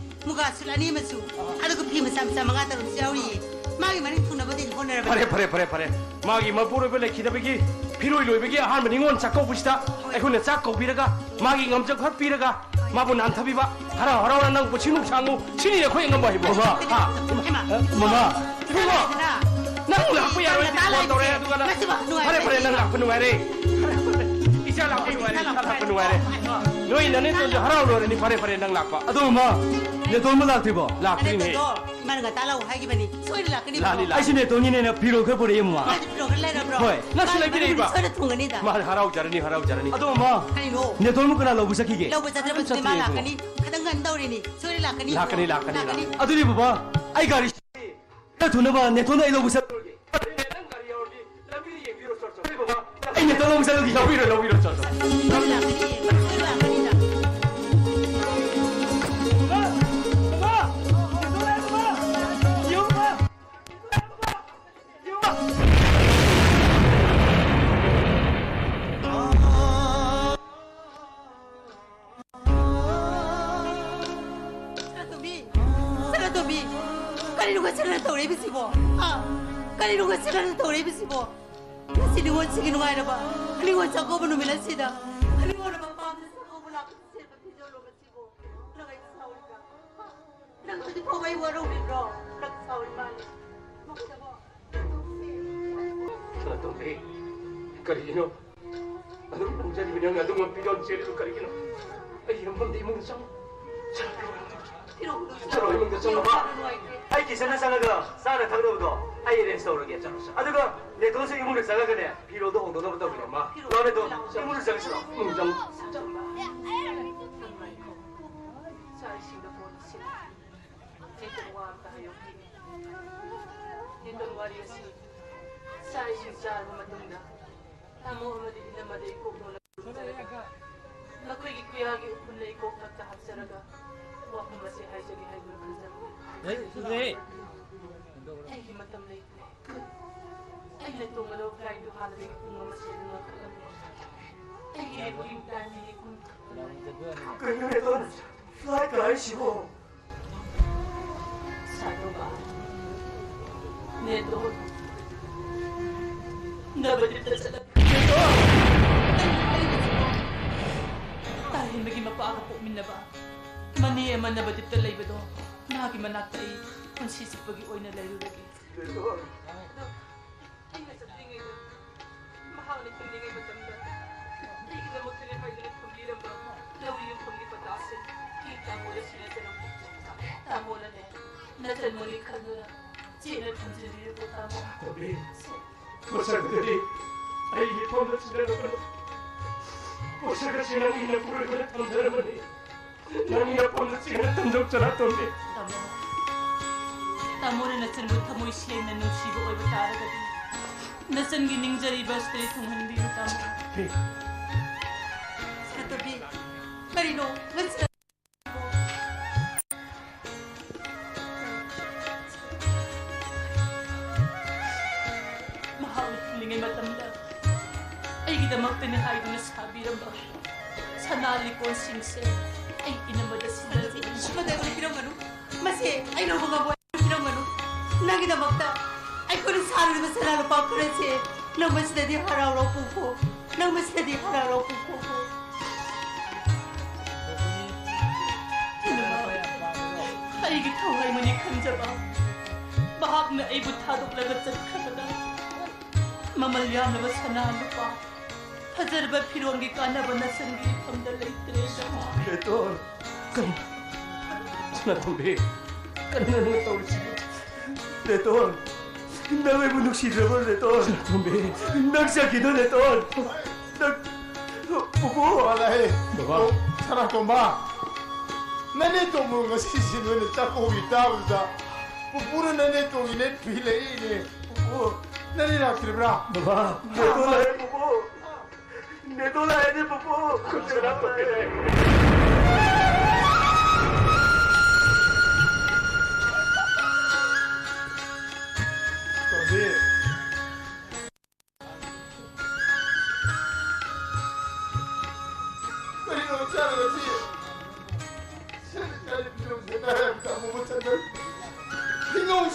ꯃꯨꯒꯥ ꯁꯨꯠ ꯑꯅꯤ ꯑꯃꯁꯨ, ꯑꯗꯨꯒ ꯐꯤ ꯃꯆꯥ ꯃꯆꯥ ꯃꯉꯥ ꯇꯔꯨꯛꯁꯨ ꯌꯥꯎꯔꯤꯌꯦ꯫ ꯃꯥꯒꯤ ꯃꯅꯤꯡ ꯊꯨꯡꯅꯕꯗꯤ ꯍꯣꯠꯅꯔꯕꯅꯤ꯫ ꯐꯔꯦ, ꯐꯔꯦ, ꯐꯔꯦ, ꯐꯔꯦ꯫ ꯃꯥꯒꯤ ꯃꯄꯨꯔꯣꯏꯕ ꯂꯩꯈꯤꯗꯕꯒꯤ ꯐꯤꯔꯣꯏ ꯂꯣꯏꯕꯒꯤ ꯑꯍꯥꯟꯕ ꯅꯤꯉꯣꯜ ꯆꯥꯛꯀꯧꯕꯁꯤꯗ ꯑꯩꯈꯣꯏꯅ ꯆꯥꯛ ꯀꯧꯕꯤꯔꯒ, ꯃꯥꯒꯤ ꯉꯝꯖꯕ ꯈꯔ ꯄꯤꯔꯒ, ꯃꯥꯕꯨ ꯅꯥꯟꯊꯕꯤꯕ, ꯍꯔꯥꯎ ꯍꯔꯥꯎꯅ ꯅꯪ ꯄꯨꯟꯁꯤ ꯅꯨꯡꯁꯥꯡꯉꯨ, ꯁꯤꯅꯤ ꯑꯩꯈꯣꯏ ꯑꯉꯝꯕ ꯍꯥꯏꯕꯨ꯫ ꯕꯕꯥ꯫ ꯍꯥ? ꯏꯃꯥ, ꯏꯃꯥ, ꯏꯃꯥ꯫ ꯅꯪ ꯂꯥꯛꯄ ꯌꯥꯔꯣꯏ, ꯐꯣꯟ ꯇꯧꯔꯛꯑꯦ, ꯑꯗꯨꯒ ꯅꯪ, ꯃꯁꯤꯃ ꯅꯨꯡꯉꯥꯏꯇꯦ꯫ ꯐꯔꯦ, ꯐꯔꯦ, ꯅꯪ ꯂꯥꯛꯄ ꯅꯨꯡꯉꯥꯏꯔꯦ꯫ ꯐꯔꯦ, ꯐꯔꯦ꯫ ꯏꯆꯥ ꯂꯥꯛꯄ ꯅꯨꯡꯉꯥꯏꯔꯦ, ꯏꯆꯥ ꯂꯥꯛꯄ ꯅꯨꯡꯉꯥꯏꯔꯦ꯫ ꯅꯣꯏ ꯅꯅꯦꯇꯣꯟꯁꯨ ꯍꯔꯥꯎ ꯂꯣꯏꯔꯅꯤ꯫ ꯐꯔꯦ, ꯐꯔꯦ, ꯅꯪ ꯂꯥꯛꯄ꯫ ꯑꯗꯣ ꯃꯃꯥ, ꯅꯦꯇꯣꯟꯕꯨ ꯂꯥꯛꯇ꯭ꯔꯤꯕꯣ? ꯂꯥꯛꯇ꯭ꯔꯤꯅꯦ꯫ ꯅꯦꯇꯣꯟꯗꯣ ꯏꯃꯥꯅ ꯉꯟꯇꯥ ꯂꯥꯛꯑꯣ ꯍꯥꯏꯈꯤꯕꯅꯤ꯫ ꯁꯣꯏꯗꯅ ꯂꯥꯛꯀꯅꯤ꯫ ꯂꯥꯛꯅꯤ, ꯂꯥꯛꯅꯤ꯫ ꯑꯩꯁꯨ ꯅꯦꯇꯣꯟꯒꯤꯅꯦꯅ ꯐꯤꯔꯣꯜ ꯈꯔ ꯄꯨꯔꯛꯑꯦ, ꯃꯃꯥ꯫ ꯃꯥꯗꯤ ꯐꯤꯔꯣꯜ ꯈꯔ ꯂꯩꯔꯕ꯭ꯔꯣ? ꯍꯣꯏ꯫ ꯅꯪꯁꯨ ꯃꯥꯗꯤ ꯂꯩꯕꯤꯔꯛꯏꯕ? ꯁꯣꯏꯗꯅ ꯊꯨꯡꯒꯅꯤꯗ꯫ ꯃꯥ ꯍꯔꯥꯎꯖꯔꯅꯤ, ꯍꯔꯥꯎꯖꯔꯅꯤ꯫ ꯑꯗꯣ ꯃꯃꯥ, ꯀꯔꯤꯅꯣ? ꯅꯦꯇꯣꯟꯕꯨ ꯀꯅꯥ ꯂꯧꯕ ꯆꯠꯈꯤꯒꯦ? ꯂꯧꯕ ꯆꯠꯇ꯭ꯔꯕꯁꯨ ꯃꯥ ꯆꯠꯈꯤꯌꯦ, ꯂꯥꯛꯀꯅꯤ꯫ ꯈꯤꯇꯪ ꯉꯟꯗꯧꯔꯤꯅꯤ꯫ ꯁꯣꯏꯗꯅ ꯂꯥꯛꯀꯅꯤ꯫ ꯂꯥꯛꯀꯅꯤ, ꯂꯥꯛꯀꯅꯤ, ꯂꯥꯛꯀꯅꯤ꯫ ꯂꯥꯛꯀꯅꯤ꯫ ꯑꯗꯨꯗꯤ ꯕꯕꯥ, ꯑꯩ ꯒꯥꯔꯤ ꯈꯔ ꯊꯨꯅꯕ ꯅꯦꯇꯣꯟꯗ ꯑꯩ ꯂꯧꯕ ꯆꯠꯂꯨꯔꯒꯦ꯫ ꯅꯪ ꯒꯥꯔꯤ ꯌꯥꯎꯔꯗꯤ ꯂꯝꯕꯤꯗ ꯌꯦꯡꯕꯤꯔꯣ, ꯆꯣ, ꯆꯣ꯫ ꯑꯩ ꯅꯦꯇꯣꯟ ꯂꯧꯕ ꯆꯠꯂꯨꯒꯦ꯫ ꯂꯧꯕꯤꯔꯣ, ꯂꯧꯕꯤꯔꯣ, ꯆꯣ, ꯆꯣ꯫ ꯁꯣꯏꯗꯅ ꯂꯥꯛꯀꯅꯤ꯫ ꯁꯣꯏꯗꯅ ꯂꯥꯛꯀꯅꯤꯗ꯫ ꯁꯅꯥꯇꯣꯝꯕꯤ! ꯁꯅꯥꯇꯣꯝꯕꯤ! ꯀꯔꯤꯅꯣ ꯉꯁꯤ ꯅꯪꯅ ꯇꯧꯔꯛꯏꯕꯁꯤꯕꯣ? ꯍꯥ? ꯀꯔꯤꯅꯣ ꯉꯁꯤ ꯅꯪꯅ ꯇꯧꯔꯛꯏꯕꯁꯤꯕꯣ? ꯉꯁꯤ ꯅꯤꯉꯣꯜꯁꯤꯒꯤ ꯅꯨꯡꯉꯥꯏꯔꯕ ꯅꯤꯉꯣꯜ ꯆꯥꯛꯀꯧꯕ ꯅꯨꯃꯤꯠ ꯑꯁꯤꯗ ꯅꯤꯉꯣꯜ ꯃꯄꯥꯝꯗ ꯆꯥꯛꯀꯧꯕ ꯂꯥꯛꯄ ꯁꯦꯠꯄ ꯐꯤꯖꯣꯜ ꯂꯣꯟꯕꯁꯤꯕꯨ ꯅꯪ ꯑꯩꯅ ꯁꯥꯎꯔꯤꯕ꯭ꯔꯥ? ꯍꯥ? ꯅꯪ ꯍꯧꯖꯤꯛ ꯐꯥꯎꯕ ꯑꯩ ꯋꯥꯔꯧꯔꯤꯕ꯭ꯔꯣ? ꯅꯪ ꯁꯥꯎꯔꯤ ꯃꯥꯜꯂꯤ꯫ ꯃꯈꯣꯏꯗꯀꯣ ꯁꯅꯥꯇꯣꯝꯕꯤ, ꯀꯔꯤꯒꯤꯅꯣ ꯑꯗꯨꯝ ꯈꯣꯡꯖꯔꯤꯕ ꯅꯪ ꯑꯗꯨꯝ ꯐꯤꯔꯣꯜ ꯁꯦꯠꯂꯤꯗꯨ ꯀꯔꯤꯒꯤꯅꯣ? ꯑꯩ ꯌꯨꯝꯐꯝꯗ ꯏꯃꯨꯡꯗ ꯆꯪꯉꯨ꯫ ꯆꯠꯂꯣ, ꯏꯃꯨꯡꯗ ꯆꯪꯉꯨ꯫ ꯑꯩ ꯀꯤꯆꯟꯗ ꯆꯪꯉꯒ ꯆꯥꯅ ꯊꯛꯅꯕꯗꯣ ꯑꯩ ꯑꯦꯔꯦꯟꯖ ꯇꯧꯔꯒꯦ꯫ ꯆꯠꯂꯣ, ꯆꯠꯂꯣ꯫ ꯑꯗꯨꯒ ꯅꯦꯇꯣꯟꯁꯨ ꯏꯃꯨꯡꯗ ꯆꯪꯉꯒꯅꯦ ꯐꯤꯔꯣꯜꯗꯣ ꯍꯣꯡꯗꯣꯛꯅꯕ ꯇꯧꯕꯤꯔꯣ, ꯃꯥ꯫ ꯂꯥꯛꯑꯣ, ꯅꯦꯇꯣꯟ, ꯏꯃꯨꯡꯗ ꯆꯪꯉꯁꯤ ꯂꯥꯛꯑꯣ, ꯏꯃꯨꯡꯗ ꯆꯪꯉꯨ꯫ ꯆꯥꯛ ꯏꯁꯤꯡꯗ ꯀꯣꯟꯅ ꯁꯤꯟꯅ꯫ ꯅꯦꯇꯣꯟ ꯋꯥ ꯑꯝꯇ ꯍꯥꯏꯌꯣ꯫ ꯅꯦꯇꯣꯟ ꯋꯥꯔꯤ ꯑꯁꯤ ꯆꯥꯛ ꯏꯁꯤꯡ ꯆꯥꯔꯕ ꯃꯇꯨꯡꯗ ꯇꯥꯃꯣ ꯑꯃꯗꯤ ꯏꯅꯝꯃꯗ ꯏꯀꯣꯛ ꯅꯣꯜꯂꯒ ꯃꯈꯣꯏꯒꯤ ꯈꯨꯌꯥꯒꯤ ꯎꯐꯨꯜ ꯂꯩꯀꯣꯛ ꯊꯛꯇ ꯍꯥꯞꯆꯔꯒ ꯋꯥꯐꯝ ꯑꯁꯤ ꯍꯥꯏꯖꯒꯦ ꯍꯥꯏꯗꯨꯅ ꯈꯟꯖꯕꯅꯤ꯫ ꯑꯩꯒꯤ ꯃꯇꯝ ꯂꯩꯇ꯭ꯔꯦ꯫ ꯑꯩꯅ ꯇꯣꯡꯒꯗꯕ ꯐ꯭ꯂꯥꯏꯠꯇꯨ ꯍꯥꯟꯅꯗꯒꯤ ꯄꯨꯡ ꯑꯃ ꯍꯦꯟꯅ ꯉꯟꯈꯠꯂꯝꯃꯤ꯫ ꯑꯩꯒꯤ ꯕꯣꯔꯗꯤꯡ ꯇꯥꯏꯝ ꯃꯤꯅꯤꯠ ꯀꯨꯟ ꯈꯛꯇ ꯉꯥꯏꯔꯦ꯫ ꯀꯩꯅꯣ ꯅꯦꯇꯣꯟ, ꯐ꯭ꯂꯥꯏꯠꯀ ꯍꯥꯏꯁꯤꯕꯣ? ꯅꯦꯇꯣꯟ, ꯅꯕꯗꯤꯞꯇ ꯆꯠꯂꯒ, ꯅꯦꯇꯣꯟ! ꯅꯪ ꯍꯥꯏꯔꯤꯕꯁꯤꯕꯣ? ꯇꯥꯍꯦꯟꯕꯒꯤ ꯃꯄꯥꯒ ꯄꯣꯛꯃꯤꯟꯅꯕ ꯃꯅꯦ ꯑꯃ ꯅꯕꯗꯤꯞꯇ ꯂꯩꯕꯗꯣ, ꯃꯥꯒꯤ ꯃꯅꯥꯛꯇ ꯑꯩ ꯄꯨꯟꯁꯤ ꯆꯨꯞꯄꯒꯤ ꯑꯣꯏꯅ ꯂꯩꯔꯨꯔꯒꯦ꯫ ꯅꯦꯇꯣꯟ! ꯑꯩꯅ ꯆꯠꯇ꯭ꯔꯤꯉꯩꯗ ꯃꯍꯥꯛꯅ ꯍꯤꯡꯂꯤꯉꯩ ꯃꯇꯝꯗ ꯑꯩꯒꯤꯗꯃꯛꯇꯅꯦ ꯍꯥꯏꯗꯨꯅ ꯊꯝꯕꯤꯔꯝꯕ ꯂꯧꯔꯤ ꯌꯨꯝꯐꯝꯒꯤ ꯄꯇꯥꯁꯦ ꯑꯩ ꯇꯥꯃꯣꯗ ꯁꯤꯟꯅꯖꯔꯝꯃꯤ꯫ ꯇꯥꯃꯣꯅꯅꯦ ꯅꯆꯟ ꯃꯅꯤ ꯈꯟꯗꯨꯅ ꯆꯦꯠꯅ ꯊꯝꯖꯤꯟꯕꯤꯔꯦꯀꯣ, ꯇꯥꯃꯣ꯫ ꯇꯣꯝꯕꯤ, ꯁꯦ꯫ ꯄꯣꯠꯁꯛ ꯑꯗꯨꯗꯤ ꯑꯩꯒꯤ ꯐꯝꯗ ꯁꯤꯟꯅꯔꯛꯀꯅꯨ꯫ ꯄꯣꯠꯁꯛ ꯑꯁꯤ ꯅꯪꯒꯤ ꯅꯄꯨꯔꯣꯏꯕꯅ ꯊꯝꯖꯔꯝꯕꯅꯤ꯫ ꯅꯪꯒꯤ ꯅꯐꯝꯗ ꯆꯦꯠꯅ ꯊꯝꯗꯣꯛꯆꯔ, ꯇꯣꯝꯕꯤ꯫ ꯇꯥꯃꯣ, ꯇꯥꯃꯣꯅ ꯅꯆꯟꯕꯨ ꯊꯃꯣꯏ ꯁꯦꯡꯅ ꯅꯨꯡꯁꯤꯕ ꯑꯣꯏꯕ ꯇꯥꯔꯒꯗꯤ, ꯅꯆꯟꯒꯤ ꯅꯤꯡꯖꯔꯤꯕ ꯑꯁꯤꯗ ꯊꯨꯡꯍꯟꯕꯤꯌꯨ, ꯇꯥꯃꯣ꯫ ꯍꯦ꯫ ꯁꯥꯇꯣꯝꯕꯤ, ꯀꯔꯤꯅꯣ? ꯉꯁꯤ ꯃꯍꯥꯛꯅ ꯍꯤꯡꯂꯤꯉꯩ ꯃꯇꯝꯗ ꯑꯩꯒꯤꯗꯃꯛꯇꯅꯤ ꯍꯥꯏꯗꯨꯅ ꯁꯥꯕꯤꯔꯝꯕ ꯁꯅꯥ ꯂꯤꯛꯀꯣꯟꯁꯤꯡꯁꯦ ꯑꯩ ꯏꯅꯝꯃꯗ ꯁꯤꯟꯅꯖꯩ꯫ ꯁꯤꯃꯇ ꯑꯩꯉꯣꯟꯗ ꯄꯤꯔꯝꯒꯅꯨ꯫ ꯃꯁꯤ ꯑꯩ ꯂꯧꯕ ꯉꯝꯃꯣꯏ꯫ ꯄꯤꯔꯝꯒꯅꯨ꯫ ꯅꯪꯒꯤꯗꯃꯛꯇ ꯑꯩꯈꯣꯏꯅ ꯁꯥꯔꯨꯔꯤꯕ ꯁꯅꯥ ꯂꯨꯄꯥ ꯈꯔꯁꯦ ꯅꯪ ꯃꯁꯤꯗꯗꯤ ꯍꯔꯥꯎꯔꯣ ꯄꯨꯈꯣ꯫ ꯅꯪ ꯃꯁꯤꯗꯗꯤ ꯍꯔꯥꯎꯔꯣ ꯄꯨꯈꯣ꯫ ꯏꯅꯝꯃ, ꯑꯩꯒꯤ ꯊꯋꯥꯏ ꯃꯅꯤ ꯈꯟꯖꯕ ꯃꯍꯥꯛꯅ ꯑꯩꯕꯨ ꯊꯥꯗꯣꯛꯂꯒ ꯆꯠꯈ꯭ꯔꯕꯗ ꯃꯃꯜ ꯌꯥꯝꯂꯕ ꯁꯅꯥ ꯂꯨꯄꯥ, ꯐꯖꯔꯕ ꯐꯤꯔꯣꯜꯒꯤ ꯀꯥꯟꯅꯕ ꯅꯆꯟꯒꯤ ꯏꯐꯝꯗ ꯂꯩꯇ꯭ꯔꯦ, ꯏꯅꯝꯃ꯫ ꯅꯦꯇꯣꯟ! ꯀꯔꯤ? ꯁꯅꯥꯇꯣꯝꯕꯤ, ꯀꯔꯤꯅꯣ ꯅꯪꯅ ꯇꯧꯔꯤꯁꯤꯕꯨ? ꯅꯦꯇꯣꯟ! ꯅꯪ ꯑꯩꯕꯨ ꯅꯨꯡꯁꯤꯗ꯭ꯔꯕꯣ, ꯅꯦꯇꯣꯟ? ꯁꯅꯥꯇꯣꯝꯕꯤ! ꯅꯪ ꯆꯠꯈꯤꯗꯣ, ꯅꯦꯇꯣꯟ! ꯅꯪ, ꯄꯨꯄꯨ! ꯋꯥꯂꯥꯍꯤ! ꯕꯕꯥ! ꯁꯅꯥꯇꯣꯝꯕ! ꯅꯅꯦ ꯇꯣꯝꯕ ꯉꯁꯤꯁꯤ ꯅꯣꯏꯅ ꯆꯥꯛꯀꯧꯕꯤ ꯇꯥꯕꯗꯨꯗ ꯄꯨꯄꯨꯅ ꯅꯅꯦ ꯇꯣꯝꯕꯤꯅꯦ ꯊꯨꯏ ꯂꯩꯔꯤꯅꯦ꯫ ꯄꯨꯄꯨ, ꯅꯅꯦ ꯂꯥꯛꯇ꯭ꯔꯤꯕ꯭ꯔꯥ? ꯕꯕꯥ! ꯅꯦꯇꯣꯟ ꯂꯥꯛꯑꯦ, ꯄꯨꯄꯨ! ꯅꯦꯇꯣꯟ ꯂꯥꯛꯑꯦꯅꯦ, ꯄꯨꯄꯨ! ꯈꯨꯟꯗ ꯂꯥꯛꯄ ꯀꯩꯗꯧꯔꯦ? ꯇꯣꯝꯕꯤ! ꯀꯔꯤꯅꯣ ꯏꯆꯥꯅ ꯉꯁꯤ ꯁꯦꯠꯅ ꯆꯥꯔꯤꯕ ꯐꯤꯔꯣꯜꯁꯦ ꯅꯥꯔꯛꯇ ꯑꯃꯨꯕ ꯆꯟꯗꯣꯏ?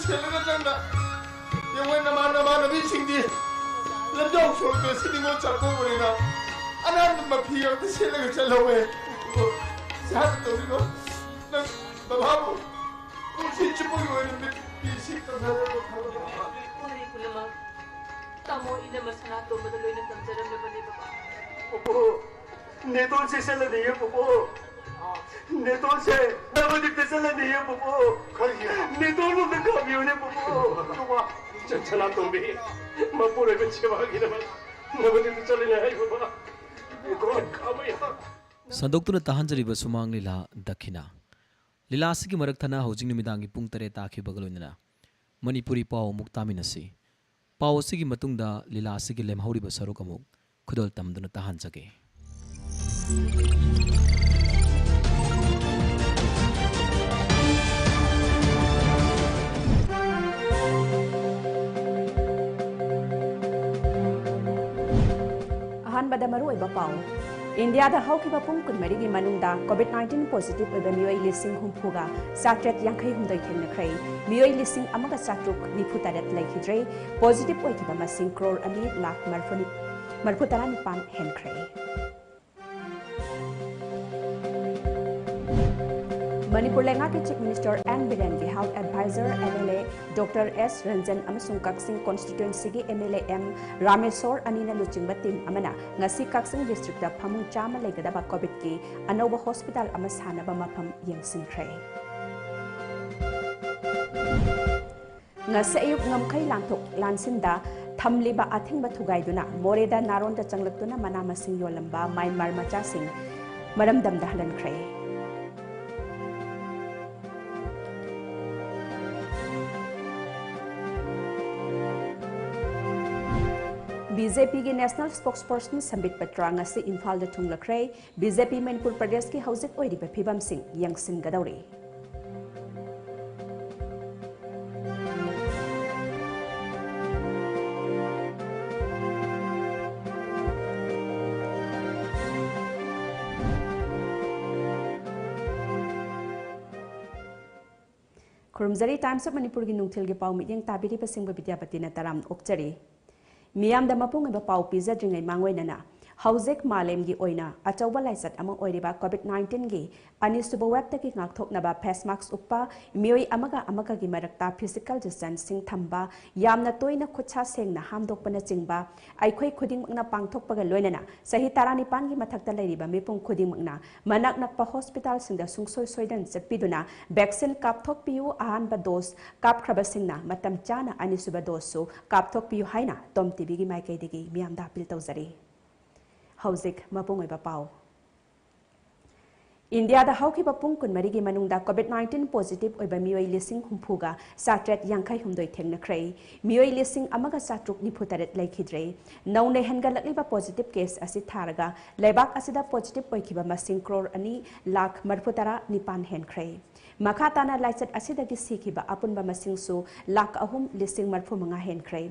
ꯁꯦꯠꯂꯒ ꯅꯪꯅ ꯌꯦꯡꯉꯣ, ꯅꯃꯥꯟ ꯅꯃꯥꯟꯅꯕꯤꯁꯤꯡꯗꯤ ꯂꯝꯖꯥꯎ ꯁꯣꯔꯣꯛꯇ ꯁꯤ ꯅꯤꯉꯣꯜ ꯆꯥꯛꯀꯧꯕꯅꯤꯅ ꯑꯅꯥꯟꯕ ꯃꯐꯤ ꯉꯥꯛꯇ ꯁꯦꯠꯂꯒ ꯆꯠꯍꯧꯋꯦ꯫ ꯏꯁꯥꯅ ꯇꯧꯔꯤꯕ ꯅꯪ ꯕꯕꯥꯕꯨ ꯄꯨꯟꯁꯤ ꯆꯨꯞꯄꯒꯤ ꯑꯣꯏꯅ ꯃꯤꯠ ꯄꯤ ꯁꯤ ꯀꯟꯊꯔꯒ ꯊꯝꯃꯒ ꯋꯥꯔꯤ ꯄꯨꯝꯅꯃꯛ ꯇꯥꯃꯣ ꯏꯅꯝꯃ ꯁꯅꯥꯇꯣꯝꯕꯗ ꯂꯣꯏꯅ ꯇꯝꯖꯔꯝꯂꯕꯅꯦ ꯕꯕꯥ꯫ ꯄꯨꯄꯨ, ꯅꯦꯇꯣꯟꯁꯦ ꯆꯠꯂꯅꯤꯌꯦ ꯄꯨꯄꯨ꯫ ꯅꯦꯇꯣꯟꯁꯦ ꯅꯕꯗꯤꯞꯇ ꯆꯠꯂꯅꯤꯌꯦ ꯄꯨꯄꯨ꯫ ꯀꯔꯤꯒꯤ? ꯅꯦꯇꯣꯟꯕꯨ ꯑꯝꯇ ꯈꯥꯝꯕꯤꯌꯨꯅꯦ ꯄꯨꯄꯨ꯫ ꯄꯨꯄꯨ꯫ ꯏꯆꯟ ꯁꯅꯥꯇꯣꯝꯕꯤ, ꯃꯄꯨꯔꯣꯏꯕ ꯁꯦꯕꯥꯒꯤꯗꯃꯛ ꯅꯕꯗꯤꯞꯇ ꯆꯠꯂꯅꯤ ꯍꯥꯏ ꯄꯨꯄꯨ꯫ ꯅꯦꯇꯣꯟ ꯈꯥꯝꯕ ꯌꯥ- ꯁꯟꯗꯣꯛꯇꯨꯅ ꯇꯥꯍꯟꯖꯔꯤꯕ ꯁꯨꯃꯥꯡ ꯂꯤꯂꯥ ꯗꯈꯤꯅꯥ꯫ ꯂꯤꯂꯥ ꯑꯁꯤꯒꯤ ꯃꯔꯛ ꯊꯠꯅ ꯍꯧꯖꯤꯛ ꯅꯨꯃꯤꯗꯥꯡꯒꯤ ꯄꯨꯡ ꯇꯔꯦꯠ ꯇꯥꯈꯤꯕꯒ ꯂꯣꯏꯅꯅ ꯃꯅꯤꯄꯨꯔꯤ ꯄꯥꯎ ꯑꯃꯨꯛ ꯇꯥꯃꯤꯟꯅꯁꯤ꯫ ꯄꯥꯎ ꯑꯁꯤꯒꯤ ꯃꯇꯨꯡꯗ ꯂꯤꯂꯥ ꯑꯁꯤꯒꯤ ꯂꯦꯝꯍꯧꯔꯤꯕ ꯁꯔꯨꯛ ꯑꯃꯨꯛ ꯈꯨꯗꯣꯜ ꯇꯝꯗꯨꯅ ꯇꯥꯍꯟꯖꯒꯦ꯫ ꯑꯍꯥꯟꯕꯗ ꯃꯔꯨꯑꯣꯏꯕ ꯄꯥꯎ꯫ ꯏꯟꯗꯤꯌꯥꯗ ꯍꯧꯈꯤꯕ ꯄꯨꯡ ꯀꯨꯟꯃꯔꯤꯒꯤ ꯃꯅꯨꯡꯗ COVID nineteen positive ꯑꯣꯏꯕ ꯃꯤꯑꯣꯏ ꯂꯤꯁꯤꯡ ꯍꯨꯝꯐꯨꯒ ꯆꯥꯇ꯭ꯔꯦꯠ ꯌꯥꯡꯈꯩ ꯍꯨꯝꯗꯣꯏ ꯊꯦꯡꯅꯈ꯭ꯔꯦ꯫ ꯃꯤꯑꯣꯏ ꯂꯤꯁꯤꯡ ꯑꯃꯒ ꯆꯥꯇ꯭ꯔꯨꯛ ꯅꯤꯐꯨ ꯇꯔꯦꯠ ꯂꯩꯈꯤꯗ꯭ꯔꯦ꯫ Positive ꯑꯣꯏꯈꯤꯕ ꯃꯁꯤꯡ ꯀ꯭ꯔꯣꯔ ꯑꯅꯤ ꯂꯥꯈ ꯃꯔꯤꯐꯨ, ꯃꯔꯤꯐꯨ ꯇꯔꯥ ꯅꯤꯄꯥꯟ ꯍꯦꯟꯈ꯭ꯔꯦ꯫ ꯃꯅꯤꯄꯨꯔ ꯂꯩꯉꯥꯛꯀꯤ Chief Minister ꯑꯦꯟ ꯕꯤꯔꯦꯟꯒꯤ health advisor MLA Doctor S Ranjan ꯑꯃꯁꯨꯡ ꯀꯛꯆꯤꯡ constituencyꯒꯤ MLA ꯑꯦꯝ ꯔꯥꯃꯦꯁꯣꯔ ꯑꯅꯤꯅ ꯂꯨꯆꯤꯡꯕ team ꯑꯃꯅ ꯉꯁꯤ ꯀꯛꯆꯤꯡ districtꯇ ꯐꯃꯨꯡ ꯆꯥꯝꯃ ꯂꯩꯒꯗꯕ COVIDꯀꯤ ꯑꯅꯧꯕ hospital ꯑꯃ ꯁꯥꯅꯕ ꯃꯐꯝ ꯌꯦꯡꯁꯤꯟꯈ꯭ꯔꯦ꯫ ꯉꯁꯤ ꯑꯌꯨꯛ ꯉꯝꯈꯩ ꯂꯥꯟꯊꯣꯛ ꯂꯥꯟꯁꯤꯟꯗ ꯊꯝꯂꯤꯕ ꯑꯊꯤꯡꯕ ꯊꯨꯒꯥꯏꯗꯨꯅ ꯃꯣꯔꯦꯗ ꯅꯥꯔꯣꯟꯗ ꯆꯪꯂꯛꯇꯨꯅ ꯃꯅꯥ ꯃꯁꯤꯡ ꯌꯣꯜꯂꯝꯕ ꯃ꯭ꯌꯥꯟꯃꯥꯔ ꯃꯆꯥꯁꯤꯡ ꯃꯔꯝꯗꯝꯗ ꯍꯜꯍꯟꯈ꯭ꯔꯦ꯫ BJPꯒꯤ national spokesperson ꯁꯝꯕꯤꯠ ꯄꯇ꯭ꯔ ꯉꯁꯤ ꯏꯝꯐꯥꯜꯗ ꯊꯨꯡꯂꯈ꯭ꯔꯦ꯫ BJP ꯃꯅꯤꯄꯨꯔ ꯄ꯭ꯔꯗꯦꯁꯀꯤ ꯍꯧꯖꯤꯛ ꯑꯣꯏꯔꯤꯕ ꯐꯤꯕꯝꯁꯤꯡ ꯌꯦꯡꯁꯤꯟꯒꯗꯧꯔꯤ꯫ ꯈꯨꯔꯨꯝꯖꯔꯤ꯫ Times of ꯃꯅꯤꯄꯨꯔꯒꯤ ꯅꯨꯡꯊꯤꯜꯒꯤ ꯄꯥꯎ ꯃꯤꯠꯌꯦꯡ ꯇꯥꯕꯤꯔꯤꯕꯁꯤꯡꯕꯨ ꯕꯤꯗ꯭ꯌꯥꯄꯇꯤꯅ ꯇꯔꯥꯝ ꯑꯣꯛꯆꯔꯤ꯫ ꯃꯤꯌꯥꯝꯗ ꯃꯄꯨꯡ ꯑꯣꯏꯕ ꯄꯥꯎ ꯄꯤꯖꯗ꯭ꯔꯤꯉꯩ ꯃꯥꯡꯑꯣꯏꯅꯅ, ꯍꯧꯖꯤꯛ ꯃꯥꯂꯦꯝꯒꯤ ꯑꯣꯏꯅ ꯑꯆꯧꯕ ꯂꯥꯏꯆꯠ ꯑꯃ ꯑꯣꯏꯔꯤꯕ COVID nineteen ꯒꯤ ꯑꯅꯤꯁꯨꯕ wave ꯇꯒꯤ ꯉꯥꯛꯊꯣꯛꯅꯕ face mask ꯎꯞꯄ, ꯃꯤꯑꯣꯏ ꯑꯃꯒ ꯑꯃꯒꯒꯤ ꯃꯔꯛꯇ physical distancing ꯊꯝꯕ, ꯌꯥꯝꯅ ꯇꯣꯏꯅ ꯈꯨꯠꯁꯥ ꯁꯦꯡꯅ ꯍꯥꯝꯗꯣꯛꯄꯅꯆꯤꯡꯕ ꯑꯩꯈꯣꯏ ꯈꯨꯗꯤꯡꯃꯛꯅ ꯄꯥꯡꯊꯣꯛꯄꯒ ꯂꯣꯏꯅꯅ ꯆꯍꯤ ꯇꯔꯥꯅꯤꯄꯥꯟꯒꯤ ꯃꯊꯛꯇ ꯂꯩꯔꯤꯕ ꯃꯤꯄꯨꯝ ꯈꯨꯗꯤꯡꯃꯛꯅ ꯃꯅꯥꯛ ꯅꯛꯄ hospital ꯁꯤꯡꯗ ꯁꯨꯡꯁꯣꯏ ꯁꯣꯏꯗꯅ ꯆꯠꯄꯤꯗꯨꯅ vaccine ꯀꯥꯞꯊꯣꯛꯄꯤꯌꯨ, ꯑꯍꯥꯟꯕ dose ꯀꯥꯞꯈ꯭ꯔꯕꯁꯤꯡꯅ ꯃꯇꯝ ꯆꯥꯅ ꯑꯅꯤꯁꯨꯕ dose ꯁꯨ ꯀꯥꯞꯊꯣꯛꯄꯤꯌꯨ ꯍꯥꯏꯅ ꯇꯣꯝ ꯇꯤꯚꯤꯒꯤ ꯃꯥꯏꯀꯩꯗꯒꯤ ꯃꯤꯌꯥꯝꯗ appeal ꯇꯧꯖꯔꯤ꯫ ꯍꯧꯖꯤꯛ ꯃꯄꯨꯡ ꯑꯣꯏꯕ ꯄꯥꯎ꯫ ꯏꯟꯗꯤꯌꯥꯗ ꯍꯧꯈꯤꯕ ꯄꯨꯡ ꯀꯨꯟꯃꯔꯤꯒꯤ ꯃꯅꯨꯡꯗ COVID nineteen positive ꯑꯣꯏꯕ ꯃꯤꯑꯣꯏ ꯂꯤꯁꯤꯡ ꯍꯨꯝꯐꯨꯒ ꯆꯥꯇ꯭ꯔꯦꯠ ꯌꯥꯡꯈꯩ ꯍꯨꯝꯗꯣꯏ ꯊꯦꯡꯅꯈ꯭ꯔꯦ꯫ ꯃꯤꯑꯣꯏ ꯂꯤꯁꯤꯡ ꯑꯃꯒ ꯆꯥꯇ꯭ꯔꯨꯛ ꯅꯤꯐꯨ ꯇꯔꯦꯠ ꯂꯩꯈꯤꯗ꯭ꯔꯦ꯫ ꯅꯧꯅ ꯍꯦꯟꯒꯠꯂꯛꯂꯤꯕ positive case ꯑꯁꯤ ꯊꯥꯔꯒ ꯂꯩꯕꯥꯛ ꯑꯁꯤꯗ positive ꯑꯣꯏꯈꯤꯕ ꯃꯁꯤꯡ ꯀ꯭ꯔꯣꯔ ꯑꯅꯤ ꯂꯥꯈ ꯃꯔꯤꯐꯨ ꯇꯔꯥ ꯅꯤꯄꯥꯟ ꯍꯦꯟꯈ꯭ꯔꯦ꯫ ꯃꯈꯥ ꯇꯥꯅ ꯂꯥꯏꯆꯠ ꯑꯁꯤꯗꯒꯤ ꯁꯤꯈꯤꯕ ꯑꯄꯨꯟꯕ ꯃꯁꯤꯡꯁꯨ ꯂꯥꯈ ꯑꯍꯨꯝ ꯂꯤꯁꯤꯡ ꯃꯔꯤꯐꯨ ꯃꯉꯥ ꯍꯦꯟꯈ꯭ꯔꯦ꯫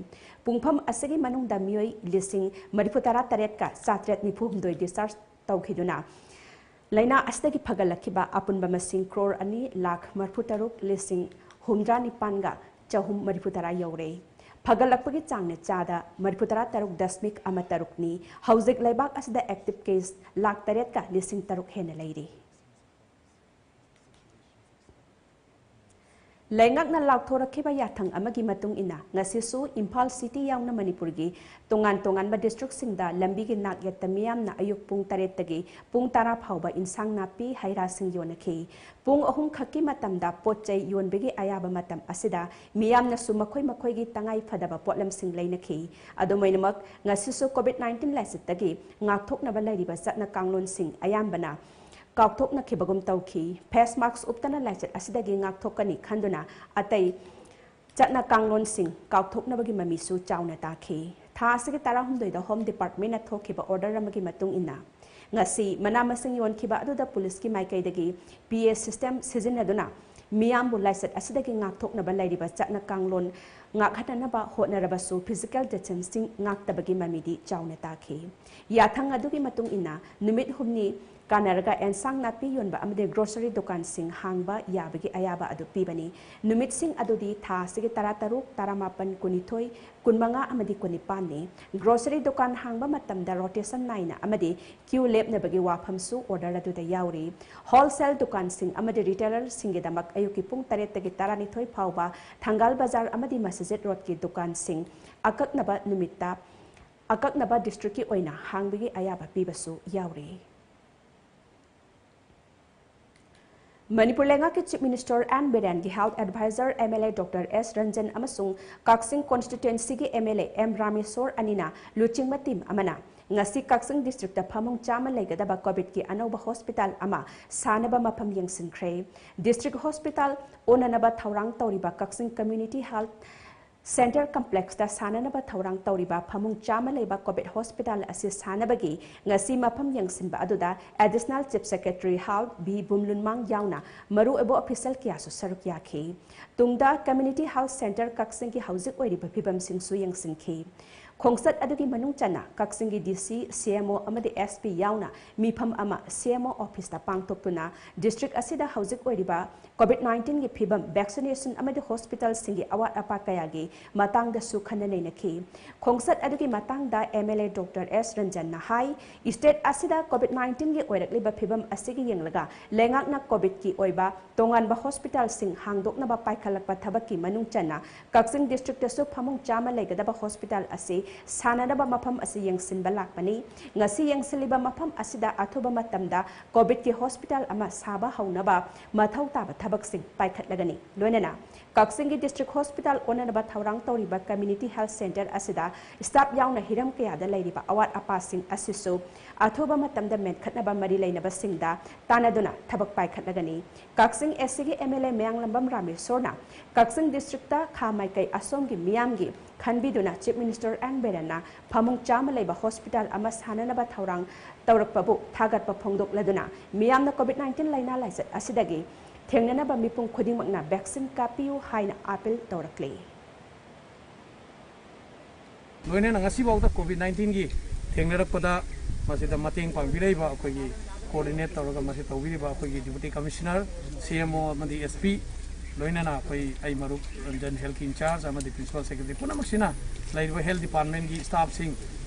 ꯄꯨꯡꯐꯝ ꯑꯁꯤꯒꯤ ꯃꯅꯨꯡꯗ ꯃꯤꯑꯣꯏ ꯂꯤꯁꯤꯡ ꯃꯔꯤꯐꯨ ꯇꯔꯥ ꯇꯔꯦꯠꯀ ꯆꯥꯇ꯭ꯔꯦꯠ ꯅꯤꯐꯨ ꯍꯨꯝꯗꯣꯏ discharge ꯇꯧꯈꯤꯗꯨꯅ ꯂꯥꯏꯅꯥ ꯑꯁꯤꯗꯒꯤ ꯐꯒꯠꯂꯛꯈꯤꯕ ꯑꯄꯨꯟꯕ ꯃꯁꯤꯡ ꯀ꯭ꯔꯣꯔ ꯑꯅꯤ ꯂꯥꯈ ꯃꯔꯤꯐꯨ ꯇꯔꯨꯛ ꯂꯤꯁꯤꯡ ꯍꯨꯝꯗ꯭ꯔꯥ ꯅꯤꯄꯥꯟꯒ ꯆꯍꯨꯝ ꯃꯔꯤꯐꯨ ꯇꯔꯥ ꯌꯧꯔꯦ꯫ ꯐꯒꯠꯂꯛꯄꯒꯤ ꯆꯥꯡꯅ ꯆꯥꯗ ꯃꯔꯤꯐꯨ ꯇꯔꯥ ꯇꯔꯨꯛ ꯗꯁꯃꯤꯛ ꯑꯃ ꯇꯔꯨꯛꯅꯤ꯫ ꯍꯧꯖꯤꯛ ꯂꯩꯕꯥꯛ ꯑꯁꯤꯗ active case ꯂꯥꯈ ꯇꯔꯦꯠꯀ ꯂꯤꯁꯤꯡ ꯇꯔꯨꯛ ꯍꯦꯟꯅ ꯂꯩꯔꯤ꯫ ꯂꯩꯉꯥꯛꯅ ꯂꯥꯎꯊꯣꯔꯛꯈꯤꯕ ꯌꯥꯊꯪ ꯑꯃꯒꯤ ꯃꯇꯨꯡ ꯏꯟꯅ, ꯉꯁꯤꯁꯨ ꯏꯝꯐꯥꯜ city ꯌꯥꯎꯅ ꯃꯅꯤꯄꯨꯔꯒꯤ ꯇꯣꯉꯥꯟ ꯇꯣꯉꯥꯟꯕ district ꯁꯤꯡꯗ ꯂꯝꯕꯤꯒꯤ ꯅꯥꯛ ꯌꯦꯠꯇ ꯃꯤꯌꯥꯝꯅ ꯑꯌꯨꯛ ꯄꯨꯡ ꯇꯔꯦꯠꯇꯒꯤ ꯄꯨꯡ ꯇꯔꯥ ꯐꯥꯎꯕ ꯏꯟꯁꯥꯡ ꯅꯥꯄꯤ, ꯍꯩ ꯔꯥꯁꯤꯡ ꯌꯣꯟꯅꯈꯤ꯫ ꯄꯨꯡ ꯑꯍꯨꯝ ꯈꯛꯀꯤ ꯃꯇꯝꯗ ꯄꯣꯠ ꯆꯩ ꯌꯣꯟꯕꯒꯤ ꯑꯌꯥꯕ ꯃꯇꯝ ꯑꯁꯤꯗ ꯃꯤꯌꯥꯝꯅꯁꯨ ꯃꯈꯣꯏ ꯃꯈꯣꯏꯒꯤ ꯇꯉꯥꯏ ꯐꯗꯕ ꯄꯣꯠꯂꯝꯁꯤꯡ ꯂꯩꯅꯈꯤ꯫ ꯑꯗꯨꯝ ꯑꯣꯏꯅꯃꯛ, ꯉꯁꯤꯁꯨ COVID nineteen ꯂꯥꯏꯆꯠꯇꯒꯤ ꯉꯥꯛꯊꯣꯛꯅꯕ ꯂꯩꯔꯤꯕ ꯆꯠꯅ ꯀꯥꯡꯂꯣꯟꯁꯤꯡ ꯑꯌꯥꯝꯕꯅ ꯀꯥꯎꯊꯣꯛꯅꯈꯤꯕꯒꯨꯝ ꯇꯧꯈꯤ꯫ Face mask ꯎꯞꯇꯅ ꯂꯥꯏꯆꯠ ꯑꯁꯤꯗꯒꯤ ꯉꯥꯛꯊꯣꯛꯀꯅꯤ ꯈꯟꯗꯨꯅ ꯑꯇꯩ ꯆꯠꯅ ꯀꯥꯡꯂꯣꯟꯁꯤꯡ ꯀꯥꯎꯊꯣꯛꯅꯕꯒꯤ ꯃꯃꯤꯁꯨ ꯆꯥꯎꯅ ꯇꯥꯈꯤ꯫ ꯊꯥ ꯑꯁꯤꯒꯤ ꯇꯔꯥꯍꯨꯝꯗꯣꯏꯗ Home Department ꯅ ꯊꯣꯛꯈꯤꯕ order ꯑꯃꯒꯤ ꯃꯇꯨꯡ ꯏꯟꯅ, ꯉꯁꯤ ꯃꯅꯥ ꯃꯁꯤꯡ ꯌꯣꯟꯈꯤꯕ ꯑꯗꯨꯗ ꯄꯨꯂꯤꯁꯀꯤ ꯃꯥꯏꯀꯩꯗꯒꯤ PA system ꯁꯤꯖꯤꯟꯅꯗꯨꯅ ꯃꯤꯌꯥꯝꯕꯨ ꯂꯥꯏꯆꯠ ꯑꯁꯤꯗꯒꯤ ꯉꯥꯛꯊꯣꯛꯅꯕ ꯂꯩꯔꯤꯕ ꯆꯠꯅ ꯀꯥꯡꯂꯣꯟ ꯉꯥꯛꯍꯟꯅꯅꯕ ꯍꯣꯠꯅꯔꯕꯁꯨ physical distancing ꯉꯥꯛꯇꯕꯒꯤ ꯃꯃꯤꯗꯤ ꯆꯥꯎꯅ ꯇꯥꯈꯤ꯫ ꯌꯥꯊꯪ ꯑꯗꯨꯒꯤ ꯃꯇꯨꯡ ꯏꯟꯅ ꯅꯨꯃꯤꯠ ꯍꯨꯝꯅꯤ ꯀꯥꯟꯅꯔꯒ ꯑꯦꯟꯁꯥꯡ ꯅꯥꯄꯤ ꯌꯣꯟꯕ ꯑꯃꯗꯤ grocery ꯗꯨꯀꯥꯟꯁꯤꯡ ꯍꯥꯡꯕ ꯌꯥꯕꯒꯤ ꯑꯌꯥꯕ ꯑꯗꯨ ꯄꯤꯕꯅꯤ꯫ ꯅꯨꯃꯤꯠꯁꯤꯡ ꯑꯗꯨꯗꯤ ꯊꯥ ꯑꯁꯤꯒꯤ ꯇꯔꯥꯇꯔꯨꯛ, ꯇꯔꯥꯃꯥꯄꯟ, ꯀꯨꯟꯅꯤꯊꯣꯏ, ꯀꯨꯟꯃꯉꯥ ꯑꯃꯗꯤ ꯀꯨꯟꯅꯤꯄꯥꯟꯅꯤ꯫ Grocery ꯗꯨꯀꯥꯟ ꯍꯥꯡꯕ ꯃꯇꯝꯗ rotation ꯅꯥꯏꯅ ꯑꯃꯗꯤ queue ꯂꯦꯞꯅꯕꯒꯤ ꯋꯥꯐꯝꯁꯨ order ꯑꯗꯨꯗ ꯌꯥꯎꯔꯤ꯫ Wholesale ꯗꯨꯀꯥꯟꯁꯤꯡ ꯑꯃꯗꯤ retailerꯁꯤꯡꯒꯤꯗꯃꯛ ꯑꯌꯨꯛꯀꯤ ꯄꯨꯡ ꯇꯔꯦꯠꯇꯒꯤ ꯇꯔꯥꯅꯤꯊꯣꯏ ꯐꯥꯎꯕ ꯊꯪꯒꯥꯜ ꯕꯖꯥꯔ ꯑꯃꯗꯤ ꯃꯁꯖꯤꯗ ꯔꯣꯗꯀꯤ ꯗꯨꯀꯥꯟꯁꯤꯡ ꯑꯀꯛꯅꯕ ꯅꯨꯃꯤꯠꯇ ꯑꯀꯛꯅꯕ districtꯀꯤ ꯑꯣꯏꯅ ꯍꯥꯡꯕꯒꯤ ꯑꯌꯥꯕ ꯄꯤꯕꯁꯨ ꯌꯥꯎꯔꯤ꯫ ꯃꯅꯤꯄꯨꯔ ꯂꯩꯉꯥꯛꯀꯤ Chief Minister ꯑꯦꯟ ꯕꯤꯔꯦꯟꯒꯤ health adviser MLA Doctor S Ranjan ꯑꯃꯁꯨꯡ ꯀꯛꯆꯤꯡ constituencyꯒꯤ MLA ꯑꯦꯝ ꯔꯥꯃꯦꯁꯣꯔ ꯑꯅꯤꯅ ꯂꯨꯆꯤꯡꯕ team ꯑꯃꯅ ꯉꯁꯤ ꯀꯛꯆꯤꯡ districtꯇ ꯐꯃꯨꯡ ꯆꯥꯝꯃ ꯂꯩꯒꯗꯕ COVIDꯀꯤ ꯑꯅꯧꯕ hospital ꯑꯃ ꯁꯥꯅꯕ ꯃꯐꯝ ꯌꯦꯡꯁꯤꯟꯈ꯭ꯔꯦ꯫ District hospital ꯑꯣꯟꯅꯅꯕ ꯊꯧꯔꯥꯡ ꯇꯧꯔꯤꯕ ꯀꯛꯆꯤꯡ Community Health Center complexꯇ ꯁꯥꯅꯅꯕ ꯊꯧꯔꯥꯡ ꯇꯧꯔꯤꯕ ꯐꯃꯨꯡ ꯆꯥꯝꯃ ꯂꯩꯕ COVID hospital ꯑꯁꯤ ꯁꯥꯅꯕꯒꯤ ꯉꯁꯤ ꯃꯐꯝ ꯌꯦꯡꯁꯤꯟꯕ ꯑꯗꯨꯗ Additional Chief Secretary Health V Vumlunmang ꯌꯥꯎꯅ ꯃꯔꯨꯑꯣꯏꯕ official ꯀꯌꯥꯁꯨ ꯁꯔꯨꯛ ꯌꯥꯈꯤ꯫ ꯇꯨꯡꯗ Community Health Center ꯀꯛꯆꯤꯡꯒꯤ ꯍꯧꯖꯤꯛ ꯑꯣꯏꯔꯤꯕ ꯐꯤꯕꯝꯁꯤꯡꯁꯨ ꯌꯦꯡꯁꯤꯟꯈꯤ꯫ ꯈꯣꯡꯆꯠ ꯑꯗꯨꯒꯤ ꯃꯅꯨꯡ ꯆꯟꯅ ꯀꯛꯆꯤꯡꯒꯤ DC, CMO ꯑꯃꯗꯤ SP ꯌꯥꯎꯅ ꯃꯤꯐꯝ ꯑꯃ CMO officeꯇ ꯄꯥꯡꯊꯣꯛꯇꯨꯅ district ꯑꯁꯤꯗ ꯍꯧꯖꯤꯛ ꯑꯣꯏꯔꯤꯕ COVID nineteenꯒꯤ ꯐꯤꯕꯝ, vaccination ꯑꯃꯗꯤ hospitalꯁꯤꯡꯒꯤ ꯑꯋꯥꯠ ꯑꯄꯥ ꯀꯌꯥꯒꯤ ꯃꯇꯥꯡꯗꯁꯨ ꯈꯟꯅ ꯅꯩꯅꯈꯤ꯫ ꯈꯣꯡꯆꯠ ꯑꯗꯨꯒꯤ ꯃꯇꯥꯡꯗ MLA Doctor ꯑꯦꯁ ꯔꯟꯖꯟꯅ ꯍꯥꯏ, state ꯑꯁꯤꯗ COVID nineteenꯒꯤ ꯑꯣꯏꯔꯛꯂꯤꯕ ꯐꯤꯕꯝ ꯑꯁꯤꯒꯤ ꯌꯦꯡꯂꯒ ꯂꯩꯉꯥꯛꯅ COVIDꯀꯤ ꯑꯣꯏꯕ ꯇꯣꯉꯥꯟꯕ hospitalꯁꯤꯡ ꯍꯥꯡꯗꯣꯛꯅꯕ ꯄꯥꯏꯈꯠꯂꯛꯄ ꯊꯕꯛꯀꯤ ꯃꯅꯨꯡ ꯆꯟꯅ ꯀꯛꯆꯤꯡ districtꯇꯁꯨ ꯐꯃꯨꯡ ꯆꯥꯝꯃ ꯂꯩꯒꯗꯕ hospital ꯑꯁꯤ ꯁꯥꯅꯅꯕ ꯃꯐꯝ ꯑꯁꯤ ꯌꯦꯡꯁꯤꯟꯕ ꯂꯥꯛꯄꯅꯤ꯫ ꯉꯁꯤ ꯌꯦꯡꯁꯤꯜꯂꯤꯕ ꯃꯐꯝ ꯑꯁꯤꯗ ꯑꯊꯨꯕ ꯃꯇꯝꯗ COVIDꯀꯤ hospital ꯑꯃ ꯁꯥꯕ ꯍꯧꯅꯕ ꯃꯊꯧ ꯇꯥꯕ ꯊꯕꯛꯁꯤꯡ ꯄꯥꯏꯈꯠꯂꯒꯅꯤ꯫ ꯂꯣꯏꯅꯅ ꯀꯛꯆꯤꯡꯒꯤ district hospital ꯑꯣꯟꯅꯅꯕ ꯊꯧꯔꯥꯡ ꯇꯧꯔꯤꯕ Community Health Center ꯑꯁꯤꯗ staff ꯌꯥꯎꯅ ꯍꯤꯔꯝ ꯀꯌꯥꯗ ꯂꯩꯔꯤꯕ ꯑꯋꯥꯠ ꯑꯄꯥꯁꯤꯡ ꯑꯁꯤꯁꯨ ꯑꯊꯨꯕ ꯃꯇꯝꯗ ꯃꯦꯟꯈꯠꯅꯕ ꯃꯔꯤ ꯂꯩꯅꯕꯁꯤꯡꯗ ꯇꯥꯟꯅꯗꯨꯅ ꯊꯕꯛ ꯄꯥꯏꯈꯠꯂꯒꯅꯤ꯫ ꯀꯛꯆꯤꯡ ACꯒꯤ MLA ꯃꯌꯥꯡꯂꯝꯕꯝ ꯔꯥꯃꯦꯁꯣꯔꯅ ꯀꯛꯆꯤꯡ districtꯇ ꯈꯥ ꯃꯥꯏꯀꯩ ꯑꯁꯣꯝꯒꯤ ꯃꯤꯌꯥꯝꯒꯤ ꯈꯟꯕꯤꯗꯨꯅ Chief Minister ꯑꯦꯟ ꯕꯤꯔꯦꯟꯅ ꯐꯃꯨꯡ ꯆꯥꯝꯃ ꯂꯩꯕ hospital ꯑꯃ ꯁꯥꯅꯅꯕ ꯊꯧꯔꯥꯡ ꯇꯧꯔꯛꯄꯕꯨ ꯊꯥꯒꯠꯄ ꯐꯣꯡꯗꯣꯛꯂꯗꯨꯅ ꯃꯤꯌꯥꯝꯅ COVID nineteen ꯂꯥꯏꯅꯥ ꯂꯥꯏꯆꯠ ꯑꯁꯤꯗꯒꯤ ꯊꯦꯡꯅꯅꯕ ꯃꯤꯄꯨꯝ ꯈꯨꯗꯤꯡꯃꯛꯅ vaccine ꯀꯥꯞꯄꯤꯌꯨ ꯍꯥꯏꯅ appeal ꯇꯧꯔꯛꯂꯤ꯫ ꯂꯣꯏꯅꯅ ꯉꯁꯤꯐꯥꯎꯗ ꯀꯣꯚꯤꯗ ꯅꯥꯏꯟꯇꯤꯟꯒꯤ ꯊꯦꯡꯅꯔꯛꯄꯗ ꯃꯁꯤꯗ ꯃꯇꯦꯡ ꯄꯥꯡꯕꯤꯔꯛꯏꯕ ꯑꯩꯈꯣꯏꯒꯤ ꯀꯣꯑꯣꯔꯗꯤꯅꯦꯠ ꯇꯧꯔꯒ ꯃꯁꯤ ꯇꯧꯕꯤꯔꯤꯕ ꯑꯩꯈꯣꯏꯒꯤ ꯗꯤꯄꯨꯇꯤ ꯀꯃꯤꯁꯅꯔ, ꯁꯤ ꯑꯦꯝ ꯑꯣ ꯑꯃꯗꯤ ꯑꯦꯁ ꯄꯤ, ꯂꯣꯏꯅꯅ ꯑꯩꯈꯣꯏ ꯑꯩ ꯃꯔꯨꯞ ꯔꯟꯖꯟ, ꯍꯦꯜꯊꯀꯤ ꯏꯟꯆꯥꯔꯖ ꯑꯃꯗꯤ ꯄ꯭ꯔꯤꯟꯁꯤꯄꯥꯜ ꯁꯦꯀ꯭ꯔꯦꯇꯔꯤ ꯄꯨꯝꯅꯃꯛꯁꯤꯅ ꯂꯩꯔꯤꯕ ꯍꯦꯜꯊ ꯗꯤꯄꯥꯔꯠꯃꯦꯟꯒꯤ ꯁ꯭ꯇꯥꯐꯁꯤꯡ,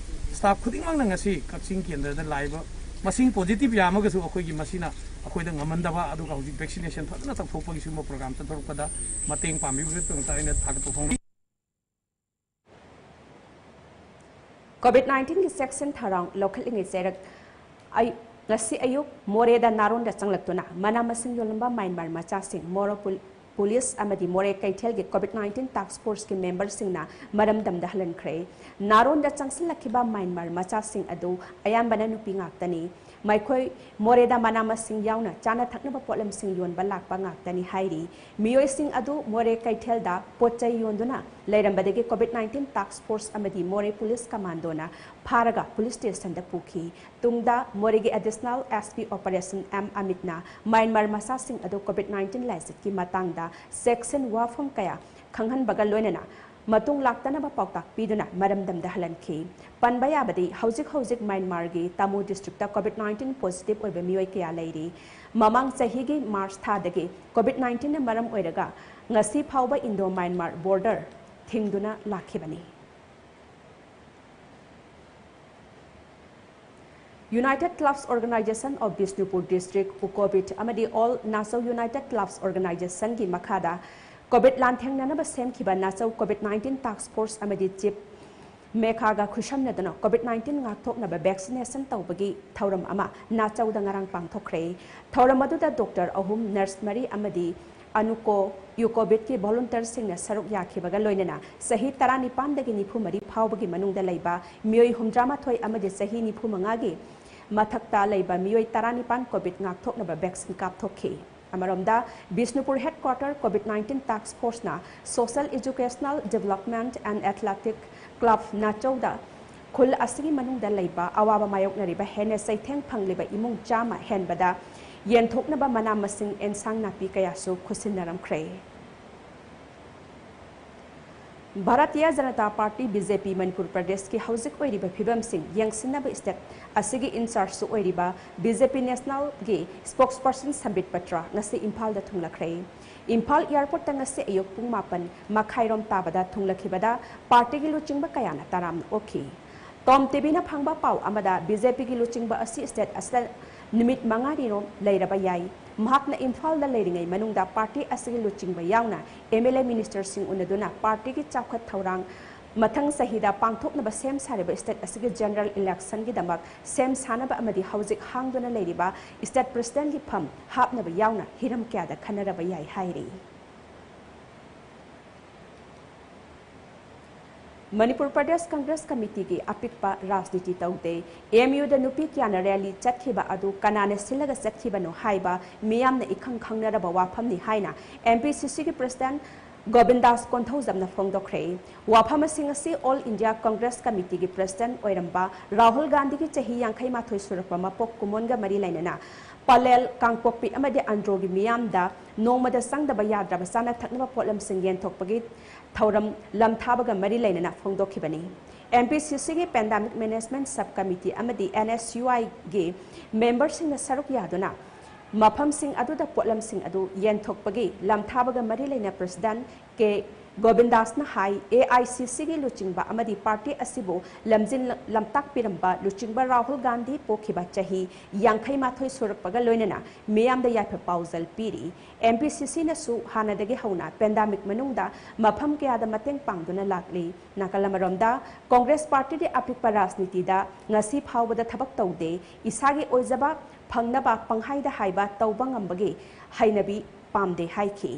ꯁ꯭ꯇꯥꯐ ꯈꯨꯗꯤꯡꯃꯛꯅ ꯉꯁꯤ ꯀꯛꯆꯤꯡ ꯀꯦꯟꯗ꯭ꯔꯗ ꯂꯥꯛꯏꯕ ꯃꯁꯤꯡ ꯄꯣꯖꯤꯇꯤꯚ ꯌꯥꯝꯃꯒꯁꯨ ꯑꯩꯈꯣꯏꯒꯤ ꯃꯁꯤꯅ ꯑꯩꯈꯣꯏꯗ ꯉꯝꯍꯟꯗꯕ, ꯑꯗꯨꯒ ꯍꯧꯖꯤꯛ ꯚꯦꯛꯁꯤꯅꯦꯁꯟ ꯐꯖꯅ ꯇꯧꯊꯣꯛꯄꯒꯤ ꯁꯤꯒꯨꯝꯕ ꯄ꯭ꯔꯣꯒ꯭ꯔꯥꯝ ꯆꯠꯊꯣꯔꯛꯄꯗ ꯃꯇꯦꯡ ꯄꯥꯡꯕꯤꯕꯒꯤꯗꯃꯛꯇ ꯑꯩꯅ ꯊꯥꯒꯠꯄ ꯐꯣꯡꯗꯣꯛꯏ꯫ ꯀꯣꯚꯤꯗ ꯅꯥꯏꯟꯇꯤꯟꯒꯤ ꯆꯦꯛꯁꯤꯟ ꯊꯧꯔꯥꯡ ꯂꯧꯈꯠꯂꯤꯉꯩ ꯆꯩꯔꯛ ꯑꯌꯨꯛ, ꯉꯁꯤ ꯑꯌꯨꯛ ꯃꯣꯔꯦꯗ ꯅꯥꯔꯣꯟꯗ ꯆꯪꯂꯛꯇꯨꯅ ꯃꯅꯥ ꯃꯁꯤꯡ ꯌꯣꯜꯂꯝꯕ ꯃ꯭ꯌꯥꯟꯃꯥꯔ ꯃꯆꯥꯁꯤꯡ ꯃꯣꯔꯣ ꯄꯨꯜ-, ꯄꯨꯂꯤꯁ ꯑꯃꯗꯤ ꯃꯣꯔꯦ ꯀꯩꯊꯦꯜꯒꯤ ꯀꯣꯚꯤꯗ ꯅꯥꯏꯟꯇꯤꯟ ꯇꯥꯛꯁ ꯐꯣꯔꯁꯀꯤ ꯃꯦꯝꯕꯔꯁꯤꯡꯅ ꯃꯔꯝꯗꯝꯗ ꯍꯜꯍꯟꯈ꯭ꯔꯦ꯫ ꯅꯥꯔꯣꯟꯗ ꯆꯪꯁꯤꯜꯂꯛꯈꯤꯕ ꯃ꯭ꯌꯥꯟꯃꯥꯔ ꯃꯆꯥꯁꯤꯡ ꯑꯗꯨ ꯑꯌꯥꯝꯕꯅ ꯅꯨꯄꯤ ꯉꯥꯛꯇꯅꯤ꯫ ꯃꯈꯣꯏ ꯃꯣꯔꯦꯗ ꯃꯅꯥ ꯃꯁꯤꯡ ꯌꯥꯎꯅ ꯆꯥꯅ ꯊꯛꯅꯕ ꯄꯣꯠꯂꯝꯁꯤꯡ ꯌꯣꯟꯕ ꯂꯥꯛꯄ ꯉꯥꯛꯇꯅꯤ ꯍꯥꯏꯔꯤ꯫ ꯃꯤꯑꯣꯏꯁꯤꯡ ꯑꯗꯨ ꯃꯣꯔꯦ ꯀꯩꯊꯦꯜꯗ ꯄꯣꯠ ꯆꯩ ꯌꯣꯟꯗꯨꯅ ꯂꯩꯔꯝꯕꯗꯒꯤ ꯀꯣꯚꯤꯗ ꯅꯥꯏꯟꯇꯤꯟ ꯇꯥꯛꯁ ꯐꯣꯔꯁ ꯑꯃꯗꯤ ꯃꯣꯔꯦ ꯄꯨꯂꯤꯁ ꯀꯃꯥꯟꯗꯣꯅ ꯐꯥꯔꯒ ꯄꯨꯂꯤꯁ ꯁ꯭ꯇꯦꯁꯟꯗ ꯄꯨꯈꯤ꯫ ꯇꯨꯡꯗ ꯃꯣꯔꯦꯒꯤ additional S P operation M ꯑꯃꯤꯠꯅ ꯃ꯭ꯌꯥꯟꯃꯥꯔ ꯃꯆꯥꯁꯤꯡ ꯑꯗꯨ ꯀꯣꯚꯤꯗ ꯅꯥꯏꯟꯇꯤꯟ ꯂꯥꯏꯆꯠꯀꯤ ꯃꯇꯥꯡꯗ ꯆꯦꯛꯁꯤꯟ ꯋꯥꯐꯝ ꯀꯌꯥ ꯈꯪꯍꯟꯕꯒ ꯂꯣꯏꯅꯅ ꯃꯇꯨꯡ ꯂꯥꯛꯇꯅꯕ ꯄꯥꯎꯇꯥꯛ ꯄꯤꯗꯨꯅ ꯃꯔꯝꯗꯝꯗ ꯍꯜꯍꯟꯈꯤ꯫ ꯄꯟꯕ ꯌꯥꯕꯗꯤ, ꯍꯧꯖꯤꯛ ꯍꯧꯖꯤꯛ ꯃ꯭ꯌꯥꯟꯃꯥꯔꯒꯤ ꯇꯥꯃꯨ ꯗꯤꯁꯇ꯭ꯔꯤꯛꯇ ꯀꯣꯚꯤꯗ ꯅꯥꯏꯟꯇꯤꯟ ꯄꯣꯖꯤꯇꯤꯚ ꯑꯣꯏꯕ ꯃꯤꯑꯣꯏ ꯀꯌꯥ ꯂꯩꯔꯤ꯫ ꯃꯃꯥꯡ ꯆꯍꯤꯒꯤ ꯃꯥꯔꯆ ꯊꯥꯗꯒꯤ ꯀꯣꯚꯤꯗ ꯅꯥꯏꯟꯇꯤꯟꯅ ꯃꯔꯝ ꯑꯣꯏꯔꯒ ꯉꯁꯤ ꯐꯥꯎꯕ ꯏꯟꯗꯣ ꯃ꯭ꯌꯥꯟꯃꯥꯔ ꯕꯣꯔꯗꯔ ꯊꯤꯡꯗꯨꯅ ꯂꯥꯛꯈꯤꯕꯅꯤ꯫ United Clubs Organization of Bishnupur District, UCOBID, ꯑꯃꯗꯤ All Nachau United Clubs Organizationꯒꯤ ꯃꯈꯥꯗ ꯀꯣꯚꯤꯗ ꯂꯥꯟꯊꯦꯡꯅꯅꯕ ꯁꯦꯝꯈꯤꯕ ꯅꯥꯆꯧ ꯀꯣꯚꯤꯗ ꯅꯥꯏꯟꯇꯤꯟ ꯇꯥꯛꯁ ꯐꯣꯔꯁ ꯑꯃꯗꯤ ꯆꯤꯐ ꯃꯦꯈꯥꯒ ꯈꯨꯠꯁꯝꯅꯗꯨꯅ ꯀꯣꯚꯤꯗ ꯅꯥꯏꯟꯇꯤꯟ ꯉꯥꯛꯊꯣꯛꯅꯕ ꯚꯦꯛꯁꯤꯅꯦꯁꯟ ꯇꯧꯕꯒꯤ ꯊꯧꯔꯝ ꯑꯃ ꯅꯥꯆꯧꯗ ꯉꯔꯥꯡ ꯄꯥꯡꯊꯣꯛꯈ꯭ꯔꯦ꯫ ꯊꯧꯔꯝ ꯑꯗꯨꯗ ꯗꯣꯛꯇꯔ ꯑꯍꯨꯝ, ꯅꯔꯁ ꯃꯔꯤ ꯑꯃꯗꯤ ꯑꯅꯨꯀꯣ ꯌꯨꯀꯣꯕꯤꯠꯀꯤ ꯚꯣꯂꯨꯟꯇꯤꯌꯔꯁꯤꯡꯅ ꯁꯔꯨꯛ ꯌꯥꯈꯤꯕꯒ ꯂꯣꯏꯅꯅ ꯆꯍꯤ ꯇꯔꯥꯅꯤꯄꯥꯟꯗꯒꯤ ꯅꯤꯐꯨ ꯃꯔꯤ ꯐꯥꯎꯕꯒꯤ ꯃꯅꯨꯡꯗ ꯂꯩꯕ ꯃꯤꯑꯣꯏ ꯍꯨꯝꯗ꯭ꯔꯥꯃꯥꯊꯣꯏ ꯑꯃꯗꯤ ꯆꯍꯤ ꯅꯤꯐꯨ ꯃꯉꯥꯒꯤ ꯃꯊꯛꯇ ꯂꯩꯕ ꯃꯤꯑꯣꯏ ꯇꯔꯥꯅꯤꯄꯥꯟ ꯀꯣꯚꯤꯗ ꯉꯥꯛꯊꯣꯛꯅꯕ ꯚꯦꯛꯁꯤꯟ ꯀꯥꯞꯊꯣꯛꯈꯤ꯫ ꯑꯃꯔꯣꯝꯗ, ꯕꯤꯁꯅꯨꯄꯨꯔ ꯍꯦꯗꯀ꯭ꯋꯥꯇꯔ ꯀꯣꯚꯤꯗ ꯅꯥꯏꯟꯇꯤꯟ ꯇꯥꯛꯁ ꯐꯣꯔꯁꯅ Social Educational Development and Athletic Club ꯅꯥꯆꯧꯗ ꯈꯨꯜ ꯑꯁꯤꯒꯤ ꯃꯅꯨꯡꯗ ꯂꯩꯕ ꯑꯋꯥꯕ ꯃꯥꯌꯣꯛꯅꯔꯤꯕ ꯍꯦꯟꯅ ꯆꯩꯊꯦꯡ ꯐꯪꯂꯤꯕ ꯏꯃꯨꯡ ꯆꯥꯝꯃ ꯍꯦꯟꯕꯗ ꯌꯦꯟꯊꯣꯛꯅꯕ ꯃꯅꯥ ꯃꯁꯤꯡ, ꯑꯦꯟꯁꯥꯡ ꯅꯥꯄꯤ ꯀꯌꯥꯁꯨ ꯈꯨꯠꯁꯤꯟꯅꯔꯝꯈ꯭ꯔꯦ꯫ Bharatiya Janata party, B J ꯄꯤ, ꯃꯅꯤꯄꯨꯔ ꯄ꯭ꯔꯗꯦꯁꯀꯤ ꯍꯧꯖꯤꯛ ꯑꯣꯏꯔꯤꯕ ꯐꯤꯕꯝꯁꯤꯡ ꯌꯦꯡꯁꯤꯟꯅꯕ ꯁ꯭ꯇꯦꯠ ꯑꯁꯤꯒꯤ ꯏꯟꯆꯥꯔꯖꯁꯨ ꯑꯣꯏꯔꯤꯕ ꯕꯤ ꯖꯦ ꯄꯤ ꯅꯦꯁꯅꯦꯜꯒꯤ ꯁ꯭ꯄꯣꯛꯁꯄꯔꯁꯟ ꯁꯝꯕꯤꯠ ꯄꯇ꯭ꯔ ꯉꯁꯤ ꯏꯝꯐꯥꯜꯗ ꯊꯨꯡꯂꯈ꯭ꯔꯦ꯫ ꯏꯝꯐꯥꯜ ꯑꯦꯌꯔꯄꯣꯔꯠꯇ ꯉꯁꯤ ꯑꯌꯨꯛ ꯄꯨꯡ ꯃꯥꯄꯟ ꯃꯈꯥꯏꯔꯣꯝ ꯇꯥꯕꯗ ꯊꯨꯡꯂꯈꯤꯕꯗ ꯄꯥꯔꯇꯤꯒꯤ ꯂꯨꯆꯤꯡꯕ ꯀꯌꯥꯅ ꯇꯔꯥꯝꯅ ꯑꯣꯛꯈꯤ꯫ ꯇꯣꯝ ꯇꯤꯚꯤꯅ ꯐꯪꯕ ꯄꯥꯎ ꯑꯃꯗ, ꯕꯤ ꯖꯦ ꯄꯤꯒꯤ ꯂꯨꯆꯤꯡꯕ ꯑꯁꯤ ꯁ꯭ꯇꯦꯠ ꯑꯁꯤꯗ ꯅꯨꯃꯤꯠ ꯃꯉꯥꯅꯤꯔꯣꯝ ꯂꯩꯔꯕ ꯌꯥꯏ꯫ ꯃꯍꯥꯛꯅ ꯏꯝꯐꯥꯜꯗ ꯂꯩꯔꯤꯉꯩ ꯃꯅꯨꯡꯗ ꯄꯥꯔꯇꯤ ꯑꯁꯤꯒꯤ ꯂꯨꯆꯤꯡꯕ ꯌꯥꯎꯅ ꯑꯦꯝ ꯑꯦꯜ ꯑꯦ, ꯃꯤꯅꯤꯁꯇꯔꯁꯤꯡ ꯎꯅꯗꯨꯅ ꯄꯥꯔꯇꯤꯒꯤ ꯆꯥꯎꯈꯠ ꯊꯧꯔꯥꯡ ꯃꯊꯪ ꯆꯍꯤꯗ ꯄꯥꯡꯊꯣꯛꯅꯕ ꯁꯦꯝ ꯁꯥꯔꯤꯕ ꯁ꯭ꯇꯦꯠ ꯑꯁꯤꯒꯤ ꯖꯦꯅꯔꯦꯜ ꯏꯂꯦꯛꯁꯟꯒꯤꯗꯃꯛ ꯁꯦꯝ ꯁꯥꯅꯕ ꯑꯃꯗꯤ ꯍꯧꯖꯤꯛ ꯍꯥꯡꯗꯨꯅ ꯂꯩꯔꯤꯕ ꯁ꯭ꯇꯦꯠ ꯄ꯭ꯔꯦꯁꯤꯗꯦꯟꯠꯀꯤ ꯐꯝ ꯍꯥꯞꯅꯕ ꯌꯥꯎꯅ ꯍꯤꯔꯝ ꯀꯌꯥꯗ ꯈꯟꯅꯔꯕ ꯌꯥꯏ ꯍꯥꯏꯔꯤ꯫ ꯃꯅꯤꯄꯨꯔ ꯄ꯭ꯔꯗꯦꯁ ꯀꯪꯒ꯭ꯔꯦꯁ ꯀꯃꯤꯇꯤꯒꯤ ꯑꯄꯤꯛꯄ ꯔꯥꯖꯅꯤꯇꯤ ꯇꯧꯗꯦ꯫ ꯑꯦꯝ ꯌꯨꯗ ꯅꯨꯄꯤ ꯀꯌꯥꯅ ꯔꯦꯂꯤ ꯆꯠꯈꯤꯕ ꯑꯗꯨ ꯀꯅꯥꯅ ꯁꯤꯜꯂꯒ ꯆꯠꯈꯤꯕꯅꯣ ꯍꯥꯏꯕ ꯃꯤꯌꯥꯝꯅ ꯏꯈꯪ ꯈꯪꯅꯔꯕ ꯋꯥꯐꯝꯅꯤ ꯍꯥꯏꯅ ꯑꯦꯝ ꯄꯤ ꯁꯤ ꯁꯤꯒꯤ ꯄ꯭ꯔꯦꯁꯤꯗꯦꯟꯠ ꯒꯣꯕꯤꯟꯗꯥꯁ ꯀꯣꯟꯊꯧꯖꯝꯅ ꯐꯣꯡꯗꯣꯛꯈ꯭ꯔꯦ꯫ ꯋꯥꯐꯝꯁꯤꯡ ꯑꯁꯤ ꯑꯣꯜ ꯏꯟꯗꯤꯌꯥ ꯀꯪꯒ꯭ꯔꯦꯁ ꯀꯃꯤꯇꯤꯒꯤ ꯄ꯭ꯔꯦꯁꯤꯗꯦꯟꯠ ꯑꯣꯏꯔꯝꯕ ꯔꯥꯍꯨꯜ ꯒꯥꯟꯙꯤꯒꯤ ꯆꯍꯤ ꯌꯥꯡꯈꯩ ꯃꯥꯊꯣꯏ ꯁꯨꯔꯛꯄ ꯃꯄꯣꯛ ꯀꯨꯝꯑꯣꯟꯒ ꯃꯔꯤ ꯂꯩꯅꯅ ꯄꯂꯦꯜ, ꯀꯥꯡꯄꯣꯛꯄꯤ ꯑꯃꯗꯤ ꯑꯟꯗ꯭ꯔꯣꯒꯤ ꯃꯤꯌꯥꯝꯗ ꯅꯣꯡꯃꯗ ꯆꯪꯗꯕ ꯌꯥꯗ꯭ꯔꯕ ꯆꯥꯅ ꯊꯛꯅꯕ ꯄꯣꯠꯂꯝꯁꯤꯡ ꯌꯦꯟꯊꯣꯛꯄꯒꯤ ꯊꯧꯔꯝ ꯂꯝꯊꯥꯕꯒ ꯃꯔꯤ ꯂꯩꯅꯅ ꯐꯣꯡꯗꯣꯛꯈꯤꯕꯅꯤ꯫ ꯑꯦꯝ ꯄꯤ ꯁꯤ ꯁꯤꯒꯤ ꯄꯦꯟꯗꯥꯃꯤꯛ ꯃꯦꯅꯦꯖꯃꯦꯟꯠ ꯁꯕ ꯀꯃꯤꯇꯤ ꯑꯃꯗꯤ ꯑꯦꯟ ꯑꯦꯁ ꯌꯨ ꯑꯥꯏꯒꯤ ꯃꯦꯝꯕꯔꯁꯤꯡꯅ ꯁꯔꯨꯛ ꯌꯥꯗꯨꯅ ꯃꯐꯝꯁꯤꯡ ꯑꯗꯨꯗ ꯄꯣꯠꯂꯝꯁꯤꯡ ꯑꯗꯨ ꯌꯦꯟꯊꯣꯛꯄꯒꯤ ꯂꯝꯊꯥꯕꯒ ꯃꯔꯤ ꯂꯩꯅ president K ꯒꯣꯕꯤꯟꯗꯥꯁꯅ high, A I C ꯁꯤꯒꯤ ꯂꯨꯆꯤꯡꯕ ꯑꯃꯗꯤ ꯄꯥꯔꯇꯤ ꯑꯁꯤꯕꯨ ꯂꯝꯖꯤꯡ ꯂꯝꯇꯥꯛꯄꯤꯔꯝꯕ ꯂꯨꯆꯤꯡꯕ ꯔꯥꯍꯨꯜ ꯒꯥꯟꯙꯤ ꯄꯣꯛꯈꯤꯕ ꯆꯍꯤ ꯌꯥꯡꯈꯩ ꯃꯥꯊꯣꯏ ꯁꯨꯔꯛꯄꯒ ꯂꯣꯏꯅꯅ ꯃꯤꯌꯥꯝꯗ ꯌꯥꯏꯐ ꯄꯥꯎꯖꯦꯜ ꯄꯤꯔꯤ꯫ ꯑꯦꯝ ꯄꯤ ꯁꯤ ꯁꯤꯅꯁꯨ ꯍꯥꯟꯅꯗꯒꯤ ꯍꯧꯅ ꯄꯦꯟꯗꯥꯃꯤꯛ ꯃꯅꯨꯡꯗ ꯃꯐꯝ ꯀꯌꯥꯗ ꯃꯇꯦꯡ ꯄꯥꯡꯗꯨꯅ ꯂꯥꯛꯂꯤ꯫ ꯅꯥꯀꯜ ꯑꯃꯔꯣꯝꯗ, ꯀꯪꯒ꯭ꯔꯦꯁ ꯄꯥꯔꯇꯤꯗꯤ ꯑꯄꯤꯛꯄ ꯔꯥꯖꯅꯤꯇꯤꯗ ꯉꯁꯤ ꯐꯥꯎꯕꯗ ꯊꯕꯛ ꯇꯧꯗꯦ꯫ ꯏꯁꯥꯒꯤ ꯑꯣꯏꯖꯕ ꯐꯪꯅꯕ ꯄꯪꯍꯥꯏꯗ ꯍꯥꯏꯕ ꯇꯧꯕ ꯉꯝꯕꯒꯤ ꯍꯩꯅꯕꯤ ꯄꯥꯝꯗꯦ ꯍꯥꯏꯈꯤ꯫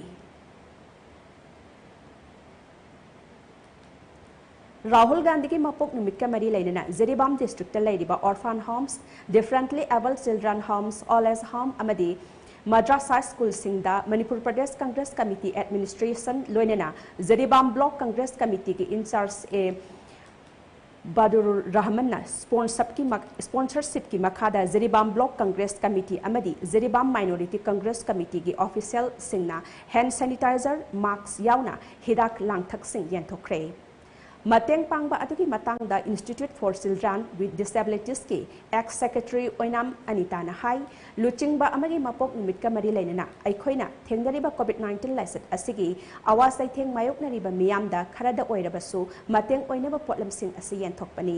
ꯔꯥꯍꯨꯜ ꯒꯥꯟꯙꯤꯒꯤ ꯃꯄꯣꯛ ꯅꯨꯃꯤꯠꯀ ꯃꯔꯤ ꯂꯩꯅꯅ ꯖꯤꯔꯤꯕꯥꯝ ꯗꯤꯁꯇ꯭ꯔꯤꯛꯇ ꯂꯩꯔꯤꯕ orphan homes, differently abled children homes, old age home ꯑꯃꯗꯤ ꯃꯗ꯭ꯔꯁꯥ ꯁ꯭ꯀꯨꯜꯁꯤꯡꯗ ꯃꯅꯤꯄꯨꯔ ꯄ꯭ꯔꯗꯦꯁ ꯀꯪꯒ꯭ꯔꯦꯁ ꯀꯃꯤꯇꯤ ꯑꯦꯗꯃꯤꯅꯤꯁꯇ꯭ꯔꯦꯁꯟ ꯂꯣꯏꯅꯅ ꯖꯤꯔꯤꯕꯥꯝ ꯕ꯭ꯂꯣꯛ ꯀꯪꯒ꯭ꯔꯦꯁ ꯀꯃꯤꯇꯤꯒꯤ ꯏꯟꯆꯥꯔꯖ ꯑꯦ ꯕꯥꯗꯨꯔꯨꯔ ꯔꯍꯃꯟꯅ ꯁ꯭ꯄꯣꯟꯁꯔꯞꯀꯤ ꯃꯛ-, ꯁ꯭ꯄꯣꯟꯁꯔꯁꯤꯞꯀꯤ ꯃꯈꯥꯗ ꯖꯤꯔꯤꯕꯥꯝ ꯕ꯭ꯂꯣꯛ ꯀꯪꯒ꯭ꯔꯦꯁ ꯀꯃꯤꯇꯤ ꯑꯃꯗꯤ ꯖꯤꯔꯤꯕꯥꯝ ꯃꯥꯏꯅꯣꯔꯤꯇꯤ ꯀꯪꯒ꯭ꯔꯦꯁ ꯀꯃꯤꯇꯤꯒꯤ ꯑꯣꯐꯤꯁꯤꯌꯦꯜꯁꯤꯡꯅ ꯍꯦꯟ ꯁꯦꯅꯤꯇꯥꯏꯖꯔ, ꯃꯥꯛꯁ ꯌꯥꯎꯅ ꯍꯤꯗꯥꯛ ꯂꯥꯡꯊꯛꯁꯤꯡ ꯌꯦꯟꯊꯣꯛꯈ꯭ꯔꯦ꯫ ꯃꯇꯦꯡ ꯄꯥꯡꯕ ꯑꯗꯨꯒꯤ ꯃꯇꯥꯡꯗ Institute for Children with Disabilitiesꯀꯤ ꯑꯦꯛꯁ ꯁꯦꯀ꯭ꯔꯦꯇꯔꯤ ꯑꯣꯏꯅꯥꯝ ꯑꯅꯤꯇꯥꯅ ꯍꯥꯏ, ꯂꯨꯆꯤꯡꯕ ꯑꯃꯒꯤ ꯃꯄꯣꯛ ꯅꯨꯃꯤꯠꯀ ꯃꯔꯤ ꯂꯩꯅꯅ ꯑꯩꯈꯣꯏꯅ ꯊꯦꯡꯅꯔꯤꯕ ꯀꯣꯚꯤꯗ ꯅꯥꯏꯟꯇꯤꯟ ꯂꯥꯏꯆꯠ ꯑꯁꯤꯒꯤ ꯑꯋꯥ ꯆꯩꯊꯦꯡ ꯃꯥꯌꯣꯛꯅꯔꯤꯕ ꯃꯤꯌꯥꯝꯗ ꯈꯔꯗ ꯑꯣꯏꯔꯕꯁꯨ ꯃꯇꯦꯡ ꯑꯣꯏꯅꯕ ꯄꯣꯠꯂꯝꯁꯤꯡ ꯑꯁꯤ ꯌꯦꯟꯊꯣꯛꯄꯅꯤ꯫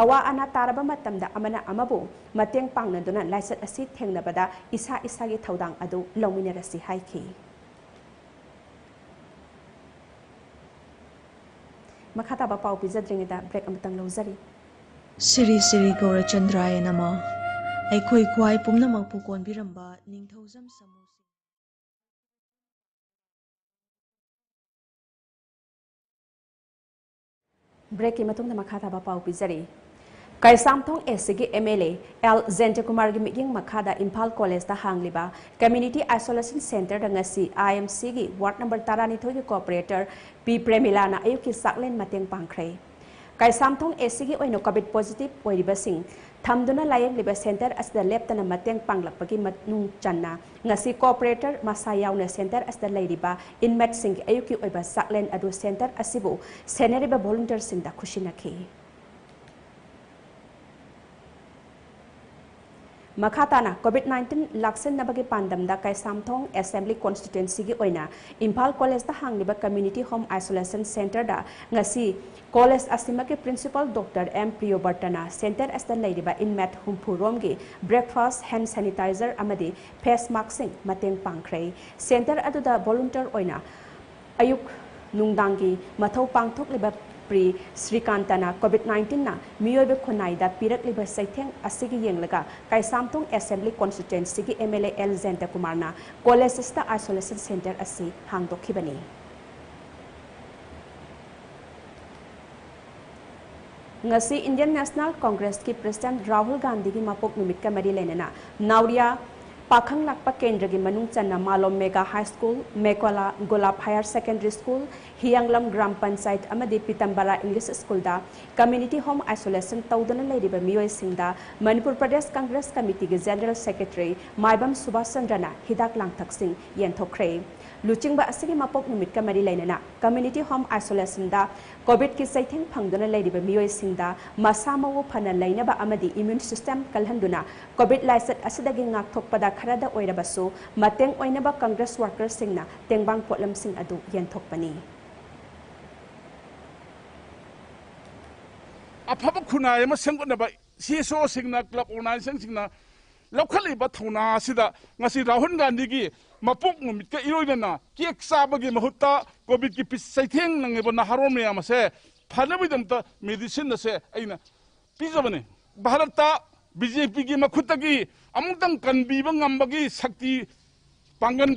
ꯑꯋꯥ ꯑꯅꯥ ꯇꯥꯔꯕ ꯃꯇꯝꯗ ꯑꯃꯅ ꯑꯃꯕꯨ ꯃꯇꯦꯡ ꯄꯥꯡꯅꯗꯨꯅ ꯂꯥꯏꯆꯠ ꯑꯁꯤ ꯊꯦꯡꯅꯕꯗ ꯏꯁꯥ ꯏꯁꯥꯒꯤ ꯊꯧꯗꯥꯡ ꯑꯗꯨ ꯂꯧꯃꯤꯟꯅꯔꯁꯤ ꯍꯥꯏꯈꯤ꯫ ꯃꯈꯥ ꯇꯥꯕ ꯄꯥꯎ ꯄꯤꯖꯗ꯭ꯔꯤꯉꯩꯗ ꯕ꯭ꯔꯦꯛ ꯑꯃꯇꯪ ꯂꯧꯖꯔꯤ꯫ ꯁ꯭ꯔꯤ ꯁ꯭ꯔꯤ ꯒꯧꯔꯆꯟꯗ꯭ꯔꯥꯌ ꯅꯃ꯫ ꯑꯩꯈꯣꯏ ꯈ꯭ꯋꯥꯏ ꯄꯨꯝꯅꯃꯛꯄꯨ ꯀꯣꯟꯕꯤꯔꯝꯕ ꯅꯤꯡꯊꯧꯖꯝ ꯁꯃꯨ ꯕ꯭ꯔꯦꯛꯀꯤ ꯃꯇꯨꯡꯗ ꯃꯈꯥ ꯇꯥꯕ ꯄꯥꯎ ꯄꯤꯖꯔꯤ꯫ ꯀꯩꯁꯥꯝꯊꯣꯡ ꯑꯦꯁ ꯁꯤꯒꯤ ꯑꯦꯝ ꯑꯦꯜ ꯑꯦ ꯑꯦꯜ ꯖꯌꯟꯇꯀꯨꯃꯥꯔꯒꯤ ꯃꯤꯠꯌꯦꯡ ꯃꯈꯥꯗ ꯏꯝꯐꯥꯜ ꯀꯣꯂꯦꯖꯇ ꯍꯥꯡꯂꯤꯕ ꯀꯝꯃ꯭ꯌꯨꯅꯤꯇꯤ ꯑꯥꯏꯁꯣꯂꯦꯁꯟ ꯁꯦꯟꯇꯔꯗ ꯉꯁꯤ ꯑꯥꯏ ꯑꯦꯝ ꯁꯤꯒꯤ ꯋꯥꯔꯗ ꯅꯝꯕꯔ ꯇꯔꯥꯅꯤꯊꯣꯏꯒꯤ ꯀꯣꯑꯣꯄꯔꯦꯇꯔ ꯄꯤ ꯄ꯭ꯔꯦꯃꯤꯂꯥꯅ ꯑꯌꯨꯛꯀꯤ ꯆꯥꯛꯂꯦꯟ ꯃꯇꯦꯡ ꯄꯥꯡꯈ꯭ꯔꯦ꯫ ꯀꯩꯁꯥꯝꯊꯣꯡ ꯑꯦꯁ ꯁꯤꯒꯤ ꯑꯣꯏꯅ ꯀꯣꯚꯤꯗ ꯄꯣꯖꯤꯇꯤꯚ ꯑꯣꯏꯔꯤꯕꯁꯤꯡ ꯊꯝꯗꯨꯅ ꯂꯥꯌꯦꯡꯂꯤꯕ ꯁꯦꯟꯇꯔ ꯑꯁꯤꯗ ꯂꯦꯞꯇꯅ ꯃꯇꯦꯡ ꯄꯥꯡꯂꯛꯄꯒꯤ ꯃꯅꯨꯡ ꯆꯟꯅ ꯉꯁꯤ ꯀꯣꯑꯣꯄꯔꯦꯇꯔ ꯃꯁꯥ ꯌꯥꯎꯅ ꯁꯦꯟꯇꯔ ꯑꯁꯤꯗ ꯂꯩꯔꯤꯕ ꯏꯟꯃꯦꯠꯁꯤꯡꯒꯤ ꯑꯌꯨꯛꯀꯤ ꯑꯣꯏꯕ ꯆꯥꯛꯂꯦꯟ ꯑꯗꯨ ꯁꯦꯟꯇꯔ ꯑꯁꯤꯕꯨ ꯁꯦꯟꯅꯔꯤꯕ ꯚꯣꯂꯨꯟꯇꯤꯌꯔꯁꯤꯡꯗ ꯈꯨꯠꯁꯤꯟꯅꯈꯤ꯫ ꯃꯈꯥ ꯇꯥꯅ ꯀꯣꯚꯤꯗ ꯅꯥꯏꯟꯇꯤꯟ ꯂꯥꯛꯁꯤꯟꯅꯕꯒꯤ ꯄꯥꯟꯗꯝꯗ ꯀꯩꯁꯥꯝꯊꯣꯡ ꯑꯦꯁꯦꯝꯕ꯭ꯂꯤ ꯀꯣꯟꯁꯇꯤꯇ꯭ꯋꯦꯟꯁꯤꯒꯤ ꯑꯣꯏꯅ ꯏꯝꯐꯥꯜ ꯀꯣꯂꯦꯖꯇ ꯍꯥꯡꯂꯤꯕ ꯀꯝꯃ꯭ꯌꯨꯅꯤꯇꯤ ꯍꯣꯝ ꯑꯥꯏꯁꯣꯂꯦꯁꯟ ꯁꯦꯟꯇꯔꯗ ꯉꯁꯤ ꯀꯣꯂꯦꯖ ꯑꯁꯤꯃꯛꯀꯤ ꯄ꯭ꯔꯤꯟꯁꯤꯄꯥꯜ ꯗꯣꯛꯇꯔ ꯑꯦꯝ ꯄ꯭ꯔꯤꯌꯣꯕꯔꯇꯅ ꯁꯦꯟꯇꯔ ꯑꯁꯤꯗ ꯂꯩꯔꯤꯕ ꯏꯟꯃꯦꯠ ꯍꯨꯝꯐꯨ ꯔꯣꯝꯒꯤ ꯕ꯭ꯔꯦꯛꯐꯥꯁ, ꯍꯦꯟ ꯁꯦꯅꯤꯇꯥꯏꯖꯔ ꯑꯃꯗꯤ ꯐꯦꯁ ꯃꯥꯛꯁꯤꯡ ꯃꯇꯦꯡ ꯄꯥꯡꯈ꯭ꯔꯦ꯫ ꯁꯦꯟꯇꯔ ꯑꯗꯨꯗ ꯚꯣꯂꯨꯟꯇꯤꯌꯔ ꯑꯣꯏꯅ ꯑꯌꯨꯛ ꯅꯨꯡꯗꯥꯡꯒꯤ ꯃꯊꯧ ꯄꯥꯡꯊꯣꯛꯂꯤꯕ ꯄ꯭ꯔꯤ ꯁ꯭ꯔꯤꯀꯥꯟꯇꯅ ꯀꯣꯚꯤꯗ ꯅꯥꯏꯟꯇꯤꯟꯅ ꯃꯤꯑꯣꯏꯕ ꯈꯨꯟꯅꯥꯏꯗ ꯄꯤꯔꯛꯂꯤꯕ ꯆꯩꯊꯦꯡ ꯑꯁꯤꯒꯤ ꯌꯦꯡꯂꯒ ꯀꯩꯁꯥꯝꯊꯣꯡ ꯑꯦꯁꯦꯝꯕ꯭ꯂꯤ ꯀꯣꯟꯁꯇꯤꯇ꯭ꯋꯦꯟꯁꯤꯒꯤ ꯑꯦꯝ ꯑꯦꯜ ꯑꯦ ꯑꯦꯜ ꯖꯌꯟꯇꯀꯨꯃꯥꯔꯅ ꯀꯣꯂꯦꯖ ꯑꯁꯤꯗ ꯑꯥꯏꯁꯣꯂꯦꯁꯟ ꯁꯦꯟꯇꯔ ꯑꯁꯤ ꯍꯥꯡꯗꯣꯛꯈꯤꯕꯅꯤ꯫ ꯉꯁꯤ ꯏꯟꯗꯤꯌꯟ ꯅꯦꯁꯅꯦꯜ ꯀꯣꯡꯒ꯭ꯔꯦꯁꯀꯤ ꯄ꯭ꯔꯦꯁꯤꯗꯦꯟꯠ ꯔꯥꯍꯨꯜ ꯒꯥꯟꯙꯤꯒꯤ ꯃꯄꯣꯛ ꯅꯨꯃꯤꯠꯀ ꯃꯔꯤ ꯂꯩꯅꯅ ꯅꯥꯎꯔꯤꯌꯥ ꯄꯥꯈꯪ ꯂꯥꯛꯄ ꯀꯦꯟꯗ꯭ꯔꯒꯤ ꯃꯅꯨꯡ ꯆꯟꯅ Malom mega high school, Mekola Gulab higher secondary school, Hiyanglam gram panchayat ꯑꯃꯗꯤ ꯄꯤꯇꯝꯕꯔꯥ ꯏꯪꯂꯤꯁ ꯁ꯭ꯀꯨꯜꯗ ꯀꯝꯃ꯭ꯌꯨꯅꯤꯇꯤ ꯍꯣꯝ ꯑꯥꯏꯁꯣꯂꯦꯁꯟ ꯇꯧꯗꯨꯅ ꯂꯩꯔꯤꯕ ꯃꯤꯑꯣꯏꯁꯤꯡꯗ ꯃꯅꯤꯄꯨꯔ ꯄ꯭ꯔꯗꯦꯁ ꯀꯪꯒ꯭ꯔꯦꯁ ꯀꯃꯤꯇꯤꯒꯤ ꯖꯦꯅꯔꯦꯜ ꯁꯦꯀ꯭ꯔꯦꯇꯔꯤ ꯃꯥꯏꯕꯝ ꯁꯨꯕꯥꯁ ꯆꯟꯗ꯭ꯔꯅ ꯍꯤꯗꯥꯛ ꯂꯥꯡꯊꯛꯁꯤꯡ ꯌꯦꯟꯊꯣꯛꯈ꯭ꯔꯦ꯫ ꯂꯨꯆꯤꯡꯕ ꯑꯁꯤꯒꯤ ꯃꯄꯣꯛ ꯅꯨꯃꯤꯠꯀ ꯃꯔꯤ ꯂꯩꯅꯅ ꯀꯝꯃ꯭ꯌꯨꯅꯤꯇꯤ ꯍꯣꯝ ꯑꯥꯏꯁꯣꯂꯦꯁꯟꯗ ꯀꯣꯚꯤꯗꯀꯤ ꯆꯩꯊꯦꯡ ꯐꯪꯗꯨꯅ ꯂꯩꯔꯤꯕ ꯃꯤꯑꯣꯏꯁꯤꯡꯗ ꯃꯁꯥ ꯃꯎ ꯐꯅ ꯂꯩꯅꯕ ꯑꯃꯗꯤ ꯏꯝꯃ꯭ꯌꯨꯟ ꯁꯤꯁꯇꯦꯝ ꯀꯜꯍꯟꯗꯨꯅ ꯀꯣꯚꯤꯗ ꯂꯥꯏꯆꯠ ꯑꯁꯤꯗꯒꯤ ꯉꯥꯛꯊꯣꯛꯄꯗ ꯈꯔꯗ ꯑꯣꯏꯔꯕꯁꯨ ꯃꯇꯦꯡ ꯑꯣꯏꯅꯕ ꯀꯪꯒ꯭ꯔꯦꯁ ꯋꯥꯔꯀꯔꯁꯤꯡꯅ ꯇꯦꯡꯕꯥꯡ ꯄꯣꯠꯂꯝꯁꯤꯡ ꯑꯗꯨ ꯌꯦꯟꯊꯣꯛꯄꯅꯤ꯫ ꯑꯐꯕ ꯈꯨꯟꯅꯥꯏ ꯑꯃ ꯁꯦꯝꯒꯠꯅꯕ ꯁꯤ ꯑꯦꯁ ꯑꯣꯁꯤꯡꯅ, ꯀ꯭ꯂꯕ ꯑꯣꯔꯒꯅꯥꯏꯖꯦꯁꯟꯁꯤꯡꯅ ꯂꯧꯈꯠꯂꯤꯕ ꯊꯧꯅꯥ ꯑꯁꯤꯗ ꯉꯁꯤ ꯔꯥꯍꯨꯜ ꯒꯥꯟꯙꯤꯒꯤ ꯃꯄꯣꯛ ꯅꯨꯃꯤꯠꯀ ꯏꯔꯣꯏꯅꯅ ꯀꯦꯛ ꯆꯥꯕꯒꯤ ꯃꯍꯨꯠꯇ ꯀꯣꯚꯤꯗꯀꯤ ꯄꯤ-, ꯆꯩꯊꯦꯡ ꯅꯪꯉꯤꯕ ꯅꯍꯥꯔꯣꯜ ꯃꯌꯥꯝ ꯑꯁꯦ ꯐꯅꯕꯒꯤꯗꯃꯛꯇ ꯃꯦꯗꯤꯁꯤꯟ ꯑꯁꯦ ꯑꯩꯅ ꯄꯤꯖꯕꯅꯤ꯫ ꯚꯥꯔꯠꯇ ꯕꯤ ꯖꯦ ꯄꯤꯒꯤ ꯃꯈꯨꯠꯇꯒꯤ ꯑꯃꯨꯛꯇꯪ ꯀꯟꯕꯤꯕ ꯉꯝꯕꯒꯤ ꯁꯛꯇꯤ ꯄꯥꯡꯒꯜ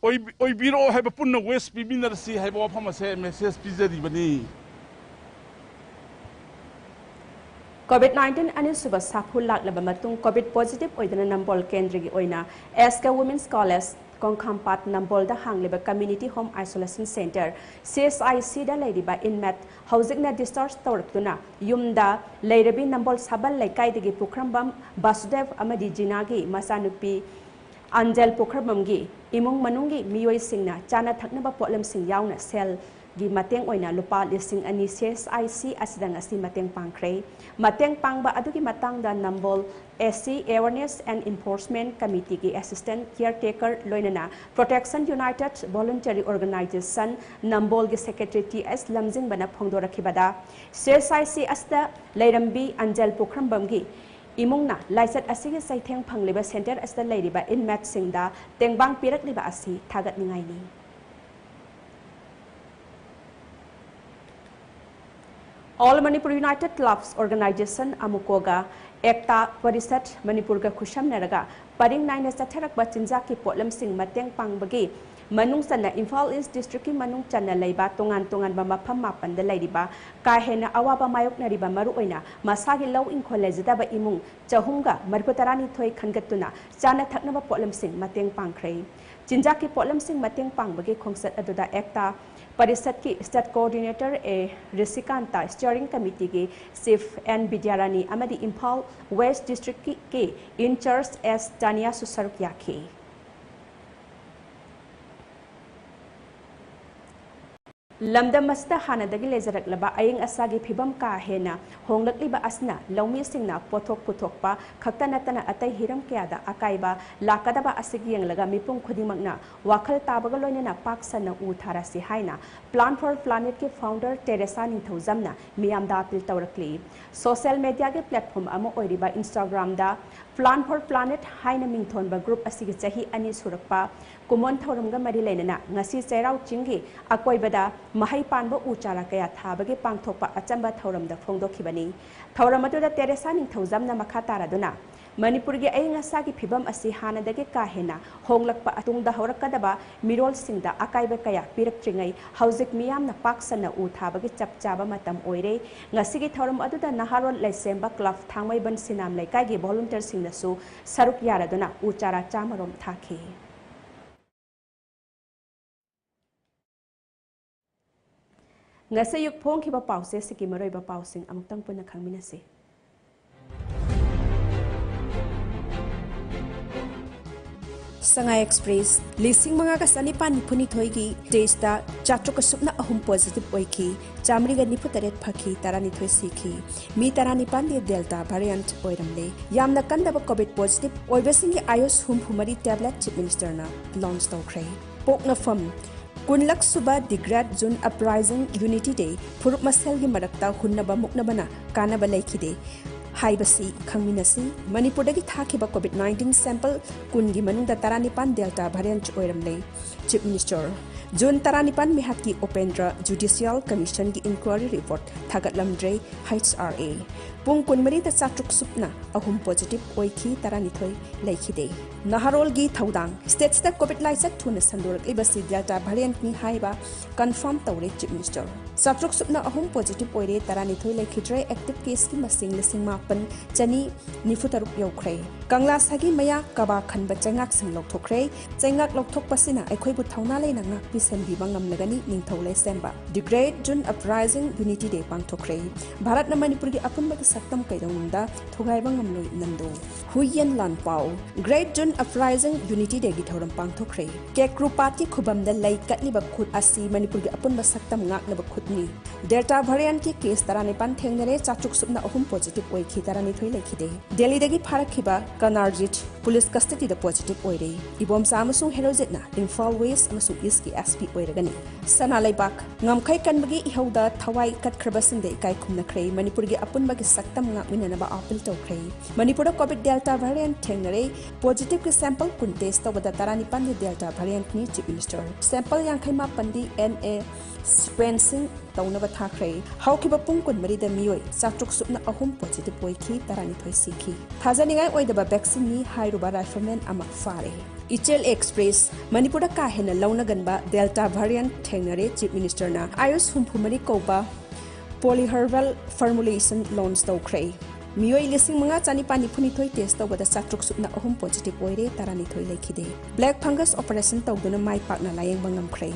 ꯑꯣꯏ-, ꯑꯣꯏꯕꯤꯔꯛꯑꯣ ꯍꯥꯏꯕ ꯄꯨꯟꯅ ꯋꯤꯁ ꯄꯤꯃꯤꯟꯅꯔꯁꯤ ꯍꯥꯏꯕ ꯋꯥꯐꯝ ꯑꯁꯦ ꯃꯦꯁꯦꯖ ꯄꯤꯖꯔꯤꯕꯅꯤ꯫ ꯀꯣꯚꯤꯗ ꯅꯥꯏꯟꯇꯤꯟ ꯑꯅꯤꯁꯨꯕ ꯁꯥꯐꯨ ꯂꯥꯛꯂꯕ ꯃꯇꯨꯡ ꯀꯣꯚꯤꯗ ꯄꯣꯖꯤꯇꯤꯚ ꯑꯣꯏꯗꯨꯅ ꯅꯝꯕꯣꯜ ꯀꯦꯟꯗ꯭ꯔꯒꯤ ꯑꯣꯏꯅ S K women's college Kongkhampat ꯅꯝꯕꯣꯜꯗ ꯍꯥꯡꯂꯤꯕ community home isolation centre, C S ꯑꯥꯏ ꯁꯤꯗ ꯂꯩꯔꯤꯕ ꯏꯟꯃꯦꯠ ꯍꯧꯖꯤꯛꯅ ꯗꯤꯁꯆꯥꯔꯖ ꯇꯧꯔꯛꯇꯨꯅ ꯌꯨꯝꯗ ꯂꯩꯔꯕꯤ ꯅꯝꯕꯣꯜ ꯁꯥꯕꯜ ꯂꯩꯀꯥꯏꯗꯒꯤ ꯄꯨꯈ꯭ꯔꯝꯕꯝ ꯕꯥꯁꯨꯗꯦꯕ ꯑꯃꯗꯤ ꯖꯤꯅꯥꯒꯤ ꯃꯆꯥꯅꯨꯄꯤ ꯑꯟꯖꯦꯜ ꯄꯨꯈ꯭ꯔꯝꯕꯝꯒꯤ ꯏꯃꯨꯡ ꯃꯅꯨꯡꯒꯤ ꯃꯤꯑꯣꯏꯁꯤꯡꯅ ꯆꯥꯅ ꯊꯛꯅꯕ ꯄꯣꯠꯂꯝꯁꯤꯡ ꯌꯥꯎꯅ ꯁꯦꯜꯒꯤ ꯃꯇꯦꯡ ꯑꯣꯏꯅ ꯂꯨꯄꯥ ꯂꯤꯁꯤꯡ ꯑꯅꯤ ꯁꯤ ꯑꯦꯁ ꯑꯥꯏ ꯁꯤ ꯑꯁꯤꯗ ꯉꯁꯤ ꯃꯇꯦꯡ ꯄꯥꯡꯈ꯭ꯔꯦ꯫ ꯃꯇꯦꯡ ꯄꯥꯡꯕ ꯑꯗꯨꯒꯤ ꯃꯇꯥꯡꯗ ꯅꯝꯕꯣꯜ S C Awareness and Enforcement Committeeꯒꯤ assistant caretaker ꯂꯣꯏꯅꯅ Protection United Voluntary Organization ꯅꯝꯕꯣꯜꯒꯤ ꯁꯦꯀ꯭ꯔꯦꯇꯔꯤ ꯇꯤ ꯑꯦꯁ ꯂꯝꯖꯤꯡꯕꯅ ꯐꯣꯡꯗꯣꯔꯛꯈꯤꯕꯗ, ꯁꯤ ꯑꯦꯁ ꯑꯥꯏ ꯁꯤ ꯑꯁꯤꯗ ꯂꯩꯔꯝꯕꯤ ꯑꯟꯖꯦꯜ ꯄꯨꯈ꯭ꯔꯝꯕꯝꯒꯤ ꯏꯃꯨꯡꯅ ꯂꯥꯏꯆꯠ ꯑꯁꯤꯒꯤ ꯆꯩꯊꯦꯡ ꯐꯪꯂꯤꯕ ꯁꯦꯟꯇꯔ ꯑꯁꯤꯗ ꯂꯩꯔꯤꯕ ꯏꯟꯃꯦꯠꯁꯤꯡꯗ ꯇꯦꯡꯕꯥꯡ ꯄꯤꯔꯛꯂꯤꯕ ꯑꯁꯤ ꯊꯥꯒꯠꯅꯤꯡꯉꯥꯏꯅꯤ꯫ All Manipur United Clubs Organization, ꯑꯃꯨꯀꯣꯒ ꯑꯦꯛꯇꯥ parishad ꯃꯅꯤꯄꯨꯔꯒ ꯈꯨꯠꯁꯝꯅꯔꯒ ꯄꯔꯤꯡ ꯅꯥꯏꯅ ꯆꯠꯊꯔꯛꯄ ꯆꯤꯟꯖꯥꯛꯀꯤ ꯄꯣꯠꯂꯝꯁꯤꯡ ꯃꯇꯦꯡ ꯄꯥꯡꯕꯒꯤ ꯃꯅꯨꯡ ꯆꯟꯅ ꯏꯝꯐꯥꯜ ꯏꯁ ꯗꯤꯁꯇ꯭ꯔꯤꯛꯀꯤ ꯃꯅꯨꯡ ꯆꯟꯅ ꯂꯩꯕ ꯇꯣꯉꯥꯟ ꯇꯣꯉꯥꯟꯕ ꯃꯐꯝ ꯃꯥꯄꯟꯗ ꯂꯩꯔꯤꯕ ꯀꯥ ꯍꯦꯟꯅ ꯑꯋꯥꯕ ꯃꯥꯌꯣꯛꯅꯔꯤꯕ ꯃꯔꯨꯑꯣꯏꯅ ꯃꯁꯥꯒꯤ ꯂꯧ ꯏꯪꯈꯣꯜ ꯂꯩꯖꯗꯕ ꯏꯃꯨꯡ ꯆꯍꯨꯝꯒ ꯃꯔꯤꯐꯨ ꯇꯔꯥꯅꯤꯊꯣꯏ ꯈꯟꯒꯠꯇꯨꯅ ꯆꯥꯅ ꯊꯛꯅꯕ ꯄꯣꯠꯂꯝꯁꯤꯡ ꯃꯇꯦꯡ ꯄꯥꯡꯈ꯭ꯔꯦ꯫ ꯆꯤꯟꯖꯥꯛꯀꯤ ꯄꯣꯠꯂꯝꯁꯤꯡ ꯃꯇꯦꯡ ꯄꯥꯡꯕꯒꯤ ꯈꯣꯡꯆꯠ ꯑꯗꯨꯗ ꯑꯦꯛꯇꯥ ꯄꯔꯤꯁꯠꯀꯤ state coordinator A Rishikanta, steering ꯀꯃꯤꯇꯤꯒꯤ ꯆꯤꯐ ꯑꯦꯟ ꯕꯤꯗ꯭ꯌꯥꯔꯥꯅꯤ ꯑꯃꯗꯤ ꯏꯝꯐꯥꯜ ꯋꯦꯁ꯭ꯠ ꯗꯤꯁꯇ꯭ꯔꯤꯛꯀꯤ ꯏꯟ ꯆꯥꯔꯖ ꯑꯦꯁ ꯇꯥꯅꯤꯌꯥꯁꯨ ꯁꯔꯨꯛ ꯌꯥꯈꯤ꯫ ꯂꯝꯗꯝ ꯑꯁꯤꯗ ꯍꯥꯟꯅꯗꯒꯤ ꯂꯩꯖꯔꯛꯂꯕ ꯑꯏꯪ ꯑꯁꯥꯒꯤ ꯐꯤꯕꯝ ꯀꯥ ꯍꯦꯟꯅ ꯍꯣꯡꯂꯛꯂꯤꯕ ꯑꯁꯤꯅ ꯂꯧꯃꯤꯁꯤꯡꯅ ꯄꯣꯠꯊꯣꯛ ꯄꯨꯊꯣꯛꯄ ꯈꯛꯇ ꯅꯠꯇꯅ ꯑꯇꯩ ꯍꯤꯔꯝ ꯀꯌꯥꯗ ꯑꯀꯥꯏꯕ ꯂꯥꯛꯀꯗꯕ ꯑꯁꯤꯒꯤ ꯌꯦꯡꯂꯒ ꯃꯤꯄꯨꯝ ꯈꯨꯗꯤꯡꯃꯛꯅ ꯋꯥꯈꯜ ꯇꯥꯕꯒ ꯂꯣꯏꯅꯅ ꯄꯥꯛ ꯁꯟꯅ ꯎ ꯊꯥꯔꯁꯤ ꯍꯥꯏꯅ Plant for Planet ꯀꯤ founder ꯇꯦꯔꯦꯁꯥ ꯅꯤꯡꯊꯧꯖꯝꯅ ꯃꯤꯌꯥꯝꯗ ꯑꯥꯄꯤꯜ ꯇꯧꯔꯛꯂꯤ꯫ ꯁꯣꯁꯤꯌꯦꯜ ꯃꯦꯗꯤꯌꯥꯒꯤ ꯄ꯭ꯂꯦꯠꯐꯣꯝ ꯑꯃ ꯑꯣꯏꯔꯤꯕ Instagram the Plant for Planet ꯍꯥꯏꯅ ꯃꯤꯡꯊꯣꯟꯕ ꯒ꯭ꯔꯨꯞ ꯑꯁꯤꯒꯤ ꯆꯍꯤ ꯑꯅꯤ ꯁꯨꯔꯛꯄ ꯀꯨꯝꯑꯣꯟ ꯊꯧꯔꯝꯒ ꯃꯔꯤ ꯂꯩꯅꯅ ꯉꯁꯤ ꯆꯩꯔꯥꯎ ꯆꯤꯡꯒꯤ ꯑꯀꯣꯏꯕꯗ ꯃꯍꯩ ꯄꯥꯟꯕ ꯎ ꯆꯥꯔꯥ ꯀꯌꯥ ꯊꯥꯕꯒꯤ ꯄꯥꯡꯊꯣꯛꯄ ꯑꯆꯝꯕ ꯊꯧꯔꯝꯗ ꯐꯣꯡꯗꯣꯛꯈꯤꯕꯅꯤ꯫ ꯊꯧꯔꯝ ꯑꯗꯨꯗ ꯇꯦꯔꯦꯁꯥ ꯅꯤꯡꯊꯧꯖꯝꯅ ꯃꯈꯥ ꯇꯥꯔꯗꯨꯅ ꯃꯅꯤꯄꯨꯔꯒꯤ ꯑꯏꯪ ꯑꯁꯥꯒꯤ ꯐꯤꯕꯝ ꯑꯁꯤ ꯍꯥꯟꯅꯗꯒꯤ ꯀꯥ ꯍꯦꯟꯅ ꯍꯣꯡꯂꯛꯄ ꯇꯨꯡꯗ ꯍꯧꯔꯛꯀꯗꯕ ꯃꯤꯔꯣꯜꯁꯤꯡꯗ ꯑꯀꯥꯏꯕ ꯀꯌꯥ ꯄꯤꯔꯛꯇ꯭ꯔꯤꯉꯩ ꯍꯧꯖꯤꯛ ꯃꯤꯌꯥꯝꯅ ꯄꯥꯛ ꯁꯟꯅ ꯎ ꯊꯥꯕꯒꯤ ꯆꯞ ꯆꯥꯕ ꯃꯇꯝ ꯑꯣꯏꯔꯦ꯫ ꯉꯁꯤꯒꯤ ꯊꯧꯔꯝ ꯑꯗꯨꯗ ꯅꯍꯥꯔꯣꯜ ꯂꯩꯁꯦꯝꯕ ꯀ꯭ꯂꯕ ꯊꯥꯡꯃꯩꯕꯟ ꯁꯤꯅꯥꯝ ꯂꯩꯀꯥꯏꯒꯤ ꯚꯣꯂꯨꯟꯇꯤꯌꯔꯁꯤꯡꯅꯁꯨ ꯁꯔꯨꯛ ꯌꯥꯔꯗꯨꯅ ꯎ ꯆꯥꯔꯥ ꯆꯥꯃꯔꯣꯝ ꯊꯥꯈꯤ꯫ ꯉꯁꯤ ꯑꯌꯨꯛ ꯐꯣꯡꯈꯤꯕ ꯄꯥꯎꯆꯦꯁꯤꯒꯤ ꯃꯔꯨꯑꯣꯏꯕ ꯄꯥꯎꯁꯤꯡ ꯑꯃꯨꯛꯇꯪ ꯄꯨꯟꯅ ꯈꯪꯃꯤꯟꯅꯁꯤ꯫ ꯁꯉꯥꯏ ꯑꯦꯛꯁꯄ꯭ꯔꯦꯁ, ꯂꯤꯁꯤꯡ ꯃꯉꯥꯒ ꯆꯅꯤꯄꯥꯟ ꯅꯤꯐꯨꯅꯤꯊꯣꯏꯒꯤ ꯇꯦꯁꯇ ꯆꯥꯇ꯭ꯔꯨꯛꯀ ꯁꯨꯞꯅ ꯑꯍꯨꯝ ꯄꯣꯖꯤꯇꯤꯚ ꯑꯣꯏꯈꯤ, ꯆꯥꯃꯔꯤꯒ ꯅꯤꯐꯨ ꯇꯔꯦꯠ ꯐꯈꯤ, ꯇꯔꯥꯅꯤꯊꯣꯏ ꯁꯤꯈꯤ꯫ ꯃꯤ ꯇꯔꯥꯅꯤꯄꯥꯟꯗꯤ ꯗꯦꯜꯇꯥ ꯚꯥꯔꯤꯌꯟꯠ ꯑꯣꯏꯔꯝꯂꯦ꯫ ꯌꯥꯝꯅ ꯀꯟꯗꯕ ꯀꯣꯚꯤꯗ ꯄꯣꯖꯤꯇꯤꯚ ꯑꯣꯏꯕꯁꯤꯡꯒꯤ ꯑꯥꯌꯨꯁ ꯍꯨꯝꯐꯨ ꯃꯔꯤ ꯇꯦꯕ꯭ꯂꯦꯠ ꯆꯤꯐ ꯃꯤꯅꯤꯁꯇꯔꯅ ꯂꯣꯟꯆ ꯇꯧꯈ꯭ꯔꯦ꯫ ꯄꯣꯛꯅꯐꯝ, ꯀꯨꯟꯂꯛ ꯁꯨꯕ ꯗꯤ ꯒ꯭ꯔꯦꯠ ꯖꯨꯟ ꯑꯞꯔꯥꯏꯖꯤꯡ ꯌꯨꯅꯤꯇꯤ ꯗꯦ, ꯐꯨꯔꯨꯞ ꯃꯁꯦꯜꯒꯤ ꯃꯔꯛꯇ ꯍꯨꯟꯅꯕ ꯃꯨꯛꯅꯕꯅ ꯀꯥꯟꯅꯕ ꯂꯩꯈꯤꯗꯦ ꯍꯥꯏꯕꯁꯤ ꯈꯪꯃꯤꯟꯅꯁꯤ꯫ ꯃꯅꯤꯄꯨꯔꯗꯒꯤ ꯊꯥꯈꯤꯕ ꯀꯣꯚꯤꯗ ꯅꯥꯏꯟꯇꯤꯟ ꯁꯦꯝꯄꯜ ꯀꯨꯟꯒꯤ ꯃꯅꯨꯡꯗ ꯇꯔꯥꯅꯤꯄꯥꯟ ꯗꯦꯜꯇꯥ ꯚꯥꯔꯤꯌꯟꯠ ꯑꯣꯏꯔꯝꯂꯦ꯫ ꯆꯤꯐ ꯃꯤꯅꯤꯁꯇꯔ, ꯖꯨꯟ ꯇꯔꯥꯅꯤꯄꯥꯟ ꯃꯤꯍꯥꯠꯀꯤ ꯎꯄꯦꯟꯗ꯭ꯔ ꯖꯨꯗꯤꯁꯤꯌꯦꯜ ꯀꯃꯤꯁꯟꯒꯤ ꯏꯟꯀ꯭ꯋꯥꯏꯔꯤ ꯔꯤꯄꯣꯔꯠ ꯊꯥꯒꯠꯂꯝꯗ꯭ꯔꯦ, ꯍꯩꯆ ꯑꯥꯔ ꯑꯦ꯫ ꯄꯨꯡ ꯀꯨꯟꯃꯔꯤꯗ ꯆꯥꯇ꯭ꯔꯨꯛ ꯁꯨꯞꯅ ꯑꯍꯨꯝ positive ꯑꯣꯏꯈꯤ, ꯇꯔꯥꯅꯤꯊꯣꯏ ꯂꯩꯈꯤꯗꯦ꯫ ꯅꯍꯥꯔꯣꯜꯒꯤ ꯊꯧꯗꯥꯡ꯫ States ꯇ COVID ꯂꯥꯏꯆꯠ ꯊꯨꯅ ꯁꯟꯗꯣꯔꯛꯂꯤꯕꯁꯤ Delta variant ꯅꯤ ꯍꯥꯏꯕ confirm ꯇꯧꯔꯦ Chief Minister꯫ ꯆꯥꯇ꯭ꯔꯨꯛ ꯁꯨꯞꯅ ꯑꯍꯨꯝ positive ꯑꯣꯏꯔꯦ, ꯇꯔꯥꯅꯤꯊꯣꯏ ꯂꯩꯈꯤꯗ꯭ꯔꯦ, active case ꯀꯤ ꯃꯁꯤꯡ ꯂꯤꯁꯤꯡ ꯃꯥꯄꯟ ꯆꯅꯤ ꯅꯤꯐꯨ ꯇꯔꯨꯛ ꯌꯧꯈ꯭ꯔꯦ꯫ ꯀꯪꯂꯥ ꯁꯥꯒꯤ ꯃꯌꯥ ꯀꯕꯥ ꯈꯟꯕ ꯆꯩꯉꯥꯛꯁꯤꯡ ꯂꯧꯊꯣꯛꯈ꯭ꯔꯦ꯫ ꯆꯩꯉꯥꯛ ꯂꯧꯊꯣꯛꯄꯁꯤꯅ ꯑꯩꯈꯣꯏꯕꯨ ꯊꯧꯅꯥ ꯂꯩꯅ ꯉꯥꯛꯄꯤ ꯁꯦꯟꯕꯤꯕ ꯉꯝꯂꯒꯅꯤ, ꯅꯤꯡꯊꯧ ꯂꯩꯁꯦꯝꯕ꯫ The Great June Uprising Unity Day ꯄꯥꯡꯊꯣꯛꯈ꯭ꯔꯦ꯫ ꯚꯥꯔꯠꯅ ꯃꯅꯤꯄꯨꯔꯒꯤ ꯑꯄꯨꯟꯕꯒꯤ ꯁꯛꯇꯝ ꯀꯩꯗꯧꯅꯨꯡꯗ ꯊꯨꯒꯥꯏꯕ ꯉꯝꯂꯣꯏ, ꯅꯟꯗꯣ꯫ ꯍꯨꯏꯌꯦꯟ ꯂꯥꯟꯄꯥꯎ꯫ Great June Uprising Unity Day ꯒꯤ ꯊꯧꯔꯝ ꯄꯥꯡꯊꯣꯛꯈ꯭ꯔꯦ꯫ ꯀꯦꯀ꯭ꯔꯨ ꯄꯥꯠꯀꯤ ꯈꯨꯕꯝꯗ ꯂꯩ ꯀꯠꯂꯤꯕ ꯈꯨꯠ ꯑꯁꯤ ꯃꯅꯤꯄꯨꯔꯒꯤ ꯑꯄꯨꯟꯕ ꯁꯛꯇꯝ ꯉꯥꯛꯅꯕ ꯈꯨꯠꯅꯤ꯫ Delta variant ꯀꯤ case ꯇꯔꯥꯅꯤꯄꯥꯟ ꯊꯦꯡꯅꯔꯦ, ꯆꯥꯇ꯭ꯔꯨꯛ ꯁꯨꯞꯅ ꯑꯍꯨꯝ positive ꯑꯣꯏꯈꯤ, ꯇꯔꯥꯅꯤꯊꯣꯏ ꯂꯩꯈꯤꯗꯦ꯫ ꯗꯦꯜꯂꯤꯗꯒꯤ ꯐꯥꯔꯛꯈꯤꯕ ꯀꯅꯥꯔꯖꯤꯠ police custody ꯗ positive ꯑꯣꯏꯔꯦ꯫ ꯏꯕꯣꯝꯆꯥ ꯑꯃꯁꯨꯡ ꯍꯦꯔꯣꯖꯤꯠꯅ ꯏꯝꯐꯥꯜ West ꯑꯃꯁꯨꯡ East ꯀꯤ S P ꯑꯣꯏꯔꯒꯅꯤ꯫ ꯁꯅꯥ ꯂꯩꯕꯥꯛ꯫ ꯉꯝꯈꯩ ꯀꯟꯕꯒꯤ ꯏꯍꯧꯗ ꯊꯋꯥꯏ ꯀꯠꯈ꯭ꯔꯕꯁꯤꯡꯗ ꯏꯀꯥꯏ ꯈꯨꯝꯅꯈ꯭ꯔꯦ꯫ ꯃꯅꯤꯄꯨꯔꯒꯤ ꯑꯄꯨꯟꯕꯒꯤ ꯁꯛꯇꯝ ꯉꯥꯛꯃꯤꯟꯅꯅꯕ appeal ꯇꯧꯈ꯭ꯔꯦ꯫ ꯃꯅꯤꯄꯨꯔꯗ COVID Delta variant ꯊꯦꯡꯅꯔꯦ꯫ Positive ꯀꯤ sample ꯀꯨꯟ test ꯇꯧꯕꯗ ꯇꯔꯥꯅꯤꯄꯥꯟꯗꯤ Delta variant ꯅꯤ, Chief Minister꯫ Sample ꯌꯥꯡꯈꯩ ꯃꯥꯄꯟꯗꯤ N A sequencing ꯇꯧꯅꯕ ꯊꯥꯈ꯭ꯔꯦ꯫ ꯍꯧꯈꯤꯕ ꯄꯨꯡ ꯀꯨꯟꯃꯔꯤꯗ ꯃꯤꯑꯣꯏ ꯆꯥꯇ꯭ꯔꯨꯛ ꯁꯨꯞꯅ ꯑꯍꯨꯝ positive ꯑꯣꯏꯈꯤ, ꯇꯔꯥꯅꯤꯊꯣꯏ ꯁꯤꯈꯤ꯫ ꯊꯥꯖꯅꯤꯡꯉꯥꯏ ꯑꯣꯏꯗꯕ vaccine ꯅꯤ ꯍꯥꯏꯔꯨꯕ rifleman ꯑꯃ ꯐꯥꯔꯦ꯫ ꯏꯆꯦꯜ Express꯫ ꯃꯅꯤꯄꯨꯔꯗ ꯀꯥ ꯍꯦꯟꯅ ꯂꯧꯅꯒꯟꯕ Delta variant ꯊꯦꯡꯅꯔꯦ, Chief Minister ꯅ ꯑꯥꯌꯨꯁ ꯍꯨꯝꯐꯨ ꯃꯔꯤ ꯀꯧꯕ polyherbal formulation launch ꯇꯧꯈ꯭ꯔꯦ꯫ ꯃꯤꯑꯣꯏ ꯂꯤꯁꯤꯡ ꯃꯉꯥ ꯆꯅꯤꯄꯥꯟ ꯅꯤꯐꯨ ꯅꯤꯊꯣꯏ test ꯇꯧꯕꯗ ꯆꯥꯇ꯭ꯔꯨꯛ ꯁꯨꯞꯅ ꯑꯍꯨꯝ positive ꯑꯣꯏꯔꯦ, ꯇꯔꯥꯅꯤꯊꯣꯏ ꯂꯩꯈꯤꯗꯦ꯫ Black fungus operation ꯇꯧꯗꯨꯅ ꯃꯥꯏ ꯄꯥꯛꯅ ꯂꯥꯌꯦꯡꯕ ꯉꯝꯈ꯭ꯔꯦ꯫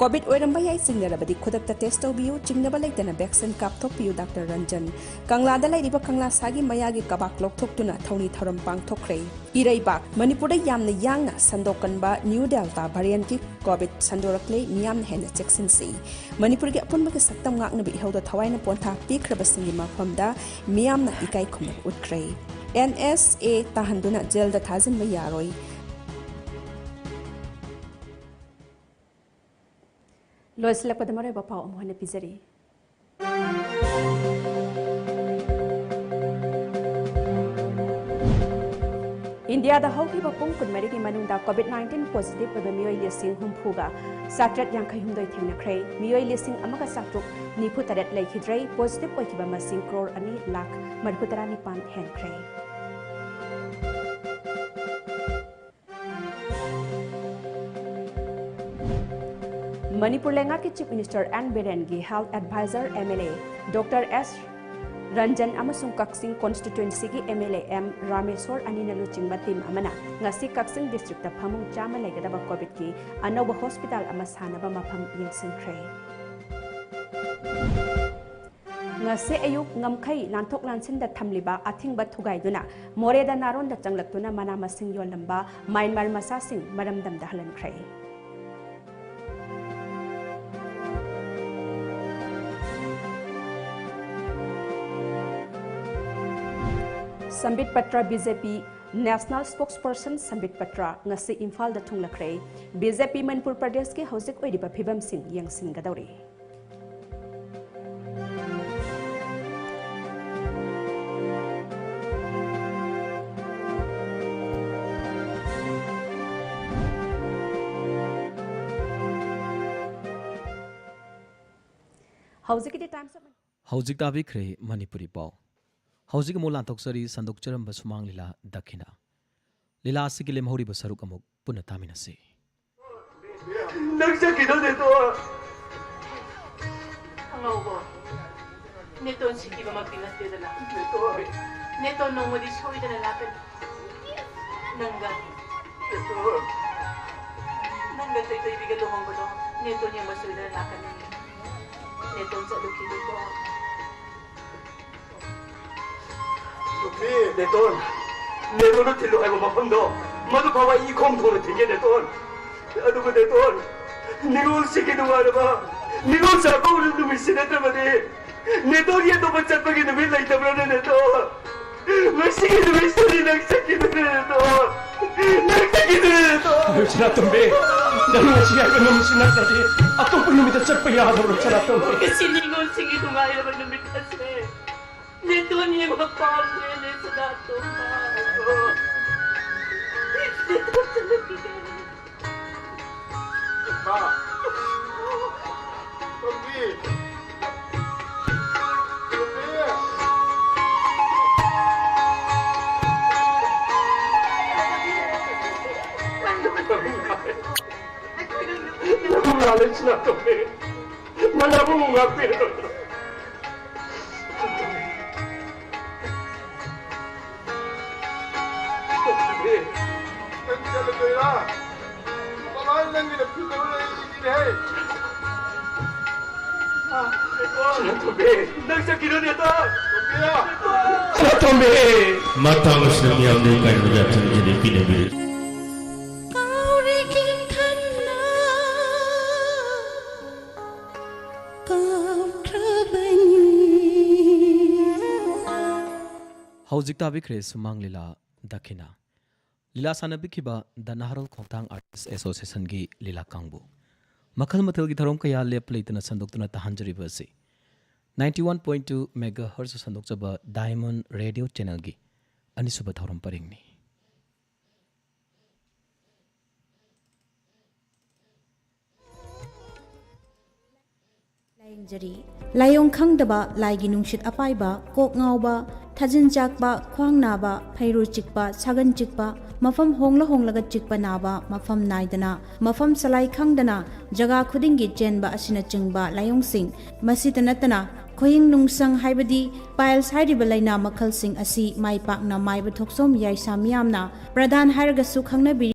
COVID ꯑꯣꯏꯔꯝꯕ ꯌꯥꯏ, ꯆꯤꯡꯅꯔꯕꯗꯤ ꯈꯨꯗꯛꯇ test ꯇꯧꯕꯤꯌꯨ, ꯆꯤꯡꯅꯕ ꯂꯩꯇꯅ vaccine ꯀꯥꯞꯊꯣꯛꯄꯤꯌꯨ, Doctor ꯔꯟꯖꯟ꯫ ꯀꯪꯂꯥꯗ ꯂꯩꯔꯤꯕ ꯀꯪꯂꯥ ꯁꯥꯒꯤ ꯃꯌꯥꯒꯤ ꯀꯕꯥꯛ ꯂꯧꯊꯣꯛꯇꯨꯅ ꯊꯧꯅꯤ ꯊꯧꯔꯝ ꯄꯥꯡꯊꯣꯛꯈ꯭ꯔꯦ꯫ ꯏꯔꯩꯕꯥꯛ꯫ ꯃꯅꯤꯄꯨꯔꯗ ꯌꯥꯝꯅ ꯌꯥꯡꯅ ꯁꯟꯗꯣꯛꯀꯟꯕ new Delta variant ꯀꯤ COVID ꯁꯟꯗꯣꯔꯛꯂꯦ, ꯃꯤꯌꯥꯝꯅ ꯍꯦꯟꯅ ꯆꯦꯛꯁꯤꯟꯁꯤ꯫ ꯃꯅꯤꯄꯨꯔꯒꯤ ꯑꯄꯨꯟꯕꯒꯤ ꯁꯛꯇꯝ ꯉꯥꯛꯅꯕ ꯏꯍꯧꯗ ꯊꯋꯥꯏꯅ ꯄꯣꯟꯊꯥ ꯄꯤꯈ꯭ꯔꯕꯁꯤꯡꯒꯤ ꯃꯐꯝꯗ ꯃꯤꯌꯥꯝꯅ ꯏꯀꯥꯏ ꯈꯨꯝꯅꯕ ꯎꯠꯈ꯭ꯔꯦ꯫ N S A ꯇꯥꯍꯟꯗꯨꯅ jail ꯗ ꯊꯥꯖꯤꯟꯕ ꯌꯥꯔꯣꯏ꯫ ꯂꯣꯏꯁꯤꯜꯂꯛꯄꯗ ꯃꯔꯨꯑꯣꯏꯕ ꯄꯥꯎ ꯑꯃꯨꯛ ꯍꯟꯅ ꯄꯤꯖꯔꯤ꯫ ꯏꯟꯗꯤꯌꯥꯗ ꯍꯧꯈꯤꯕ ꯄꯨꯡ ꯀꯨꯟꯃꯔꯤꯒꯤ ꯃꯅꯨꯡꯗ COVID nineteen positive ꯑꯣꯏꯕ ꯃꯤꯑꯣꯏ ꯂꯤꯁꯤꯡ ꯍꯨꯝꯐꯨꯒ ꯆꯥꯇ꯭ꯔꯦꯠ ꯌꯥꯡꯈꯩ ꯍꯨꯝꯗꯣꯏ ꯊꯦꯡꯅꯈ꯭ꯔꯦ꯫ ꯃꯤꯑꯣꯏ ꯂꯤꯁꯤꯡ ꯑꯃꯒ ꯆꯥꯇ꯭ꯔꯨꯛ ꯅꯤꯐꯨ ꯇꯔꯦꯠ ꯂꯩꯈꯤꯗ꯭ꯔꯦ꯫ Positive ꯑꯣꯏꯈꯤꯕ ꯃꯁꯤꯡ ꯀ꯭ꯔꯣꯔ ꯑꯅꯤ ꯂꯥꯈ ꯃꯔꯤꯐꯨ ꯇꯔꯥ ꯅꯤꯄꯥꯟ ꯍꯦꯟꯈ꯭ꯔꯦ꯫ ꯃꯅꯤꯄꯨꯔ ꯂꯩꯉꯥꯛꯀꯤ Chief Minister ꯑꯦꯟ ꯕꯤꯔꯦꯟꯒꯤ health advisor MLA Doctor S Ranjan ꯑꯃꯁꯨꯡ ꯀꯛꯆꯤꯡ constituencyꯒꯤ MLA ꯑꯦꯝ ꯔꯥꯃꯦꯁꯣꯔ ꯑꯅꯤꯅ ꯂꯨꯆꯤꯡꯕ team ꯑꯃꯅ ꯉꯁꯤ ꯀꯛꯆꯤꯡ districtꯇ ꯐꯃꯨꯡ ꯆꯥꯝꯃ ꯂꯩꯒꯗꯕ COVIDꯀꯤ ꯑꯅꯧꯕ hospital ꯑꯃ ꯁꯥꯅꯕ ꯃꯐꯝ ꯌꯦꯡꯁꯤꯟꯈ꯭ꯔꯦ꯫ ꯉꯁꯤ ꯑꯌꯨꯛ ꯉꯝꯈꯩ ꯂꯥꯟꯊꯣꯛ ꯂꯥꯟꯁꯤꯟꯗ ꯊꯝꯂꯤꯕ ꯑꯊꯤꯡꯕ ꯊꯨꯒꯥꯏꯗꯨꯅ ꯃꯣꯔꯦꯗ ꯅꯥꯔꯣꯟꯗ ꯆꯪꯂꯛꯇꯨꯅ ꯃꯅꯥ ꯃꯁꯤꯡ ꯌꯣꯜꯂꯝꯕ ꯃ꯭ꯌꯥꯟꯃꯥꯔ ꯃꯆꯥꯁꯤꯡ ꯃꯔꯝꯗꯝꯗ ꯍꯜꯍꯟꯈ꯭ꯔꯦ꯫ ꯁꯝꯕꯤꯠ Patra BJP National Spokesperson ꯁꯝꯕꯤꯠ Patra ꯉꯁꯤ ꯏꯝꯐꯥꯜꯗ ꯊꯨꯡꯂꯈ꯭ꯔꯦ꯫ BJP ꯃꯅꯤꯄꯨꯔ ꯄ꯭ꯔꯗꯦꯁꯀꯤ ꯍꯧꯖꯤꯛ ꯑꯣꯏꯔꯤꯕ ꯐꯤꯕꯝꯁꯤꯡ ꯌꯦꯡꯁꯤꯟꯒꯗꯧꯔꯤ꯫ ꯍꯧꯖꯤꯛꯀꯤꯗꯤ Times of ꯍꯧꯖꯤꯛ ꯇꯥꯕꯤꯈ꯭ꯔꯦ ꯃꯅꯤꯄꯨꯔꯤ ꯄꯥꯎ꯫ ꯍꯧꯖꯤꯛ ꯑꯃꯨꯛ ꯂꯥꯟꯊꯣꯛꯆꯔꯤ ꯁꯟꯗꯣꯛꯆꯔꯝꯕ ꯁꯨꯃꯥꯡ ꯂꯤꯂꯥ ꯗꯈꯤꯅꯥ꯫ ꯂꯤꯂꯥ ꯑꯁꯤꯒꯤ ꯂꯦꯝꯍꯧꯔꯤꯕ ꯁꯔꯨꯛ ꯑꯃꯨꯛ ꯄꯨꯟꯅ ꯇꯥꯃꯤꯟꯅꯁꯤ꯫ ꯅꯪ ꯆꯠꯈꯤꯗꯣ ꯅꯦꯇꯣꯟ꯫ ꯑꯉꯧꯕ, ꯅꯦꯇꯣꯟ ꯁꯤꯈꯤꯕꯃꯛꯇꯤ ꯅꯠꯇꯦꯗꯅ꯫ ꯅꯦꯇꯣꯟ꯫ ꯅꯦꯇꯣꯟ ꯅꯣꯡꯃꯗꯤ ꯁꯣꯏꯗꯅ ꯂꯥꯛꯀꯅꯤ꯫ ꯅꯪꯒ, ꯅꯦꯇꯣꯟ꯫ ꯅꯪꯒ ꯇꯩꯇꯩꯕꯤꯒ ꯂꯨꯍꯣꯡꯕꯗꯣ ꯅꯦꯇꯣꯟ ꯌꯦꯡꯕ ꯁꯣꯏꯗꯅ ꯂꯥꯛꯀꯅꯤ꯫ ꯅꯦꯇꯣꯟ ꯆꯠꯂꯨꯈꯤꯅꯤꯀꯣ꯫ ꯅꯨꯄꯤ, ꯅꯦꯇꯣꯟ, ꯅꯦꯇꯣꯟꯗ ꯊꯤꯜꯂꯨ ꯍꯥꯏꯕ ꯃꯐꯝꯗꯣ, ꯃꯗꯨ ꯐꯥꯎꯕ ꯑꯩ ꯏꯈꯣꯡ ꯊꯣꯡꯅ ꯊꯤꯟꯒꯦ, ꯅꯦꯇꯣꯟ꯫ ꯑꯗꯨꯕꯨ ꯅꯦꯇꯣꯟ, ꯅꯤꯉꯣꯜꯁꯤꯡꯒꯤ ꯅꯨꯡꯉꯥꯏꯔꯕ ꯅꯤꯉꯣꯜ ꯆꯥꯛꯀꯧꯕ ꯅꯨꯃꯤꯠꯁꯤ ꯅꯠꯇ꯭ꯔꯕꯗꯤ ꯅꯦꯇꯣꯟꯒꯤ ꯑꯇꯣꯞꯄ ꯆꯠꯄꯒꯤ ꯅꯨꯃꯤꯠ ꯂꯩꯇꯕ꯭ꯔꯥꯅꯦ, ꯅꯦꯇꯣꯟ? ꯉꯁꯤꯒꯤ ꯅꯨꯃꯤꯠꯁꯤꯗꯤ ꯅꯪ ꯆꯠꯈꯤꯗꯣꯏꯅꯦ, ꯅꯦꯇꯣꯟ꯫ ꯅꯪ ꯆꯠꯈꯤꯗꯣꯏꯅꯦ, ꯅꯦꯇꯣꯟ꯫ ꯁꯅꯥꯇꯣꯝꯕꯤ, ꯅꯪ ꯉꯁꯤ ꯍꯥꯏꯕ ꯅꯨꯃꯤꯠꯁꯤ ꯅꯠꯇ꯭ꯔꯗꯤ ꯑꯇꯣꯞꯄ ꯅꯨꯃꯤꯠꯇ ꯆꯠꯄ ꯌꯥꯗꯕ꯭ꯔꯣ, ꯁꯅꯥꯇꯣꯝꯕꯤ? ꯉꯁꯤ ꯅꯤꯉꯣꯜꯁꯤꯡꯒꯤ ꯅꯨꯡꯉꯥꯏꯔꯕ ꯅꯨꯃꯤꯠ ꯑꯁꯦ ꯅꯦꯇꯣꯟ ꯌꯦꯡꯕ ꯄꯥꯝꯗꯦꯅꯦ, ꯁꯅꯥꯇꯣꯝꯕ꯫ ꯁꯅꯥꯇꯣꯝꯕꯤ, ꯅꯪ ꯑꯃꯨꯛ ꯉꯥꯛꯄꯤꯔꯣ꯫ ꯅꯪ ꯆꯠꯂꯗꯣꯏꯔꯥ? ꯀꯃꯥꯏꯅ ꯅꯪꯒꯤ ꯅꯨꯄꯤꯗꯨ ꯂꯩꯔꯤꯁꯤꯅꯦ? ꯁꯅꯥꯇꯣꯝꯕꯤ, ꯅꯪ ꯆꯠꯈꯤꯗꯣꯏꯅꯦ ꯑꯗꯣ? ꯁꯅꯥꯇꯣꯝꯕꯤ! ꯃꯇꯥꯡ ꯑꯁꯤꯗ ꯃꯤꯌꯥꯝꯗ ꯏꯀꯥꯏꯅꯕ ꯌꯥꯊꯪ ꯅꯤꯖꯔꯤ, ꯄꯤꯅꯕꯤꯔꯤ꯫ ꯀꯥꯎꯔꯦ ꯈꯟꯅ ꯀꯥꯎꯈ꯭ꯔꯕꯅꯤ꯫ ꯍꯧꯖꯤꯛ ꯇꯥꯕꯤꯈ꯭ꯔꯦ ꯁꯨꯃꯥꯡ ꯂꯤꯂꯥ ꯗꯈꯤꯅꯥ꯫ ꯂꯤꯂꯥ ꯁꯥꯟꯅꯕꯤꯈꯤꯕ ꯗ ꯅꯍꯥꯔꯣꯜ ꯈꯣꯡꯊꯥꯡ ꯑꯥꯔꯇꯤꯁ ꯑꯦꯁꯣꯁꯤꯌꯦꯁꯟꯒꯤ ꯂꯤꯂꯥ ꯀꯥꯡꯕꯨ꯫ ꯃꯈꯜ ꯃꯊꯦꯜꯒꯤ ꯊꯧꯔꯝ ꯀꯌꯥ ꯂꯦꯞꯄ ꯂꯩꯇꯅ ꯁꯟꯗꯣꯛꯇꯨꯅ ꯇꯥꯍꯟꯖꯔꯤꯕ ꯑꯁꯤ ninety one point two megahertz ꯁꯟꯗꯣꯛꯆꯕ ꯗꯥꯏꯃꯟ ꯔꯦꯗꯤꯑꯣ ꯆꯦꯅꯦꯜꯒꯤ ꯑꯅꯤꯁꯨꯕ ꯊꯧꯔꯝ ꯄꯔꯤꯡꯅꯤ꯫ ꯂꯥꯏꯌꯦꯡꯖꯔꯤ꯫ ꯂꯥꯏꯑꯣꯡ ꯈꯪꯗꯕ, ꯂꯥꯏꯒꯤ ꯅꯨꯡꯁꯤꯠ ꯑꯄꯥꯏꯕ, ꯀꯣꯛ ꯉꯥꯎꯕ, ꯊꯥꯖꯤꯟ ꯆꯥꯛꯄ, ꯈ꯭ꯋꯥꯡ ꯅꯥꯕ, ꯐꯩꯔꯨ ꯆꯤꯛꯄ, ꯁꯥꯒꯟ ꯆꯤꯛꯄ, ꯃꯐꯝ ꯍꯣꯡꯂ ꯍꯣꯡꯂꯒ ꯆꯤꯛꯄ ꯅꯥꯕ, ꯃꯐꯝ ꯅꯥꯏꯗꯅ, ꯃꯐꯝ ꯁꯂꯥꯏ ꯈꯪꯗꯅ ꯖꯒꯥ ꯈꯨꯗꯤꯡꯒꯤ ꯆꯦꯟꯕ ꯑꯁꯤꯅꯆꯤꯡꯕ ꯂꯥꯏꯑꯣꯡꯁꯤꯡ꯫ ꯃꯁꯤꯇ ꯅꯠꯇꯅ ꯈꯣꯏꯍꯤꯡ ꯅꯨꯡꯁꯪ ꯍꯥꯏꯕꯗꯤ ꯄꯥꯏꯜꯁ ꯍꯥꯏꯔꯤꯕ ꯂꯥꯏꯅꯥ ꯃꯈꯜꯁꯤꯡ ꯑꯁꯤ ꯃꯥꯏ ꯄꯥꯛꯅ ꯃꯥꯏꯕ ꯊꯣꯛꯆꯣꯝ ꯌꯥꯏꯁꯥ ꯃꯤꯌꯥꯝꯅ ꯄ꯭ꯔꯙꯥꯟ ꯍꯥꯏꯔꯒꯁꯨ ꯈꯪꯅꯕꯤꯔꯤ꯫